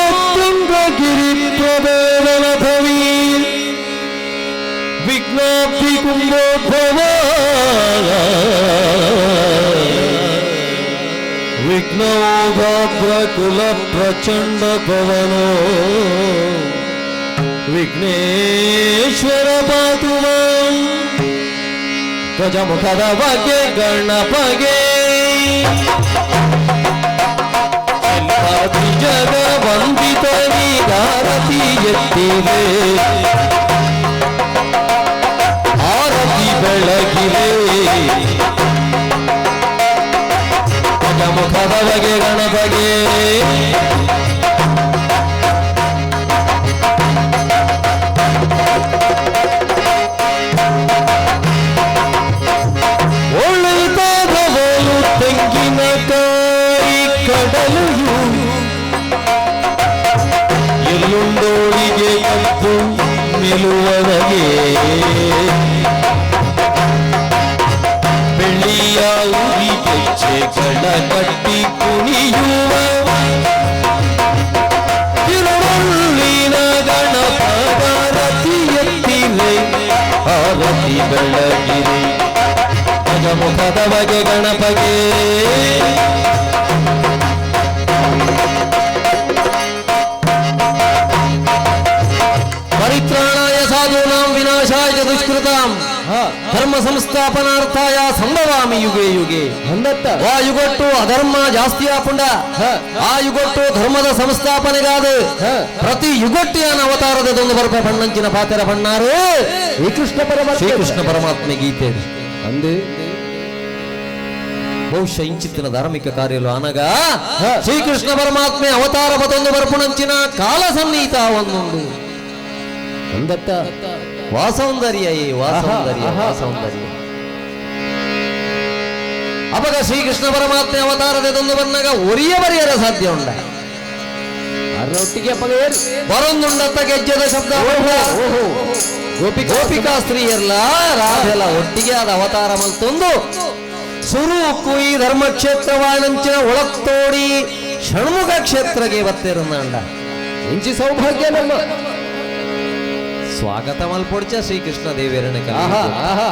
ವಿಘ್ನೋತ್ತುಂಗಗಿರಿ ಪ್ರವೇದನಧವಿ ವಿಘ್ನಾಬ್ಧಿ ಕುಂಭೋದ್ಭವ ವಿಘ್ನೋಗಾಭ್ರ ಕುಲ ಪ್ರಚಂಡ ಭವನೋ ವಿಘ್ನೇಶ್ವರ ಪಾತುವ ಗಜಮುಖದ ಬಗೆ ಗಣಪಗೆ ಜಗ ವಂದಿತನಿಗಾರತಿ ಎತ್ತಿದೆ ಆರತಿ ಬೆಳಗಿದೆ ಗಜಮುಖದ ಬಗೆ ಗಣಪಗೆ. ಒಳಿತಾದವನು ತೆಂಗಿನಕಾಯಿ ಕಡಲೆಯು ಎಲ್ಲುಂಡೋಳಿಗೆ ಕದ್ದು ನಿಲ್ಲುವವಗೆ ಬೆಳ್ಳಿಯ ಉರಿ ಗೆಜ್ಜೆಗಳ ಕಟ್ಟಿ ಕುಣಿಯುವ ತಿರುವಳ್ಳಿನ ಗಣಪತಿ ಎತ್ತಿರೆ ಆರತಿ ಬೆಳಗಿರೆ ಗಜಮುಖದ ಬಗೆ ಗಣಪಗೆ. ಪರಿತ್ರಾಣಾಯ ಸಾಧೂನಾಂ ವಿನಾಶಾಯ ಚ ದುಷ್ಕೃತಾಂ ಧರ್ಮ ಸಂಸ್ಥಾಪನಾರ್ಥಾಯ ಸಂಭವಾಮಿ ಯುಗೆ ಯುಗೆ. ಆ ಯುಗೊಟ್ಟು ಅಧರ್ಮ ಜಾಸ್ತಿ ಆಪುಂಡ ಆ ಯುಗೊಟ್ಟು ಧರ್ಮದ ಸಂಸ್ಥಾಪನೆಗಾದ ಪ್ರತಿ ಯುಗೊಟ್ಟಿಯನ ಅವತಾರದೊಂದು ಬರ್ಪ ಬಣ್ಣಂಚಿನ ಪಾತೆರ ಬಣ್ಣಾರು ಶ್ರೀಕೃಷ್ಣ ಪರಮಾತ್ಮ ಶ್ರೀಕೃಷ್ಣ ಪರಮಾತ್ಮೆ ಗೀತೆ ಅಂದು ಬಹುಶಃ ಇಂಚಿತ್ತಿನ ಧಾರ್ಮಿಕ ಕಾರ್ಯಲು ಅನಗ ಶ್ರೀಕೃಷ್ಣ ಪರಮಾತ್ಮೆ ಅವತಾರ ಪದೊಂದು ಬರ್ಪುಣಂಚಿನ ಕಾಲ ಸನ್ನಿಹಿತ ಒಂದೊಂದು ಅಂದತ್ತ ವಾಸೌಂದರ್ಯ ಏ ವಾಸೌಂದರ್ಯ ವಾಸೌಂದರ್ಯ. ಅಪಗ ಶ್ರೀಕೃಷ್ಣ ಪರಮಾತ್ಮೆ ಅವತಾರದೊಂದು ಬಂದಾಗ ಒರಿಯ ಬರೆಯರ ಸಾಧ್ಯ ಉಂಡ ಅರೊಟ್ಟಿಗೆ ಅಪಗ ಏರು ಬರೊಂದುಂಡತ್ತ ಗೆಜ್ಜೆದ ಶಬ್ದ ಗೋಪಿಕಾ ಸ್ತ್ರೀಯರ್ಲ ರಾಧೆಲ ಒಟ್ಟಿಗೆ ಆದ ಅವತಾರ ಮಲ್ತೊಂದು ಸುರುಕು ಈ ಧರ್ಮಕ್ಷೇತ್ರವಾನಂಚಿನ ಒಳತ್ತೋಡಿ ಷಣ್ಮುಖ ಕ್ಷೇತ್ರಗೆ ಬತ್ತಿರುಂದಾಂಡ ಇಂಚಿ ಸೌಭಾಗ್ಯ ನಮ್ಮ ಸ್ವಾಗತ ಮಲ್ಪೊಡ್ಚ ಶ್ರೀಕೃಷ್ಣ ದೇವರನ್ನ ಆಹಾ ಆಹಾ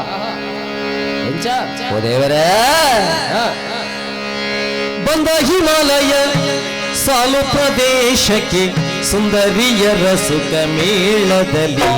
ಎಂಚ ಓ ದೇವರೇ ಬಂದ ಹಿಮಾಲಯ ಸಾಲು ಪ್ರದೇಶಕ್ಕೆ ಸುಂದರಿಯರ ಸುಖ ಮೇಳದಲ್ಲಿ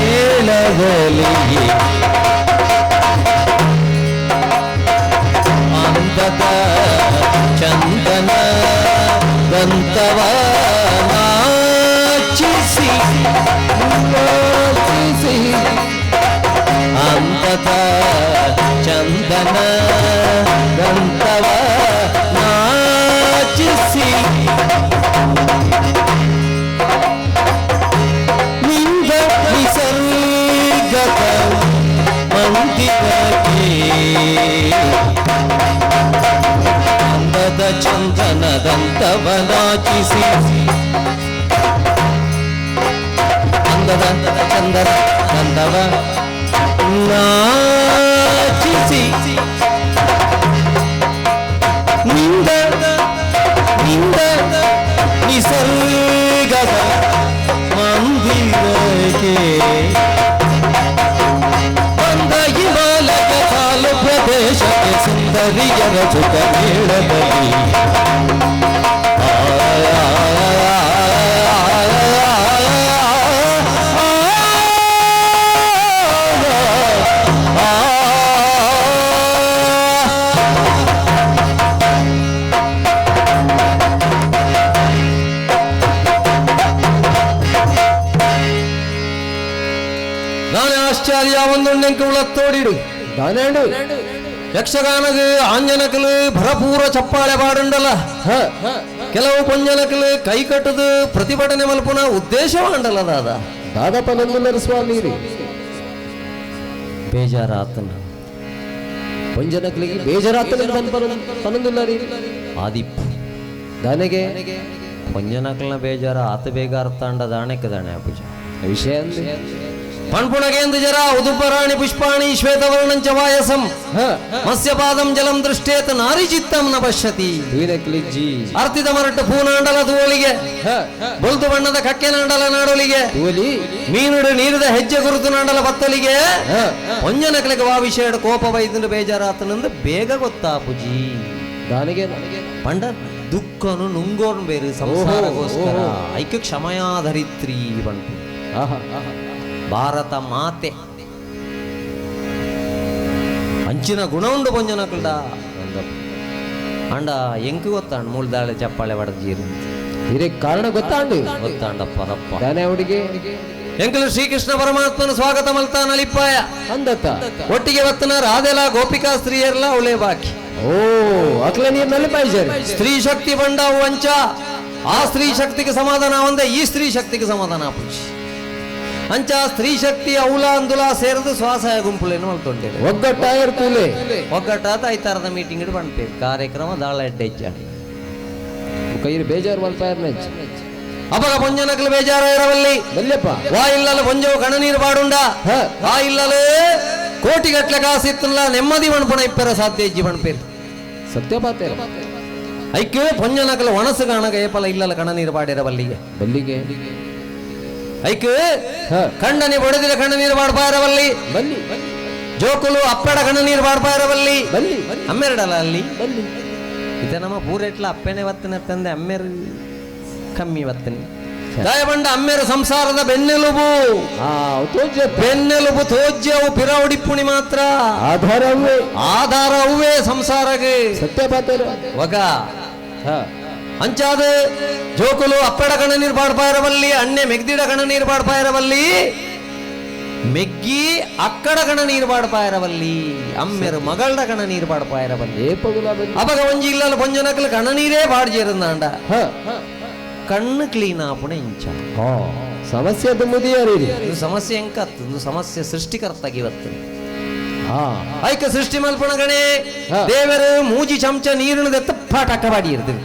ಮೇಳದಲ್ಲಿ ಅಂದದ ಚಂದನ ದಂತವ ನಾಚಿಸಿ ನಾಚಿಸಿ ಅಂದದ ಚಂದನ ದಂತವ ನಾಚಿಸಿ ನಿಂದ ನಿಸರ್ಗದ ಮಂದಿರಕ್ಕೆ ಅಂದದ ಚಂದನದಂತವ ನಾಚಿಸಿ ಅಂದದ ಚಂದನ ದಂತವ ನಾಚಿಸಿ ನಿಂದ ನಿಂದ ನಿಸರ್ಗದ ಮಂದಿರಕ್ಕೆ ಬಂದ ಹಿಮಾಲಯ ಸಾಲು ಪ್ರದೇಶಕ್ಕೆ ಸುಂದರಿಯರ ಸುಖ ಮೇಳದಲ್ಲಿ ನಾನೇ ಆಶ್ಚರ್ಯ ಒಂದುಂಡೆಂಕ ಉಳತ್ತೋಡಿಡು ದಾನೇಂಡು ಯಕ್ಷಗಾನಗ ಆಂಜನಕಲು ಭರಪೂರ ಚಪ್ಪಾಳೆ ಬಾಡುಂಡಲ ಕೆಲವು ಪಂಜನಕಲು ಕೈ ಕಟ್ಟದು ಪ್ರತಿಭಟನೆ ಮಲ್ಪುನ ಉದ್ದೇಶವಾಂಡಲ ದಾದ ದಾದಪ್ಪ ನಂದುಲ್ಲರು ಸ್ವಾಮಿ ರೀ ಬೇಜಾರಾತನ ಪಂಜನಕ್ಲಿಗೆ ಬೇಜಾರಾತನ ಪನಂದುಲ್ಲ ರೀ ಆದಿಪ್ ದಾನೆಗೆ ಪಂಜನಕಲ್ನ ಬೇಜಾರ ಆತ ಬೇಗ ಅರ್ಥಾಂಡ ದಾಣಕ್ಕೆ ದಾಣೆ ಪೂಜೆ ವಿಷಯ ಅಂದ್ರೆ ಪಣ್ಪುಣಗೇಂದು ಜರ ಉದುಪರಾಣಿ ಪುಷ್ಪಾಣಿ ಶ್ವೇತವರ್ಣಂಚ ವಾಯಸಂ ಮತ್ಸ್ಯಪಾದಂ ಜಲಂ ದೃಷ್ಟೇತ ನಾರಿಚಿತ್ತಂ ನ ಪಶ್ಯತಿ ತೂನಕ್ಲಿಜ್ಜಿ ಅರ್ತಿದ ಮರಟ್ಟು ಪೂನಾಂಡಲ ತೂವಳಿಗೆ ಬೊಲ್ತು ಬಣ್ಣದ ಕಕ್ಕೆನಾಂಡಲ ನಾಡೊಲಿಗೆ ತೂಲಿ ಮೀನುಡು ನೀರಿದ ಹೆಜ್ಜೆ ಗುರುತು ನಾಂಡಲ ಬತ್ತಲಿಗೆ ಒಂಜನಕಲಿಗೆ ವಾ ವಿಷಯಡ್ ಕೋಪ ವೈದ್ಯನು ಬೇಜಾರಾತನಂದು ಬೇಗ ಗೊತ್ತಾ ಪುಜಿ ದಾನಿಗೆ ಪಂಡ ದುಃಖನು ನುಂಗೋನ್ ಬೇರೆ ಸಂಸಾರಗೋಸ್ಕರ ಐಕ್ಯ ಕ್ಷಮಯಾಧರಿತ್ರಿ ಬಂಟು ಆಹಾ ಆಹಾ ಭಾರತ ಮಾತೆ ಅಂಚಿನ ಗುಣ ಉಂಡು ಪೊಂಜನಕಲ್ಡ ಅಂಡ ಎಂಕು ಗೊತ್ತಾಂಡ್ ಮೂಲ್ದಾಳೆ ಚಪ್ಪಾಳೆ ಬಡಜೀರು ಹಿರೇ ಕಾರಣ ಗೊತ್ತಾಂಡು ಗೊತ್ತಾಂಡಪ್ಪ ರಪ್ಪ ದಾನೆ ಅವಡಿಗೆ ಎಂಕಲು ಶ್ರೀಕೃಷ್ಣ ಪರಮಾತ್ಮನ ಸ್ವಾಗತ ಮಲ್ತಾನ ಅಲಿಪ್ಪಾಯ ಅಂದತ್ತ ಒಟ್ಟಿಗೆ ಬತ್ತನ ರಾಧೆಲ ಗೋಪಿಕಾ ಸ್ತ್ರೀಯರ್ಲ ಅವಳೇ ಬಾಕಿ ಓ ಅಕ್ಲ ನೀರ್ ನಲ್ಲಿ ಪಾಯ್ಜಾರಿ ಸ್ತ್ರೀ ಶಕ್ತಿ ಬಂಡವು ಅಂಚ ಆ ಸ್ತ್ರೀ ಶಕ್ತಿಗೆ ಸಮಾಧಾನ ಒಂದೇ ಈ ಸ್ತ್ರೀ ಶಕ್ತಿಗೆ ಸಮಾಧಾನ ಪೂಜಿ ಅಂಚ ಸ್ತ್ರೀ ಶಕ್ತಿ ಔಲ ಅಂದುಲ ಸೇರಿದು ಸ್ವಾಸಹಾಯ ಗುಂಪುಲೇನು ಮಲ್ತೊಂಡೇರು ಒಗ್ಗಟ್ಟಾಯರ್ ತೂಲೆ ಒಗ್ಗಟ್ಟಾದ ಐತಾರದ ಮೀಟಿಂಗ್ ಇಡು ಬಂಡ್ಪೇರು ಕಾರ್ಯಕ್ರಮ ದಾಳ ಎಡ್ಡೆಜ್ಜ ಕೈರು ಬೇಜಾರು ಮಲ್ಪಾಯರ್ ನೆಚ್ಚ ಅಪಗ ಪೊಂಜನಕಲು ಬೇಜಾರ ಇರವಲ್ಲಿ ಬಲ್ಯಪ್ಪ ವಾ ಇಲ್ಲಲು ಪೊಂಜವು ಕಣನೀರು ಬಾಡುಂಡ ಹ. ವಾ ಇಲ್ಲಲು ಕೋಟಿಗಟ್ಲೆ ಕಾಸಿತ್ತಲ್ಲ ನೆಮ್ಮದಿ ಮಣ್ಪುಣ ಇಪ್ಪರ ಸಾಧ್ಯ ಇಜ್ಜಿ ಮಣ್ಪೇರು ಸತ್ಯ ಪಾತೆ ಐಕ್ಕೆ ಪೊಂಜನಕಲು ಒಣಸು ಕಾಣಗ ಏಪಲ ಇಲ್ಲಲ ಕಣನೀರು ಬಾಡಿರವಲ್ಲಿಗೆ ಬಲ್ಲಿಗೆ ಐಕ್ ಹ. ಕಣ್ಣನಿ ಬಡದಿರ ಕಣ್ಣನೀರು ಬಾಡ್ಪಾ ಇರವಲ್ಲಿ ಬಲ್ಲಿ ಜೋಕುಲು ಅಪ್ಪಡ ಕಣ್ಣನೀರು ಬಾಡ್ಪಾ ಇರವಲ್ಲಿ ಬಲ್ಲಿ ಅಮ್ಮೆರಡಲ್ಲ ಅಲ್ಲಿ ಬಲ್ಲಿ ಇದ ನಮ್ಮ ಪೂರೆಟ್ಲ ಅಪ್ಪೆನೆ ವತ್ತನೆ ತಂದೆ ಅಮ್ಮೆರು ಕಮ್ಮಿ ವತ್ತನೆ ದಯಬಂಡ ಅಮ್ಮೆರು ಸಂಸಾರದ ಬೆನ್ನೆಲುಬು ಆ ತೋಜ ಬೆನ್ನೆಲುಬು ತೋಜ್ಯವು ಪಿರೌಡಿಪ್ಪುಣಿ ಮಾತ್ರ ಆಧಾರವೇ ಆಧಾರ ಅವೇ ಸಂಸಾರಗೆ ಸತ್ಯ ಪಾತೆ ಒಗ ಹ ಅಂಚಾದ ಜೋಕುಲು ಅಪ್ಪಡ ಕಣ ನೀರು ಬಾಡ್ಪಾ ಇರವಲ್ಲಿ ಅಣ್ಣೆ ಮೆಗ್ದಿಡ ಕಣ ನೀರು ಬಾಡ್ಪಾ ಇರವಲ್ಲಿ ಮೆಗ್ಗಿ ಅಕ್ಕಡ ಕಣ ನೀರು ಬಾಡ್ಪಾ ಇರವಲ್ಲಿ ಅಮ್ಮೆರು ಮಗಳಡ ಕಣ ನೀರು ಬಾಡ್ಪಾ ಇರವಲ್ಲಿ ಏಪಗುಲ ಬಲ್ಲಿ ಅಪಗ ಒಂಜಿ ಇಲ್ಲಲ್ಲ ಪೊಂಜನಕಲು ಕಣ ನೀರೇ ಬಾಡ್ಜಿರುಂದಾಂಡ ಹ ಕಣ್ಣು ಕ್ಲೀನ್ ಆಪುಣ ಇಂಚ ಹಾ ಸಮಸ್ಯೆ ಅದು ಮುದಿಯಾರಿ ಇದು ಸಮಸ್ಯೆ ಎಂಕತ್ತು ಇದು ಸಮಸ್ಯೆ ಸೃಷ್ಟಿಕರ್ತಾಗಿ ಇವತ್ತು ಹಾ ಐಕ ಸೃಷ್ಟಿ ಮಲ್ಪಣ ಗಣೆ ಹಾ. ದೇವರು ಮೂಜಿ ಚಮಚ ನೀರಿನ ಪಾಠ ಬಾಡಿ ಇರ್ತೀವಿ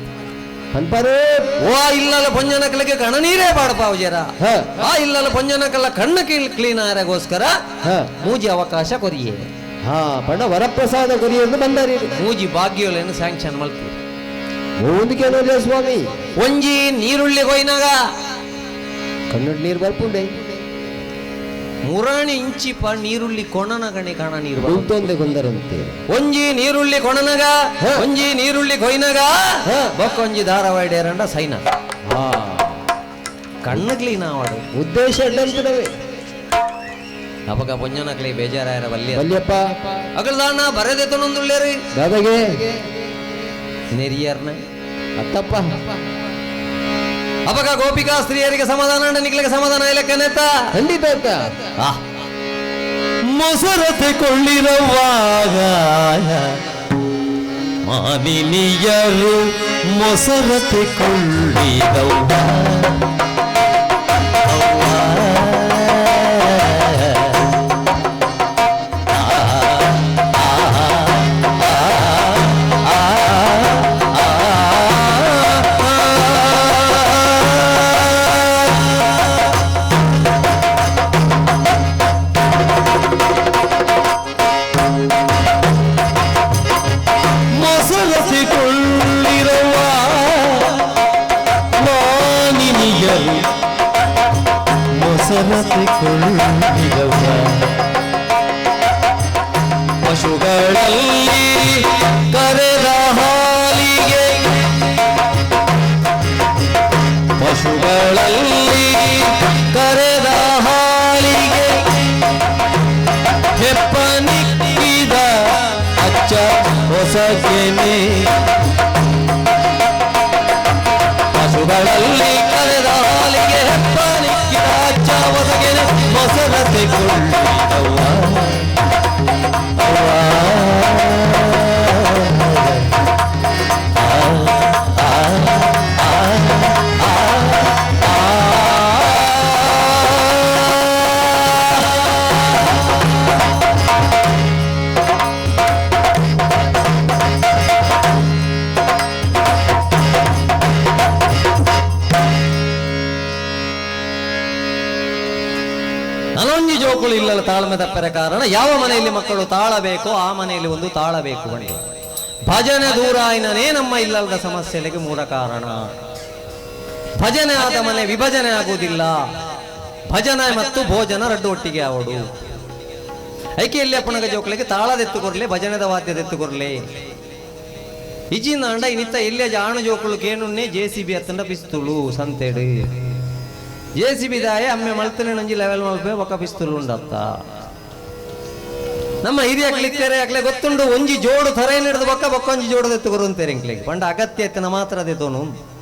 ಅನ್ಪಾರೇ ಓ ಇಲ್ಲಲ್ಲ ಪೊಂಜನಕಲಿಗೆ ಕಣ ನೀರೇ ಬಾಡಪಾವು ಜರ ಹ. ಆ ಇಲ್ಲಲ್ಲ ಪೊಂಜನಕಲ್ಲ ಕಣ್ಣು ಕ್ಲೀನ್ ಆರಗೋಸ್ಕರ ಹ. ಮೂಜಿ ಅವಕಾಶ ಕೊರಿಯೇ ಹಾ ಪಣ ವರಪ್ರಸಾದ ಕೊರಿಯೆಂದು ಬಂದಾರಿ ಮೂಜಿ ಭಾಗ್ಯಗಳನ್ನು ಸ್ಯಾಂಕ್ಷನ್ ಮಲ್ತು ಮುಂದಕ್ಕೆ ಸ್ವಾಮಿ ಒಂಜಿ ನೀರುಳ್ಳಿ ಕೊಯ್ನಾಗ ಕಣ್ಣು ನೀರು ಬರ್ಪುಂಡೆ ಮುರಾಣಿ ಇಂಚಿಪ ನೀರುಳ್ಳಿ ಕೊಣನ ಗಣೆ ಕಾಣ ನೀರು ಬರ್ತದೆ. ಉಂಟೊಂದೆ ಕೊಂದರಂತೆ ಒಂಜಿ ನೀರುಳ್ಳಿ ಕೊಣನಗ ಹ. ಒಂಜಿ ನೀರುಳ್ಳಿ ಕೊಯ್ನಗ ಹ. ಬೊಕ್ಕೊಂಜಿ ಧಾರಾವಾಹಿಡೇರಂಡ ಸೈನ. ಕಣ್ಣು ಕ್ಲೀನ್ ಆವಡು ಉದ್ದೇಶ ಎಡ್ಡಂತದವೇ ಅಪಗ ಪೊಂಜನಕ್ಲೆ ಬೇಜಾರಾಯರ ಬಲ್ಯ ಬಲ್ಯಪ್ಪ ಅಗಲ್ದಾಣ ಬರೆದೆತನೊಂದುಳ್ಳೇರಿ ದಾದಾಗೆ ನೆರಿಯರ್ನ ಅತ್ತಪ್ಪ ಅಪಗ ಗೋಪಿಕಾ ಸ್ತ್ರೀಯರಿಗೆ ಸಮಾಧಾನ ನಿಕ್ಲಿಗೆ ಸಮಾಧಾನ ಇಲ್ಲಕ್ಕನೆತ್ತ ಖಂಡಿತ ಅತ್ತ ಮೊಸರತೆ ಕೊಳ್ಳಿರುವಾಗ ಮಾನಿನಿಯರು ಮೊಸರತೆ ಕೊಳ್ಳಿದವ್ವ ಮೊಸರಸಿಕೊಳ್ಳಿರುವ ಮಾನಿನಿಯರು ಮೊಸರಸಿಕೊಳ್ಳಿರುವ ಪಶುಗಳಲ್ಲಿ ಕರೆದ ಹಾಲಿಗೆ ಪಶುಗಳಲ್ಲಿ ಕರೆದ ಹಾಲಿಗೆ ಹೆಪ್ಪನಿಕ್ಕಿದ ಅಚ್ಚ ಹೊಸಗೆನೆ ಪಶುಗಳಲ್ಲಿ ಕರೆದ ಹಾಲಿಗೆ ಹೆಪ್ಪನಿಕ್ಕಿದ ಅಚ್ಚ ಹೊಸಗೆನೆ ಮೊಸರತೆ ಕೊಳ್ಳಿದವ್ವ ಅವ್ವ. ಆ, ಆ, ಆ, ಆ, ಆ. ನನೊಂಜಿ ಜೋಕುಳು ಇಲ್ಲಲ್ಲ ತಾಳ್ಮೆ ತಪ್ಪರ ಕಾರಣ ಯಾವ ಮನೆಯಲ್ಲಿ ಮಕ್ಕಳು ತಾಳಬೇಕೋ ಆ ಮನೆಯಲ್ಲಿ ಒಂದು ತಾಳಬೇಕು ಬಣ್ಣಿ ಭಜನೆ ದೂರಾಯಿನನೇ ನಮ್ಮ ಇಲ್ಲದ ಸಮಸ್ಯೆಗೆ ಮೂಲ ಕಾರಣ. ಭಜನೆ ಆದ ಮನೆ ವಿಭಜನೆ ಆಗುವುದಿಲ್ಲ. ಭಜನೆ ಮತ್ತು ಭೋಜನ ರಡ್ಡು ಒಟ್ಟಿಗೆ ಆವಡು. ಐಕೆಯಲ್ಲಿ ಅಪ್ಪಣಗ ಜೋಕುಳಿಗೆ ತಾಳದೆತ್ತುಕೊರ್ಲೆ, ಭಜನೆದ ವಾದ್ಯದೆತ್ತುಕೊರ್ಲೆ. ಇಜಿನಾಂಡ ಇನ್ನಿತ್ತ ಎಲ್ಲಿಯ ಜಾಣ ಜೋಕುಳು ಕೇನುನ್ನೇ ಜೆ ಸಿ ಬಿ ಅತ್ತಂಡ ಪಿಸ್ತುಳು ಸಂತೆಡು ಜೆ ಸಿ ಬಿ ದಾಯ ಅಮ್ಮೆ ಮಲ್ತನೆ ನಂಜಿ ಲೆವೆಲ್ ಮಲ್ಪೆ ಒಕ್ಕ ಪಿಸ್ತುಲು ಉಂಡತ್ತ. ನಮ್ಮ ಹಿರಿಯ ಕ್ಲಿಕ್ಕರೆ ಅಕ್ಲೆ ಗೊತ್ತುಂಡು ಒಂಜಿ ಜೋಡು ಥರ ಹಿಡಿದು ಬೊಕ್ಕ ಬೊಕ್ಕ ಒಂಜಿ ಜೋಡು ಎತ್ತು ಅಂತಾರೆ ಇಂಕ್ಲೆಗೆ ಪಂಡ ಅಗತ್ಯ ಎತ್ತಿನ ಮಾತ್ರ ಅದೇ ತೋನು.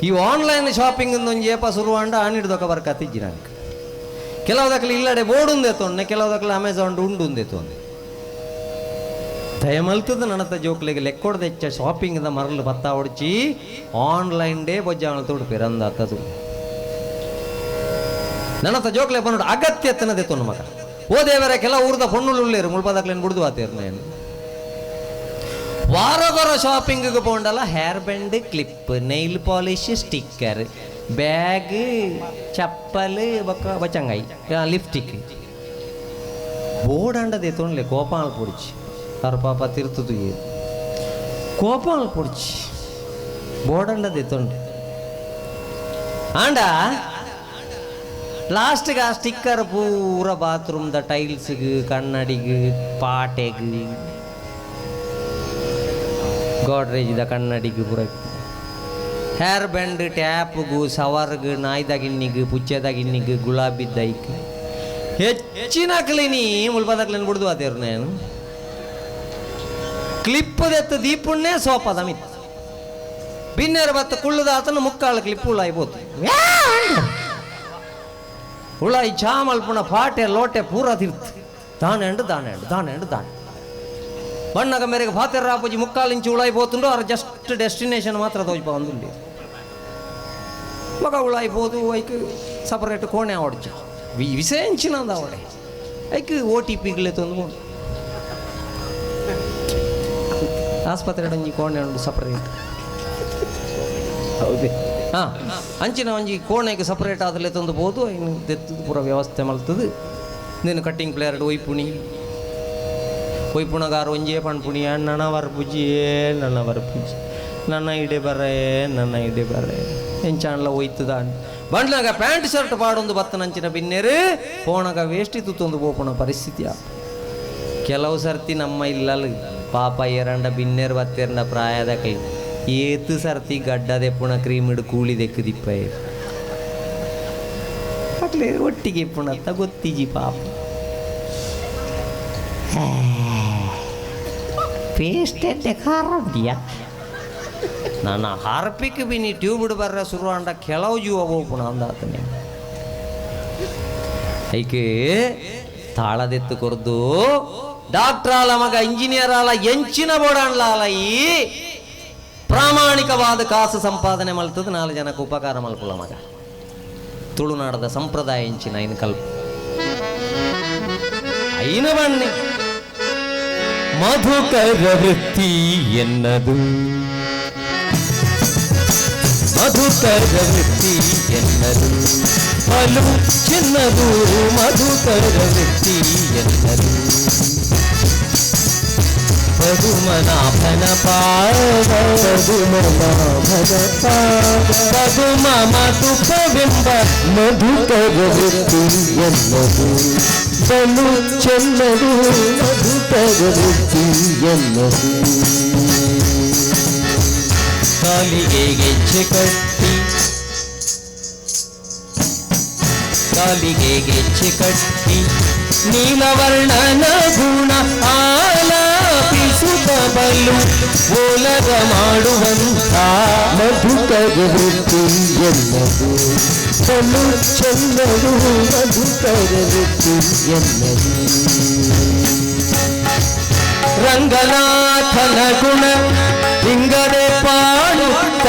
ಈ ಆನ್ಲೈನ್ ಶಾಪಿಂಗ್ ಒಂಜಿ ಏಪ ಶುರುವಾಂಡ ಆನಿಡ್ದೊಕ್ಕ ಬರ್ಕತ್ತಿಜ್ಜಿ ನಂಗೆ. ಕೆಲವುದಕ್ಲೆ ಇಲ್ಲಡೆ ಬೋರ್ಡ್ ಉಂದೆ ತೊಂದೆ, ಕೆಲವುದಕ್ಲೆ ಅಮೆಝಾನ್ ಉಂಡು ಉಂದೆ ತೊಂದೆ. ದಯಮಲ್ತದ ನನತ ಜೋಕ್ಲೆಗೆ ಲೆಕ್ಕೊಡ್ದೆಚ್ಚ ಶಾಪಿಂಗ್ the ಮರಲು ಬತ್ತಾ ಹೊಡ್ಚಿ ಆನ್ಲೈನ್ ಡೇ ಬೊಜ್ಜಾಣ ತೋಡು ಪಿರಂದ ನನತ ಜೋಕ್ಲೆ ಬಂದು ಅಗತ್ಯ ಎತ್ತನದೆ ತೊಂದು ಮಗ. ಓ ದೇವರೇ, ಕೆಲ ಊರ್ದ ಪೊಣ್ಣುಳ್ಳುಳ್ಳೇರು ಮುಳ್ಪದಕ್ಲೇನು ಬುಡ್ದು ಆತೇರು ನಾನು. ವಾರಗೊರ ಶಾಪಿಂಗಿಗೆ ಪೋಂಡಲ್ಲ hair band, clip, nail polish, sticker, bag, chappal, ಬೊಕ್ಕ ಬಚ್ಚಂಗಾಯಿ, ಲಿಪ್ಸ್ಟಿಕ್ ಬೋರ್ಡ್ ತೊಂಡ್ಲೆ ಕೋಪಾಲ್ ಪೊಡಿಚಿ ಅವ್ರ ಪಾಪ ತಿರ್ತದು ಕೋಪಾಲ್ ಪೊಡಿಚಿ ಬೋರ್ಡ್ ತೊಂಡೆ ಆಂಡ ಲಾಸ್ಟ್ಗೆ ಆ ಸ್ಟಿಕ್ಕರ್ ಪೂರ ಬಾತ್ರೂಮ್ದ ಟೈಲ್ಸ್ಗೆ, ಕನ್ನಡಿಗೆ, ಪಾಟೆಗೆ, ಗೋಡ್ರೇಜ್ದ ಕನ್ನಡಿಗೆ ಪೂರ ಹೇರ್ ಬ್ಯಾಂಡ್, ಟ್ಯಾಪ್ಗು, ಸವರ್ಗ್, ನಾಯ್ದ ಗಿನ್ನಿಗೆ, ಪುಚ್ಚೆದ ಗಿನ್ನಿಗೆ, ಗುಲಾಬಿದ್ದೈಕ್ ಹೆಚ್ಚಿನ ಕ್ಲೀನಿ ಮುಲ್ಪದ ಕ್ಲೀನ್ ಬಿಡ್ದು ಆತೇರು ನಾನು. ಕ್ಲಿಪ್ಪದೆತ್ತು ದೀಪುಣ್ಣೆ ಸೋಪದ ಮಿತ್ ಬಿನ್ನೇರು ಬತ್ತ ಕುಳ್ಳುದ ಆತನ ಮುಕ್ಕಾಳು ಕ್ಲಿಪ್ ಉಳಾಯಿ ಬೋತು ಉಳಾಯಿ ಚಾಮಲ್ಪುಣ ಪಾಟೆ ಲೋಟೆ ಪೂರ ತಿರ್ತು ದಾನೆಂಡು ದಾನೆಂಡು ದಾನೆಂಡು ದಾನೆ ಬಣ್ಣಗ ಮೇರೆಗೆ ಫಾತೆರ್ ರಾಪುಜಿ ಮುಕ್ಕಾಲು ಇಂಚು ಉಳಾಯಿ ಪೋತುಂಡು ಅವ್ರ ಜಸ್ಟ್ ಡೆಸ್ಟಿನೇಷನ್ ಮಾತ್ರ ತೋಜ್ಪ ಒಂದುಂಡಿ ಮಗ ಉಳಾಯಿ ಪೋದು ಐಕ್ ಸಪರೇಟ್ ಕೋಣೆ ಅವಡ್ಚ ವಿಸೇಂಚಿನಂದ ಅವಡೆ ಐಕ್ ಓ ಟಿ ಪಿಗಳೇ ತಂದು ಆಸ್ಪತ್ರೆ ಒಂಜಿ ಕೋಣೆ ಉಂಡು ಸಪರೇಟ್. ಹೌದೇ? ಹಾಂ, ಅಂಚಿನ ಒಂಜಿ ಕೋಣೆಗೆ ಸಪರೇಟ್ ಆದಲೆ ತಂದು ಬೋದು ಇನ್ನು ದೆತ್ತದು ಪೂರ ವ್ಯವಸ್ಥೆ ಮಲ್ತದು. ನೀನು ಕಟ್ಟಿಂಗ್ ಪ್ಲೇಯರ್ ಒಯ್ಪುಣಿ ಒಯ್ಪುಣಗಾರ ಒಂಜೇ ಪಣ್ಪುಣಿ ನನ್ನ ವರ್ಪುಜಿಯೇ ನನ್ನ ವರ್ಪುಜಿ ನನ್ನ ಇಡೆ ಬರೇ ನನ್ನ ಇಡೆ ಬರೇ ಎಂಚಾಣ್ಲ ಒಯ್ತದ ಬಂಡ್ಲಾಗ ಪ್ಯಾಂಟ್ ಶರ್ಟ್ ಪಾಡೊಂದು ಬತ್ತನಂಚಿನ ಬಿನ್ನೇರು ಪೋಣಗ ವೇಷ್ಟಿ ತುತ್ತೊಂದು ಪೋಪುಣ ಪರಿಸ್ಥಿತಿಯ. ಕೆಲವು ಸರ್ತಿ ನಮ್ಮ ಇಲ್ಲಲ್ ಪಾಪ ಏರಂಡ ಬಿನ್ನೇರು ಬತ್ತೇರಂಡ ಪ್ರಾಯದ ಕೈ ಏತು ಸರ್ತಿ ಗಡ್ಡದೆಪ್ಪುಣ ಕ್ರೀಮಿಡು ಕೂಳಿ ದೆಕ್ಕುದಿಪ್ಪ ಅಕ್ಲೆ ಒಟ್ಟಿಗೆ ಪುಣತ್ತ ಗೊತ್ತಿಜಿ ಪಾಪ. ಪೇಸ್ಟ್ ಎಡ್ಡೆ ಖಾರ ಉಂಡಿಯಾ ನಾನು ಹಾರ್ಪಿಕ್ ಬಿನಿ ಟ್ಯೂಬ್ ಬರ್ರ ಶುರು ಅಂಡ ಕೆಲವು ಜೀವ ಹೋಗ್ಪುಣ ಅಂದಾತನೆ. ಐಕೆ ತಾಳದೆತ್ತು ಕೊರ್ದು ಡಾಕ್ಟರ್ ಆಲ ಮಗ ಇಂಜಿನಿಯರ್ ಆಲ ಎಂಚಿನ ಬೋಡಾಣ್ಲ ಆಲ ಈ ಪ್ರಾಮಾಣಿಕವಾದ ಕಾಸು ಸಂಪಾದನೆ ಮಲ್ತದ ನಾಲ್ಕು ಜನಕ್ಕೆ ಉಪಕಾರ ಮಲ್ಪುಲ ಮಗ. ತುಳುನಾಡದ ಸಂಪ್ರದಾಯ ಎಂಚಿನ ಐನು ಕಲ್ಪ ಐನು ಬನ್ನಿ ಮಧುಕರ ವೃತ್ತಿ ಎನ್ನದು, ಮಧುಕರ ವೃತ್ತಿ ಎನ್ನದು ಬಲು ಚಿನ್ನದು, ಮಧುಕರ ವೃತ್ತಿ ಎನ್ನದು ಪದುಮನಾಭನ ಪಾದ, ಪದುಮನಾಭನ ಪಾದ, ಪದುಮ ಮಧುಪವೆಂಬ ಮಧುಕರ ವೃತ್ತಿ ಎನ್ನದು ಬಲು ಚೆನ್ನದು, ಮಧುಕರ ವೃತ್ತಿ ಎನ್ನದು. ಕಾಲಿಗೆ ಗೆಜ್ಜೆ ಕಟ್ಟಿ, ಕಾಲಿಗೆ ಗೆಜ್ಜೆ ಕಟ್ಟಿ ನೀಲವರ್ಣನ ಗುಣ ಆಲಾಪಿಸುತ್ತ ಬಲು ಓಲಗ ಮಾಡುವಂತ ಮಧುಕರ ವೃತ್ತಿ ಎನ್ನದು ಬಲು ಚೆನ್ನದು, ಮಧುಕರ ವೃತ್ತಿ ಎನ್ನದು. ರಂಗನಾಥನ ಗುಣ ಹಿಂಗದೆ ಪಾಡುತ್ತ,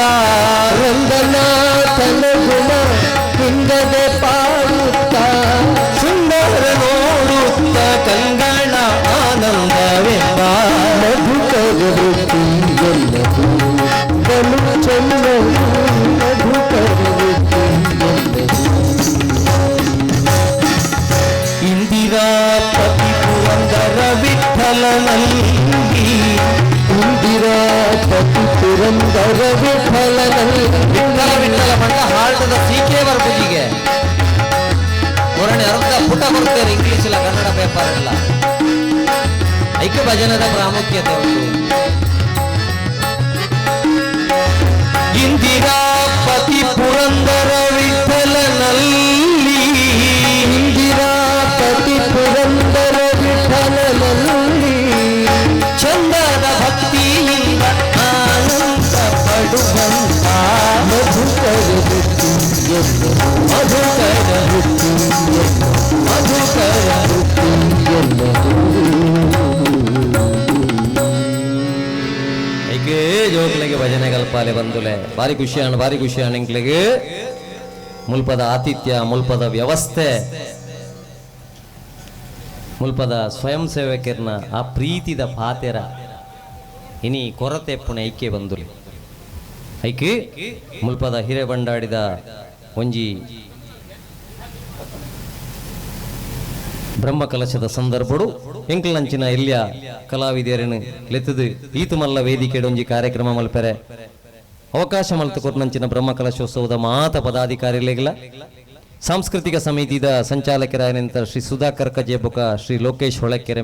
ರಂಗನಾಥನ ಗುಣ ಹಿಂಗದೆ ಪಾಡುತ್ತ, ಸುಂದರ ನೋಡುತ್ತ ಕಂಗಣ ಆನಂದವೆಂಬ ಮಧುಕರ ವೃತ್ತಿ ಎನ್ನದು ಬಲು ಚೆನ್ನದು, ಮಧುಕರ ವೃತ್ತಿ ಎನ್ನದು. ಇಂದಿರಾಪತಿ ಪುರಂದರ ವಿಠಲನಲ್ಲಿ, ಇಂದಿರಾಪತಿ ಪುರಂದರ ವಿಠಲನಲ್ಲಿ, ವಿಠಲ ವಿಠಲ ಮಂಡ ಹಾಲ್ಟದ ಸೀಕೆ ಬರ್ಪುಜಿಗೆ ಹೊರಣೆ ಅರ್ಧ ಪುಟ ಬರ್ತೇವೆ ಇಂಗ್ಲಿಷ್ ಇಲ್ಲ ಕನ್ನಡ ಪೇಪರ್ ಇಲ್ಲ. ಐಕ್ಯ ಭಜನದ ಪ್ರಾಮುಖ್ಯತೆ ಉಂಟು. ಇಂದಿರಾಪತಿ ಪುರಂದರ ವಿಠಲನಲ್ಲಿ, ಇಂದಿರಾಪತಿ ಪುರಂದರ ವಿಠಲನಲ್ಲಿ, ಚಂದದ ಭಕ್ತಿಯಿಂದ ಆನಂದ ಪಡುವಂತ ಮಧುಕರ ವೃತ್ತಿ ಎನ್ನದು, ಮಧುಕರ ವೃತ್ತಿ ಎನ್ನದು, ಮಧುಕರ ವೃತ್ತಿ ಎನ್ನದು. ಐಕೆ ಜೋಕ್ಲೆಗೆ ಭಜನೆ ಕಲ್ಪಾಲೆ ಬಂದುಲೆ ಭಾರಿ ಖುಷಿಯಾಣ, ಭಾರಿ ಖುಷಿಯಾಣ ಎಂಕ್ಲೆಗೆ. ಮುಲ್ಪದ ಆತಿಥ್ಯ, ಮುಲ್ಪದ ವ್ಯವಸ್ಥೆ, ಮುಲ್ಪದ ಸ್ವಯಂ ಸೇವಕರ್ನ ಆ ಪ್ರೀತಿದ ಪಾತೆರ ಇನಿ ಕೊರತೆ ಪುಣೆ ಐಕೆ ಬಂದುಲೆ. ಐಕೆ ಮುಲ್ಪದ ಹಿರೆ ಬಂಡಾಡಿದ ಒಂಜಿ ಬ್ರಹ್ಮಕಲಶದ ಸಂದರ್ಭಡು ಎಂಕ್ಲಂಚಿನ ಎಲ್ಯ ಕಲಾವಿದರನ್ನು ಲೆತ್ತದು ಈತು ಮಲ್ಲ ವೇದಿಕೆ ಒಂಜಿ ಕಾರ್ಯಕ್ರಮ ಮಲ್ಪೆರೆ ಅವಕಾಶ ಮಲ್ತು ಕೊರ್ನಂಚಿನ ಬ್ರಹ್ಮಕಲಶೋತ್ಸವದ ಮಾತ ಪದಾಧಿಕಾರಿಗಳಿಲ್ಲ ಸಾಂಸ್ಕೃತಿಕ ಸಮಿತಿದ ಸಂಚಾಲಕರಾಯನಂತರ ಶ್ರೀ ಸುಧಾಕರ್ ಕಜೇಬುಕ, ಶ್ರೀ ಲೋಕೇಶ್ ಹೊಳಕೆರೆ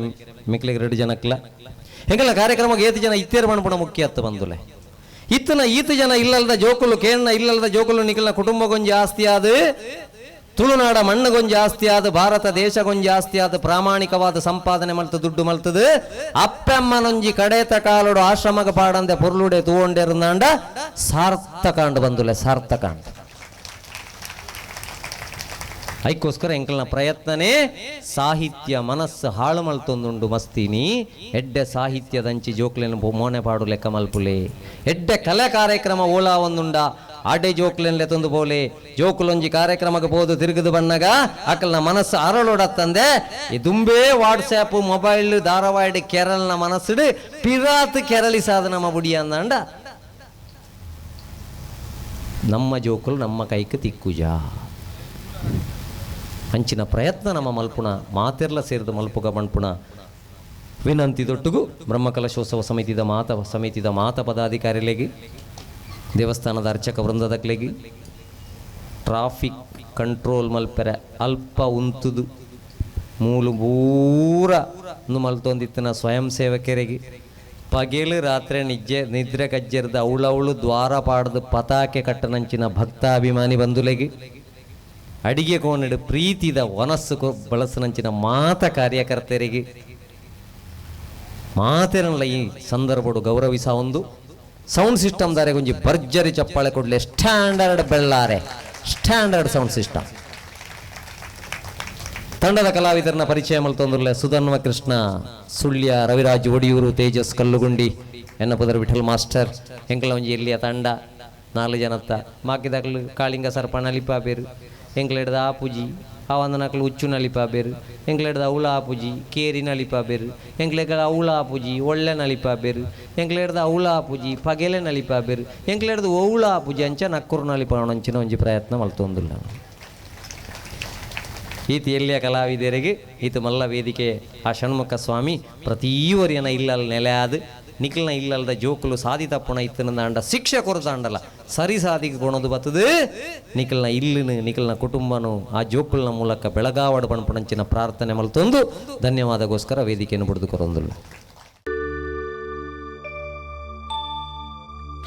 ಮಿಕ್ಲಿಗೆ ಎರಡು ಜನಕ್ಲ ಹೆಂಗಲ್ಲ ಕಾರ್ಯಕ್ರಮಕ್ಕೆ ಏತು ಜನ ಇತ್ತೇರು ಮಣ್ಪುಣ ಮುಖ್ಯ ಅತ್ತ ಬಂದುಲೆ. ಇತ್ತನ ಈತು ಜನ ಇಲ್ಲಲ್ದ ಜೋಕುಲು ಕೇಣ್ಣ ಇಲ್ಲಲ್ದ ಜೋಕುಲು ನಿಖಲ್ನ ಕುಟುಂಬಗೊಂಜಿ ಆಸ್ತಿ ಆದು, ತುಳುನಾಡ ಮಣ್ಣುಗೊಂಜಿ ಆಸ್ತಿ ಆದ, ಭಾರತ ದೇಶಗೊಂಜಿ ಆಸ್ತಿ ಆದ, ಪ್ರಾಮಾಣಿಕವಾದ ಸಂಪಾದನೆ ಮಲ್ತು ದುಡ್ಡು ಮಲ್ತದು ಅಪ್ಪಮ್ಮನೊಂಜಿ ಕಡೇತ ಕಾಲೋಡು ಆಶ್ರಮಗ ಪಾಡಂದೆ ಪೊರ್ಲುಡೆ ತೂವೊಂಡೆರುಂದಾಂಡ ಸಾರ್ಥಕಾಂಡ್ ಬಂದುಲೆ, ಸಾರ್ಥಕಾಂಡ್. ಐಕ್ಕೋಸ್ಕರ ಎಂಕಲ್ನ ಪ್ರಯತ್ನನೇ ಸಾಹಿತ್ಯ ಮನಸ್ಸು ಹಾಳು ಮಲ್ತೊಂದುಂಡು ಮಸ್ತೀನಿ. ಎಡ್ಡೆ ಸಾಹಿತ್ಯದಂಚಿ ಜೋಕ್ಲೆನ್ ಮೋನೆ ಪಾಡು ಲೆಕ್ಕ ಮಲ್ಪುಲೆ, ಎಡ್ಡೆ ಕಲೆ ಕಾರ್ಯಕ್ರಮ ಓಲಾ ಒಂದುಂಡ ಆಡೆ ಜೋಕ್ಲೆನ್ಲೆ ತಂದು ಬೋಲೆ ಜೋಕುಲೊಂಜಿ ಕಾರ್ಯಕ್ರಮಕ್ಕೆ ಪೋದು ತಿರುಗದು ಬಣ್ಣಗ ಅಕಲ್ನ ಮನಸ್ಸು ಅರಳೋಡತ್ತಂದೆ ದುಂಬೇ ವಾಟ್ಸ್ಯಾಪ್ ಮೊಬೈಲ್ ಧಾರಾವಾಹಿಡ್ ಕೆರಲ್ನ ಮನಸ್ಸುಡು ಪಿರಾತ್ ಕೆರಳಿ ಸಾಧನ ಬುಡಿ ಅಂದಾಂಡ ನಮ್ಮ ಜೋಕುಲು ನಮ್ಮ ಕೈಗೆ ತಿಕ್ಕುಜ. ಅಂಚಿನ ಪ್ರಯತ್ನ ನಮ್ಮ ಮಲ್ಪುಣ ಮಾತೆರ್ಲ ಸೇರಿದ ಮಲ್ಪುಗ ಮಣ್ಪುಣ ವಿನಂತಿ ದೊಟ್ಟುಗು ಬ್ರಹ್ಮಕಲಶೋತ್ಸವ ಸಮಿತಿದ ಮಾತ ಪದಾಧಿಕಾರಿಗಳಿಗೆ, ದೇವಸ್ಥಾನದ ಅರ್ಚಕ ವೃಂದದಕ್ಲೆಗೆ, ಟ್ರಾಫಿಕ್ ಕಂಟ್ರೋಲ್ ಮಲ್ಪೆರೆ ಅಲ್ಪ ಉಂತುದು ಮೂಲು ಪೂರ ಮಲ್ತೊಂದಿತ್ತಿನ ಸ್ವಯಂ ಸೇವಕರಿಗೆ ಪಗೆಲು ರಾತ್ರಿ ನಿಜ್ಜೆ ನಿದ್ರೆ ಕಜ್ಜೆರ್ದ ಅವಳವಳು ದ್ವಾರ ಪಾಡ್ದು ಪತಾಕೆ ಕಟ್ಟನಂಚಿನ ಭಕ್ತಾಭಿಮಾನಿ ಬಂಧುಲೆಗ್ ಅಡಿಗೆ ಕೋನೆಡು ಪ್ರೀತಿದ ವನಸ್ಸು ಬಳಸನಂಚಿನ ಮಾತ ಕಾರ್ಯಕರ್ತರಿಗೆ ಮಾತೆರನ್ಲ ಈ ಸಂದರ್ಭಡು ಗೌರವಿಸ ಒಂದು ಸೌಂಡ್ ಸಿಸ್ಟಮ್ ದಾರೆ ಒಂಜಿ ಭರ್ಜರಿ ಚಪ್ಪಾಳೆ ಕೊಡ್ಲೆ. Standard Bellare standard sound system. ತಂಡದ ಕಲಾವಿದರನ್ನ ಪರಿಚಯ ಮಲ್ತೊಂದುಲ್ಲೆ ಸುಧನ್ವ ಕೃಷ್ಣ ಸುಳ್ಯ, ರವಿರಾಜ್ ಒಡಿಯೂರು, ತೇಜಸ್ ಕಲ್ಲುಗುಂಡಿ, ಎನ್ನ ಪುದರ್ ವಿಠಲ್ ಮಾಸ್ಟರ್. ಎಂಕಲ ಒಂಜಿ ಎಲ್ಲಿಯ ತಂಡ ನಾಲು ಜನತ್ತ. ಮಾಕಿದಾಕ್ಲು ಕಾಳಿಂಗ ಸರ್ಪ ನಲಿಪಾ ಬೇರು, ಎಂಕ್ಲೆಡ್ದ ಆಪುಜಿ. ಆವಂದನಕ್ಲು ಉಚ್ಚು ನಲಿಪಾ ಬೇರು, ಎಂಕ್ಲೆಡ್ದ ಅವಳ ಆಪುಜಿ. ಕೇರಿ ನಲಿಪಾ ಬೇರು, ಎಂಕ್ಲೆಗ್ ಅವಳ ಆಪುಜಿ. ಒಳ್ಳೆ ನಲಿಪಾ ಬೇರು, ಎಂಕ್ಲೆಡ್ದ ಅವಳ ಆಪುಜಿ. ಪಗೆಲೆ ನಲಿಪಾ ಬೇರು, ಎಂಕ್ಲೆಡ್ದ ಓವುಳ ಆಪುಜಿ. ಅಂಚ ನಕ್ಕುರು ನಲಿಪಾವಣಂಚಿನ ಒಂಜಿ ಪ್ರಯತ್ನ ಮಲ್ತೊಂದುಲ್ಲ. ಈತ ಎಲ್ಲಿಯ ಕಲಾವಿದರಿಗೆ ಈತ ಮಲ್ಲ ವೇದಿಕೆ ಆ ಷಣ್ಮುಖ ಸ್ವಾಮಿ ಪ್ರತೀವರಿಯನ ಇಲ್ಲಲ್ ನೆಲೆಯಾದ ನಿಖಲ್ನ ಇಲ್ಲಲ್ದ ಜೋಕುಲು ಸಾದಿ ತಪ್ಪುನ ಇತ್ತನಂದಾಂಡ ಶಿಕ್ಷೆ ಕೊರತಾಂಡಲ ಸರಿ ಸಾದಿಗೆ ಕೊಣದು ಬತ್ತದು. ನಿಖಲ್ನ ಇಲ್ಲನು ನಿಖಲ್ನ ಕುಟುಂಬನು ಆ ಜೋಕುಲ್ನ ಮೂಲಕ ಬೆಳಗಾವಡು ಪಣಪಣಂಚಿನ ಪ್ರಾರ್ಥನೆ ಮಲ್ತೊಂದು ಧನ್ಯವಾದಗೋಸ್ಕರ ವೇದಿಕೆಯನ್ನು ಬಿಡಿದು ಕೊರೊಂದುಲ್ಲ.